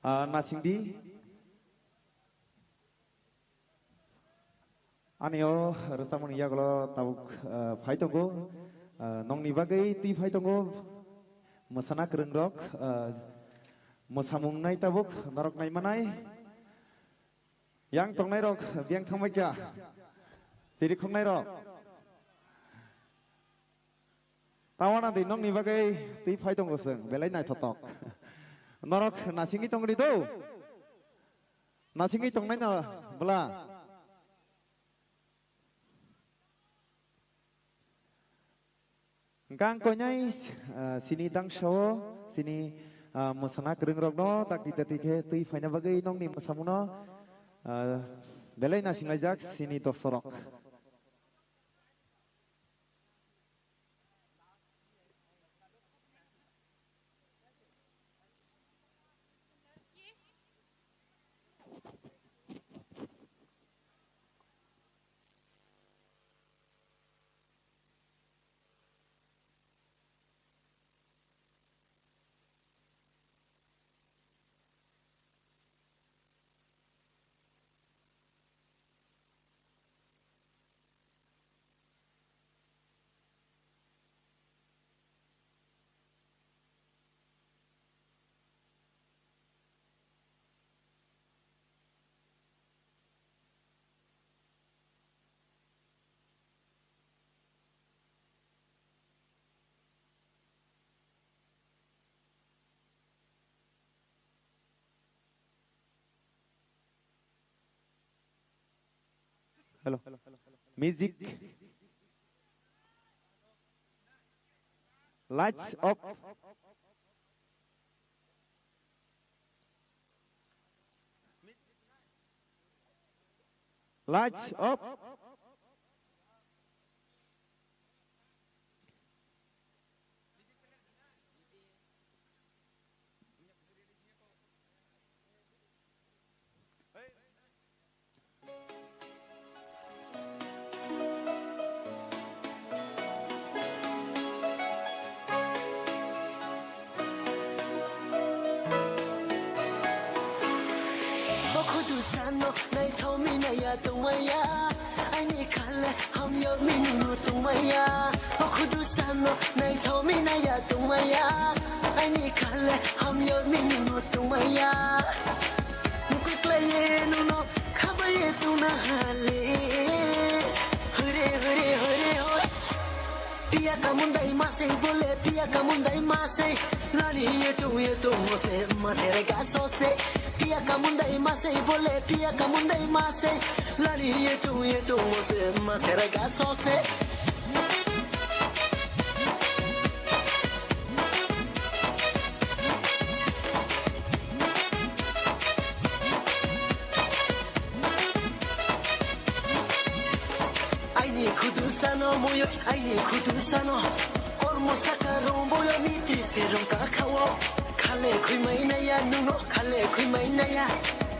Ah, nasingdi. Ani o rwchapmani yagulo tabuk, ah, phai tongo. Ah, nongni bagwi twi phai tongo. Mwsana kwrwngrok, ah, mwsamung nai tabuk norok naimanai. Yang tongnairok biyang thangbai kha. Siri khoknairok. Tawana di nongni bagwi twi phai tongo chwng, belai naithotok. Norok nasingwi tongdi do. Nasingwi tongnai no bwla. Gang koinai, ah, sini dangsao, sini, ah, mwsana kwrwngrokno dakti dakti khe twi phaina bagwi nongni mwsamungno, ah, belai nasinglajak sini dosorok. Hello. Music. Lights off. Lights off. Bokhudu sano naithokmi naiya tongmaya, aini khale hamya minu tongmaya. Bokhudu sano naithokmi naiya tongmaya, aini khale hamya minu tongmaya. Mukuk laiye nuno khabaye tuna hale. Hore, hore, hore, hore. Piya kamundai masai bole, piya kamundai masai. Lani ye chung ye tung mose, mase re ga sose. Piya kamundai masai bole, piya kamundai masai. Lani ye chung ye tung mose, mase re ga sose. Aini khudu sano muyo, aini khudu sano. Kormo saka romboyo ni trise rong ka khawo. Khale khui mai naya nuno, khale khui mai naya.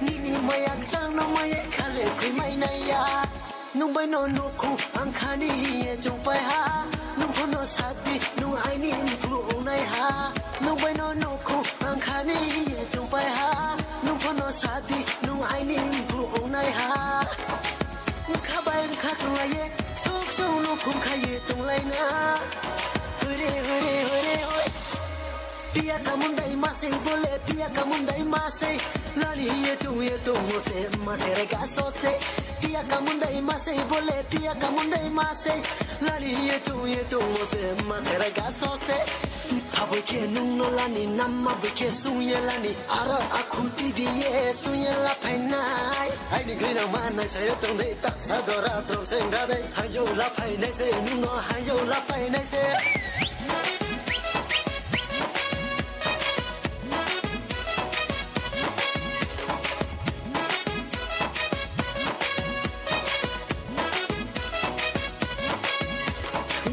Nini mayak chang no maye, khale khui mai naya. Nung bai no nukhu ang khani ye chungpai ha. Nung phono sadi nung aini mphru ongnai ha. Nung bai no nukhu ang khani ye chungpai ha. Nung phono sadi nung aini mphru ongnai ha. Wngkha bai wngkha khwlaiye, sok sok no khum khaiye tonglaina. Hore, hore, hore, hore. Piya kamundai masai bole, piya kamundai masai. Lani ye tung ye tung mose, mase re ga sose. Piya kamundai masai bole, piya kamundai masai. Lani ye tung ye tung mose, mase re ga sose. Habwi khe nungno lani, namma bwi khe sungye lani, aro akhu twibiye sungye laphainai. Aini grinang manai sayo tongde, taksa jora trom seng rade. Hayo laphainai se, nungno hayo laphainai se.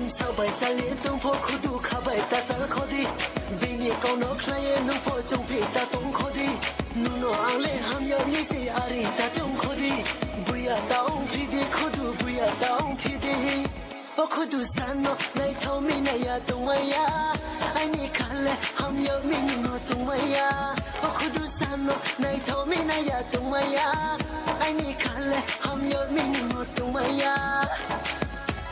Sabai chali tongpho khudu khabai ta chal khodi. Bini kauno khlaiye nungpho chongphi ta tong khodi. Nungno angle hamya misi ari ta chong khodi. Buya ta ong phidi khudu, buya ta ong phidi. O khudu sano naithok minaya tongmaya. Aini khale hamya mini no tongmaya. O khudu sano naithok minaya tongmaya. Aini khale hamya mini no tongmaya.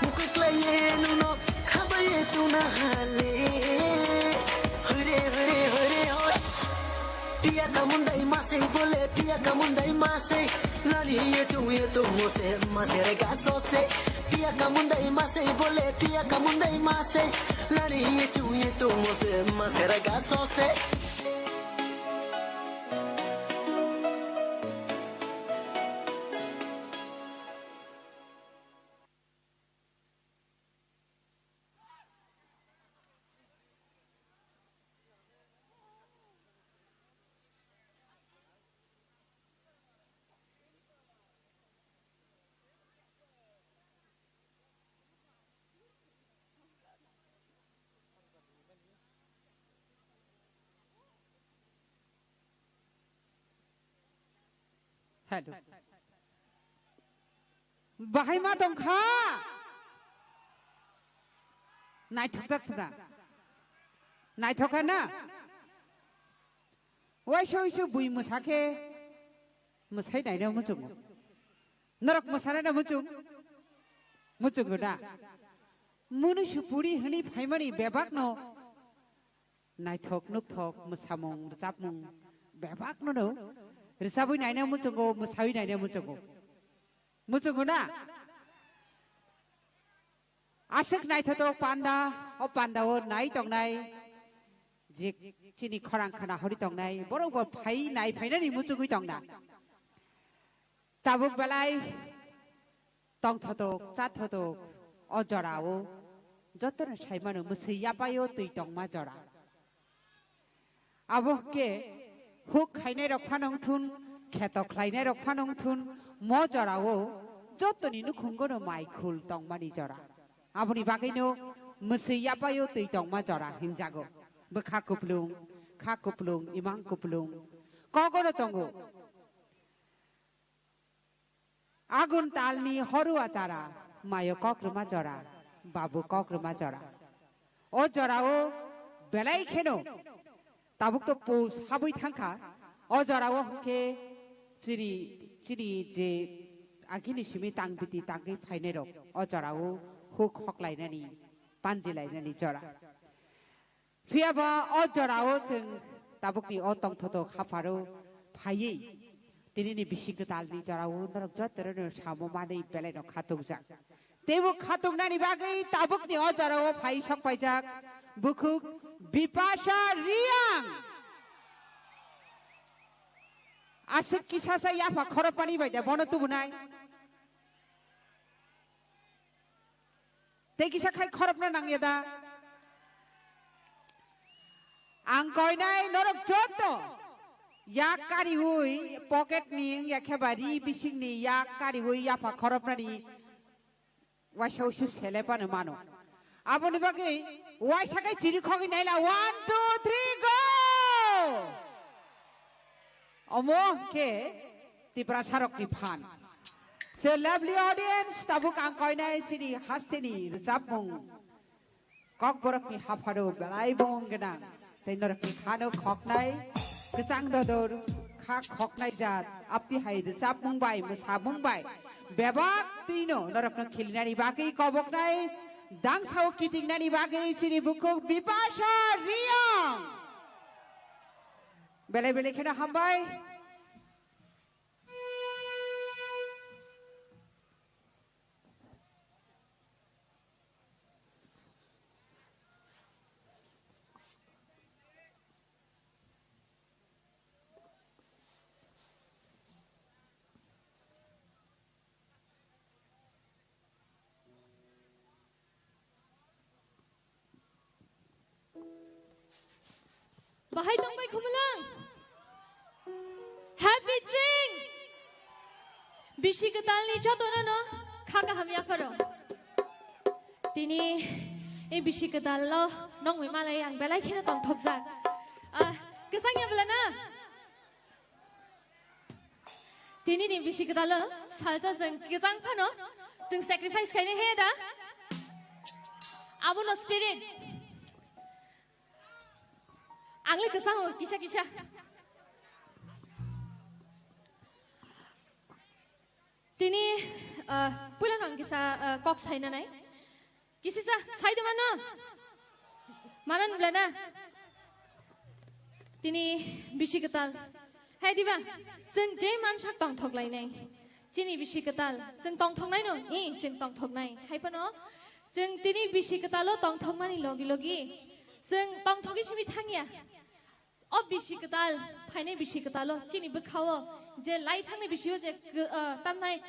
Mukuklaiye nungno khabaye tongna hale. Hore, hore, hore, hore. Piya kamundai masei bole, piya kamundai masei. Lani ye chung ye tung mo se, ma se re ga so se. Piya kamundai masei bole, piya kamundai masei. Lani ye chung ye tung mo se, ma se re ga so se. Hello. Bahai ma tongkha? Naithok jak da. Naithok kha na? Waisa waisa bui mwsa khe mwsai naina muchungo. Norok mwsana na muchung? Muchungo da. Munu supuri hwnwi phaimani bebakno naithok nukthok mwsamung rwchapmung bebakno no rwchabwi naina muchungo, mwsawi naina muchungo. Muchungo na? Aswk naithotok panda, o pandao nai tongnai, je chini khorang khna hori tongnai, borok bo phai nai phainani muchungwi tongna. Tabuk belai tongthotok, chathotok, o jorao jotono saimano mwswi yapaio twi tongma jora. Abo hwnkhe huk khainai rok phano wngthun, kheto khlainai rok phano wngthun, mo jorao jotoni nukhungono mai khul tongmani jora. Aboni bagwino mwswi yapaio twi tongma jora hinjago. Bwkha kuplung, kha kuplung, imang kuplung, kogono tongo. Agun talni horua chara, mayo kok rwma jora, babu kok rwma jora. O jorao belai kheno tabuk to pus habwi thangkha. O jorao hwnkhe chini, chini je agini simi tangbiti tangwi phainai rok o jorao huk hoklainani, panjilainani jora. Phiya ba o jorao chwng tabukni o tongthotok hapharo phaiwi tinini bising kwtalni jorao norok jotono samo manwi belaino khatokjak. Teibo khatoknani bagwi tabukni o jorao phai sok paijak bukhuk Bipasha Reang. Aswk kisa sa yapha khorokmani bai da bono tubunai. Tei kisa khai khorokno nangya da? Ang koinai norok joto yak kariui pocket ni wngya khe ba ri bising ni yak kariui yapha khoroknani waisa usu sele pano mano. Aboni bagwi waisa kai chiri khogwi naila, one, two, three, go! Omo hwnkhe Tiprasarokni phan. So, lovely audience, tabuk ang koinai chini hasteni rwchapmung Kokborokni hapharo belai bongong gwnang, tei norokni khano khoknai kwchang dodor, kha khoknai jat, apti hai rwchapmung bai, mwsamung bai, bebak twino norokno khilinani bagwi koboknai, dangsao kitingnani bagwi chini bukhuk Bipasha Reang. Belai belai kheno hambai. Bahai tongbai khumulwng. Happy drink. Bisi kwtalni jotono no kha kaham yapharo. Tini e bisi kwtal lo nongwi malai ang belai kheno tongthokjak. Ah, kwchang ya bwla na? Tini ni bisi kwtal lo salsa jeng kwchang phano jeng sacrifice khaini he da. Abono spirit. Ang le kwchango kisa kisa. Tini, ah, puila nang kisa, ah, kok saina nai. Kisa sa, sai de mano? Manan bla na? Tini bisi kwtal. Hai diba? Jeng je mansak tongthok lainai. Chini bisi kwtal. Jeng tongthok nai no? I, jeng tongthok nai. Hai phano, jeng tini bisi kwtalo tongthok mani logi logi. Jeng tongthogwi simi thangya. O bisi kwtal, phainai bisi kwtalo, chini bwkhao, je lai thangni bisio je, ah, tamnai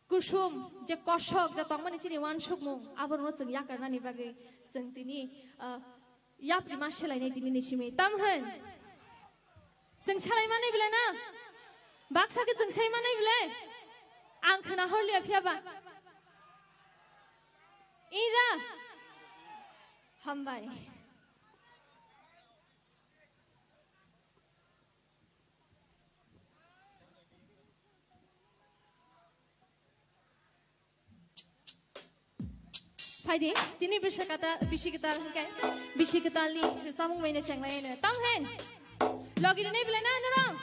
kusum, je kosok, je tongmani chini wansukmung, aborokno chwng yakarnani bagwi chwng tini, ah, yapri ma selainai tini ni simi. Tam hwn? Chwng selai manai bwle na? Baksa khe chwng sai manai bwle? Ang khna horliya phiya ba. Ida? Hambai. Phaidi, tini bisi kwtal, bisi kwtal hwnkhe, bisi kwtalni rwchapmung bai no chenglai no. Tamo hen? Logi rwnai belai na norok?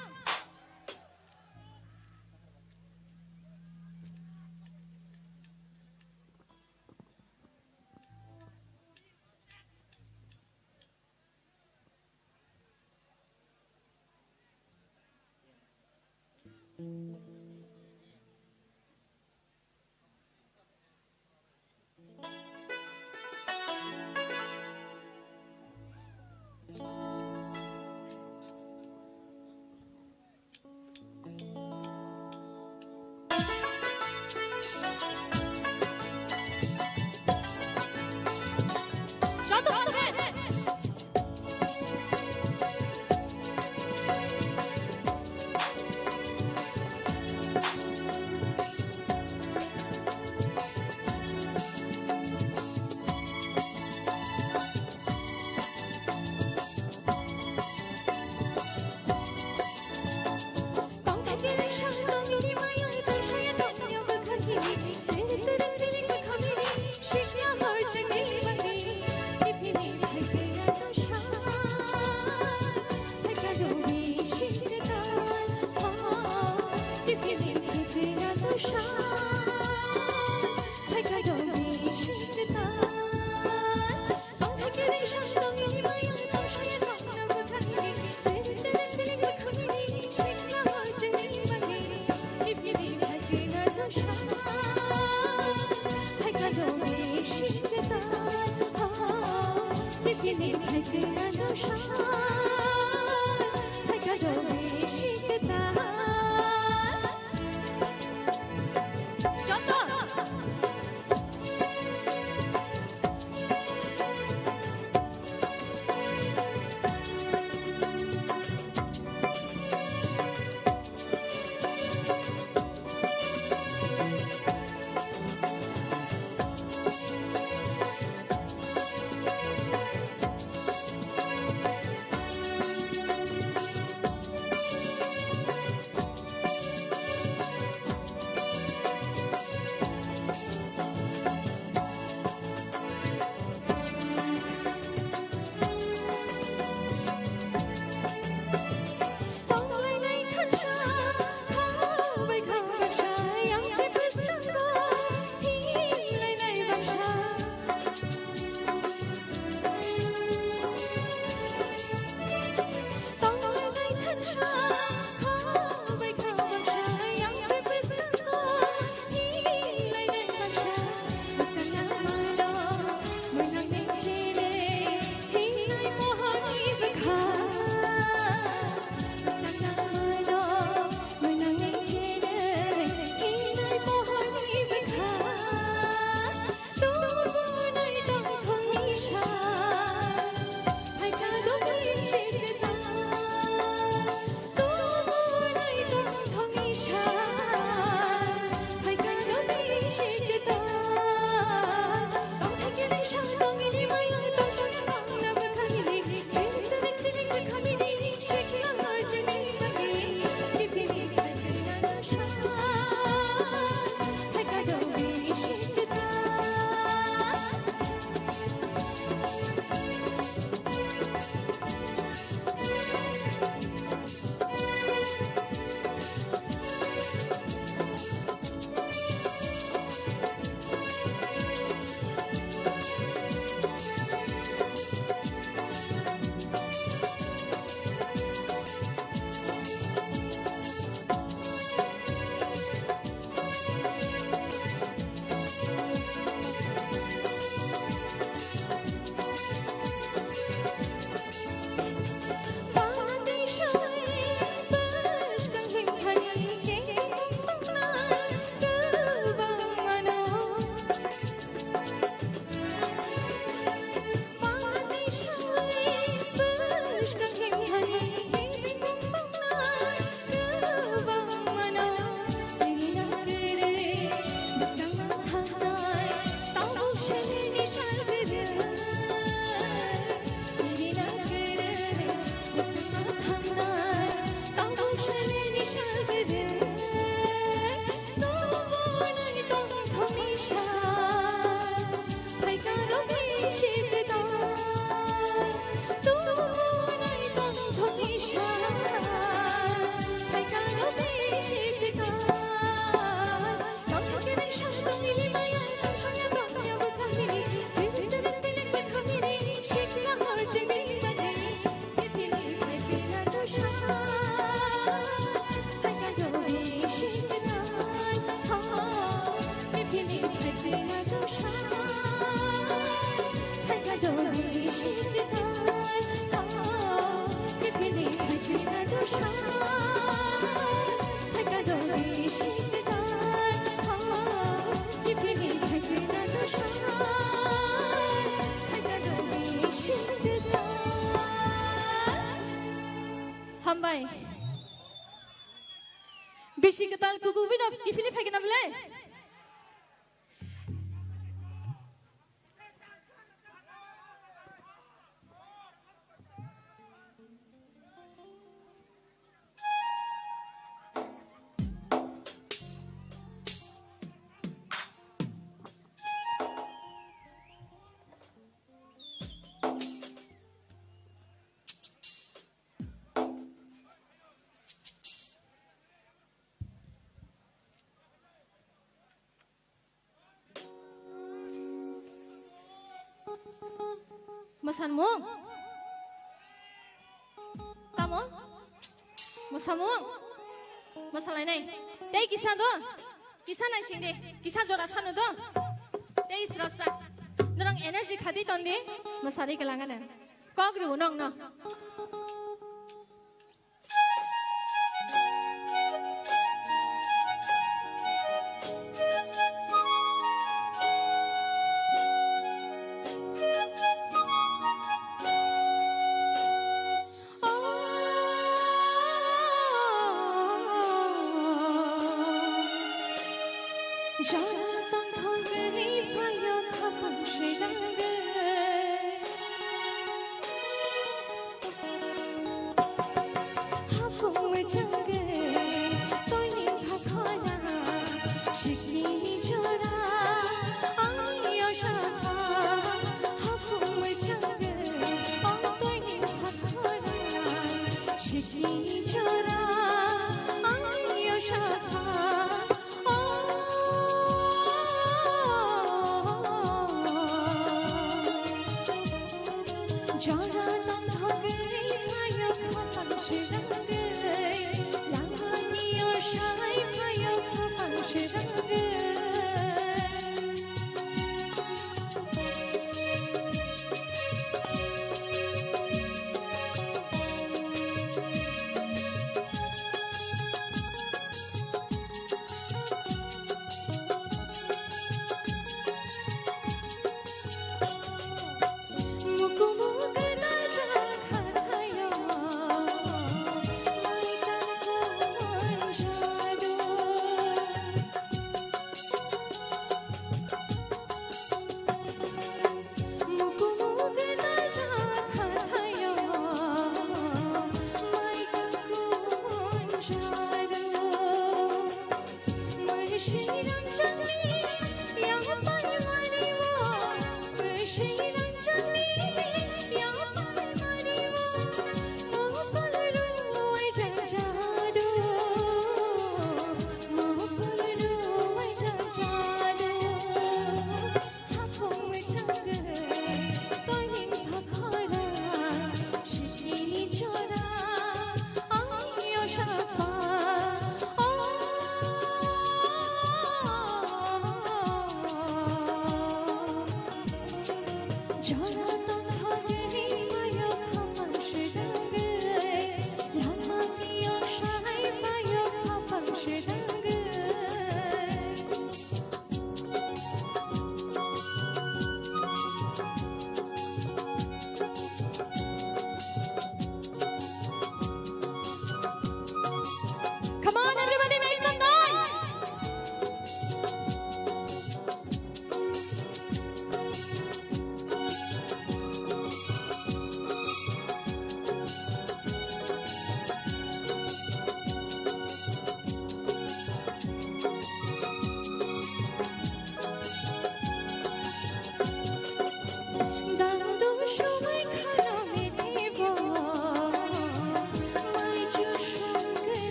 Hambai. Bisi kwtal kuku bino kiphilwi phaikhe na bwle? Mwsanmung? Tamo? Mwsamung? Mwsalainai. Tei kisa do? Kisa naising de. Kisa jora sanu do? Tei srapsa. Norok energy khati ton de. Mwsari kwlangano. Kok rw nong no. Jara tongthok gwnwi phaio khapang srangwi. Hapung mwchangwi toini hakhora sikni jora ayo sakha. Hapung mwchangwi o toini hakhora sikni jora ayo sakha.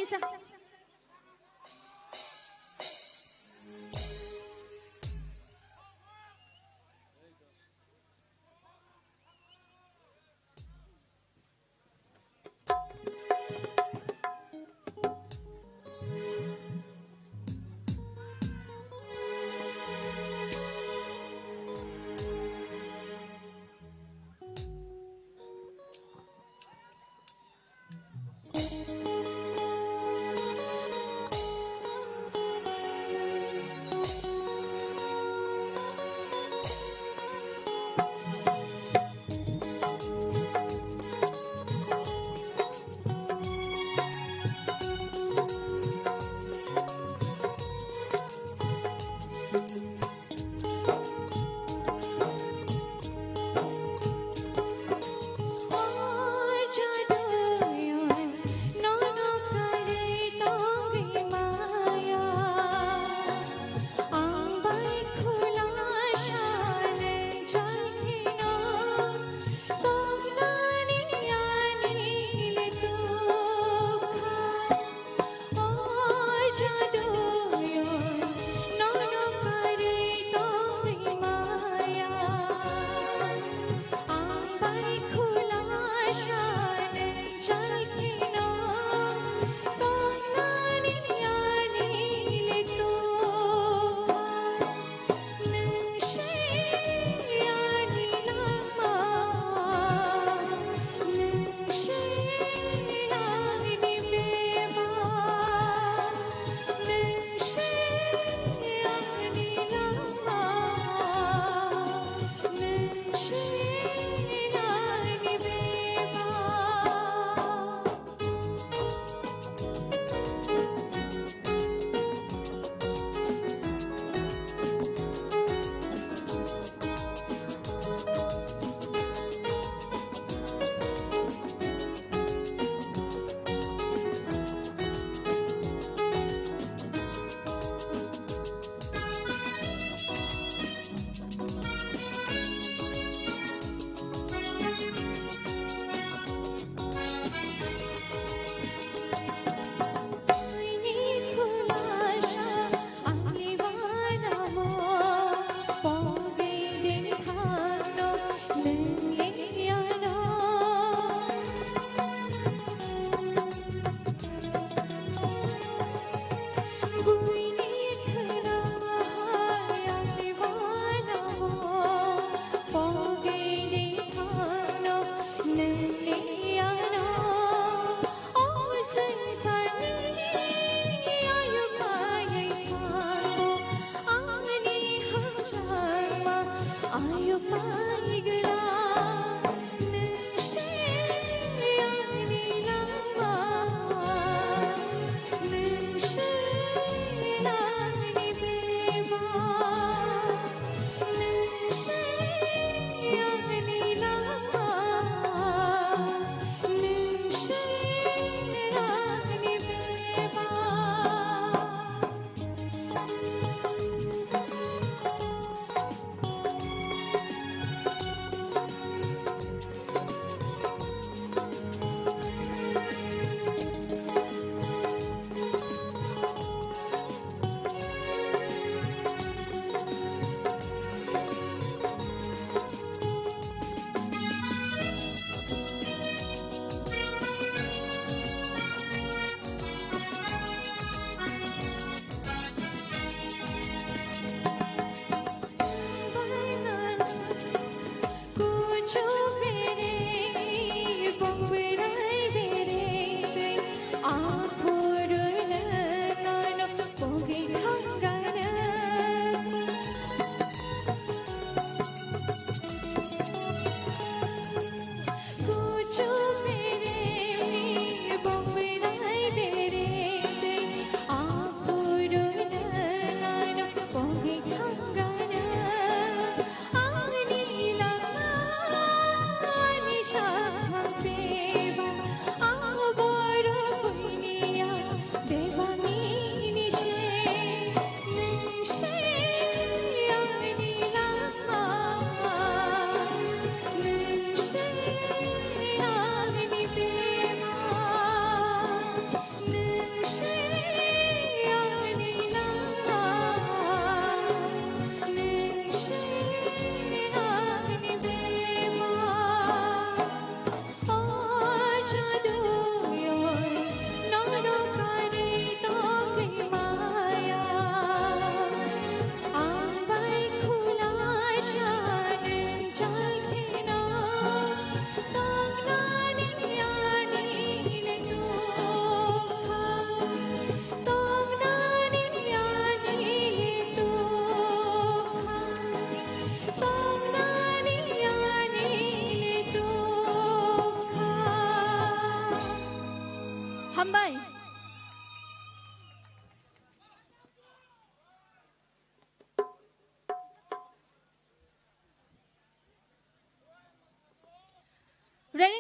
Sa.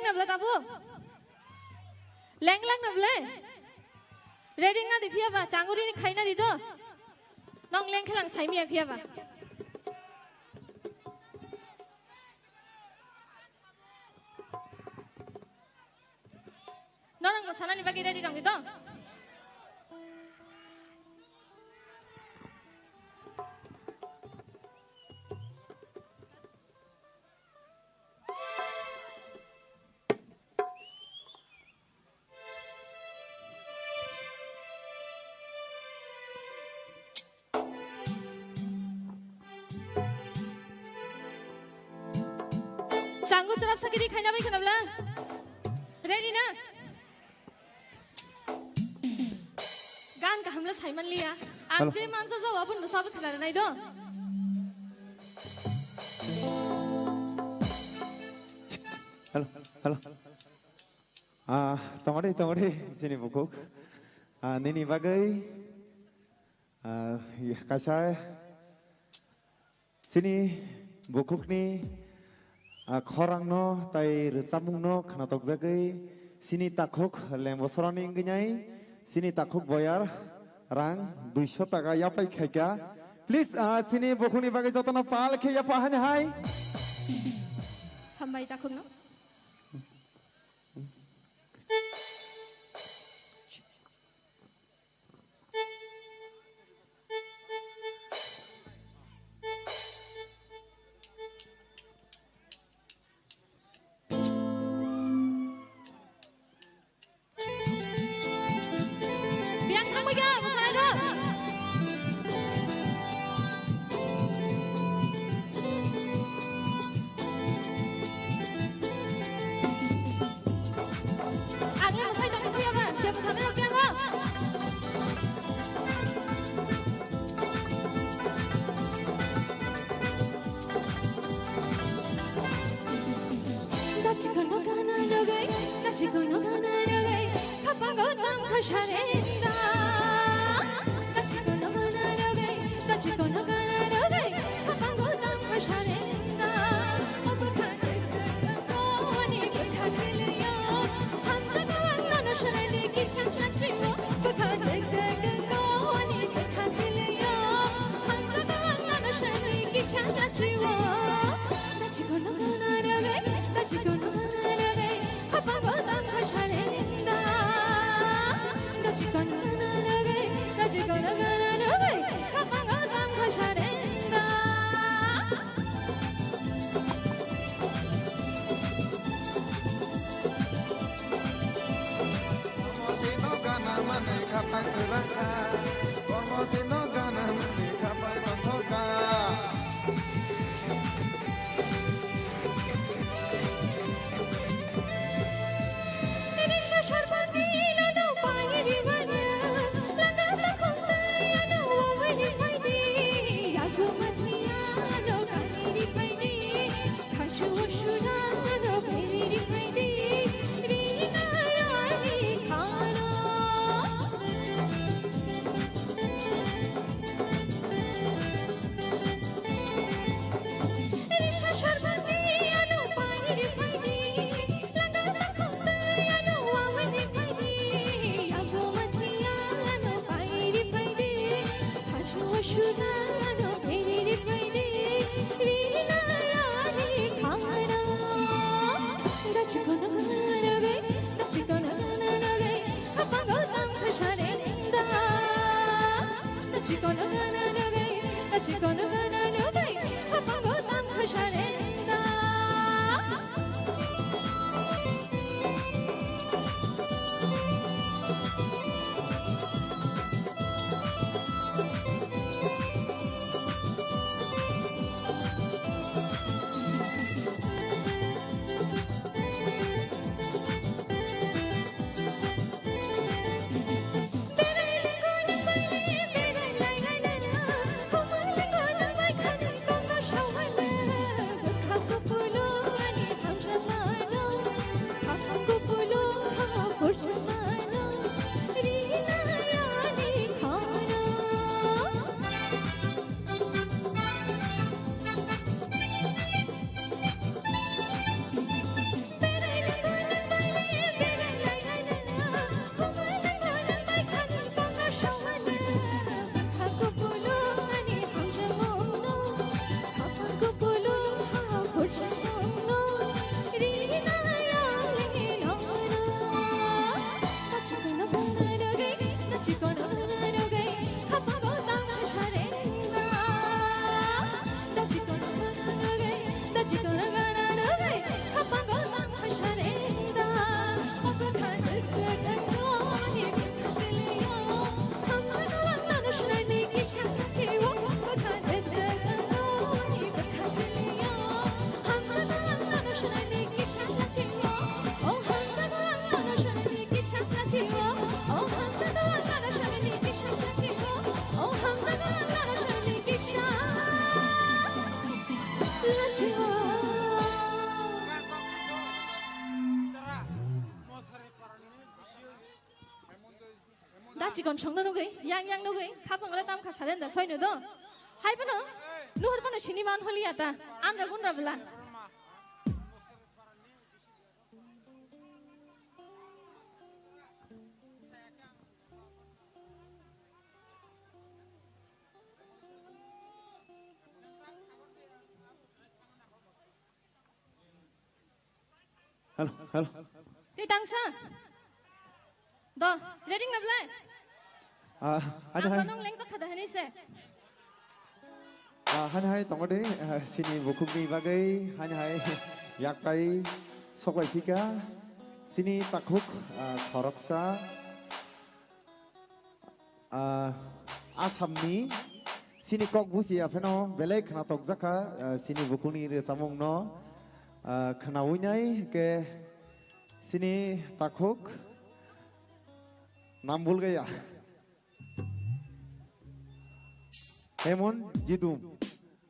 Nabla tabu? Leng lang nable? Ready na di phiya ba? Changuri ni khaina di do? Nong leng khelang saimiya phiya ba? Norang mosanani bagwi ready tong di do? Changu chwrap sakiri khaina bai khwnabla. Ready na? Gan kaham le saiman liya. Ang Hello. Je mansa jao abon no sabo khwna nai do. Hello, hello. Ah, tongori, tongori, chini bukhuk. Ah, nini bagwi, ah, kaisa chini bukhukni, ah, khorangno tai rwchapmungno khwnatokjagwi chini takhuk Lembosroni wngwi nai, chini takhuk boyar rang duiso taka yapai khaikha. Please, ah, chini bukhukni bagwi jotono pal khe yapha hani hai. Hambai takhukno. Biang thangbai kha, mosanai kha. Ang le mosai tongwi thuyaba, je mosani rok biango. Dachikono gana rogoi, dachikono gana rogoi, kapango tam khasarenda. Dachikono gana rogoi, dachikono gana rogoi, kapango tam khasarenda. Da chikon songno nugwi, yang yang nugwi, khapang le tam kha salen da soino do. Hai bono, nuhur bono sini man holi ata, anra gunra bela. Hello, hello. Tei tangsa. Do, ready na belai? Ah, hai, ang hai. Nong leng jakha da hani se. Ah, hani hai tongo de, ah, sini bukhukni bagwi, hani hai yaktai soklai thika. Sini takhuk, ah, khoroksa. Ah, Assamni sini kok buchi ya pheno belai khna tokjakha, ah, sini bukhukni rwchapmungno, ah, khnaui nai ke sini takhuk Nambulgaya. Hemon Jidum.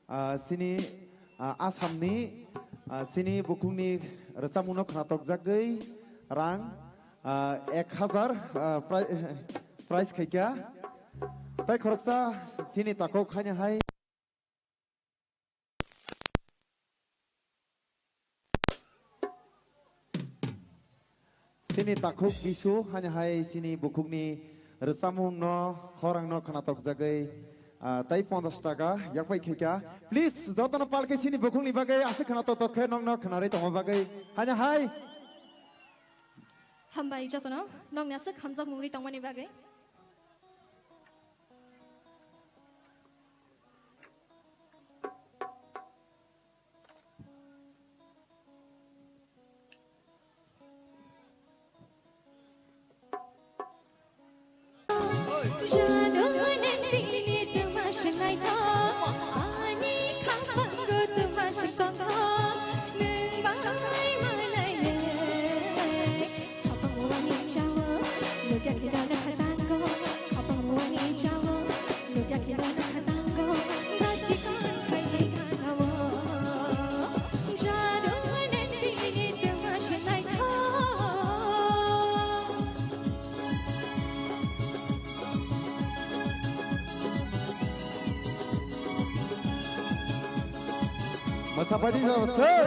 Ah, sini, ah, Assamni, ah, sini bukhukni rwchapmungno khna tokjagwi rang, ah, ek hazar, ah, pri-, prize khaikha. Tai khoroksa sini takhuk haino hai. Sini takhuk Bisu, haino hai sini bukhukni rwchapmungno, khorangno khna tokjagwi, ah, tai ponchash taka yakpai khaikha. Please, jotono palkhe sini bukhukni bagwi aswk khna toktok khe nokno khnarwi tongma bagwi. Haino hai. Hambai jotono, nokni aswk hamjakmung ri tongmani bagwi. Masapati jawab sir.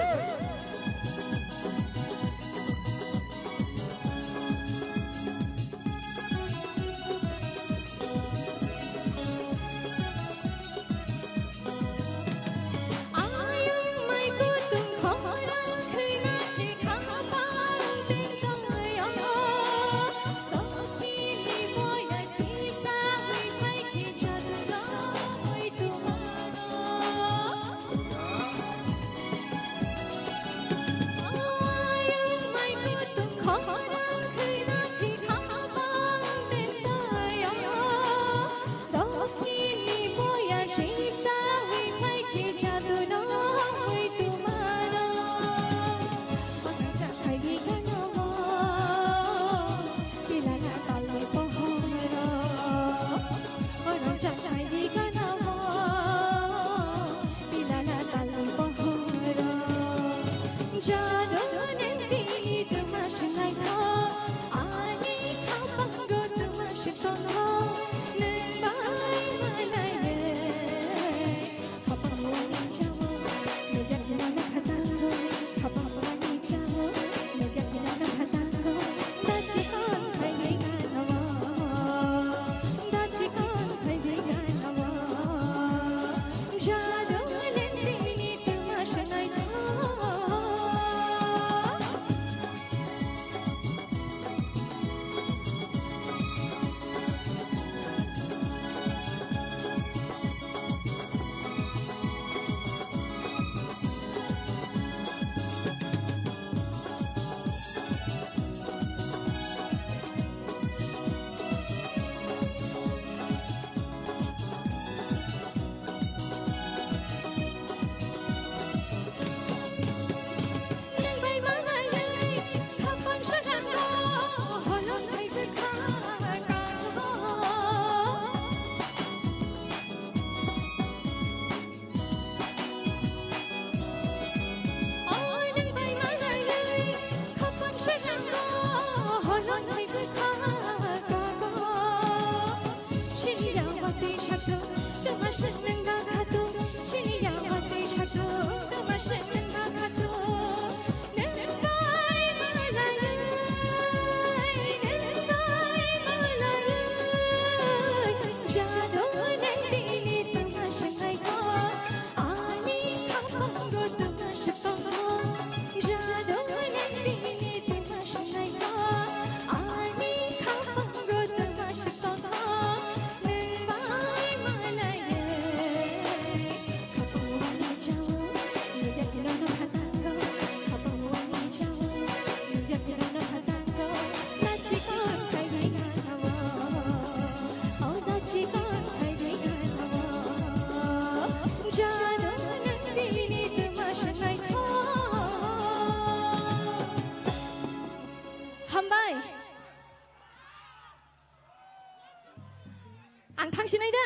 Sinai da?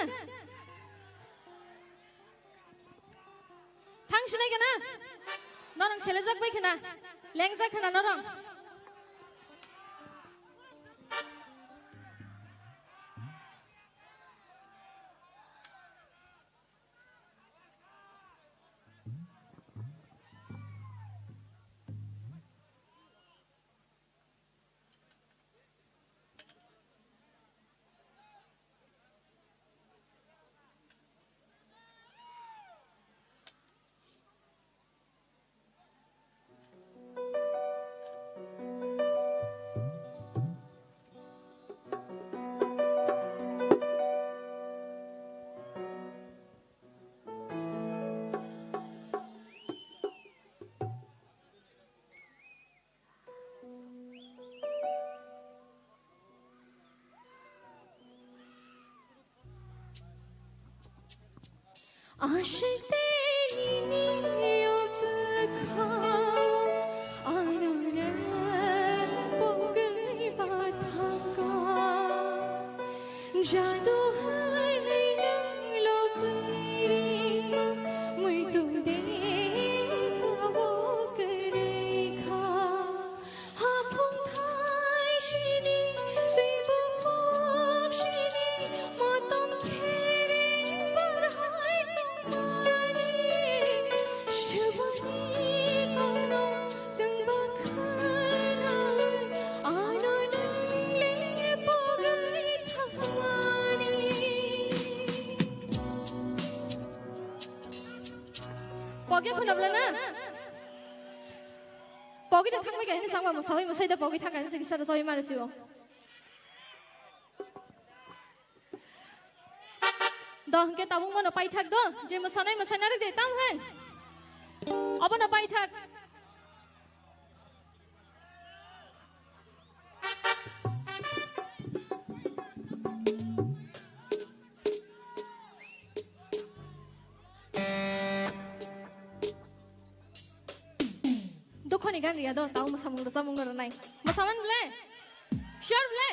Thang sinai kana? Norong selejak bai khana? Lengjak khana norong? Ashik te nini yopkha, anana pogai bathaka. Jadu hai nang lopima, muitu de kabo krekha. Haphung thai sini, teibo kok sini, motom khereng bar hai tongmani. Swbani kokno tongba khanai, ano nang le pogai thangmani. Pogi khuna bla na? Pogi da thangbai ka hini sangba mwsawi mwsai da pogi thangka hini sagi sara sawi mara siwo. Do hwnkhe tabuk mono paithak do, je mwsanai mwsai narik de tam hwn. Obono paithak. Dukhoni gan riya do, tao mwsamung rwchapmung no rwnai. Mwsaman ble? Sure ble?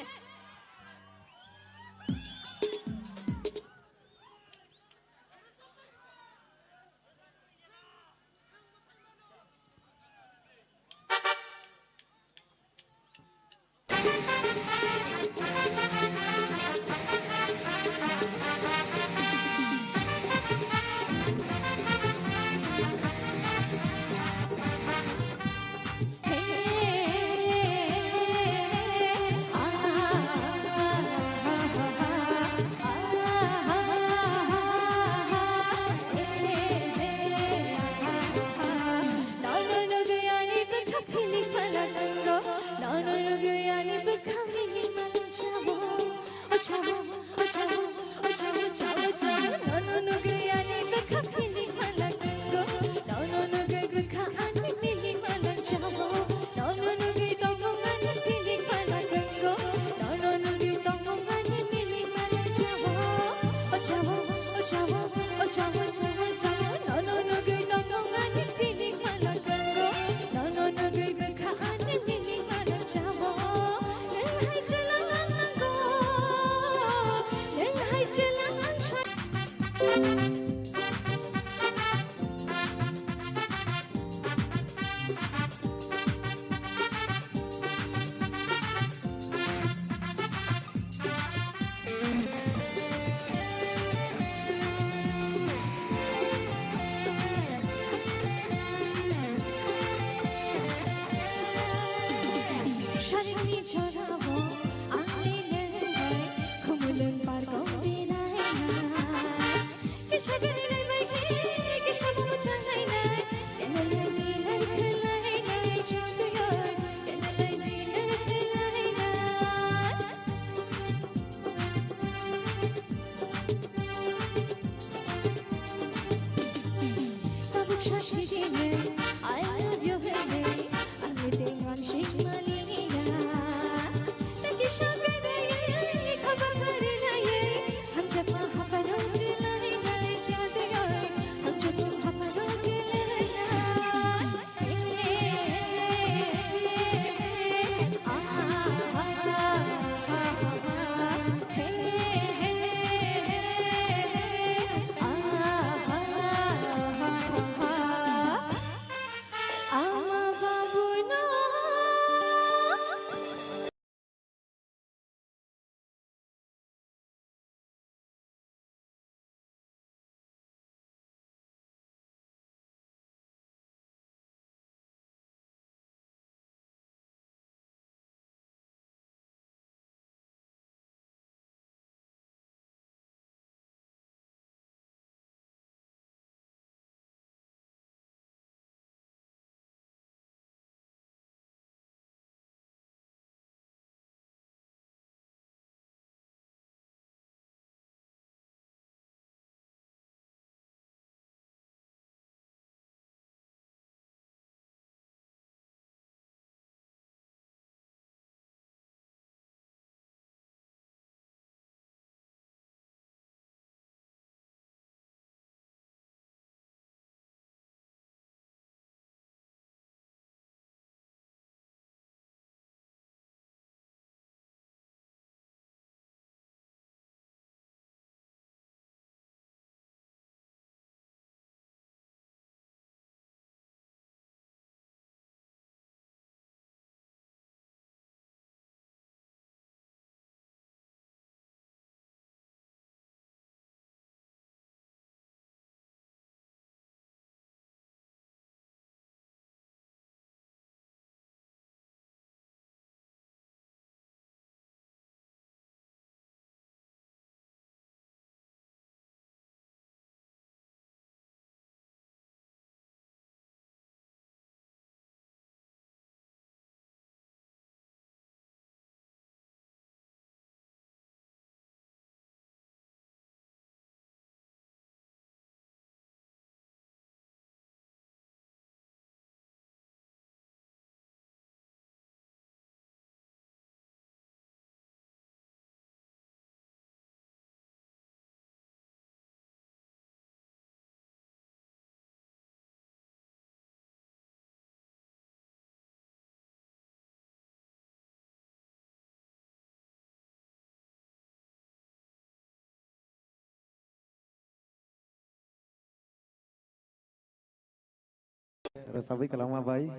rwchabwi kwlangma bai.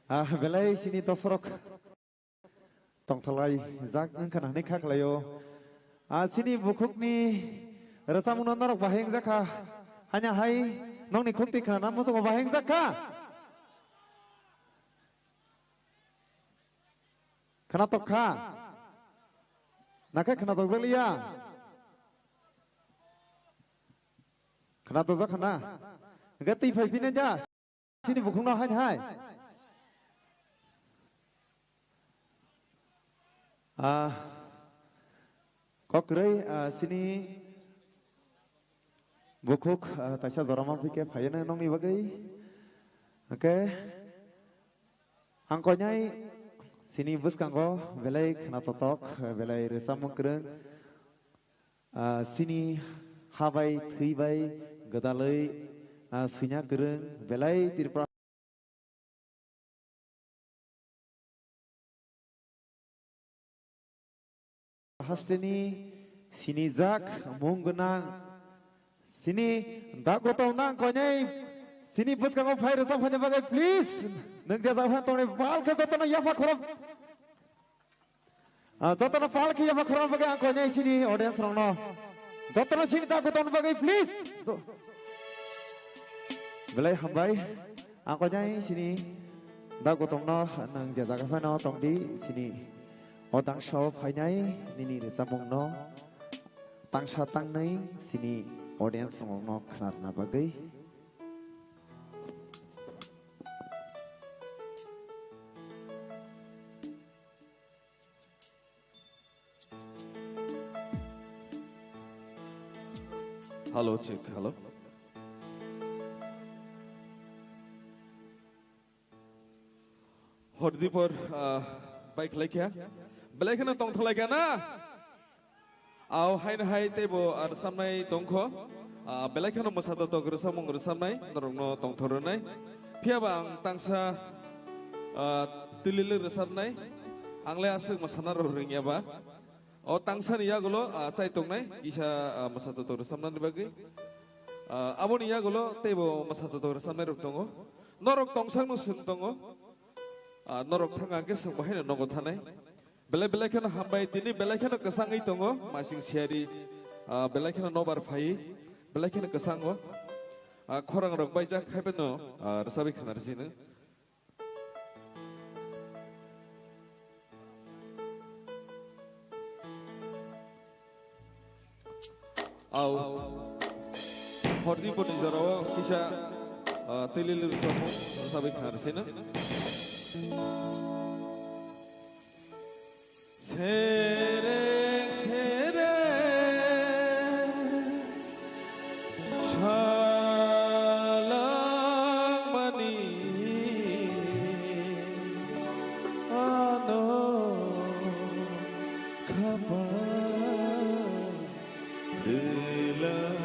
Ah, belai sini dosorok tongthalai jak wngkha na hwnwi kha khlaio. Ah, sini bukhukni rwchapmungno norok bahai wngjakha. Hanya hai nokni khukti khna muchungo bahai wngjakha. Khna tokha. Nakhe khna tokjak liya. Khna tokjak khna. Hwnkhe twi phai phina ja. Sini bukhukno hai hai. Ah, kok kwrwi, ah, sini bukhuk, ah, taisa jora ma phike phaiya nokni bagwi. Hwnkhe ang koinai sini bwskango belai khna totok, belai rwchapmung kwrwng. Ah, sini ha bai, thwi bai, gwdalwi, ah, swina kwrwng, belai Tripura hasteni sinijak mung gwnang, sini dagotom nang koinai, sini bwskango phai rwchap phaina bagwi, please, nwng jajak phan tongnai pal khe jotono yapha khorok. Ah, jotono pal khe yapha khorokna bagwi ang koinai sini audience rokno. Jotono sini dagotom bagwi, please. Jo-, belai hambai. Ang koinai sini dagotomno nwng je jaga phano tongdi sini. O tangsa o phainai nini rwchapmungno tangsa tangnwi sini audience rokno khna rwna bagwi. Hello, check, hello. Hor dipor, ah, bai khlai kha. Belai kheno tongthalai kha na? Au, haino hai teibo, ah, rwchapnai tongkho. Ah, belai kheno mwsa totok rwchapmung rwchapnai, norokno tongthor rwnai. Phiyaba ang tangsa, ah, twilili rwchapnai. Ang le aswk mwsana rw rwngya ba. O tangsani yagulo, ah, chai tongnai, kisa, ah, mwsa totok rwchapnani bagwi. Ah, aboni yagulo teibo mwsa totok rwchapnai rok tongo. Norok tongsakno swng tongo. Ah, norok thang hwnkhe swng bo haino nogo thanai. Belai belai kheno hambai, tini belai kheno kwchangwi tongo, masing siyari, ah, belai kheno nobar phai, belai kheno kwchango. Ah, khorang rok baijak, haiphano, ah, rwchapwi khna rwsino. Au. Hordi boni jorao kisa, ah, twilili rwchapmung rwchapwi khna rwsino. Sereng sereng salangmani ano khapang rwlangmani.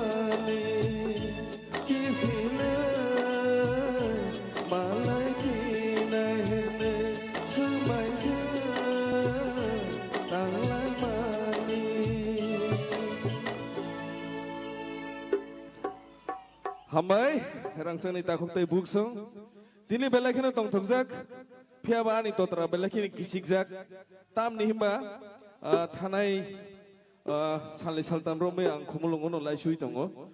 mani, kiphilwi malai phinai hwnwi swmai se tanglai mani. Hambai, rangchakni takhuk tei buksong. Tini belai kheno tongthokjak, phiyaba ani totra belai kheno kichikjak. Tamni himba, ah, thanai, ah, salni saltam romwi ang Khumulwngono laisui tongo.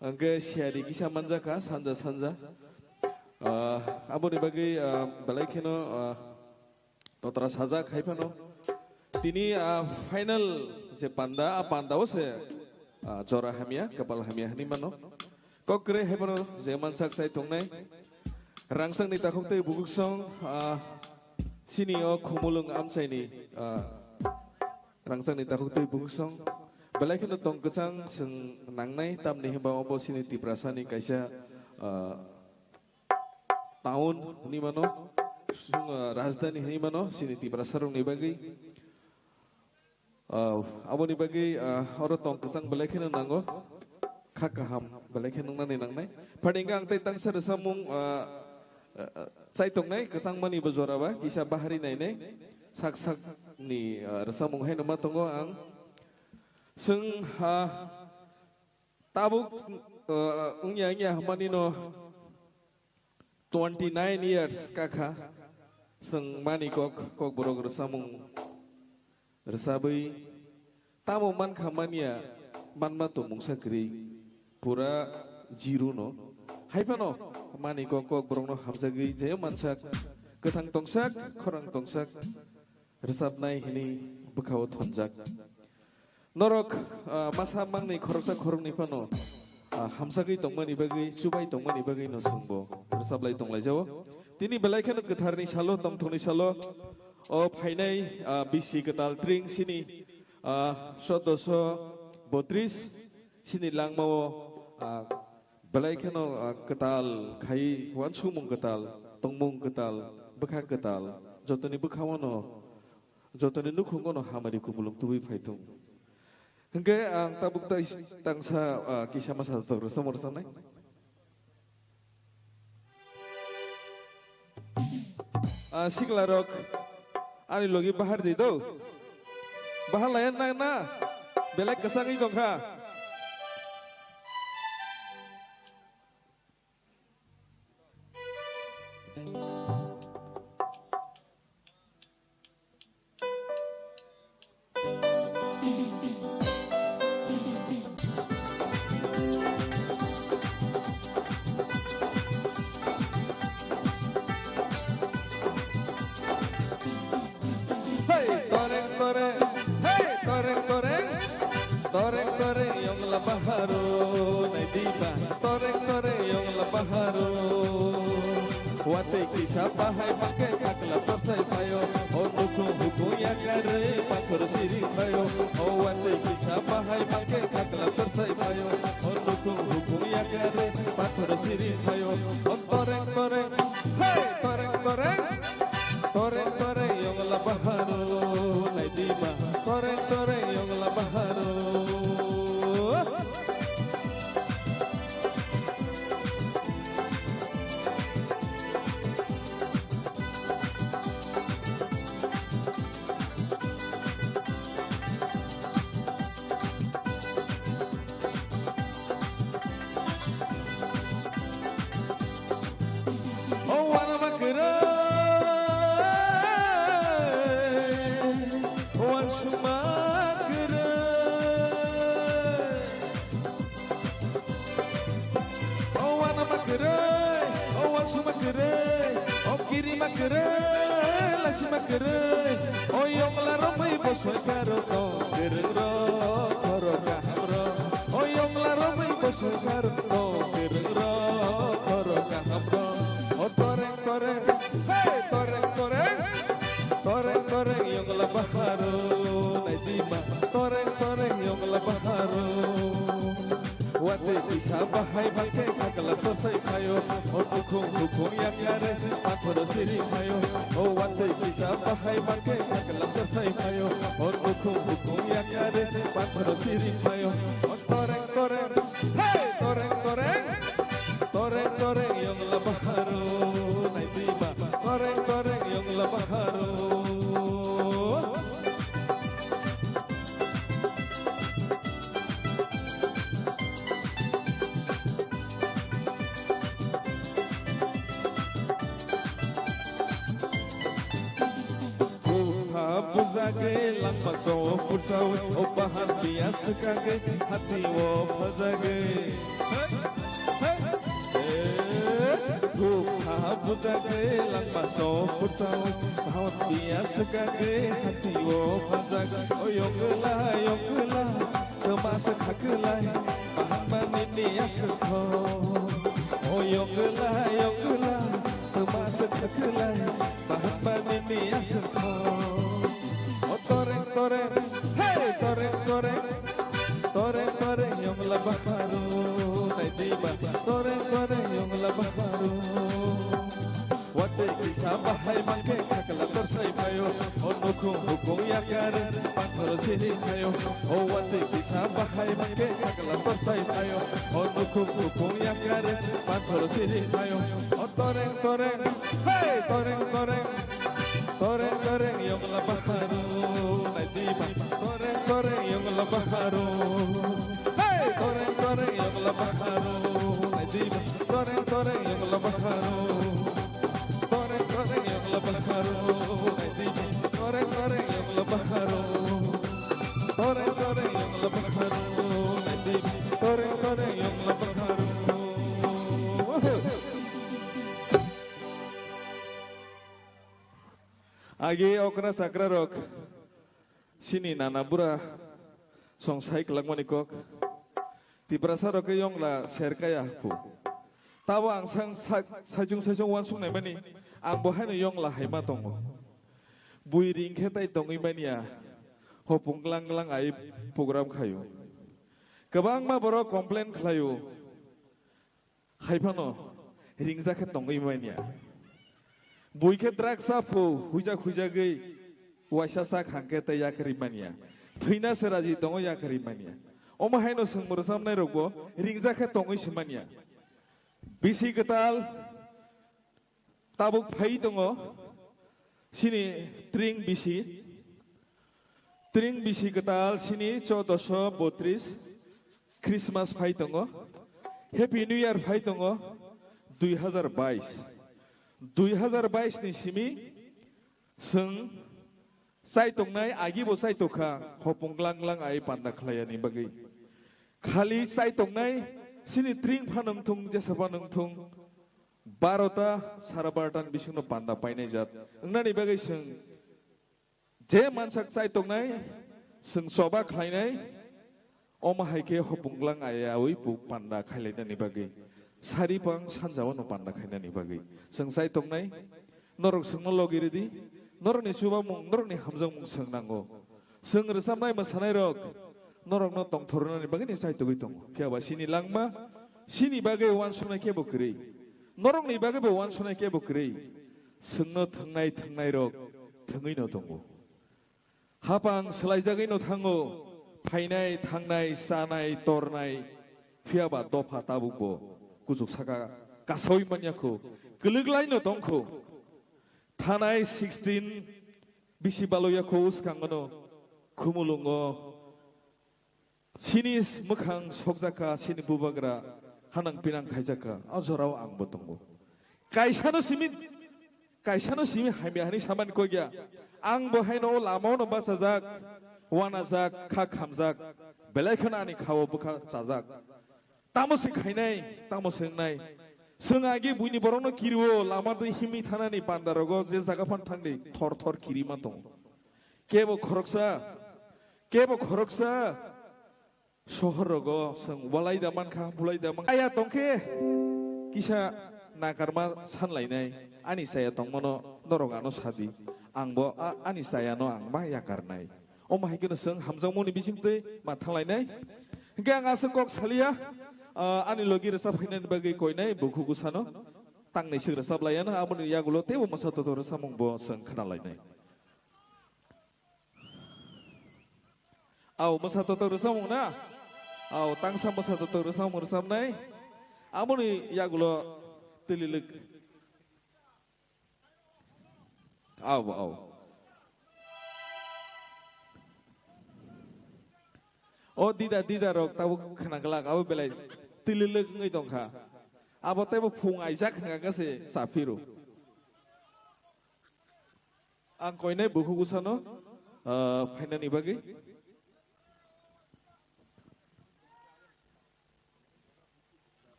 Hwnkhe siyari kisa manjakha sanja sanja. Ah, aboni bagwi, ah, belai kheno, ah, totra sajak hai phano. Tini, ah, final je panda, a panda o se, ah, jora hamya, kapal hamya hwnwi mano. Kok kwrwi hai phano je mansak chai tongnai. Rangchakni takhuk tei bukuksong, ah, sini o Khumulwng amchaini, ah, rangchakni takhuk tei bukuksong. Belai kheno tong kwchang chwng nangnai, tamni himba obo sini Tiprasani kaisa, ah, town hwnwi mano, sung, ah, rajdhani hwnwi mano, sini Tiprasarokni bagwi. Ah, aboni bagwi, ah, oro tong kwchang belai kheno nango, kha kaham belai kheno nangnani nangnai. Phani hwnkhe ang tei tangsa rwchapmung, ah, ah, chai tongnai, kwchangmani bo jora ba, kisa bahari nainai, sak sakni, ah, rwchapmung haino ma tongo ang. Chwng, ah, tabuk, ah, wngya wngya hwnmani no twenty nine years kakha, chwng mani kok, kokborok rwchapmung rwchabwi tamo mankha manya, manma to mungsa kwrwi, pura zero no. Hai phano mani kok kok borokno hamjagwi jeyo mansak, kwthang tongsak, khorang tongsak, rwchapnai hwnwi bwkhao thonjak. Norok, ah, masa mangni khoroksa khoroknwi phano, ah, hamsagwi tongmani bagwi, chubai tongmani bagwi no chwngbo rwchaplai tonglaijao. Tini belai kheno kwtharni salo, tongthokni salo, o phainai, ah, bisi kwtal tring sini, ah, sodosho botris sini langmao, ah, belai kheno, ah, kwtal khai, uansukmung kwtal, tongmung kwtal, bwkha kwtal, jotoni bwkhao no, jotoni nukhungo no hamari kupulung tubui phai thung. Hwnkhe ang tabuk tai tangsa, ah, kisa masa tok rwchapmung rwchapnai. Ah, sikla rok, ani logi bahar di do. Bahar layan nang na, belai kwchangwi tongkha. Hey, toreng, toreng, hey, toreng, toreng, toreng, toreng, yong la baharo, nai di ba, toreng, toreng, yong la baharo. Watwi kisa bahai bangkhe khakla torsai phaio, o nukhung hukung yakarwi pathor siri phaio. O watwi kisa bahai bangkhe khakla torsai phaio, o nukhung hukung yakarwi pathor siri phaio. O toreng toreng, hey toreng toreng, toreng toreng yong la baharo, nai di ma toreng toreng yong la baharo. O wanama kwrwi, o wansukma kwrwi. O wanama kwrwi, o wansukma kwrwi, o kirima kwrwi, lasima kwrwi, o yongla romwi bosoi karo tong kwrwng rok, khoro kaham rok. O yongla romwi bosoi karo tong kwrwng rok, khoro kaham rok. O toreng toreng, hey toreng toreng, toreng toreng yongla baharo, nai di ma toreng toreng yongla baharo. Watwi kisa bahai bangkhe khakla torsai phaio, o nukhung nukhung yakarwi pathor siri phaio. O watwi kisa bahai bangkhe khakla torsai phaio, o nukhung nukhung yakarwi pathor siri phaio. O toreng toreng, hey toreng toreng, toreng toreng yongla baharo, nai di ma toreng toreng yongla baharo. Bupha bujagwi langma chao purchawi, o bahan biya swkagwi hati o phajagwi. Bupha bujagwi langma chao purchawi, bahan biya swkagwi hati o phajagwi. O yongla yongla, twma se khaklai, bahan manini aswk tho. O yongla yongla, twma se khaklai, bahan manini aswk tho. O toreng toreng, hey toreng toreng, toreng toreng yongla baharo, nai di ba, toreng toreng yongla baharo. Watwi kisa bahai bangkhe khakla torsai phaio, o nukhung nukhung yakarwi pathor siri phaio. O watwi kisa bahai bangkhe khakla torsai phaio, o nukhung nukhung yakarwi pathor siri phaio. O toreng toreng, hey toreng toreng, toreng toreng yongla baharo, nai di ma toreng toreng yongla baharo. Hey toreng toreng yongla baharo, nai di ma toreng toreng yongla baharo. Toreng toreng yongla baharo, nai di ma toreng toreng yongla baharo. Toreng toreng yongla baharo, nai di ma toreng toreng yongla baharo. Agi okra chakra rok, sini nana bura song sai kwlangmani kok. Tiprasa rok ke yongla serkaya pu. Tabo ang sang sak-, saichung saichung wansuk naimani, ang bo haino yongla haima tongo. Bui ring khe tai tongwi manya, hopung glang glang ai program khaio. Kwbangma borok complain khlaio. Hai phano ringja khe tongwi manya. Bui khe drugs aphu, huijak huijagwi waisa sak hangkhe tei yakarwi manya. Thwina se raji tongo yakarwi manya. Omo haino swngmung rwchapnai rokbo ringja khe tongwi se manya. Bisi kwtal tabuk phai tongo. Sini tring bisi, tring bisi kwtal sini choudoso botris Christmas phai tongo, Happy New Year phai tongo, dui hazar bais, dui hazar bais ni simi swng chai tongnai, agi bo chai tokha, hopung glang glang ai panda khlai yani bagwi. Khali chai tongnai, sini tring pha nung thung, jesa pha nung thung, barota, sara barota ni bisingno panda painai jat. Wngnani bagwi swng je mansak chai tongnai, swng choba khlainai, omo hai khe hopung glang ai awi pu panda khailainani bagwi. Sari pang sanja wano panda khainani bagwi. Swng chai tongnai, norok swngno logi ridi, norokni chubamung, norokni hamjakmung swng nango. Swng rwchapnai mwsanairok norokno tongthornani bagwi ni chaitugwi tongo. Phiya ba sini langma, sini bagwi wansuknai kebo kwrwi. Norokni bagwi bo wansuknai kebo kwrwi. Swngno thwngnai thwngnairok thwngwino tongo. Hapang swlaijagwino thango, phainai, thangnai, chanai, tornai, phiya ba dopha tabukbo kuchuk saka kasaui manya kho, kwlwk laino tong kho. Thanai sixteen bisi baloya kho, uskangono khumulungo sini mwkhang sokjakha, sini bubagra hanang pinang khaijakha, o jorao angbo tongo. Kaisano simi, kaisano simi hamya hani samani kogya. Ang bo haino o lamao no bachajak, wanajak, kha khamjak, belai kheno ani khao bwkha chajak. Tamo se khainai, tamo se wngnai. Swng agi buini borokno kirio, lama twi himwi thanani pandarogo je jaga phan thangdi, thor thor kirima tongo. Kebo khoroksa, kebo khoroksa sohor rogo swng walai da mankha, bulai da mankha. Aya tongkhe kisa nakarma sanlainai, ani chaya tongmano norok ano sadi, angbo a-, ani chayano ang ma yakarnai. Omo hai kheno chwng hamjakmani bisingtwi ma thanglainai. Hinkhe ang aswk kok saliya, ah, ani logi rwchap phainani bagwi koinai bukhuk bwsano tangnwi swk rwchap laiya, aboni yagulo teibo mwsa totok rwchapmung bo chwng khna lainai. Au, mwsa totok rwchapmung na? Au, tangsa mwsa totok rwchapmung rwchapnai. Aboni yagulo twlilwk. Au, au. O dida, dida rok tabuk khna glak, abo belai twlilwk wngwi tongkha. Abo teibo phung aijak hwnkha khe se chaphiro. Ang koinai bukhuk bwsano, ah, phainani bagwi.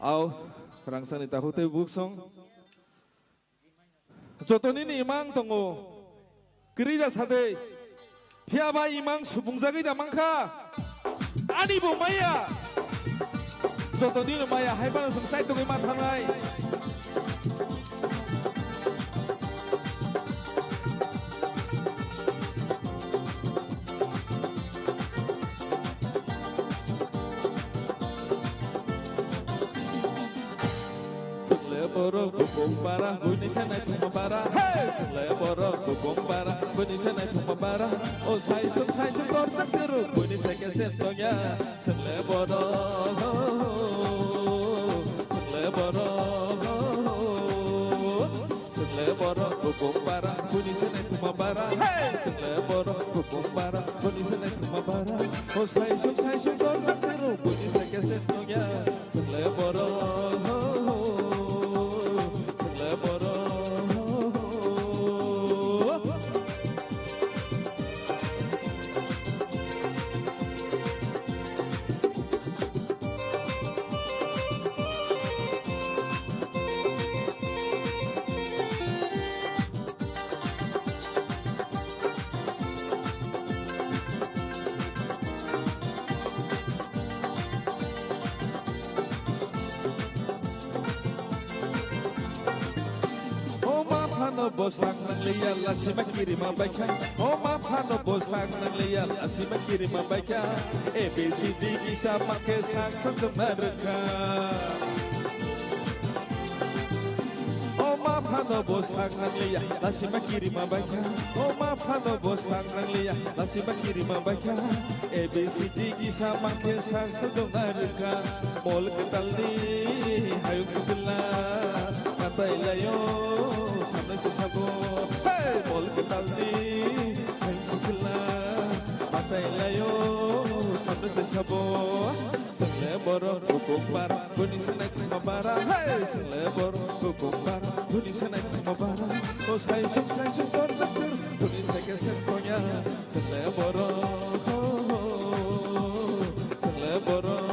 Au, rangchakni takhuk tei buksong. Joto nini imang tongo. Kwrwi da sa de. Phiya ba imang supungjagwi da mankha. Ani bo maya. Joto nini maya hai phano chwng chai tongwi ma thangnai. Chwngle borok bukung bara, buini khe naithokma bara. Hey! Chwngle borok bukung bara, buini khe naithokma bara. O saisuk saisuk torjak kwrwk, buini theke sen tongya. Chwngle borok, chwngle borok, chwngle borok bukung bara, buini khe naithokma bara. Hey! Chwngle borok bukung bara, buini khe naithokma bara. O saisuk saisuk torjak kwrwk, buini theke sen tongya. Chwngle borok, Bo sak nangliya lasima kirima baikha. O ma phano bo sak nangliya lasima kirima baikha. A B C D kisa makhe sak sokma rwkha. O ma phano bo sak nangliya lasima kirima baikha. O ma phano bo sak nangliya lasima kirima baikha. A B C D kisa makhe sak sokma rwkha. Mol kwtalni hayung sukla matai layo samno se sabo. Hey, mol kwtalni hayung sukla matai layo samno se sabo. Sengle borok bukung bara buni senai thangma bara. Hey, sengle borok bukung bara buni senai thangma bara. O sai suk sai suk dor dor dor buni seke sek koya. Sengle borok, sengle borok.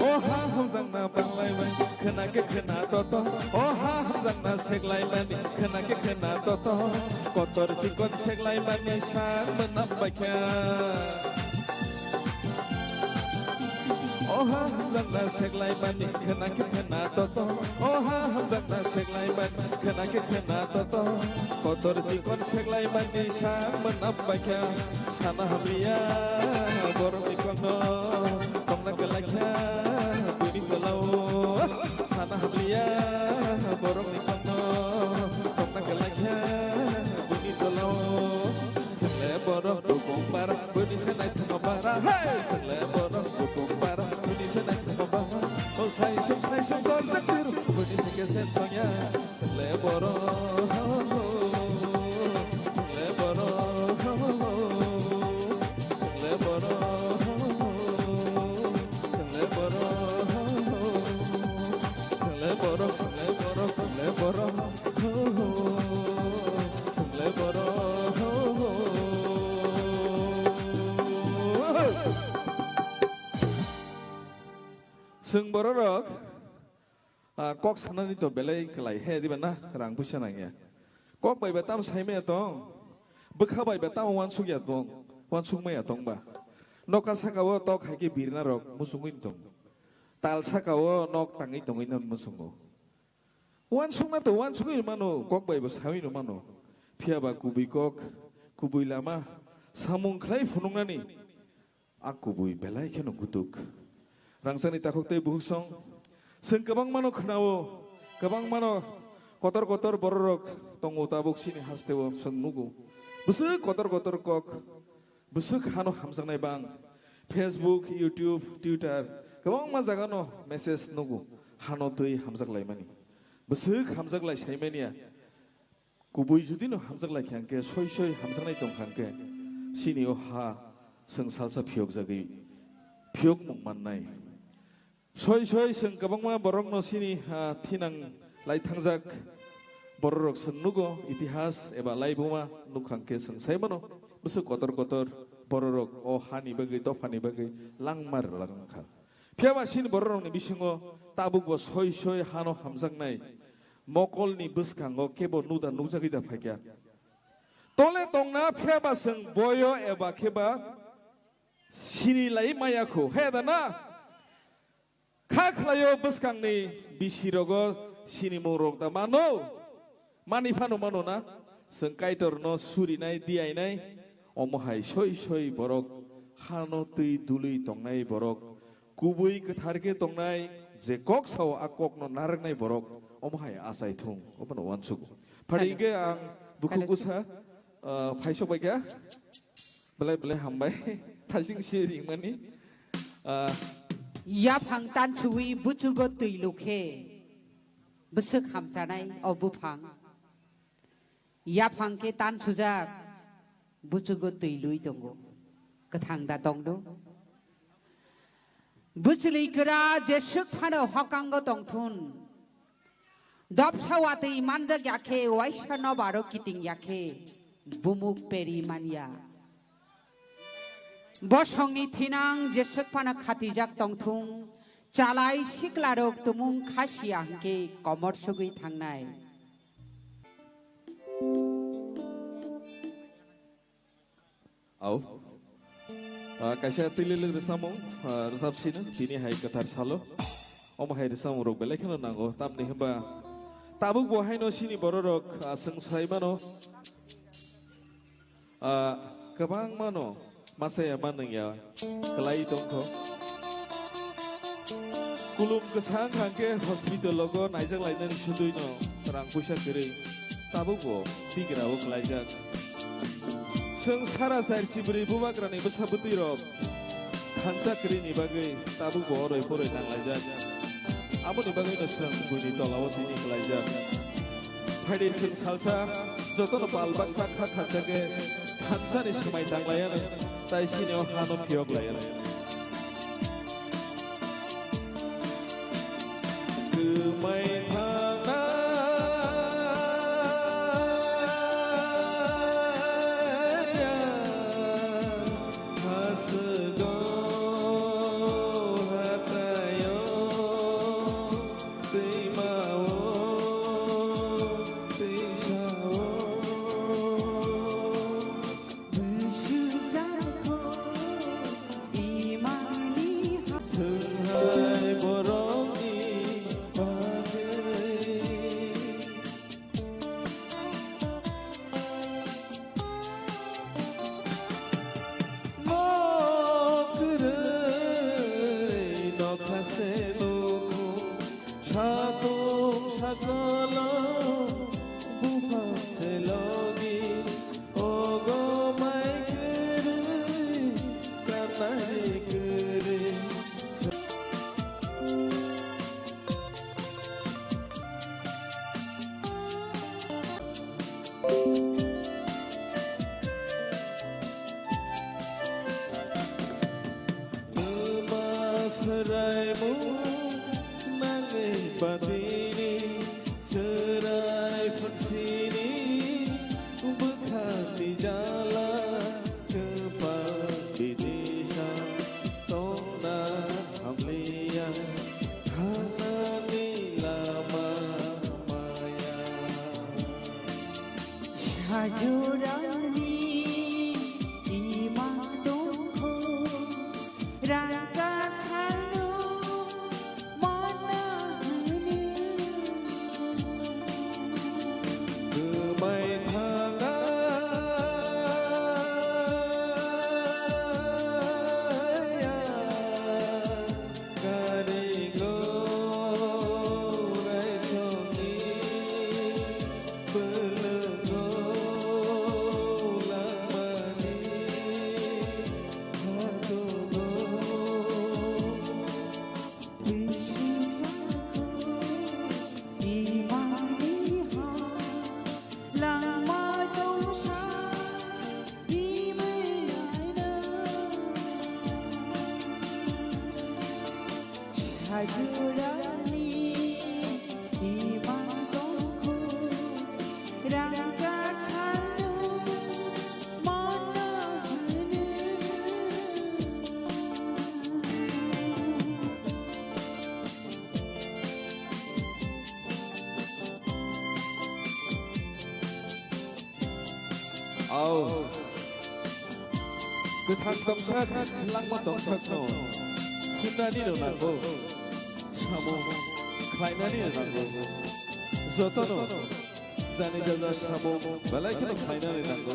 O ha hamjakna banglai bai khwna khe khwna toto. O ha hamjakna seklai mani khwna khe khwna toto. Kotor chikon seklai mani sak mwnam bai kha. O ha hamjakna seklai mani khwna khe khwna toto. O ha hamjakna seklai mani khwna khe khwna toto. Kotor chikon seklai mani sak mwnam bai kha. Sana hamliya borokni kokno tongna kwlai kha buini tolao. Sana hamliya borokni kokno tongna kwlai kha buini tolao. Sengle borok bukung bara buni senai thangma bara. Hey! Sengle borok bukung bara buni senai thangma bara. O sai suk sai suk dol jak dor buni seke sen thangya. Sengle borok, sengle borok, sengle borok, sengle borok, sengle borok, sengle borok, sengle borok, sengle borok. Chwng bororok Ah, kok sanani to belai kwlai he diba na rang puisa nangya. Kok bai ba tamo saimaya tong, bwkha bai ba tamo uansukya tong, uansukmaya tong ba. Noka saka o tok hai khe birna rok muchungwi tong. Tal saka o nok tangwi tongwi no muchungo. Uansukna to uansugwi mano, kok bai bo sawi no mano. Phiya ba kubui kok, kubui lama, samung khlai phunuknani. A kubui belai kheno gutuk. Rangchakni takhuk tei bukhuk song. Chwng kwbangmano khwnao, kwbangmano kotor kotor bororok tongo tabuk chini hasteo chwng nugo. Bwswk kotor kotor kok, bwswk hano hamjaknai bang. Facebook, YouTube, Twitter, kwbangma jagano message nugo. Hano twi hamjaklaimani. Bwswk hamjaklai saimaniya. Kubui judino hamjak lai kha hwnkhe, soi soi hamjaknai tong kha hwnkhe, chini o ha chwng salsa phiyokjagwi phiyokmung mannai. Soi soi chwng kwbangma borokno chini, ah, thinang lai thangjak bororok chwng nugo, itihas eba laibuma nuk kha hwnkhe chwng sai mano, bwswk kotor kotor bororok o hani bagwi, dophani bagwi langma rwlak wng kha. Phiya ba chini bororokni bisingo tabukbo soi soi hano hamjaknai mokolni bwskango kebo nuda nukjagwi da phaikha. Tole tongna phiya ba chwng boyo eba khe ba sini lai maya kho, he da na? Kha khlaio bwskangni bisirogo sinimung rok da mano? Mani phano mano na? Chwng Kaitorno surinai, diyainai, omo hai soi soi borok, hano twi dului tongnai borok, kubui kwthar khe tongnai, je kok sao a kokno narwknai borok, omo hai achai thung, obono uansugo. Phari Hello. Hwnkhe ang bukhuk Hello. Busa, ah, phaisok bai kha, belai belai hambai, thasing se ringmani, ah, Yaphang tansuwi buchugo twi lukhe. Bwswk hamchanai o buphang. Yaphang khe tansujak, buchugo twi lui tongo. Kwthang da tongdo. Bwchwlwi kwra jeswk phano hokango tongthun. Dopsa watwi manjak ya khe, waisa nobaro kiting ya khe, bumuk peri man ya. Bosongni thinang jeswk phano khatijak tongthung, chalai siklarok tumung khasiya hwnkhe komor sogwi thangnai. Au. Ah, kaisa twililwk rwchapmung, ah, rwchapsino, tini hai kwthar salo. Omo hai rwchapmung rok belai kheno nango, tamni hwnba tabuk bo haino chini bororok, ah, chwng sai mano, ah, kwbangmano masa ya manung ya kwlai tongkho. Kulum kwchang hangke hospital logo naijak lainani sudui no rang puisa kwrwi tabuk bo bigra o kwlaijak. Chwng sara char chibri bubagrani bwsa bwtwi rok thansa kwrwi ni bagwi tabuk bo oroi poroi nang laijak. Aboni bagwi no chwng buini tola o tini kwlaijak. Phaidi chwng salsa jotono pal baksa kha kha khe thansani swmai tang laiya, tai sini o hano phiyok laiya. Kwmai thangna hasgo hatayo. Twima o, twisa o. Bwswk jakho imani ha- Chwng hai borokni bagwi. Mo kwrwi nokha se nukhung, satung sakolo buphang se logi, ogo mai kwrwi, kanari kwrwi. Swraimung nangni batini chwrai phansini bwkhani jala kwpal bini sa tongna hamliya thanani lama maya. Sajorani ima tongkho, rangka khaino mana hwnwi. Kwmai thangaya karigo raisokni bwlwngo langmani hadugo. Au. Kwthang tongsak, langma tongsak no. Himnani no nango. Samung khlainani no nango. Jotono jani jaja samung belai kheno khlainani nango.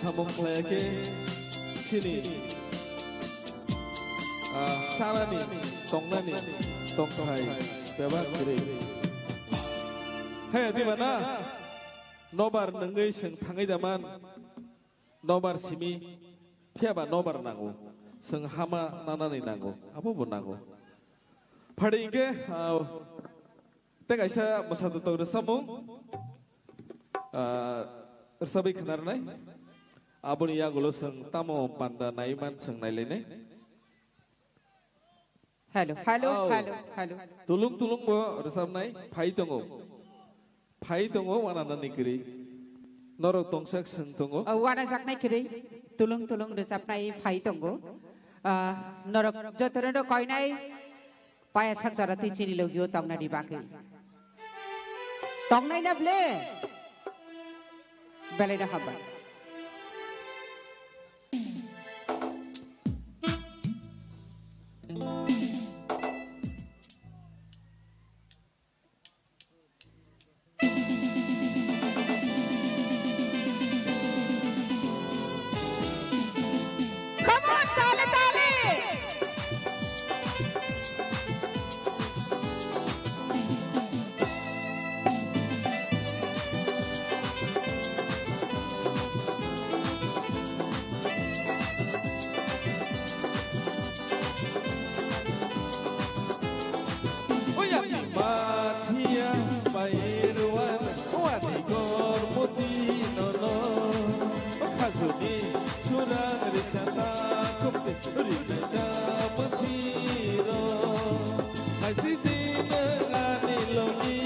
Samung khlaiya khe chini, ah, chanani, tongnani, tongthai bebak kwrwi. Hai, diba na? Nobar nungwi chwng thangwi da man. Nobar simi, phiya ba nobar nango. Chwng hama nanani nango. Abo bo nango. Phadi hinkhe, ah, tei kaisa mwsa dotok rwchapmung, ah, rwchapwi khwnarnai. Aboni yagulo chwng tamo panda naiman chwng nailainai. Hello, hello, Au. Hello, hello. Tulung tulung bo rwchapnai phai tongo. phai tongo, wananani kwrwi. Norok tongsak swng tongo. O, wanajaknai kwrwi, tulung tulung rwchapnai phai tongo. Ah, norok jotono koinai paya sak jora twi chini logio tongnani bagwi. Tongnai na ble? Belai no hambai. Come on, tale, tale! Oya mathiya pairwan wani kormoti nono. O khajuni surang risata kupti rina jamthiro. Haisi dina ani logi.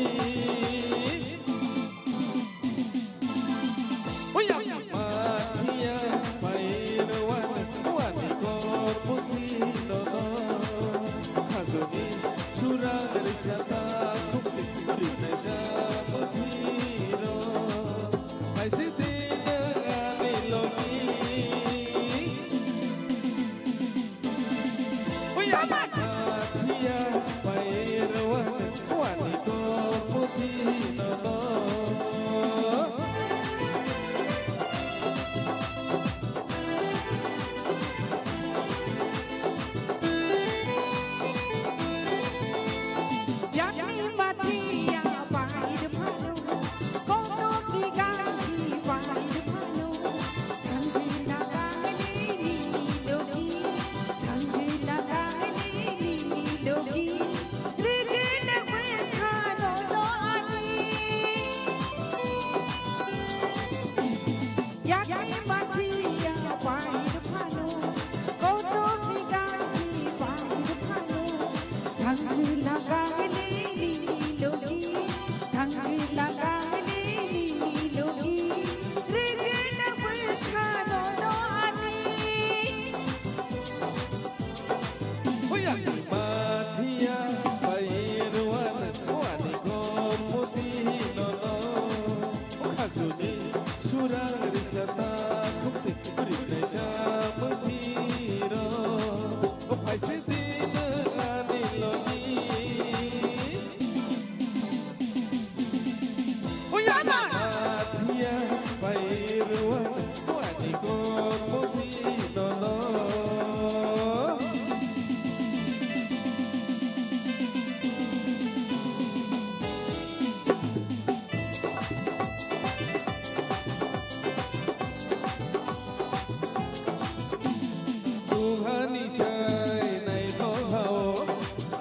Tuhani sai naithok hao,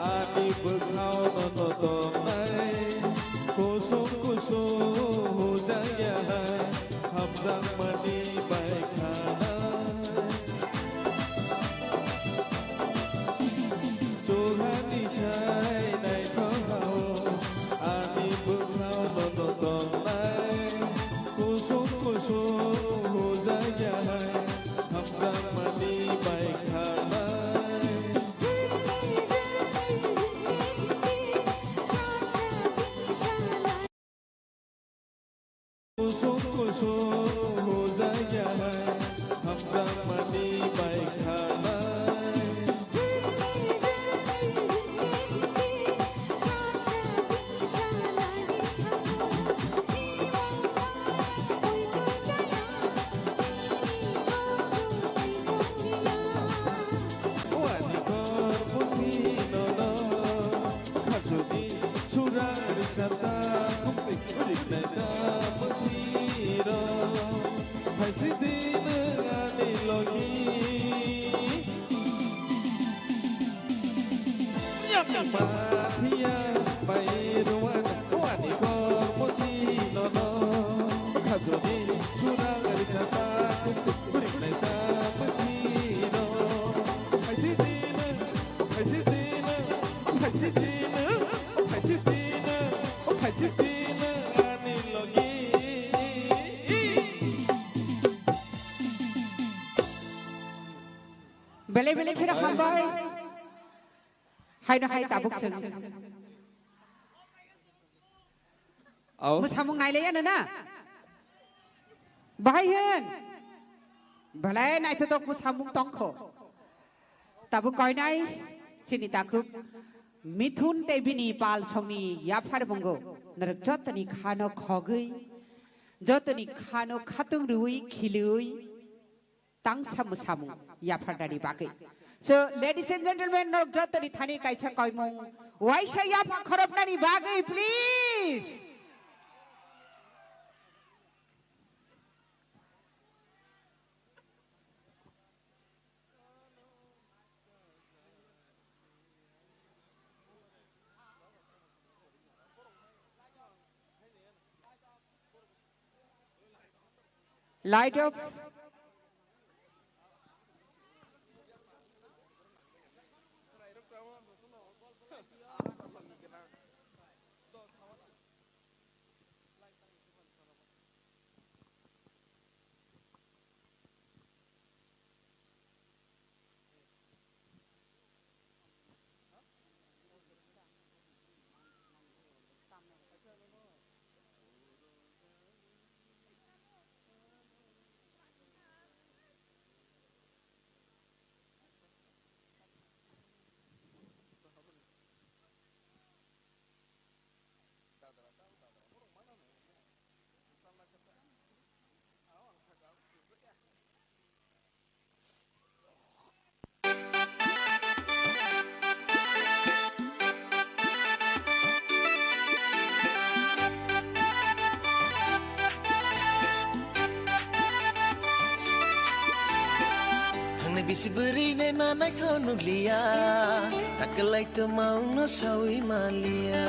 ani bwkhao no no tongnai. Kusung kusung hujak ya hai, hamjakmani bai khanai. Chulhani sai naithok hao, ani bwkhao no no tongnai. Kusung kusung hujak ya hai, hamjakmani bai khanai. Kusung kusung hujak ya hai, hamjakmani bai khanai. Wani kor puthi nono, khajuni surang risata, khumpi khuriknai ta puthi ro. Phaisi di nwng ani logi. Mathiya bai ruan wani kor puthi nono. Khajuni surang risata, khumpi khuriknai ta puthi ro. Phaisi di nwng, phaisi di nwng, phaisi di nwng, phaisi di nwng, phaisi di nwng ani Haino hai tabuk chwng. Au. Mwsamung nailaiya nana? Bahai hwn. Belai naithothok mwsamung tongkho. Tabuk koinai chini takhuk Mithun tei bini pal songni yaphar mungo. Norok jotoni khano khogwi, jotoni khano khatung rwi khilwi. Tangsa mwsamung yapharnani bagwi. So, ladies and gentlemen, norok jotoni thani kaisa koimung waisa yapha khoroknani bagwi, please. Light off. Thangnai bisi bwrwi naima naithok nukliya, takwlai twma wngno sawi maliya.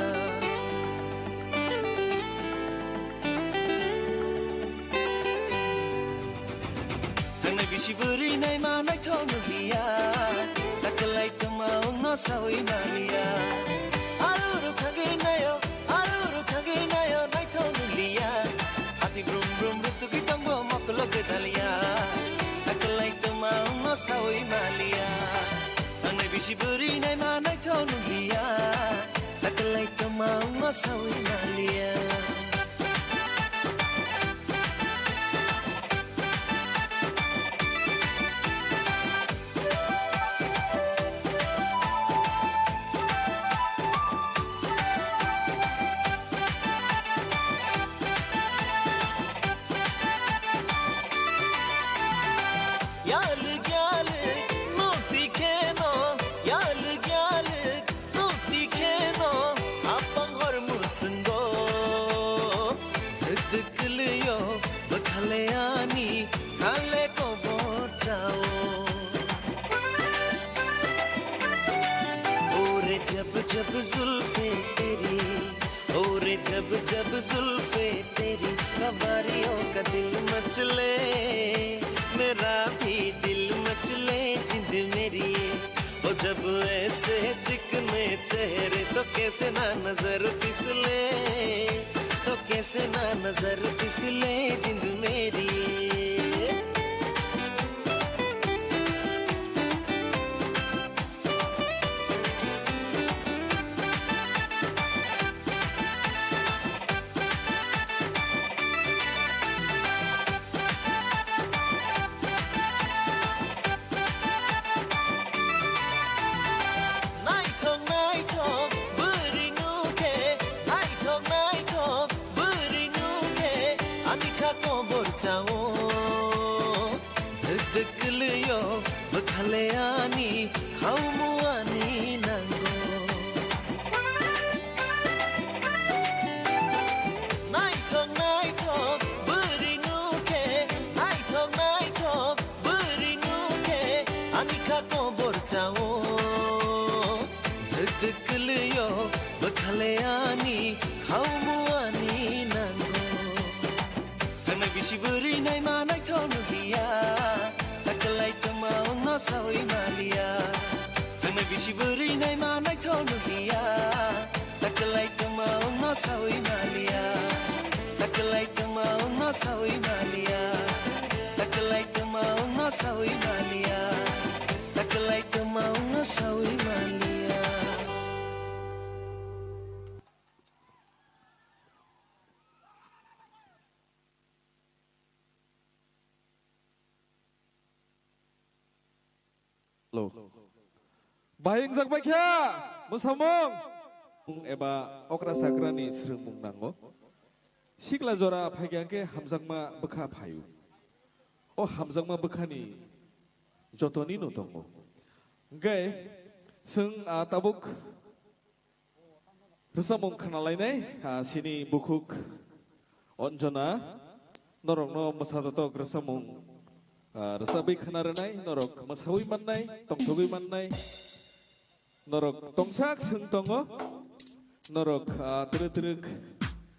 Thangnai bisi bwrwi naima naithok nukliya, takwlai twma wngno sawi maliya. Arurok thangwi naio, arurok thangwi naio naithok nukliya. Hati brum brum rutugwi tongbo mokolo gwdalya, takwlai twma wngno sawi maliya. Thangnai bisi bwrwi naima naithok nukliya, takwlai twma wngno sawi maliya. Yalik yalik nukti kheno, yalik yalik nukti kheno, apang hor musungo. Dwk dwk kwlwio bwkhale ani khale kobor chao. O re jab jab zulfe teri, o re jab jab zulfe teri, kabariyon ka dil machale, mera bhi dil machale, jind meri. O jab aise chikne chehre to kaise na nazar fisle, to kaise na nazar fisle, jind meri. Naithok naithok bwrwi nukhe, naithok naithok bwrwi nukhe, ani kha kobor chao. Dwk dwk kwlwio bwkhale ani khaumuani nango. Naithok naithok bwrwi nukhe, naithok naithok bwrwi nukhe, ani kha kobor chao. Dwk dwk kwlwio bwkhale ani khaumuani nango. Thangnai bisi bwrwi naima naithok nukliya, takwlai twma wngno sawi maliya. Thangnai bisi bwrwi naima naithok nukliya, takwlai twma wngno sawi maliya. Takwlai twma wngno sawi maliya. Takwlai twma wngno sawi maliya. Takwlai twma Wngna sawi manliya. Hello. Bahai wngjak bai kha mwsamung eba okra chakrani swrwngmung nango. Sikla jora phaikha khe hamjakma bwkha phaio. O hamjakma bwkhani jotoni no tongo. Hwnkhe chwng, ah, tabuk Rwchapmung khwnalainai, ah, sini bukhuk Anjana, norokno mwsa dotok rwchapmung, ah, rwchapwi khwna rwnai, norok mwsawi mannai, tongthogwi mannai, norok tongsak swng tongo, norok, ah, twrwk twrwk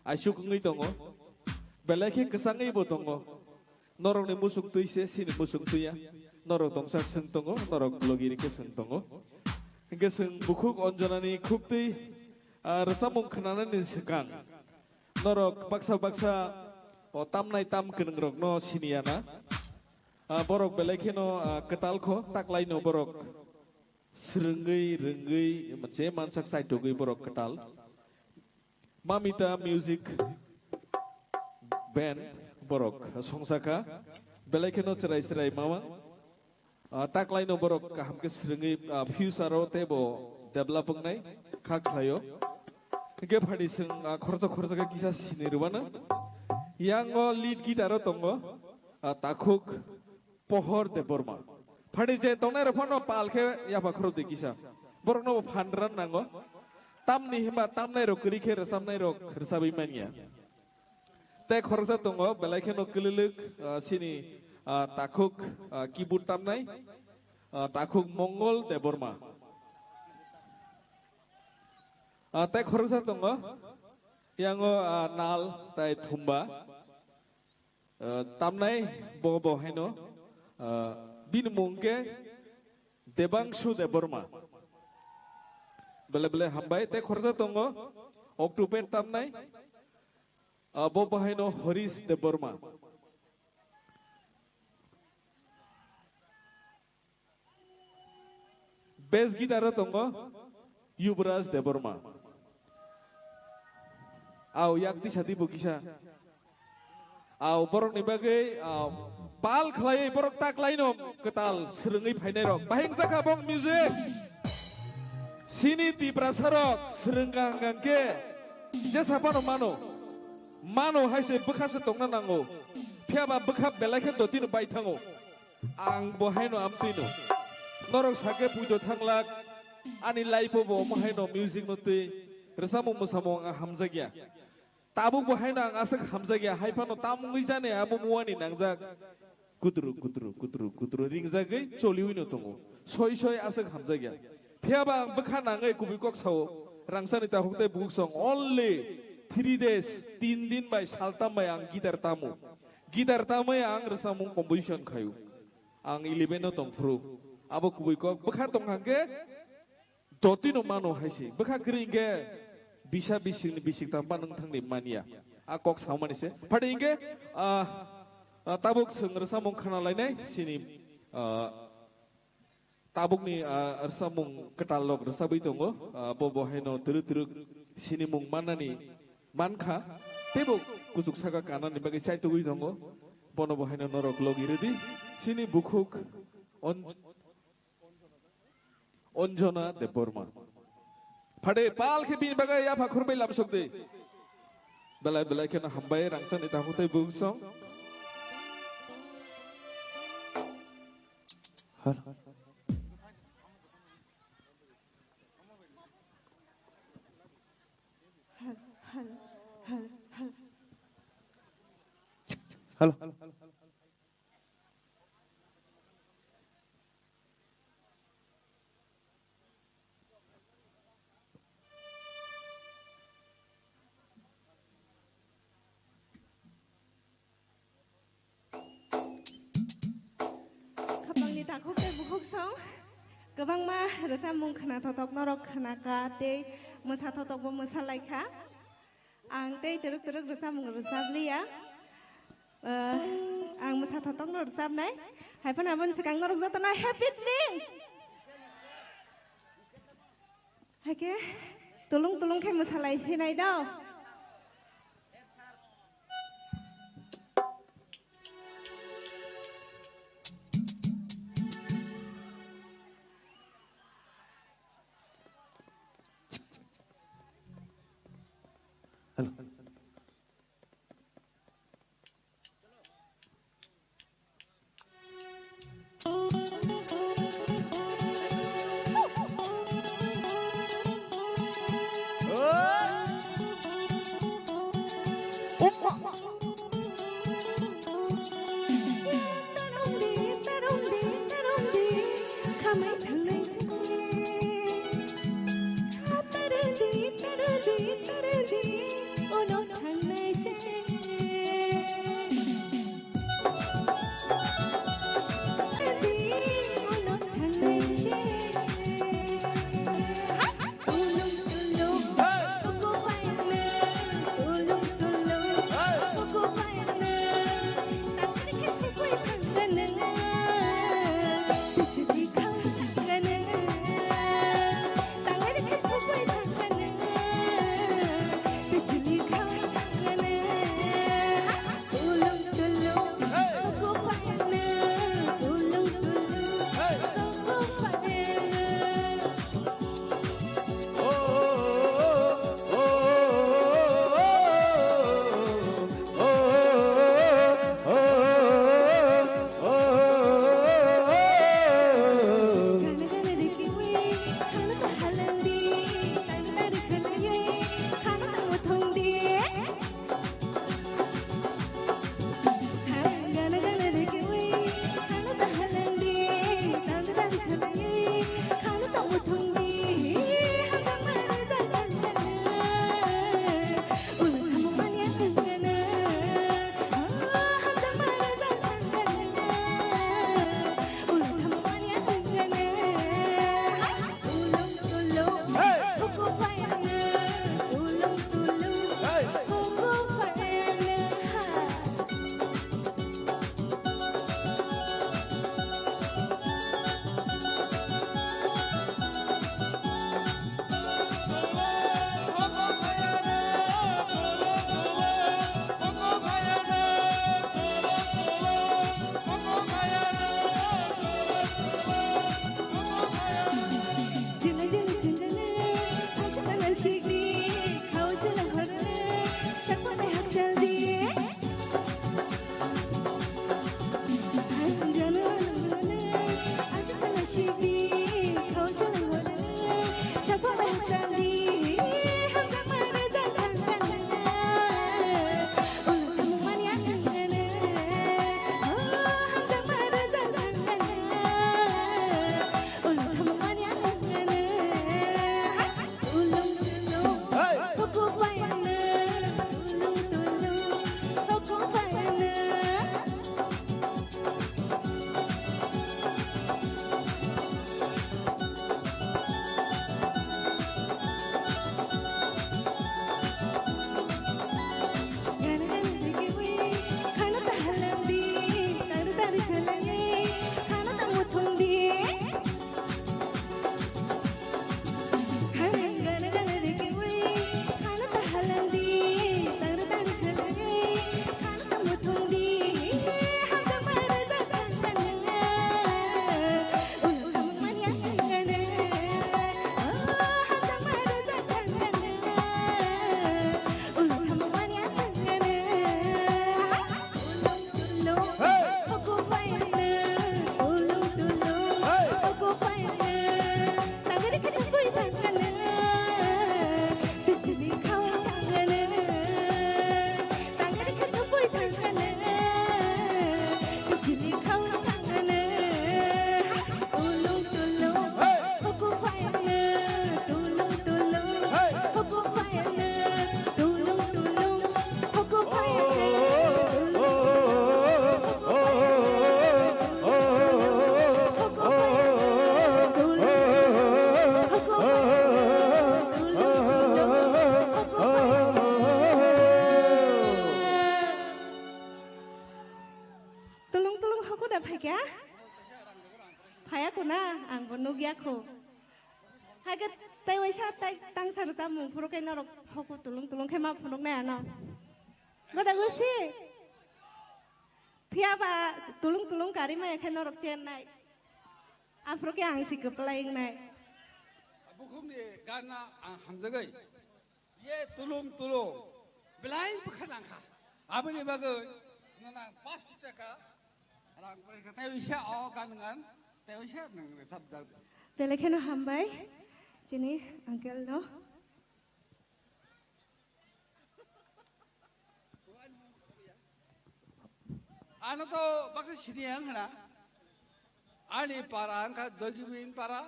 aisuk wngwi tongo, belai khe kwchangwi bo tongo. Norokni muchung twi se, sini muchung twi ya. Norok tongsa swng tongo, norok logi rikhe swng tongo. Hingke swng bukhuk Anjanani khuktwi, ah, rwchapmung khwnanani swkang norok baksa baksa o tamnai tam kwrwngrokno sini ya na. Ah, borok belai kheno, ah, kwtal kho, taklaino borok swrwngwi, rwngwi, je mansak chaitogwi borok kwtal. Mamita Music Band borok songsa kha, belai kheno chwrai chwrai mamang. Ah, taklaino borok kaham khe swrwngwi, ah, future-o teibo develop wngnai kha khlaio. Hingke phani chwng, ah, khoroksa khoroksa khe kisa sini rwmano. Yango lead guitar-o tongo, ah, Takhuk Pohor Debbarma. Phani je tongnai rok phano pal khe yapha khorok di kisa. Borok no bo phan ran nango. Tamni himba tamnai rok kwrwi khe rwchapnai rok rwchapwi manya. Tei khoroksa tongo belai kheno kwlwlwk, ah, sini, ah, Takhuk, ah, keyboard tamnai, ah, Takhuk Mongol Debbarma. Ah, tei khoroksa tongo yango, ah, Nal tei Thumba. Ah, tamnai bo bo haino, ah, bini mung khe Debangsu Debbarma. Bele bele hambai tei khoroksa tongo octopad tamnai, ah, bo bo haino Horish Debbarma. Bass guitar-o tongo Yuvraj Debbarma. Au yak tisa di bo kisa. Au borokni bagwi, au, pal khlaiwi borok taklaino kwtal swrwngwi phainai rok. Bahai wngjakha bong music. Sini Tiprasa rok swrwng kaham kaham khe jesa phano mano. Mano hai se bwkha se tongna nango. Phiya ba bwkha belai khe dotino bai thango. Ang bo haino amtwino. Norok sakhe puido thanglak. Ani life-o bo omo haino music no twi rwchapmung mwsamung ang hamjakya. Tabuk bo haino ang aswk hamjakya. Hai phano tamungwi jani abo muani nangjak. Kutru, kutru, kutru, kutru ringjagwi choliwino tongo. Soi soi aswk hamjakya. Phiya ba ang bwkha nangwi kubui kok sao. Rangchakni takhuk tei bukhuk song only three days, tin din bai saltam bai ang guitar tamo. Guitar tamwi ang rwchapmung composition khaio. Ang eleven o tongphuru. Abo kubui kok bwkha tongkha hwnkhe dotino mano hai se. Bwkha kwrwi hwnkhe bisa bisingni bisik tangma nwng thangni manya. A kok samani se. Phadi hwnkhe, ah, ah, tabuk chwng rwchapmung khna lainai sini, ah, Tabukni, ah, rwchapmung kwtal rok rwchapwi tongo. Ah, bo bo haino twrwk twrwk sinimung mannani mankha. Teibo kuchuk saka kanani bagwi chaitugwi tongo. Bono bo haino norok logi rwdi. Sini bukhuk On-, Anjana Debbarma. Phade pal khe bini bagwi yapha khurbai lamsokdi. Belai belai kheno hambai rangchakni takhuk tei bukhuk song. Hal-, hal-, hal-, hal-, hal-, halo. Khapangni takhuk tei bukhuk song kwbangma rwchapmung khna thothok norok khna kha tei mwsa thothokbo mwsa lai kha. Ang tei twrwk twrwk rwchapmung rwchap liya. Ah, ang mwsa thothokno rwchapnai. Hai phano aboni swkang norok jotono happy ring. Haikhe tulung tulung khe mwsalai phinai do. Tulung tulung hoku da phaikha? Phaya kuna, ang bo nukya kho. Age tei waisa tei tangsa rwchapmung phuru khe norok hoku tulung tulung khe ma phunuknai ano. Gada gusi. Phiya ba tulung tulung kari maya khe norok chennai. Aphuru khe ang si kwplai wngnai. Bukhukni gana ang hamjagwi. Ye tulung tulung. Belai bwkha nangkha. Aboni bagwi nang paanch taka rang pore kha. Tei uisa o gan ngan. Tei uisa nang sabjak. Belai kheno hambai. Chini uncle no. Ano to baksa sini ang hana. Ani para angkha Joygibin para.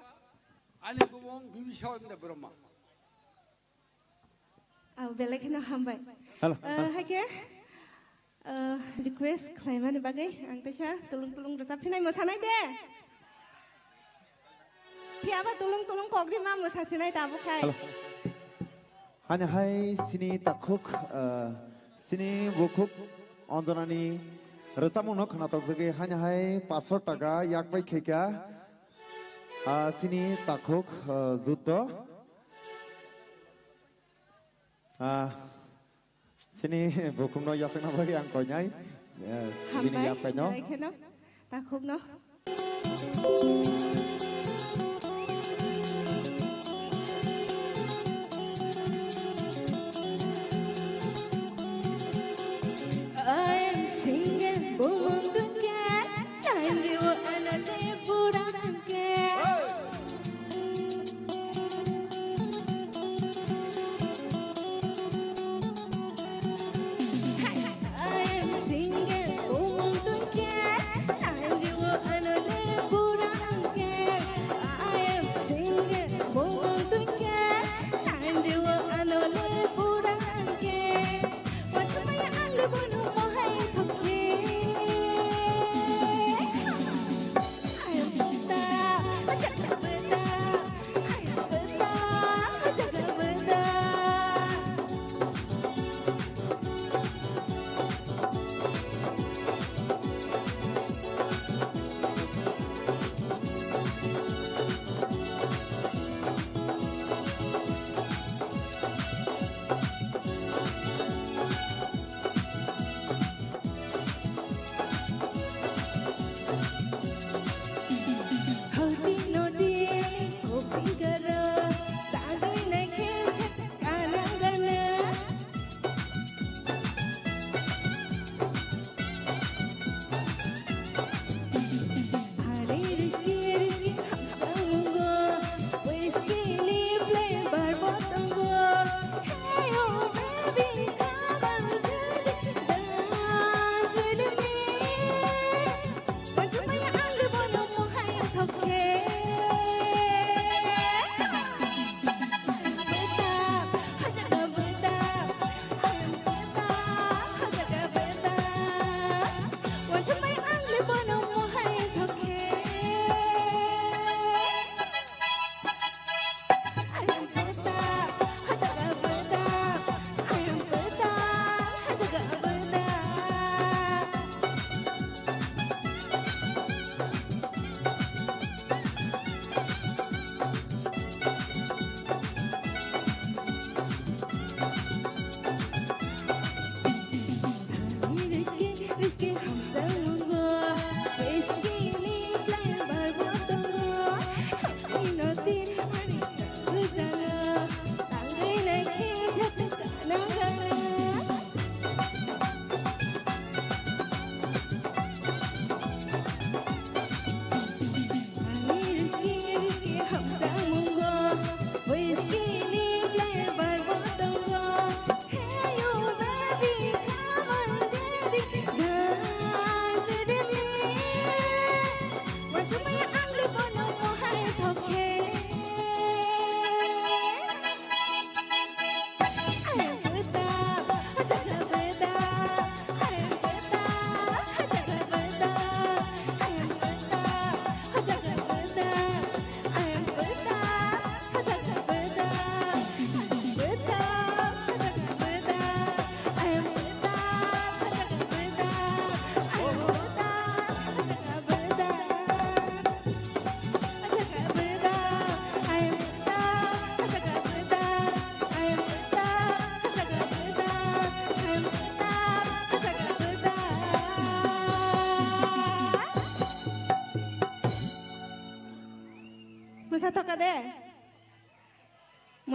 Ani bumung Bibiswan de Brahma. Ang belai kheno hambai. Hello. Eh, hai khe, eh, request khlaimani bagwi ang teisa tulung tulung rwchap phinai mwsanai de. Phiya ba tulung tulung kokri ma mwsa sinai tabuk khai. Hello. Hani hai sini takhuk, eh, sini bukhuk Anjanani rwchapmungno khwnatok jagwi hani hai paanch taka yak bai khaika, ah, sini takhuk, eh, Juddo. Ah, sini bukhukno yasakna bagwi ang koinai, eh, bini hambai, yaphaino. Belai kheno, takhukno. I am singing, bumung tungke, tangriwo anane pura tungke.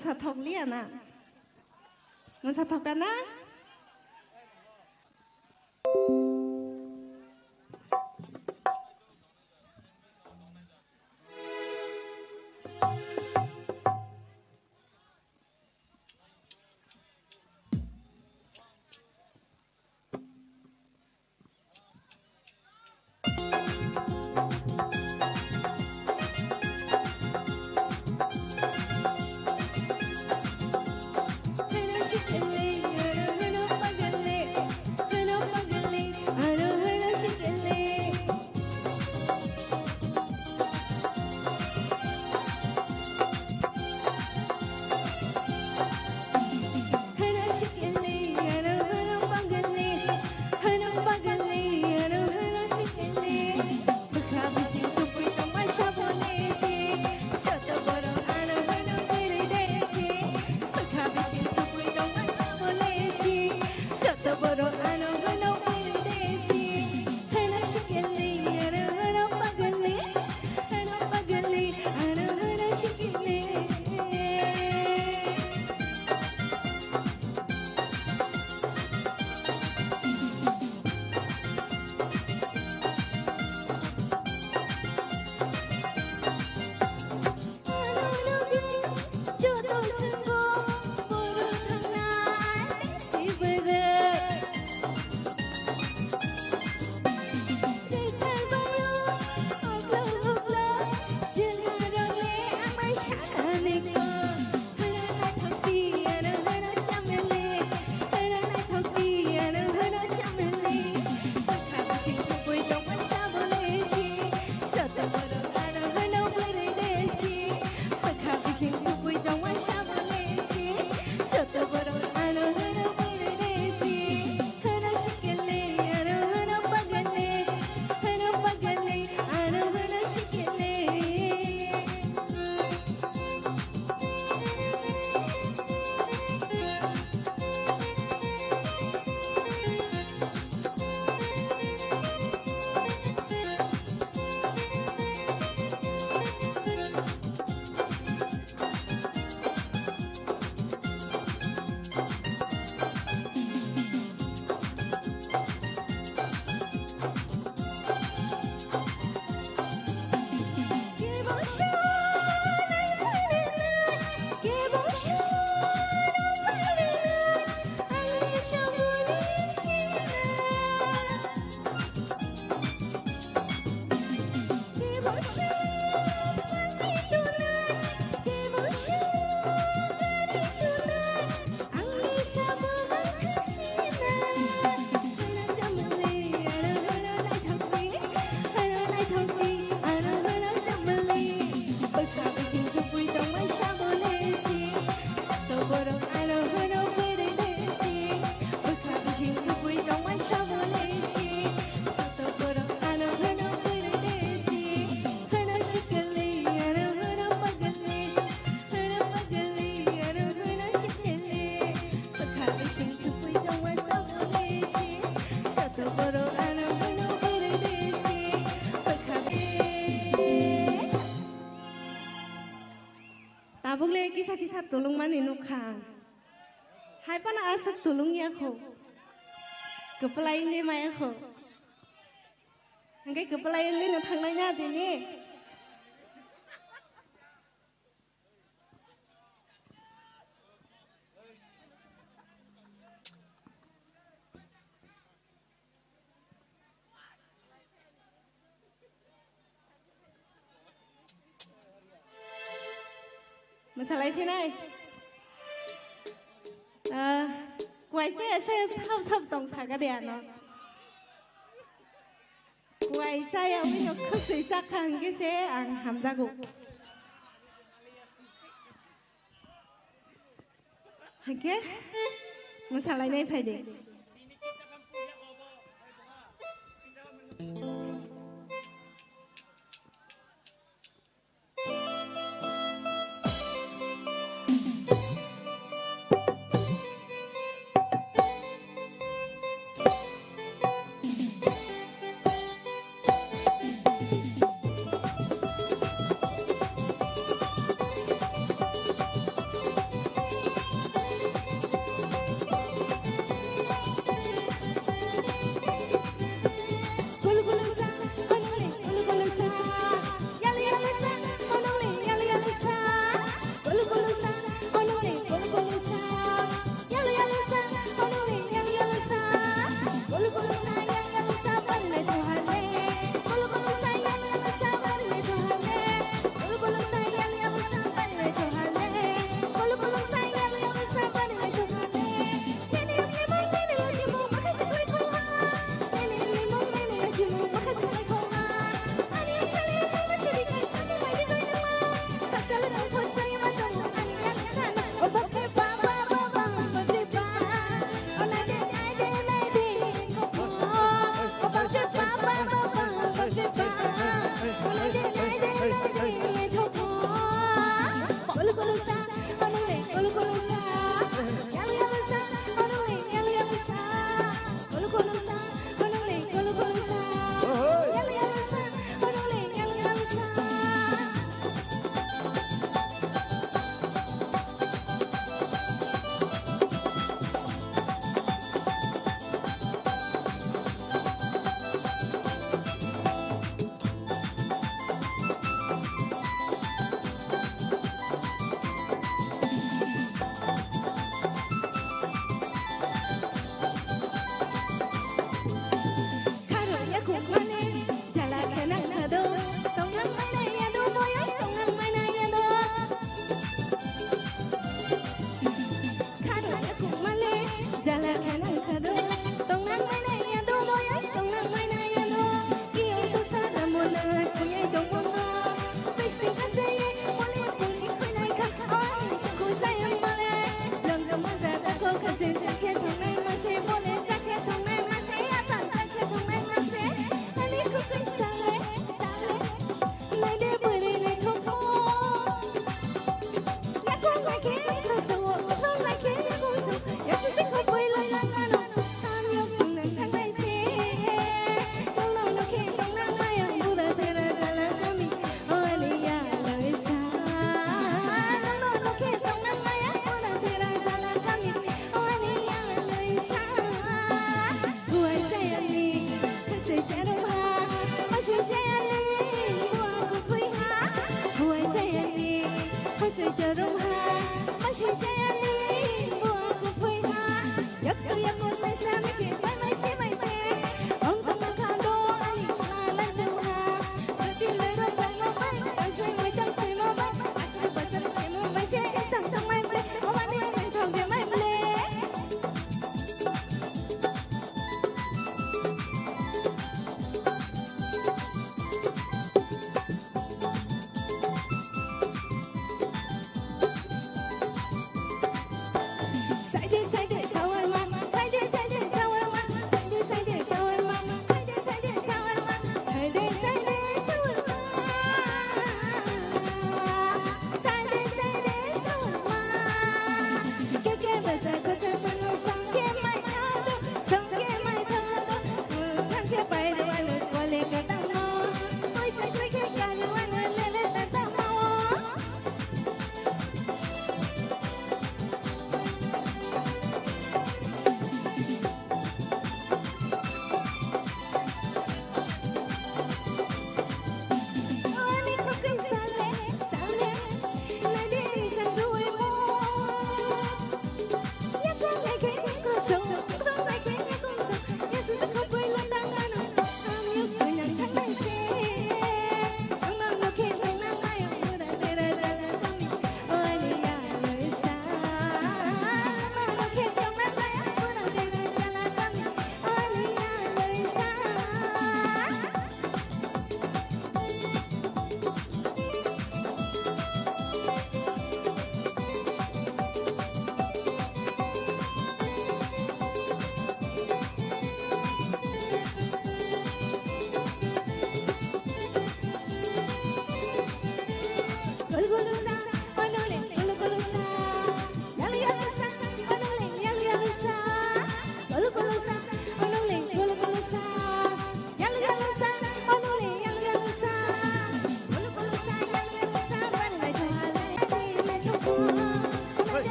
Sa thokliya na? Masa thoka na? Tabuk le kisa kisa tulung mani nukha ang. Hai phano aswk tulung ya kho. Kwplai wngwi maya kho. Hwnkhe kwplai wngwi no thangnai na tini. Mwsalai phinai. Ah, kuaisa ese sab sab tong saka de ano. Kuaisa ya wino khwswi chakha hwnkhe se ang hamjago. Hwnkhe mwsalainai phai de.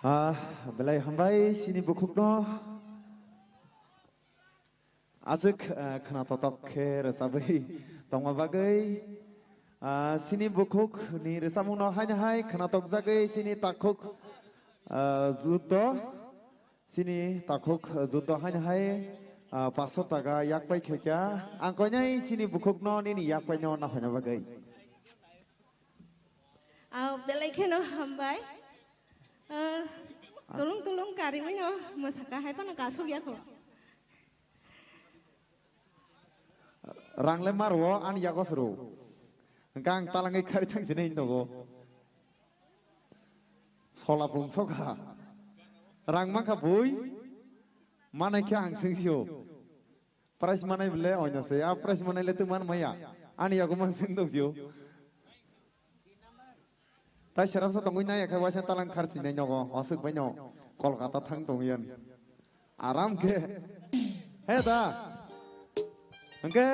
Ah, belai hambai chini bukhukno. Aswk, ah, khwnatok khe rwchabwi tongma bagwi, ah, chini bukhuk ni rwchapmungno haino hai khwnatok jagwi chini takhuk, ah, juto, chini takhuk juto haino hai, ah, paso taka yak pai khaikha. Ang koinai chini bukhukno nini yak paino nahoina bagwi. Ah, belai kheno hambai. Ah, tulung tulung karimino mwsaka hai phano kasuk yakho. Rang le maro ani yago suru. Hwnkhe ang talangwi khari thang sini nogo. Sola pung soka. Rang mankha bui. Manai khe ang sing sio. Price manai bole oino se. A price manai le tu man maya. Ani yago man sing dok sio. Tai serasa tongwi nai khe waisa talang kharchi nai nogo. Aswk bai no Kolkata thang tongwi yan. Aram khe. He da. Hwnkhe.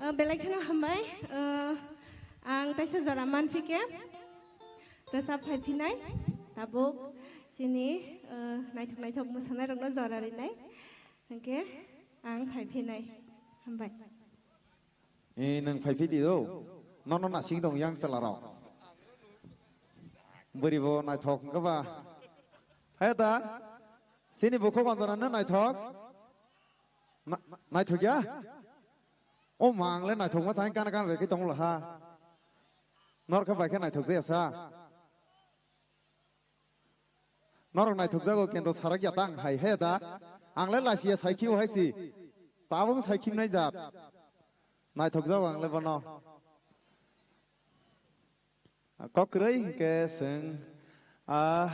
Ah, belai kheno hambai. Ah, ang taisa jora manphi khe tesa phaiphinai. Tabuk chini, ah, naithok naithok mwsanairokno jora rinai. Hwnkhe ang phaiphinai. Hambai. Eh, nwng phaiphi di do. Nono nasing dong yang chwla rok. Bwrwi bo naithok wngkha ba. He da. Chini bukhuk anjana no naithok. Na-, naithok ya? O mang le naithok ma chang kana kana rekhi tong ha. Nor khe bai khe naithok jaya sa. Norok naithok jago kendo sarak ya tang hai he da. Ang le lasiya saikhiu hai si. Tabung saikhim nai jat. Naithok jago ang le bono. Kok kwrwi hwnkhe chwng, ah,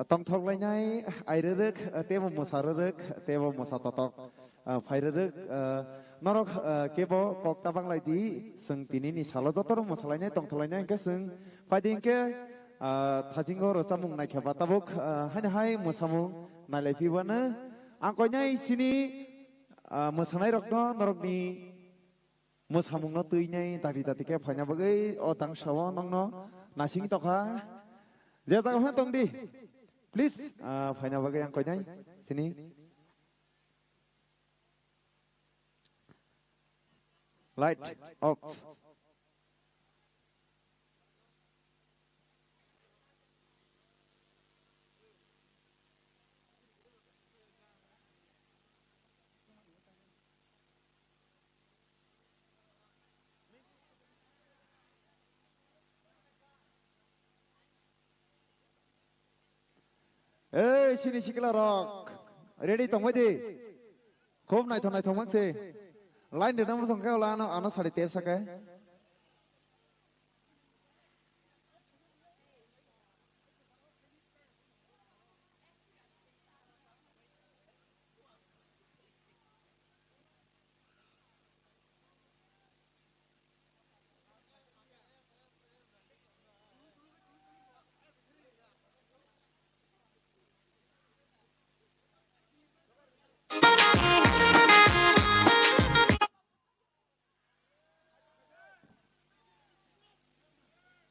tongthok lainai, ai rwrwk, teibo mwsa rwrwk, teibo mwsa totok, ah, phai rwrwk, ah, norok, ah, kebo kok ta banglai di, chwng tini ni salo joto rok mwsa lainai, tongthok lainai hwnkhe chwng phai di hwnkhe, ah, thasingo rwchapmung naikha ba tabuk, ah, haino hai mwsamung nailai phi bano ang koinai chini, ah, mwsanai rokno norokni mwsamungno twinai dati dati khe phaina bagwi o tang sao nongno nasing tokha. Je jaga phano tong di. Please, ah, phaina bagwi ang koinai sini. Light off. Ei, sini sikla rok. Ready tongbai di. Khub naithok naithok mang se. Line rwna muchung khe ola ano, ano sari tep sake.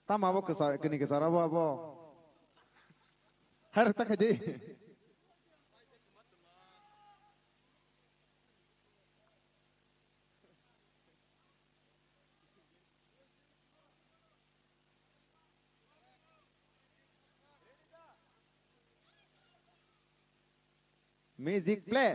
Tamo abo kwsa-, kini kwcharo abo abo. Hai rwk ta khai di. Music play.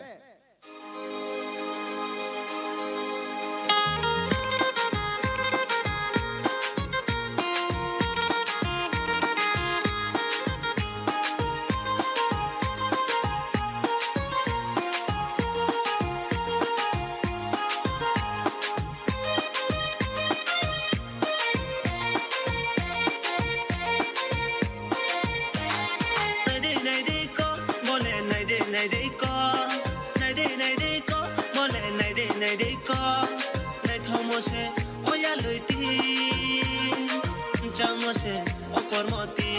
Naidi naidi ko, bole naidi naidi ko, naidi naidi ko, bole naidi naidi ko. Naithomo se oya luiti, chamo se okormoti.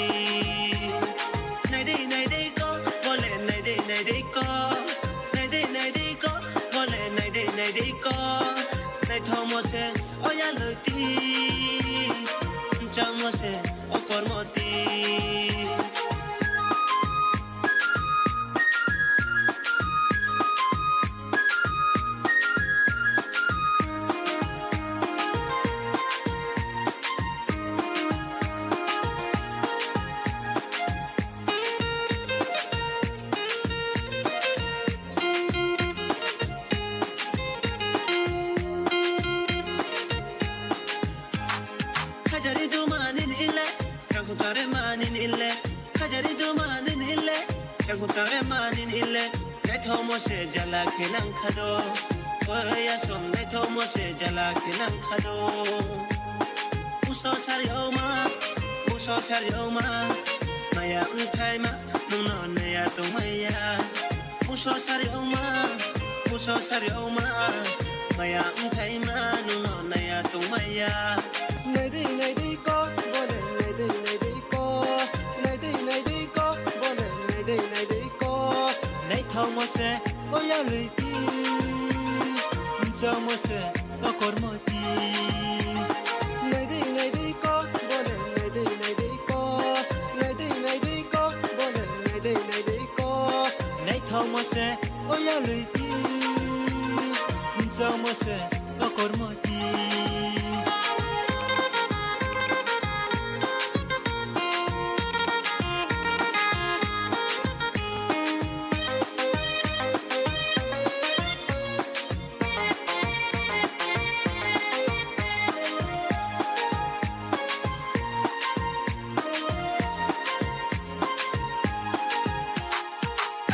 Naidi naidi ko, bole naidi naidi ko, naidi naidi ko, bole naidi naidi ko. Naithomo se oya luiti, chamo se okormoti. Khajari duma nini le, changkutare ma nini le. Khajari duma nini le, changkutare ma nini le. Naithokmo se jala khe nang kha do. Oya som naithokmo se jala khe nang kha do. Muso sari oma, muso sari oma. Maya wngthai ma, nungno naya tongmaya. Muso sari oma, muso sari oma. Maya wngthai ma, nungno naya tongmaya. Naidi, naidi ko, bole, naidi, naidi ko. Naidi, naidi ko, bole, naidi, naidi ko. Naithokmo se, oya luiti. Mchokmo se, okormo ti. Naidi, naidi ko, bole, naidi, naidi ko. Naidi, naidi ko, bole, naidi, naidi ko. Naithokmo se, oya luiti. Mchokmo se, okormo ti.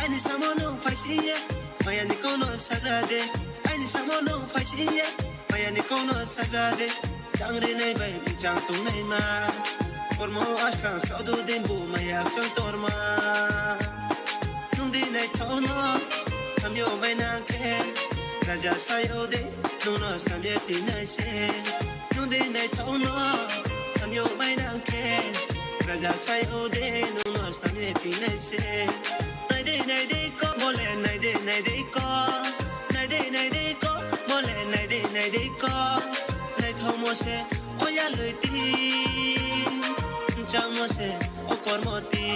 Aini samo nwng phaisiya, mayani kono sagra de. Aini samo nwng phaisiya, mayani kono sagra de. Changri nai bai chang tung nai ma. Kormo aslang sodu din bu maya chang torma. Nung di nai thono, hamyo bai nang khe. Raja sayo de, nung no samya ti nai se. Nung di nai thono, hamyo bai nang khe. Raja sayo de, nung no samya ti nai se. Naidi, naidi ko, bole, naidi, naidi ko. Naidi, naidi ko, bole, naidi, naidi ko. Naithokmo se, oya luiti. Mchangmo se, okormo ti.